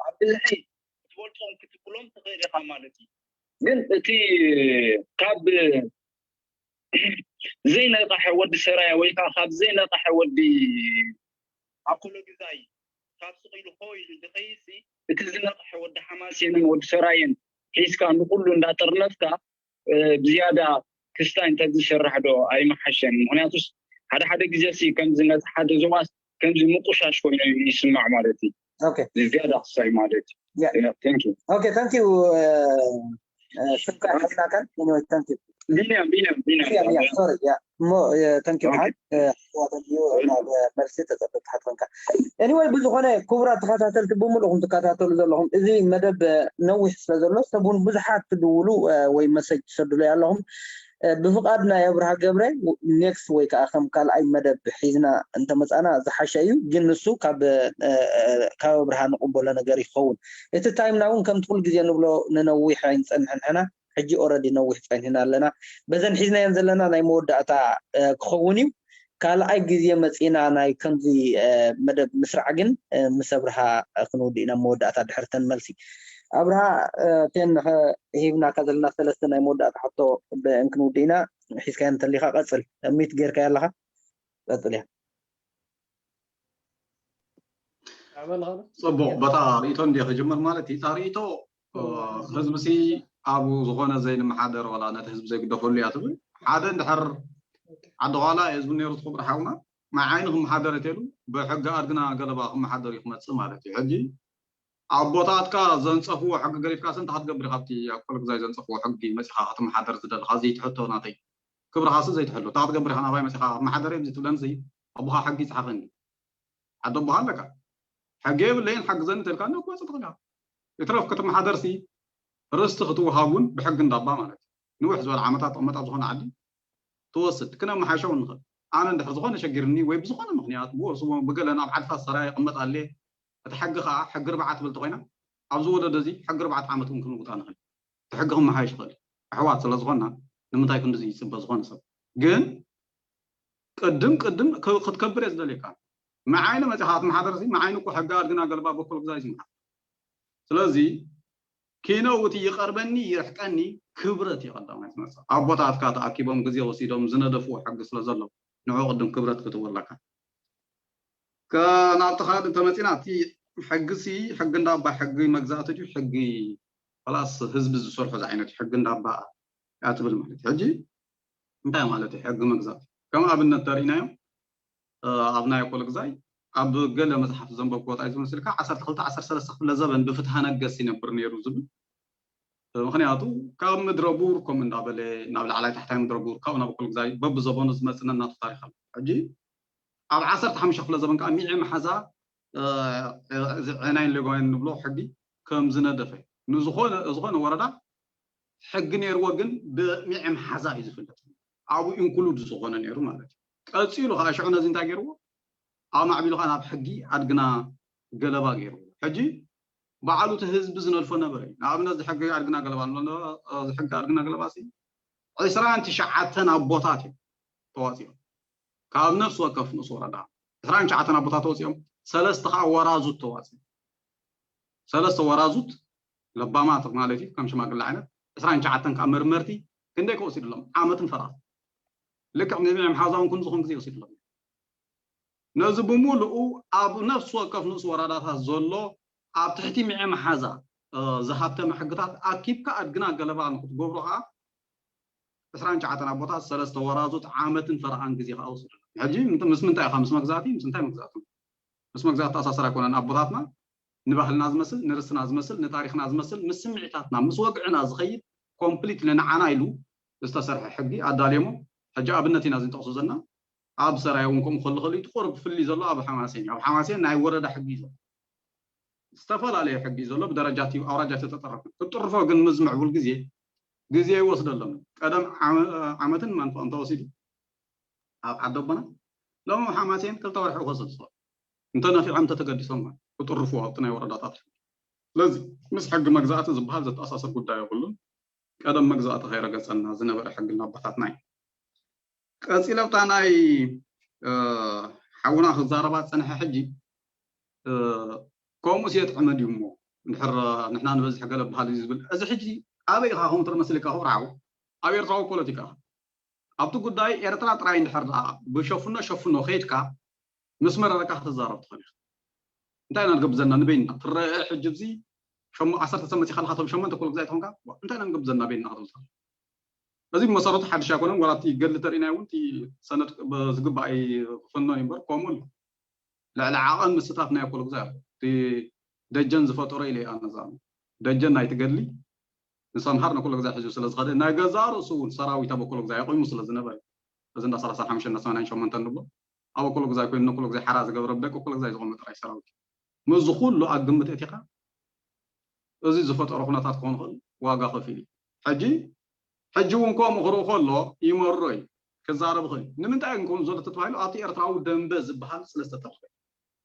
ኣብ ብዝሒ ትፈልጦም ክትብሎም ትኽእል ኢኻ ማለት እዩ። ግን እቲ ካብ ዘይነቕሐ ወዲ ሰራየ ወይ ከዓ ካብ ዘይነቕሐ ወዲ ኣኮሎ ግዛይ ካብ ስቕ ኢሉ ኾ ኢሉ ዝኸይሲ እቲ ዝነቕሐ ወዲ ሓማሴንን ወዲ ሰራየን ሒዝካ ንኩሉ እንዳጠርነፍካ ብዝያዳ ክስታይ እንተዝስራሕ ዶ ኣይመሓሸን? ምክንያቱስ ሓደ ሓደ ግዜ ሲ ከምዚ ነቲ ሓደ ዞባስ ከምዚ ምቁሻሽ ኮይኑ ይስማዕ ማለት እዩ። ዝያዳ ክስታይ ማለት እዩ። ኦኬ ታንክ ዩ። ስምካ ይሓዝናካን ኒወይ ታንክ ዩ። ቢንያም ቢንያም ቢንያም ቢንያም ያ ሶሪ ያ እሞ ታንክ ዩ ሓን ኣሕዋተን እዩ ናብ መልሲ ተፀበ ትሓትፈንካ። ኤኒወይ ብዝኾነ ክቡራት ተኸታተልቲ ብምሉእኹም ትከታተሉ ዘለኹም እዚ መደብ ነዊሕ ስለ ዘሎ ሰብ እውን ብዙሓት ትድውሉ ወይ መሰጅ ትሰድሉ ኣለኹም። ብፍቓድ ናይ ኣብርሃ ገብረ ኔክስት ወይ ከዓ ከም ካልኣይ መደብ ሒዝና እንተመፃና ዝሓሸ እዩ። ግን ንሱ ካብ ኣብርሃ ንቕበሎ ነገር ይኸውን። እቲ ታይምና እውን ከምቲ ኩሉ ግዜ ንብሎ ንነዊሕ ኣይንፀንሕን ሕና ሕጂ ኦረዲ ነዊሕ ፀኒሕና ኣለና። በዘን ሒዝናየን ዘለና ናይ መወዳእታ ክኸውን እዩ። ካልኣይ ግዜ መፂና ናይ ከምዚ መደብ ምስራዕ ግን ምስ ኣብርሃ ክንውድእ ኢና መወዳእታ ድሕርተን መልሲ ኣብርሃ ቴን ሂብናካ ዘለና ሰለስተ ናይ መወዳእታ ሕቶ ብእንክንውድእ ኢና። ሒዝካዮ እንተሊካ ቀፅል ሚት ጌርካዮ ኣለካ ቀፅል እያ። ፅቡቅ በታ ርእቶ እንዲ ክጅምር ማለት እዩ። እታ ርእቶ ህዝቢ ሲ ኣብኡ ዝኾነ ዘይንመሓደር ዋላ ነቲ ህዝቢ ዘይግደፈሉ እያ ትብል ሓደ እንድሕር ዓዲ ኋላ ህዝቢ ነይሩ ትኽብር ሓውና ናይ ዓይኒ ክመሓደር እትሉ ብሕጊ ኣድግና ገለባ ክመሓደር እዩ ክመፅእ ማለት እዩ። ሕጂ ኣቦታትካ ዘንፀፍዎ ሕጊ ገዲፍካስ እንታይ ክትገብር ኢኻ? ኣብቲ ኣብ ኮለግዛይ ዘንፀፍዎ ሕጊ መፂኻ ክትመሓደር ዝደለኻ ዘይትሕቶ ናተይ ክብርኻስ ዘይትሕሎ እንታይ ክትገብር ኢኻ? ናባይ መፂኻ መሓደር እዮም ዝትብለንሲ ኣቦኻ ሕጊ ይፅሓፈኒ ዓዲ ኣቦኻ ኣለካ ሕጊ የብለይን ሓግዘኒ እንተልካ እኮ መፅእ ትኽእል ኢኻ። ይትረፍ ክትመሓደርሲ ርስቲ ክትወሃብ እውን ብሕጊ እንዳባ ማለት እዩ። ንውሕ ዝበለ ዓመታት ትቕመጥ ኣብ ዝኾነ ዓዲ ትወስድ ክነመሓይሾ እውን ንኽእል። ኣነ እንድሕር ዝኾነ ሸጊርኒ ወይ ብዝኾነ ምኽንያት ብወስዎ ብገለ ናብ ዓድታት ሰራየ ይቕመጥ ኣለ እቲ ሕጊ ከዓ ሕጊ ርብዓ ትብል ተኮይና ኣብዚ ወለዶ እዚ ሕጊ ርብዓተ ዓመት እውን ክንውጣ ንኽእል። እቲ ሕጊ ክመሓየሽ ይኽእል። ኣሕዋት ስለ ዝኾንና ንምንታይ ክንድዚ ይፅበ ዝኾነ ሰብ ግን ቅድም ቅድም ክትከብር እየ ዝደልየካ። መዓይኒ መፂኻ ክትመሓደር ሲ መዓይኒ እኮ ሕጊ ኣድግና ገልባ በኮል ግዛይ ዝመሓደር ስለዚ ኪነውቲ ይቐርበኒ ይርሕቀኒ ክብረት እዩ ቀዳማይ ዝመፅእ ኣቦታትካ ተኣኪቦም ግዜ ወሲዶም ዝነደፍዎ ሕጊ ስለ ዘሎ ንዑ ቅድም ክብረት ክትህቦ ኣለካ ናብቲ ካልእ እንተመፂና እቲ ሕጊ ሲ ሕጊ እንዳባ ሕጊ መግዛእቲ ድዩ ሕጊ ላስ ህዝቢ ዝሰርሖ ዝዓይነት ሕጊ እንዳባ እያ ትብል ማለት እዩ ሕጂ እንታይ ማለት እዩ ሕጊ መግዛእቲ ከም ኣብነት ተሪእናዮም ኣብ ናይ ኮለግዛይ ኣብ ገለ መፅሓፍ ዘንበብክዎ ታይ ዝመስልካ ዓሰርተ ክልተ ዓሰርተ ሰለስተ ክፍለ ዘበን ብፍትሃ ነገስ ይነብር ነይሩ ዝብል ምክንያቱ ካብ ምድረ ቡር ከም እንዳበለ ናብ ላዕላይ ታሕታይ ምድረ ቡር ካብኡ ናብ ኮለግዛይ በብዘበኑ ዝመፅእ ነናቱ ታሪክ ኣሎ ሕጂ ኣብ ዓሰርተ ሓሙሽተ ክፍለ ዘበን ከዓ ሚዒ መሓዛ እዚ ዕናይን ሌጓይን ንብሎ ሕጊ ከም ዝነደፈ ንዝኾነ ዝኾነ ወረዳ ሕጊ ነይርዎ ግን ብሚዒ መሓዛ እዩ ዝፍለጥ ኣብኡ ኢንክሉድ ዝኾነ ነይሩ ማለት እዩ ቀፂሉ ከዓ ሽዑ ነዚ እንታይ ገይርዎ ኣማዕቢሉ ከዓ ናብ ሕጊ ኣድግና ገለባ ገይርዎ ሕጂ በዓሉ እቲ ህዝቢ ዝነድፎ ነበረ እዩ ንኣብነት ሕጊ ኣድግና ገለባ ሕጊ ኣድግና ገለባ ዕስራን ትሽዓተን ኣቦታት እዮም ተዋፂኦም ካብ ነፍሲ ወከፍ ንኡስ ወረዳ ዕስራን ትሽዓተን ኣቦታት ተወፂኦም ሰለስተ ከዓ ወራዙት ተዋፂኦም ሰለስተ ወራዙት ለባማት ማለት እዩ ከም ሽማግለ ዓይነት ዕስራን ትሽዓተን ከዓ መርመርቲ ክንደይ ከወሲድሎም ዓመትን ፈራስ ልክዕ ንሚዕም ሓዛውን ኩን ዝኾን ግዜ ወሲድሎም ነዚ ብምሉኡ ኣብ ነፍሲ ወከፍ ንኡስ ወረዳታት ዘሎ ኣብ ትሕቲ ሚዕም ሓዛ ዝሃብተመ ሕግታት ኣኪብካ ኣድግና ገለባ ንክትገብሮ ከዓ ዕስራን ትሽዓተን ኣቦታት ሰለስተ ወራዙት ዓመትን ፈረቓን ግዜ ከዓ ወሲድሎም ሕጂ ምስ ምንታይ ኢኻ ምስ መግዛእቲ ምስ እንታይ መግዛእቲ ምስ መግዛእቲ ተኣሳሰር ኣይኮነን ኣቦታትና ንባህልና ዝመስል ንርስና ዝመስል ንታሪክና ዝመስል ምስ ስምዒታትና ምስ ወግዕና ዝኸይድ ኮምፕሊትሊ ንዓና ኢሉ ዝተሰርሐ ሕጊ ኣዳልዮሞ ሕጂ ኣብነት ኢና ዝንጠቕሶ ዘለና ኣብ ሰራይ እውን ከምኡ ከሎ ከሎ እቲ ቁሩብ ፍሊ ዘሎ ኣብ ሓማሴን ኣብ ሓማሴን ናይ ወረዳ ሕጊ እዩ ዘሎ ዝተፈላለየ ሕጊ እዩ ዘሎ ብደረጃ ኣውራጃ ተጠረፈ ክትጥርፎ ግን ምስ ምዕቡል ግዜ ግዜ ይወስደሎም ቀደም ዓመትን መንፈቕን ተወሲዱ ኣብ ዓዲ ኣቦና ሎም ሓማሴን ክልተ ወርሒ ክወስድ ዝኽእል እንተነፊዖም እንተተገዲሶም ክጥርፉ ኣብቲ ናይ ወረዳታት ስለዚ ምስ ሕጊ መግዛእቲ ዝበሃል ዘተኣሳሰር ጉዳይ የብሉን ቀደም መግዛእቲ ከይረገፀና ዝነበረ ሕጊ ኣቦታትና እዩ ቀፂለ ኣብታ ናይ ሓውና ክዛረባ ዝፀንሐ ሕጂ ከምኡ ስ የጥዕመ ድዩ እሞ እንድሕር ንሕና ንበዝሕ ገለ በሃል እዩ ዝብል እዚ ሕጂ ኣበይ ኢኻ ከምኡ ትርኢ መስልካ ክብሪ ሓው ኣብ ኤርትራዊ ፖለቲካ ኣብቲ ጉዳይ ኤርትራ ጥራይ እንድሕር ደኣ ብሸፍኖ ሸፍኖ ከይድካ ምስ መረረካ ክትዛረብ ትኽእል ኢኻ እንታይ ኢና ንገብር ዘለና ንበይንና ትረአ ሕጂ ብዚ ዓሰርተ ሰብ መፂኻ ኣለካ ቶም ሸሞንተ ኩሉ ግዛይ ትኾንካ እንታይ ኢና ንገብር ዘለና በይንና ክትብል ትኽእል እዚ ብመሰረቱ ሓድሽ ኣይኮነን ዋላ እቲ ገድሊ ተርእናዮ እውን እቲ ሰነድ ዝግባእ ክፍኖ እዩ እምበር ከምኡ ኣሎ ልዕሊ ዓቐን ምስታፍ ናይ ኣኮሎ ግዛይ ኣሎ እቲ ደጀን ዝፈጠሮ ኢለ ኣነዛ ደጀን ናይቲ ገድሊ ንሰምሃር ንኩሎ ግዛይ ሕዚ ስለ ዝኸደ ናይ ገዛ ርእሱ እውን ሰራዊት ኣብ ኣኮሎ ግዛይ ኣቆይሙ ስለ ዝነበረ እዚ እንዳ ሰላሳ ሓሙሽተ እንዳ ሰማንያን ሸሞንተን ንብሎ ኣብ ኣኮሎ ግዛይ ኮይኑ ንኩሎ ግዛይ ሓራ ዝገበረ ብደቂ ኣኮሎ ግዛይ ዝቆመ ጥራይ ሰራዊት እዩ። ምስዚ ኩሉ ኣብ ግምት እቲኻ እዚ ዝፈጠሮ ኩነታት ክኾን ይኽእል ዋጋ ከፊሉ እዩ። ሕጂ ሕጂ እውን ከምኡ ክርኢ ከሎ ይመሮ እዩ ክዛረብ ይኽእል እዩ። ንምንታይ ግን ከምኡ ዘሎ ተባሂሉ ኣብቲ ኤርትራዊ ደንበ ዝበሃል ስለ ዝተጠርፈ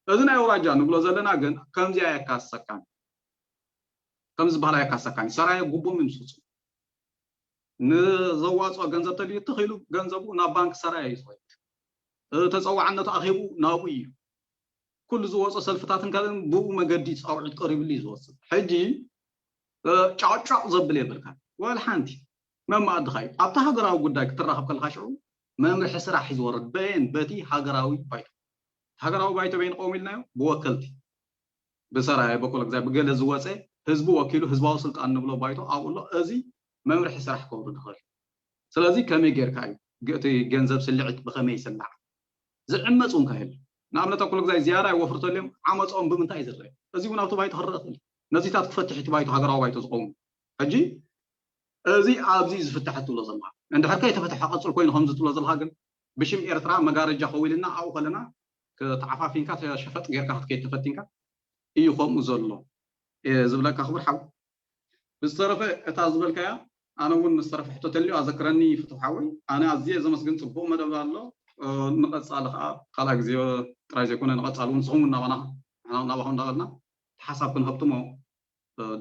እዚ ናይ ኣውራጃ ንብሎ ዘለና ግን ከምዚ ኣየካስሰካን ከም ዝበሃል ኣየካሰካን ሰራየ ጉቦም ይምስፁ ንዘዋፅኦ ገንዘብ ተልዩ ትኽኢሉ ገንዘቡ ናብ ባንክ ሰራየ እዩ ዝኸይድ ተፀዋዕነቱ ኣኺቡ ናብኡ እዩ ኩሉ ዝወፆ ሰልፍታትን ካልእን ብኡ መገዲ ፃውዒት ቀሪብሉ እዩ ዝወፅእ ሕጂ ጫቅጫቅ ዘብል የብልካ ወል ሓንቲ መማኣድኻ እዩ ኣብቲ ሃገራዊ ጉዳይ ክትራኸብ ከለካ ሽዑ መምርሒ ስራሕ እዩ ዝወርድ በየን በቲ ሃገራዊ ባይቶ ሃገራዊ ባይቶ በይን ቀውም ኢልናዮ ብወከልቲ ብሰራየ በኮሎ ግዛይ ብገለ ዝወፀ ህዝቢ ወኪሉ ህዝባዊ ስልጣን ንብሎ ባይቶ ኣብኡ ኣሎ እዚ መምርሒ ስራሕ ከውርድ ይኽእል ስለዚ ከመይ ጌርካ እዩ እቲ ገንዘብ ስልዒት ብኸመይ ይስላዕ ዝዕመፅ እውን ካይል ንኣብነት ኣኮሎ ግዛይ ዝያዳ ይወፍርተልዮም ዓመፅኦም ብምንታይ ዝረአ እዚ እውን ኣብቲ ባይቶ ክረአ ይኽእል ነዚታት ክፈትሕ እቲ ባይቶ፣ ሃገራዊ ባይቶ ዝኸውን። ሕጂ እዚ ኣብዚ እዩ ዝፍታሕ ትብሎ ዘለኻ። እንድሕር ከይተፈትሐ ቀጽል ኮይኑ ከምዚ ትብሎ ዘለኻ ግን ብሽም ኤርትራ መጋረጃ ከዊልና ኣብኡ ከለና ተዓፋፊንካ ሸፈጥ ጌርካ ክትከይድ ተፈቲንካ እዩ ከምኡ ዘሎ እየ ዝብለካ ክቡር ሓው። ብዝተረፈ እታ ዝበልካያ ኣነ እውን ዝተረፈ ሕቶ ተልዩ ኣዘክረኒ ፍትሕ ሓወይ። ኣነ ኣዝየ ዘመስግን ጽቡቕ መደብ ኣሎ። ንቐጻሊ ከዓ ካልኣ ግዜ ጥራይ ዘይኮነ ንቐጻሊ እውን ንስኹም እናባና ናባኹም እንዳበልና ሓሳብ ክንሀብትሞ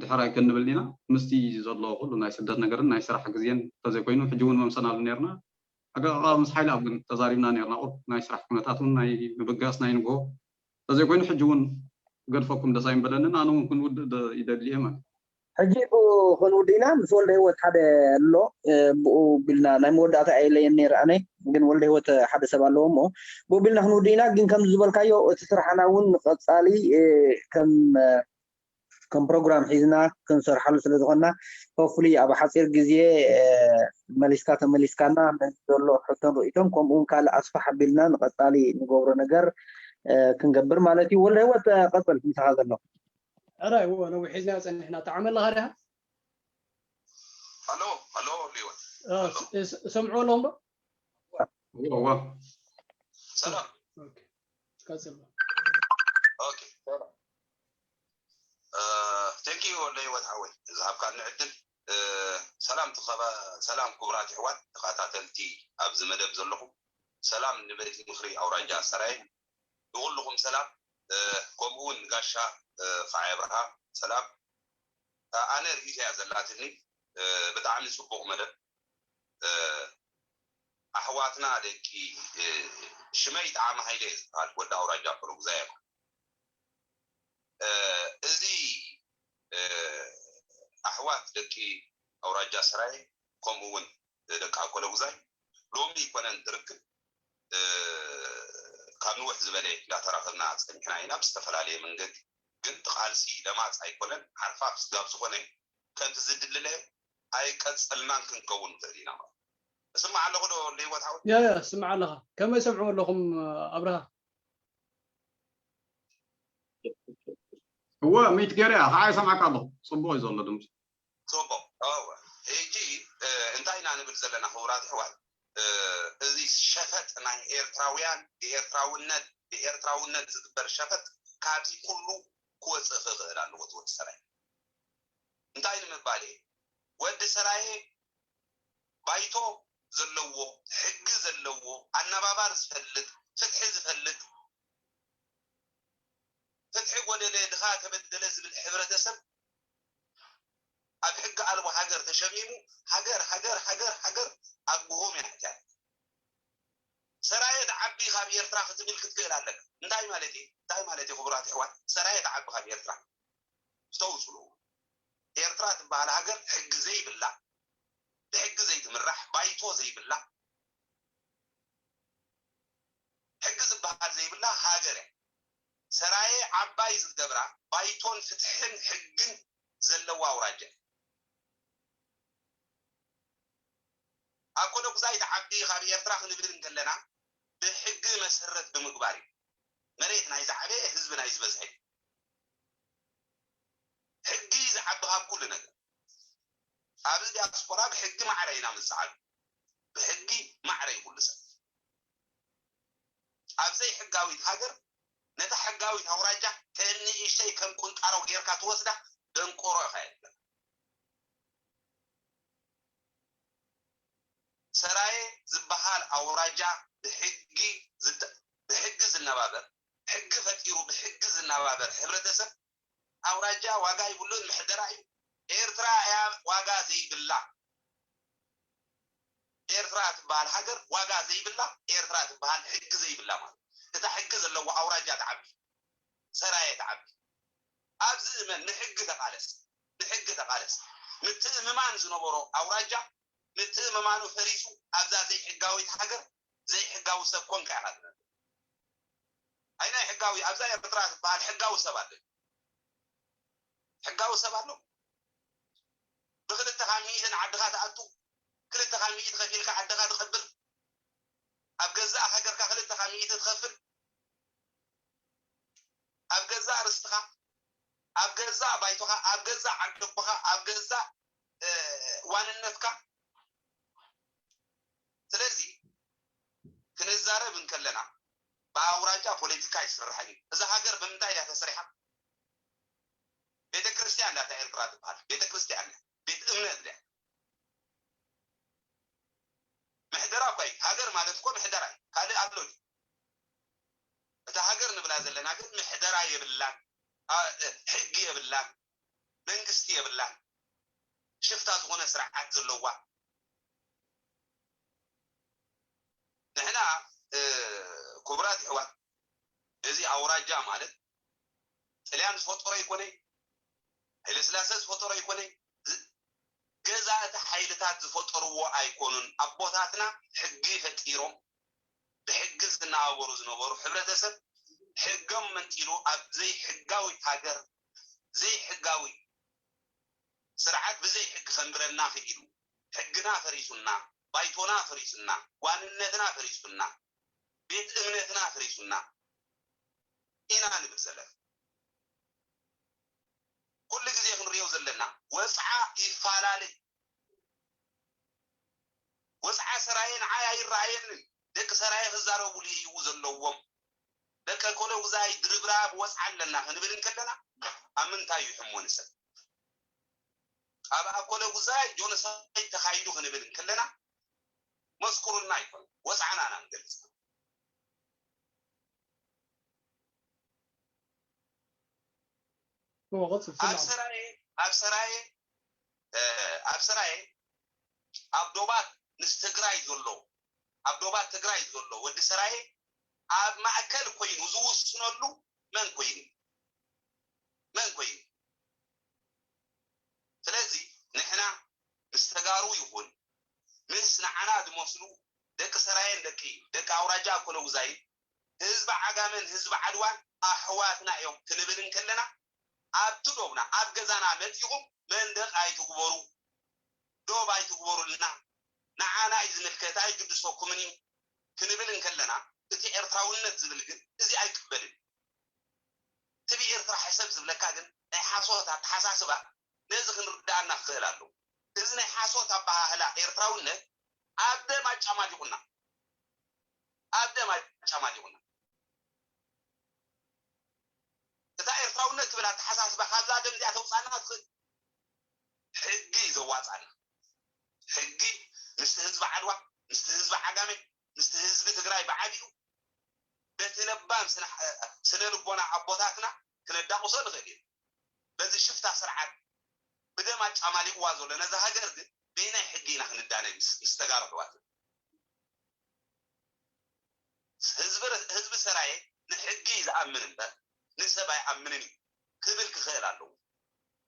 ድሕር ኣይከንብል ኢና። ምስቲ ዘሎ ኩሉ ናይ ስደት ነገርን ናይ ስራሕ ግዜን እንተዘይኮይኑ ሕጂ እውን መምሰናሉ ነርና። ኣጋጣሚ ምስ ሓይሊ ኣብ ግን ተዛሪብና ነርና። ቁርብ ናይ ስራሕ ኩነታት እውን ናይ ምብጋስ ናይ ንግሆ እንተዘይኮይኑ ሕጂ እውን ገድፈኩም ደስ ኣይምበለንን። ኣነ እውን ክንውድእ ይደሊ እየ ማለት። ሕጂ ብኡ ክንውድእ ኢና። ምስ ወልደ ህይወት ሓደ ኣሎ፣ ብኡ ቢልና ናይ መወዳእታ ኣይለየን ነይረ ኣነ። ግን ወልደ ህይወት ሓደ ሰብ ኣለዎ እሞ ብኡ ቢልና ክንውድእ ኢና። ግን ከም ዝበልካዮ እቲ ስራሕና እውን ንቐጻሊ ከም ከም ፕሮግራም ሒዝና ክንሰርሓሉ ስለ ዝኾንና hopefully ኣብ ሓፂር ግዜ መሊስካ ተመሊስካና ነዚ ዘሎ ሕቶን ርእይቶን ከምኡ እውን ካልእ ኣስፋሕ ኣቢልና ንቐፃሊ ንገብሮ ነገር ክንገብር ማለት እዩ። ወልደ ህይወት ቀፅል ምሳኻ ዘሎ። ሕራይ እዎ ነዊሕ ሒዝናዮ ፀኒሕና። ጣዕመ ኣለኻ ዲኻ? ኣሎ ኣሎ ሊወት ሰምዑ ኣለኹም ዶ? እዋ ሰላም ቀፅል። ቴንኪ ወልደ ህይወት ሓወይ ዝሃብካኒ ዕድል። ሰላም ትኸባ ሰላም ክቡራት ኣሕዋት ተኸታተልቲ ኣብዚ መደብ ዘለኹም፣ ሰላም ንቤት ምኽሪ ኣውራጃ ሰራየ ንኹልኹም ሰላም፣ ከምኡ እውን ንጋሻ ፋይ ኣብርሃ ሰላም። ኣነ ርእይቶ እያ ዘላትኒ። ብጣዕሚ ፅቡቕ መደብ። ኣሕዋትና ደቂ ሽመይ ጣዕሚ ሃይለ እየ ዝበሃል ወዲ ኣውራጃ ፕሮግዛየ። እዚ ኣሕዋት ደቂ ኣውራጃ ስራየ ከምኡ እውን ደቂ ኣኮለጉዛይ ሎሚ ይኮነን ትርክብ ካብ ንውሕ ዝበለ እንዳተራኸብና ፀኒሕና ኢና ብዝተፈላለየ መንገዲ። ግን እቲ ቃልሲ ለማፅ ኣይኮነን ሓርፋፍ ስጋብ ዝኾነ ከምቲ ዝድልለ ኣይቀፀልናን ክንከውን ንኽእል ኢና ማለት። እስማዕ ኣለኹ ዶ ንህይወት ሓወይ? ያ ያ እስማዕ ኣለኻ። ከመይ ሰምዕዎ ኣለኹም ኣብርሃ? እወ ሚት ገርያ ከዓ ይሰምዓካ ኣለኹ። ፅቡቕ እዩ ዘሎ ድምፂ። ፅቡቕ እወ። ሕጂ እንታይ ኢና ንብል ዘለና ክቡራት ኣሕዋት? እዚ ሸፈጥ ናይ ኤርትራውያን ብኤርትራውነት ብኤርትራውነት ዝግበር ሸፈጥ ካብዚ ኩሉ ክወፅእ ክኽእል ኣለዎ እቲ ወዲ ሰራየ። እንታይ ንምባል እየ? ወዲ ሰራየ ባይቶ ዘለዎ፣ ሕጊ ዘለዎ፣ ኣነባባር ዝፈልጥ፣ ፍትሒ ዝፈልጥ፣ ፍትሒ ጎደለ፣ ድኻ ተበደለ ዝብል ሕብረተሰብ ኣብ ሕጊ ኣልቦ ሃገር ተሸሚሙ ሃገር ሃገር ሃገር ሃገር ኣብ ጉሆም እያ ኣትያ። ሰራየ ትዓቢ ካብ ኤርትራ ክትብል ክትክእል ኣለካ። እንታይ ማለት እዩ? እንታይ ማለት እዩ ክቡራት ኣሕዋት? ሰራየ ትዓቢ ካብ ኤርትራ። ኣስተውፅሉ። ኤርትራ ትበሃል ሃገር ሕጊ ዘይብላ፣ ብሕጊ ዘይትምራሕ፣ ባይቶ ዘይብላ፣ ሕጊ ዝበሃል ዘይብላ ሃገር እያ። ሰራየ ዓባይ ዝገብራ ባይቶን ፍትሕን ሕግን ዘለዋ ኣውራጃ እያ። ኣኮለጉዛይ ትዓቢ ካብ ኤርትራ ክንብል እንከለና ብሕጊ መሰረት ብምግባር እዩ። መሬት ናይ ዝዓበየ ህዝቢ ናይ ዝበዝሐ እዩ። ሕጊ ዝዓቢ ካብ ኩሉ ነገር። ኣብዚ ዲያስፖራ ብሕጊ ማዕረ ኢና ምንፀዓሉ። ብሕጊ ማዕረ እዩ ኩሉ ሰብ። ኣብ ዘይሕጋዊት ሃገር ነታ ሕጋዊት ኣውራጃ ከም ንእሽተይ ከም ቁንጣሮ ጌርካ ትወስዳ ደንቆሮ ኢኻ የለን። ሰራየ ዝበሃል ኣውራጃ ብሕጊ ዝተ- ብሕጊ ዝነባበር ሕጊ ፈጢሩ ብሕጊ ዝነባበር ሕብረተሰብ ኣውራጃ ዋጋ ይብሉን ምሕደራ እዩ። ኤርትራ እያ ዋጋ ዘይብላ። ኤርትራ ትበሃል ሃገር ዋጋ ዘይብላ፣ ኤርትራ ትበሃል ሕጊ ዘይብላ ማለት እታ ሕጊ ዘለዋ ኣውራጃ ትዓቢ፣ ሰራየ ትዓቢ። ኣብዚ እመን ንሕጊ ተቃለስ፣ ንሕጊ ተቃለስ። ምትእምማን ዝነበሮ ኣውራጃ ምትእምማኑ ፈሪሱ ኣብዛ ዘይሕጋዊት ሃገር ዘይሕጋዊ ሰብ ኮንካ ኢኻ ትነብር። ኣይናይ ሕጋዊ ኣብዛ ኤርትራ ዝበሃል ሕጋዊ ሰብ ኣሎ። ሕጋዊ ሰብ ኣሎ። ብክልተ ካብ ሚእትን ዓድኻ ትኣቱ፣ ክልተ ካብ ሚእቲ ከፊልካ ዓድኻ ትኸብር፣ ኣብ ገዛእ ሃገርካ ክልተ ካብ ሚእቲ ትኸፍል፣ ኣብ ገዛእ ርስትኻ ኣብ ገዛእ ባይቶኻ፣ ኣብ ገዛእ ዓንደቦኻ፣ ኣብ ገዛእ ዋንነትካ። ስለዚ ክንዛረብ እንከለና ብኣውራጃ ፖለቲካ ኣይስራሕን እዩ። እዛ ሃገር ብምንታይ እያ ተሰሪሓ? ቤተክርስትያን እያ እታ ኤርትራ ትበሃል። ቤተክርስትያን እያ፣ ቤት እምነት እያ። ምሕደራ እኳ እዩ። ሃገር ማለት እኮ ምሕደራ እዩ። ካልእ ኣሎ ድዩ? እታ ሃገር ንብላ ዘለና ግን ምሕደራ የብላን፣ ሕጊ የብላን፣ መንግስቲ የብላን፣ ሽፍታ ዝኾነ ስርዓት ዘለዋ። ንሕና ክቡራት ይሕዋት፣ እዚ ኣውራጃ ማለት ጥልያን ዝፈጠሮ ኣይኮነይ፣ ሃይለስላሰ ዝፈጠሮ ኣይኮነይ፣ ገዛእቲ ሓይልታት ዝፈጠርዎ ኣይኮኑን። ኣቦታትና ሕጊ ፈጢሮም ብሕጊ ዝናበሩ ዝነበሩ ሕብረተሰብ ሕጎም መንጢሉ ኣብ ዘይሕጋዊት ሃገር፣ ዘይሕጋዊ ስርዓት ብዘይ ሕጊ ከንብረና ክኢሉ፣ ሕግና ፈሪሱና፣ ባይቶና ፈሪሱና፣ ዋንነትና ፈሪሱና፣ ቤት እምነትና ፈሪሱና ኢና ንብል ዘለና። ኩሉ ግዜ ክንሪኦ ዘለና ወፅዓ ይፈላለ። ወፅዓ ሰራየ ንዓይ ኣይረኣየንን። ደቂ ሰራየ ክዛረቡሉ እዩ ዘለዎም። ደቂ ኣኮለጉዛይ ድርብራብ ወፅዓ ኣለና ክንብል እንከለና ኣብ ምንታይ እዩ ሕሞ ንሰብ? ኣብ ኣኮለጉዛይ ጆኖሳይድ ተኻይዱ ክንብል እንከለና መስክሩልና ኣይኮነ፣ ወፅዓና ኢና ንገልፅ። እዎ፣ ቀፅል፣ ኣብ ስማዕ። ሰራየ ኣብ ሰራየ እ፣ ኣብ ሰራየ ኣብ ዶባት ምስ ትግራይ ዘሎ ኣብ ዶባት ትግራይ ዘሎ ወዲ ሰራየ ኣብ ማእከል ኮይኑ ዝውስነሉ መን ኮይኑ መን ኮይኑ? ስለዚ ንሕና ምስ ተጋሩ ይኹን ምስ ንዓና ዝመስሉ ደቂ ሰራየን ደቂ ደቂ ኣውራጃ ኣኮለጉዛይን ህዝቢ ዓጋመን ህዝቢ ዓድዋን ኣሕዋትና እዮም ክንብል እንከለና ኣብቲ ዶብና ኣብ ገዛና መፂኹም መንደቕ ኣይትግበሩ፣ ዶብ ኣይትግበሩልና፣ ንዓና እዩ ዝምልከት ኣይግድሰኩምን እዩ ክንብል እንከለና እቲ ኤርትራውነት ዝብል ግን እዚ ኣይቅበልን። እቲ ብኤርትራ ሕሰብ ዝብለካ ግን ናይ ሓሶት ኣተሓሳስባ ነዚ ክንርድኣና ክኽእል ኣለዎ። እዚ ናይ ሓሶት ኣበሃህላ ኤርትራውነት ኣብ ደም ኣጫማሊቑና ኣብ ደም ኣጫማሊቑና። እታ ኤርትራውነት ትብል ኣተሓሳስባ ካብዛ ደም እዚኣ ተውፃና ትኽእል። ሕጊ እዩ ዘዋፃና። ሕጊ ምስቲ ህዝቢ ዓድዋ፣ ምስቲ ህዝቢ ዓጋመ፣ ምስቲ ህዝቢ ትግራይ ብዓቢኡ በቲ ለባም ስነ ልቦና ኣቦታትና ክነዳቑሶ ንኽእል እዩ። በዚ ሽፍታ ስርዓት ብደም ኣጫማሊቕዋ ዘሎ ነዛ ሃገር ግን በየናይ ሕጊ ኢና ክንዳነ ምስ ምስ ተጋሩ ኣሕዋት? ህዝቢ ህዝቢ ሰራየ ንሕጊ እዩ ዝኣምን እምበር ንሰብ ኣይኣምንን እዩ ክብል ክኽእል ኣለዎ።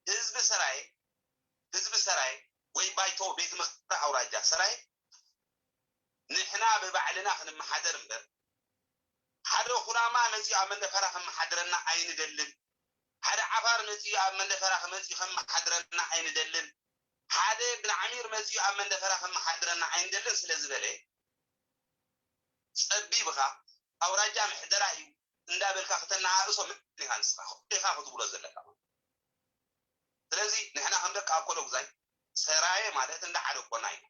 ህዝቢ ሰራየ ህዝቢ ሰራየ ወይ ባይቶ ቤት ምኽሪ ኣውራጃ ሰራየ ንሕና ብባዕልና ክንመሓደር እምበር ሓደ ኩናማ መፂኡ ኣብ መንደፈራ ከመሓድረና ኣይንደልን። ሓደ ዓፋር መፂኡ ኣብ መንደፈራ መፂኡ ከመሓድረና ኣይንደልን። ሓደ ብልዓሚር መፂኡ ኣብ መንደፈራ ከመሓድረና ኣይንደልን ስለ ዝበለ ፀቢብኻ ኣውራጃ ምሕደራ እዩ እንዳበልካ ክተነኣእሶ መን ኢኻ ንስኻ ኢኻ ክትብሎ ዘለካ። ስለዚ ንሕና ከም ደቂ ኣኮለጉዛይ ሰራየ ማለት እንዳ ዓለቦና እዩ።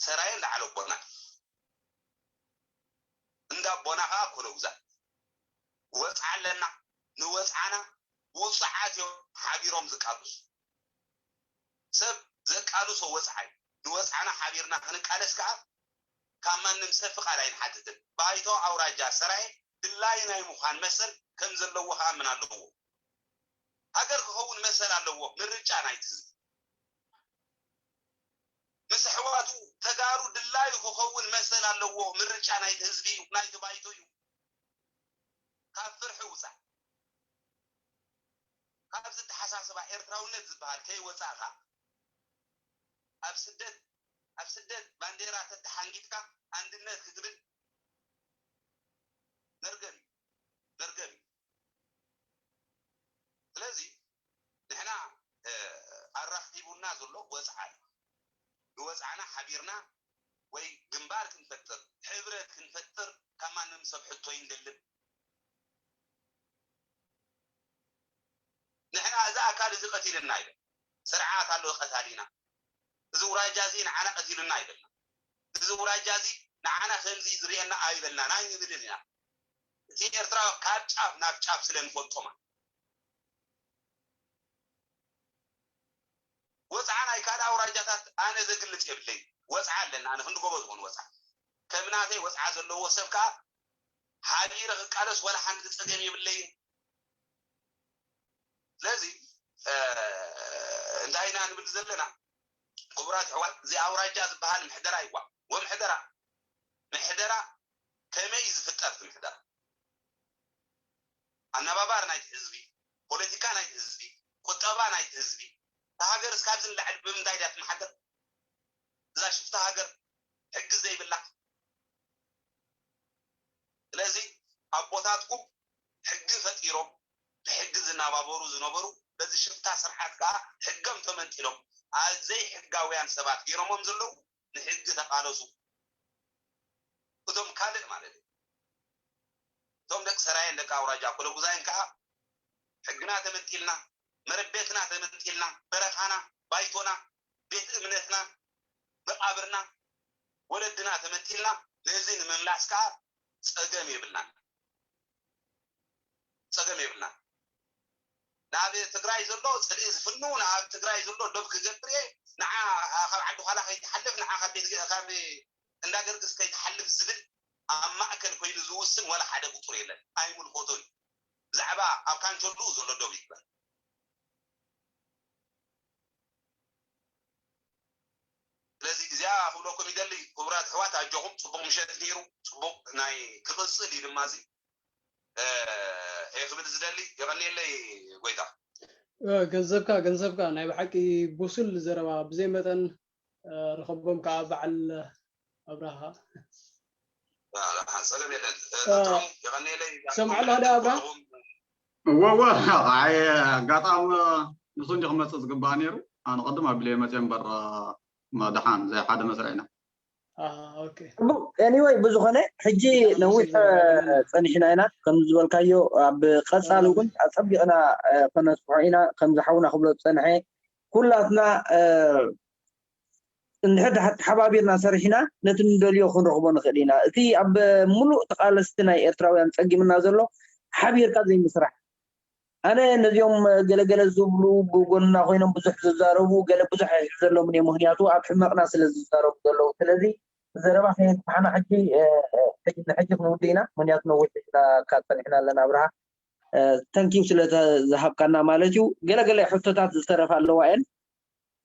ሰራየ እንዳ ዓለቦና እዩ። እንዳ ኣቦና ከዓ ኣኮለጉዛይ ወፅዓ ኣለና። ንወፅዓና ውፅዓት እዮም ሓቢሮም ዝቃልሱ። ሰብ ዘቃልሶ ወፅዓ እዩ። ንወፅዓና ሓቢርና ክንቃለስ ከዓ ካብ ማንም ሰብ ፍቓድ ኣይንሓትትን። ባይቶ ኣውራጃ ሰራየ ድላዩ ናይ ምዃን መሰል ከም ዘለዎ ክኣምን ኣለዎ። ሃገር ክኸውን መሰል ኣለዎ። ምርጫ ናይቲ ህዝቢ ምስ ኣሕዋቱ ተጋሩ ድላዩ ክኸውን መሰል ኣለዎ። ምርጫ ናይቲ ህዝቢ እዩ፣ ናይቲ ባይቶ እዩ። ካብ ፍርሒ ውፃእ፣ ካብዚ ኣተሓሳስባ ኤርትራውነት ዝበሃል ከይወፃእኻ ኣብ ስደት ኣብ ስደት ባንዴራ ተተሓንጊጥካ ኣንድነት ክትብል መርገም እዩ፣ መርገም እዩ። ስለዚ ንሕና ኣራኺቡና ዘሎ ወፅዓ እዩ። ንወፅዓና ሓቢርና ወይ ግንባር ክንፈጥር ሕብረት ክንፈጥር ካብ ማንም ሰብ ሕቶ ኣይንደልን። እዚ ኣካል እዚ ቀቲልና ኣይበል። ስርዓት ኣሎ ቀታሊና። እዚ ውራጃ እዚ ንዓና ቀቲሉና ኣይበልና። እዚ ውራጃ እዚ ንዓና ከምዚ ዝርእየና ኣይበልና ናይ ንብልን ኢና። እቲ ኤርትራ ካብ ጫፍ ናብ ጫፍ ስለ ንፈልጦማ። ወፅዓ ናይ ካልእ ኣውራጃታት ኣነ ዘግልፅ የብለይ። ወፅዓ ኣለና ኣነ ክንዲ ጎበዝ ኾን ወፅዓ ከም ናተይ ወፅዓ ዘለዎ ሰብ ከዓ ሓቢረ ክቃለስ ወላ ሓንቲ ፀገም የብለይን። ስለዚ እንታይ ኢና ንብል ዘለና? ክቡራት ኣሕዋት፣ እዚ ኣውራጃ ዝበሃል ምሕደራ ይዋ ወምሕደራ ምሕደራ ከመይ እዩ ዝፍጠር? እቲ ምሕደራ ኣነባባር ናይቲ ህዝቢ፣ ፖለቲካ ናይቲ ህዝቢ፣ ቁጠባ ናይቲ ህዝቢ፣ እታ ሃገር እስካብዚ ንላዕሊ ብምንታይ ድያ ትመሓደር? እዛ ሽፍታ ሃገር ሕጊ ዘይብላ። ስለዚ ኣቦታትኩም ሕጊ ፈጢሮም ብሕጊ ዝናባበሩ ዝነበሩ በዚ ሽፍታ ስርዓት ከዓ ሕገም ተመንጢሎም ኣዘይ ሕጋውያን ሰባት ገይሮሞም ዘለዉ ንሕጊ ተቃለሱ። እቶም ካልእ ማለት እዩ። እቶም ደቂ ሰራየን ደቂ ኣውራጃ ኮለጉዛይን ከዓ ሕግና ተመንጢልና፣ መረቤትና ተመንጢልና፣ በረኻና፣ ባይቶና፣ ቤት እምነትና፣ መቃብርና፣ ወለድና ተመንጢልና ነዚ ንምምላስ ከዓ ፀገም የብልናን። ፀገም የብልናን። ናብ ትግራይ ዘሎ ፅልኢ ዝፍኑ፣ ናብ ትግራይ ዘሎ ዶብ ክገብር እየ፣ ንዓ ካብ ዓዲ ኋላ ከይትሓልፍ፣ ንዓ ካብ ቤት ገ- ካብ እንዳገርግስ ከይትሓልፍ ዝብል ኣብ ማእከል ኮይኑ ዝውስን ወላ ሓደ ቁፅር የለን። ኣይምልኮቶን እዩ። ብዛዕባ ኣብ ካንቸሉ ዘሎ ዶብ ይግበር። ስለዚ እዚኣ ክብለኩም ይደሊ ክቡራት ኣሕዋት፣ ኣጆኹም። ፅቡቕ ምሸት ነይሩ፣ ፅቡቕ ናይ ክቕፅል እዩ ድማ እዚ እየ ክብል ዝደሊ። የቐንየለይ ጎይታ። ገንዘብካ ገንዘብካ ናይ ብሓቂ ብሱል ዘረባ ብዘይ መጠን ረኸቦም ከዓ በዓል ኣብርሃ። ጸገም የለን። የቐንየለይ። ሰምዓሉ ሓደ ኣብርሃ። እወ እወ ኣይ ኣጋጣሚ ንሱ እንጂ ክመፅእ ዝግባእ ነይሩ። ኣነ ቅድም ኣቢለ መፅየ እምበር መድሓን ዘይ ሓደ መስርዕ ኢና። ጽቡቅ anyway ብዝኾነ ሕጂ ነዊሕ ጸኒሕና ኢና ከም ዝበልካዮ ኣብ ቀጻሊ እውን ኣጸቢቕና ከነስፍሖ ኢና ከምዚ ሓውና ክብሎ ዝጸንሐ ኩላትና እንድሕር ተሓባቢርና ሰሪሕና ነቲ ንደልዮ ክንረኽቦ ንኽእል ኢና እቲ ኣብ ሙሉእ ተቃለስቲ ናይ ኤርትራውያን ጸጊምና ዘሎ ሓቢርካ ዘይምስራሕ ኣነ ነዚኦም ገለገለ ዝብሉ ብጎንና ኮይኖም ብዙሕ ዝዛረቡ ገለ ብዙሕ ኣይሕዘሎምን እየ ምክንያቱ ኣብ ሕመቅና ስለ ዝዛረቡ ዘለዉ ስለዚ ዘረባ ከየስፋሕና ሕጂ ሕጂ ንሕጂ ክንውድእ ኢና ምክንያቱ ነዊሕ ሒዝና ካብ ፀኒሕና ኣለና ኣብርሃ thank you ስለ ዝሃብካና ማለት እዩ ገለገለ ሕቶታት ዝተረፋ ኣለዋ እየን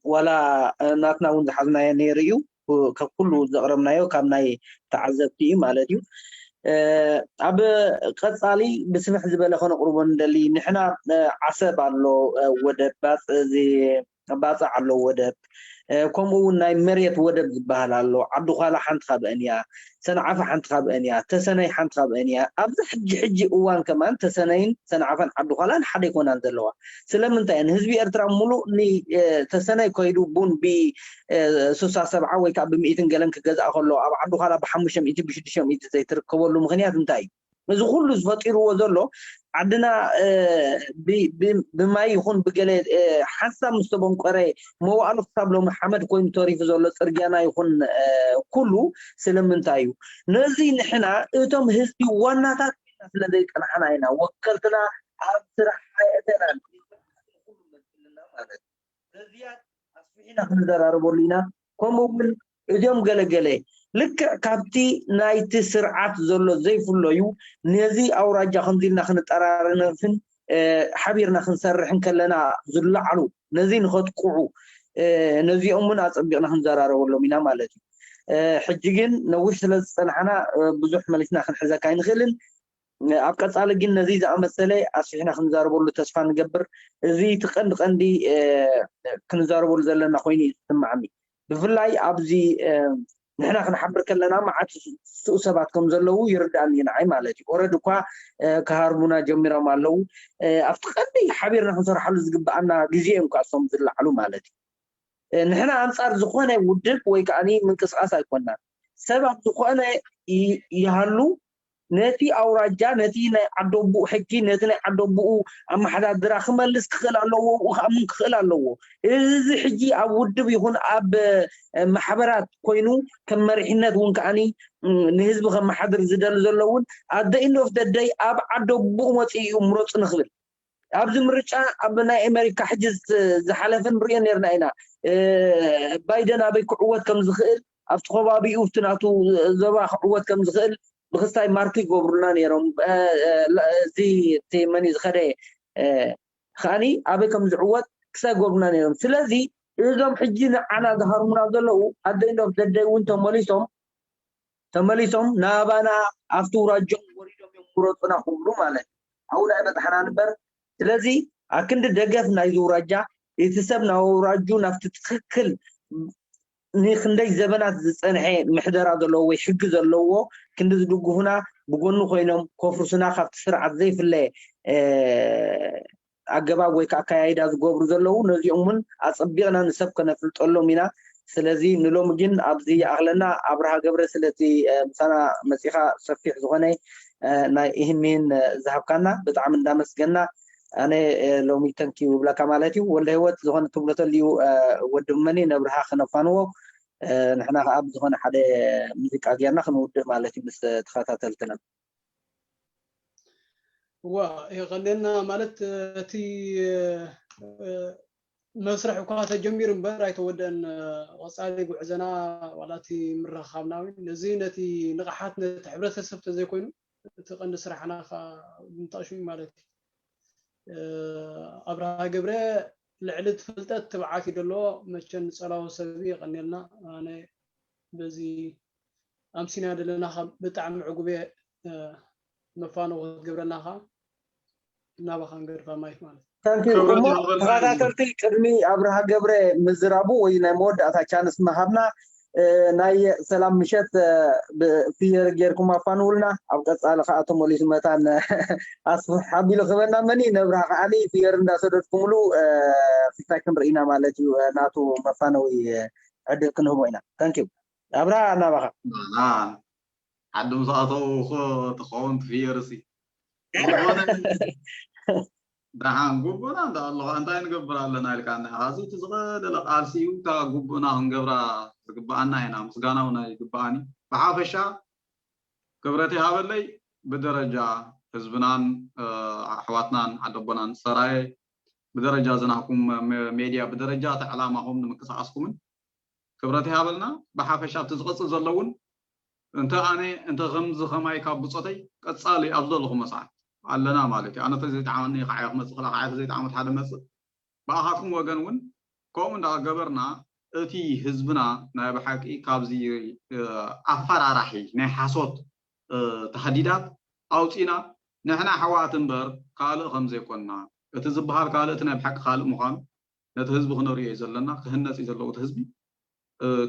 ዋላ ናትና እውን ዝሓዝናዮ ነይሩ እዩ ካብ ኩሉ ዘቕረብናዮ ካብ ናይ ተዓዘብቲ እዩ ማለት እዩ ኣብ ቀፃሊ ብስፍሕ ዝበለ ከነቅርቦ ንደሊ ንሕና ዓሰብ ኣሎ ወደብ ባፅ ኣሎ ወደብ ከምኡ እውን ናይ መሬት ወደብ ዝበሃል ኣሎ ዓዲ ኳላ ሓንቲ ካብአን እያ ሰንዓፈ ሓንቲ ካብአን እያ ተሰነይ ሓንቲ ካብአን እያ ኣብዚ ሕጂ ሕጂ እዋን ከማን ተሰነይን ሰንዓፈን ዓዲ ኳላን ሓደ ይኮናን ዘለዋ ስለምንታይ እየን ህዝቢ ኤርትራ ሙሉእ ተሰነይ ከይዱ ቡን ብ ስሳ ሰብዓ ወይ ከዓ ብምኢትን ገለን ክገዝኣ ከሎ ኣብ ዓዲ ኳላ ብሓሙሽተ ሚእቲ ብሽዱሽተ ሚእቲ ዘይትርከበሉ ምክንያት እንታይ እዩ እዚ ኩሉ ዝፈጢርዎ ዘሎ ዓድና ብማይ ይኹን ብገለ ሓንሳብ ምስ ተበንቆረ መዋእሉ ክሳብ ሎሚ ሓመድ ኮይኑ ተሪፉ ዘሎ ፅርግያና ይኹን ኩሉ ስለምንታይ እዩ ነዚ ንሕና እቶም ህዝቢ ዋናታት ስለ ዘይፀናሕና ኢና ወከልትና ኣብ ስራሕ ኣይእተናን ማለት ነዚያት ኣስፊሕና ክንዘራረበሉ ኢና ከምኡ እውን እዚኦም ገለገለ ልክዕ ካብቲ ናይቲ ስርዓት ዘሎ ዘይፍለዩ ነዚ ኣውራጃ ከምዚ ኢልና ክንጠራረነፍን ሓቢርና ክንሰርሕን ከለና ዝለዓሉ ነዚ ንኸጥቅዑ ነዚኦም እውን ኣፀቢቕና ክንዘራረበሎም ኢና ማለት እዩ ሕጂ ግን ነዊሕ ስለ ዝፀናሕና ብዙሕ መሊስና ክንሕዘካ ኣይንኽእልን ኣብ ቀፃሊ ግን ነዚ ዝኣመሰለ ኣስፊሕና ክንዛረበሉ ተስፋ ንገብር እዚ እቲ ቀንዲ ቀንዲ ክንዛረበሉ ዘለና ኮይኑ እዩ ዝስማዓኒ ብፍላይ ኣብዚ ንሕና ክንሓብር ከለና መዓት ስኡ ሰባት ከም ዘለዉ ይርዳእኒ እዩ ንዓይ ማለት እዩ ኦረድ እኳ ክሃርቡና ጀሚሮም ኣለዉ ኣብቲ ቀንዲ ሓቢርና ክንሰርሓሉ ዝግብኣና ግዜ እዮም ከዓ እሶም ዝለዓሉ ማለት እዩ ንሕና ኣንፃር ዝኾነ ውድብ ወይ ከዓ ምንቅስቃስ ኣይኮናን ሰባት ዝኾነ ይሃሉ ነቲ ኣውራጃ፣ ነቲ ናይ ዓደቦኡ ሕጊ፣ ነቲ ናይ ዓደቦኡ ኣመሓዳድራ ክመልስ ክኽእል ኣለዎ፣ ብኡ ክኣምን ክኽእል ኣለዎ። እዚ ሕጂ ኣብ ውድብ ይኹን ኣብ ማሕበራት ኮይኑ ከም መሪሕነት እውን ከዓኒ ንህዝቢ ከመሓድር ዝደሊ ዘሎ እውን ኣደ ኢንድ ኦፍ ደደይ ኣብ ዓደቦኡ መፅኡ እዩ ምረፁ ንክብል ኣብዚ ምርጫ ኣብ ናይ ኣሜሪካ ሕጂ ዝሓለፈ ንሪኦ ነርና ኢና። ባይደን ኣበይ ክዕወት ከም ዝኽእል ኣብቲ ከባቢኡ እቲ ናቱ ዞባ ክዕወት ከም ዝኽእል ብክስታይ ማርክ ይገብሩልና ነይሮም። እዚ እቲ መን እዩ ዝኸደ ከዓኒ ኣበይ ከም ዝዕወት ክስታይ ይገብሩና ነይሮም። ስለዚ እዞም ሕጂ ንዓና ዝሃርሙና ዘለዉ ኣደ ኢንድ ኦፍ ደደይ እውን ተመሊሶም ተመሊሶም ናባና ኣብቲ ውራጆም ወሪዶም እዮም ምረፁና ክብሉ ማለት ኣብኡ ናይ በፅሓና ንበር። ስለዚ ኣክንዲ ደገፍ ናይዚ ውራጃ እቲ ሰብ ናብ ውራጁ ናብቲ ትክክል ንክንደይ ዘበናት ዝፀንሐ ምሕደራ ዘለዎ ወይ ሕጊ ዘለዎ ክንዲ ዝድግፉና ብጎኑ ኮይኖም ከፍርሱና ካብቲ ስርዓት ዘይፍለ ኣገባብ ወይ ከዓ ኣካያይዳ ዝገብሩ ዘለዉ ነዚኦም እውን ኣፀቢቕና ንሰብ ከነፍልጠሎም ኢና። ስለዚ ንሎሚ ግን ኣብዚ ይኣኽለና። ኣብርሃ ገብረ ስለቲ ምሳና መፂኻ ሰፊሕ ዝኾነ ናይ ኢህን ሚህን ዝሃብካና ብጣዕሚ እንዳመስገና ኣነ ሎሚ ተንኪ ይብለካ ማለት እዩ። ወልደ ህይወት ዝኾነ ትብሎ ተልዩ ወዲ መኒ ነብርሃ ክነፋንዎ ንሕና ከዓ ብዝኾነ ሓደ ሙዚቃ ጌርና ክንውድእ ማለት እዩ ምስ ተኸታተልትና። እዋ የቐንየልና ማለት እቲ መስርሕ እኳ ተጀሚሩ እምበር ኣይተወደአን። ቀፃሊ ጉዕዘና ዋላ እቲ ምርኻብና እውን ነዚ ነቲ ንቕሓት ነቲ ሕብረተሰብ ተዘይኮይኑ እቲ ቀንዲ ስራሕና ከዓ ምጠቕሹ ማለት እዩ። ኣብርሃ ገብረ ልዕሊ እቲ ፍልጠት ትብዓት እዩ ደሎ መቸን ንፀላዊ ሰብ የቐንየልና ኣነ በዚ ኣምሲና ዘለና ካብ ብጣዕሚ ዕጉብ እየ መፋነው ክትገብረልና ከዓ ናባኻ ንገድፋ ማይክ ማለት እዩ። Thank you። እሞ ተኸታተልቲ ቅድሚ ኣብርሃ ገብረ ምዝራቡ ወይ ናይ መወዳእታ ቻንስ ምሃብና ናይ ሰላም ምሸት ብፍየር ጌርኩም ኣፋንውልና ኣብ ቀፃሊ ከዓ ተመሊሱ መታን ኣስፍሕ ኣቢሉ ክበና መኒ ነብርሃ ከዓኒ ፍየር እንዳሰደድኩምሉ ክልታይ ክንርኢና ማለት እዩ ናቱ መፋነዊ ዕድል ክንህቦ ኢና። Thank you። ኣብርሃ ናባኻ። ዓዲ ምስ ኣተዉ እኮ ትኸውን ትፍየርሲ ዝኾነ ደሓን ጉቡና እንዳ ኣለኹ እንታይ ንገብር ኣለና ኢልካና ኢኻ። እዚ እቲ ዝቐደለ ቃልሲ እዩ። እታ ጉቡና ክንገብራ ዝግብኣና ኢና። ምስጋና እውን ኣይግብኣን እዩ። ብሓፈሻ ክብረት ይሃበለይ ብደረጃ ህዝብናን ኣሕዋትናን ዓደቦናን ሰራየ ብደረጃ ዝናህኩም ሜድያ ብደረጃ እቲ ዕላማኹም ንምንቅስቃስኩምን ክብረት ይሃበልና። ብሓፈሻ ኣብቲ ዝቐፅል ዘሎ እውን እንተ ኣነ እንተ ከምዚ ከማይ ካብ ብፆተይ ቀፃሊ ኣብ ዘለኹም ሰዓት ኣለና ማለት እዩ። ኣነ ተዘይጠዓመኒ ከዓ ክመፅእ ክላ ከዓ ተዘይጠዓመት ሓደ መፅእ ብኣኻትኩም ወገን እውን ከምኡ እንዳገበርና እቲ ህዝብና ናይ ብሓቂ ካብዚ ኣፈራራሒ ናይ ሓሶት ተሃዲዳት ኣውፂና ንሕና ኣሕዋት እምበር ካልእ ከምዘይኮንና እቲ ዝበሃል ካልእ እቲ ናይ ብሓቂ ካልእ ምዃኑ ነቲ ህዝቢ ክነርእዮ እዩ ዘለና። ክህነፅ እዩ ዘለዎ እቲ ህዝቢ።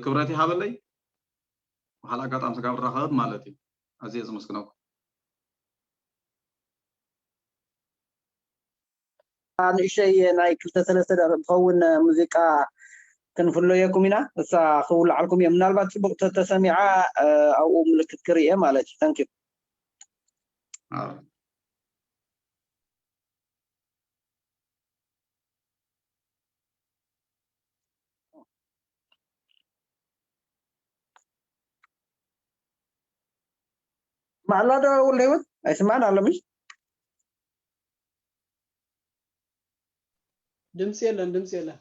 ክብረት ይሃበለይ። ብካልእ ኣጋጣሚ ስጋብ ንራኸብ ማለት እዩ። ኣዝየ ዘመስግነኩም። ንእሸይ ናይ ክልተ ሰለስተ ደቂቕ ትኸውን ሙዚቃ ክንፍለየኩም ኢና። እሳ ክውልዓልኩም እየ። ምናልባት ፅቡቕ ተተሰሚዓ ኣብኡ ምልክት ክርኢ እየ ማለት እዩ። Thank you። ማዕላ ዶ ወልደ ህይወት ኣይስማዕን ኣሎ ምሽ ድምፂ የለን፣ ድምፂ የለን።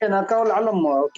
ናትካ ውልዓሎም። ኦኬ።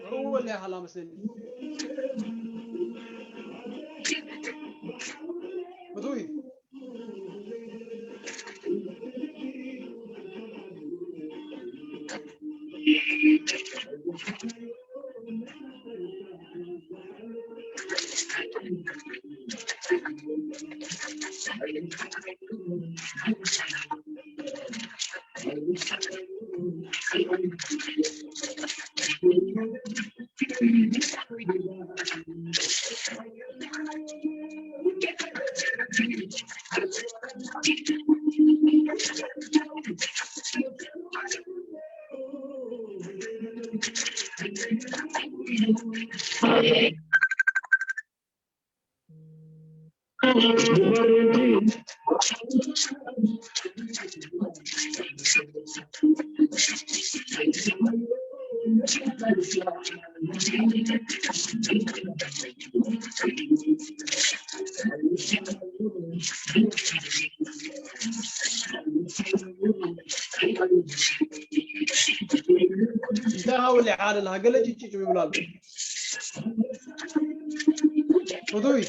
ርኡ ወለ ሓላ መስለኒ። ፍቱይ። እንተ ሃውሊ ሓለል ሃገለ ጭጭጭ ይብላሉ። ፍቱይ።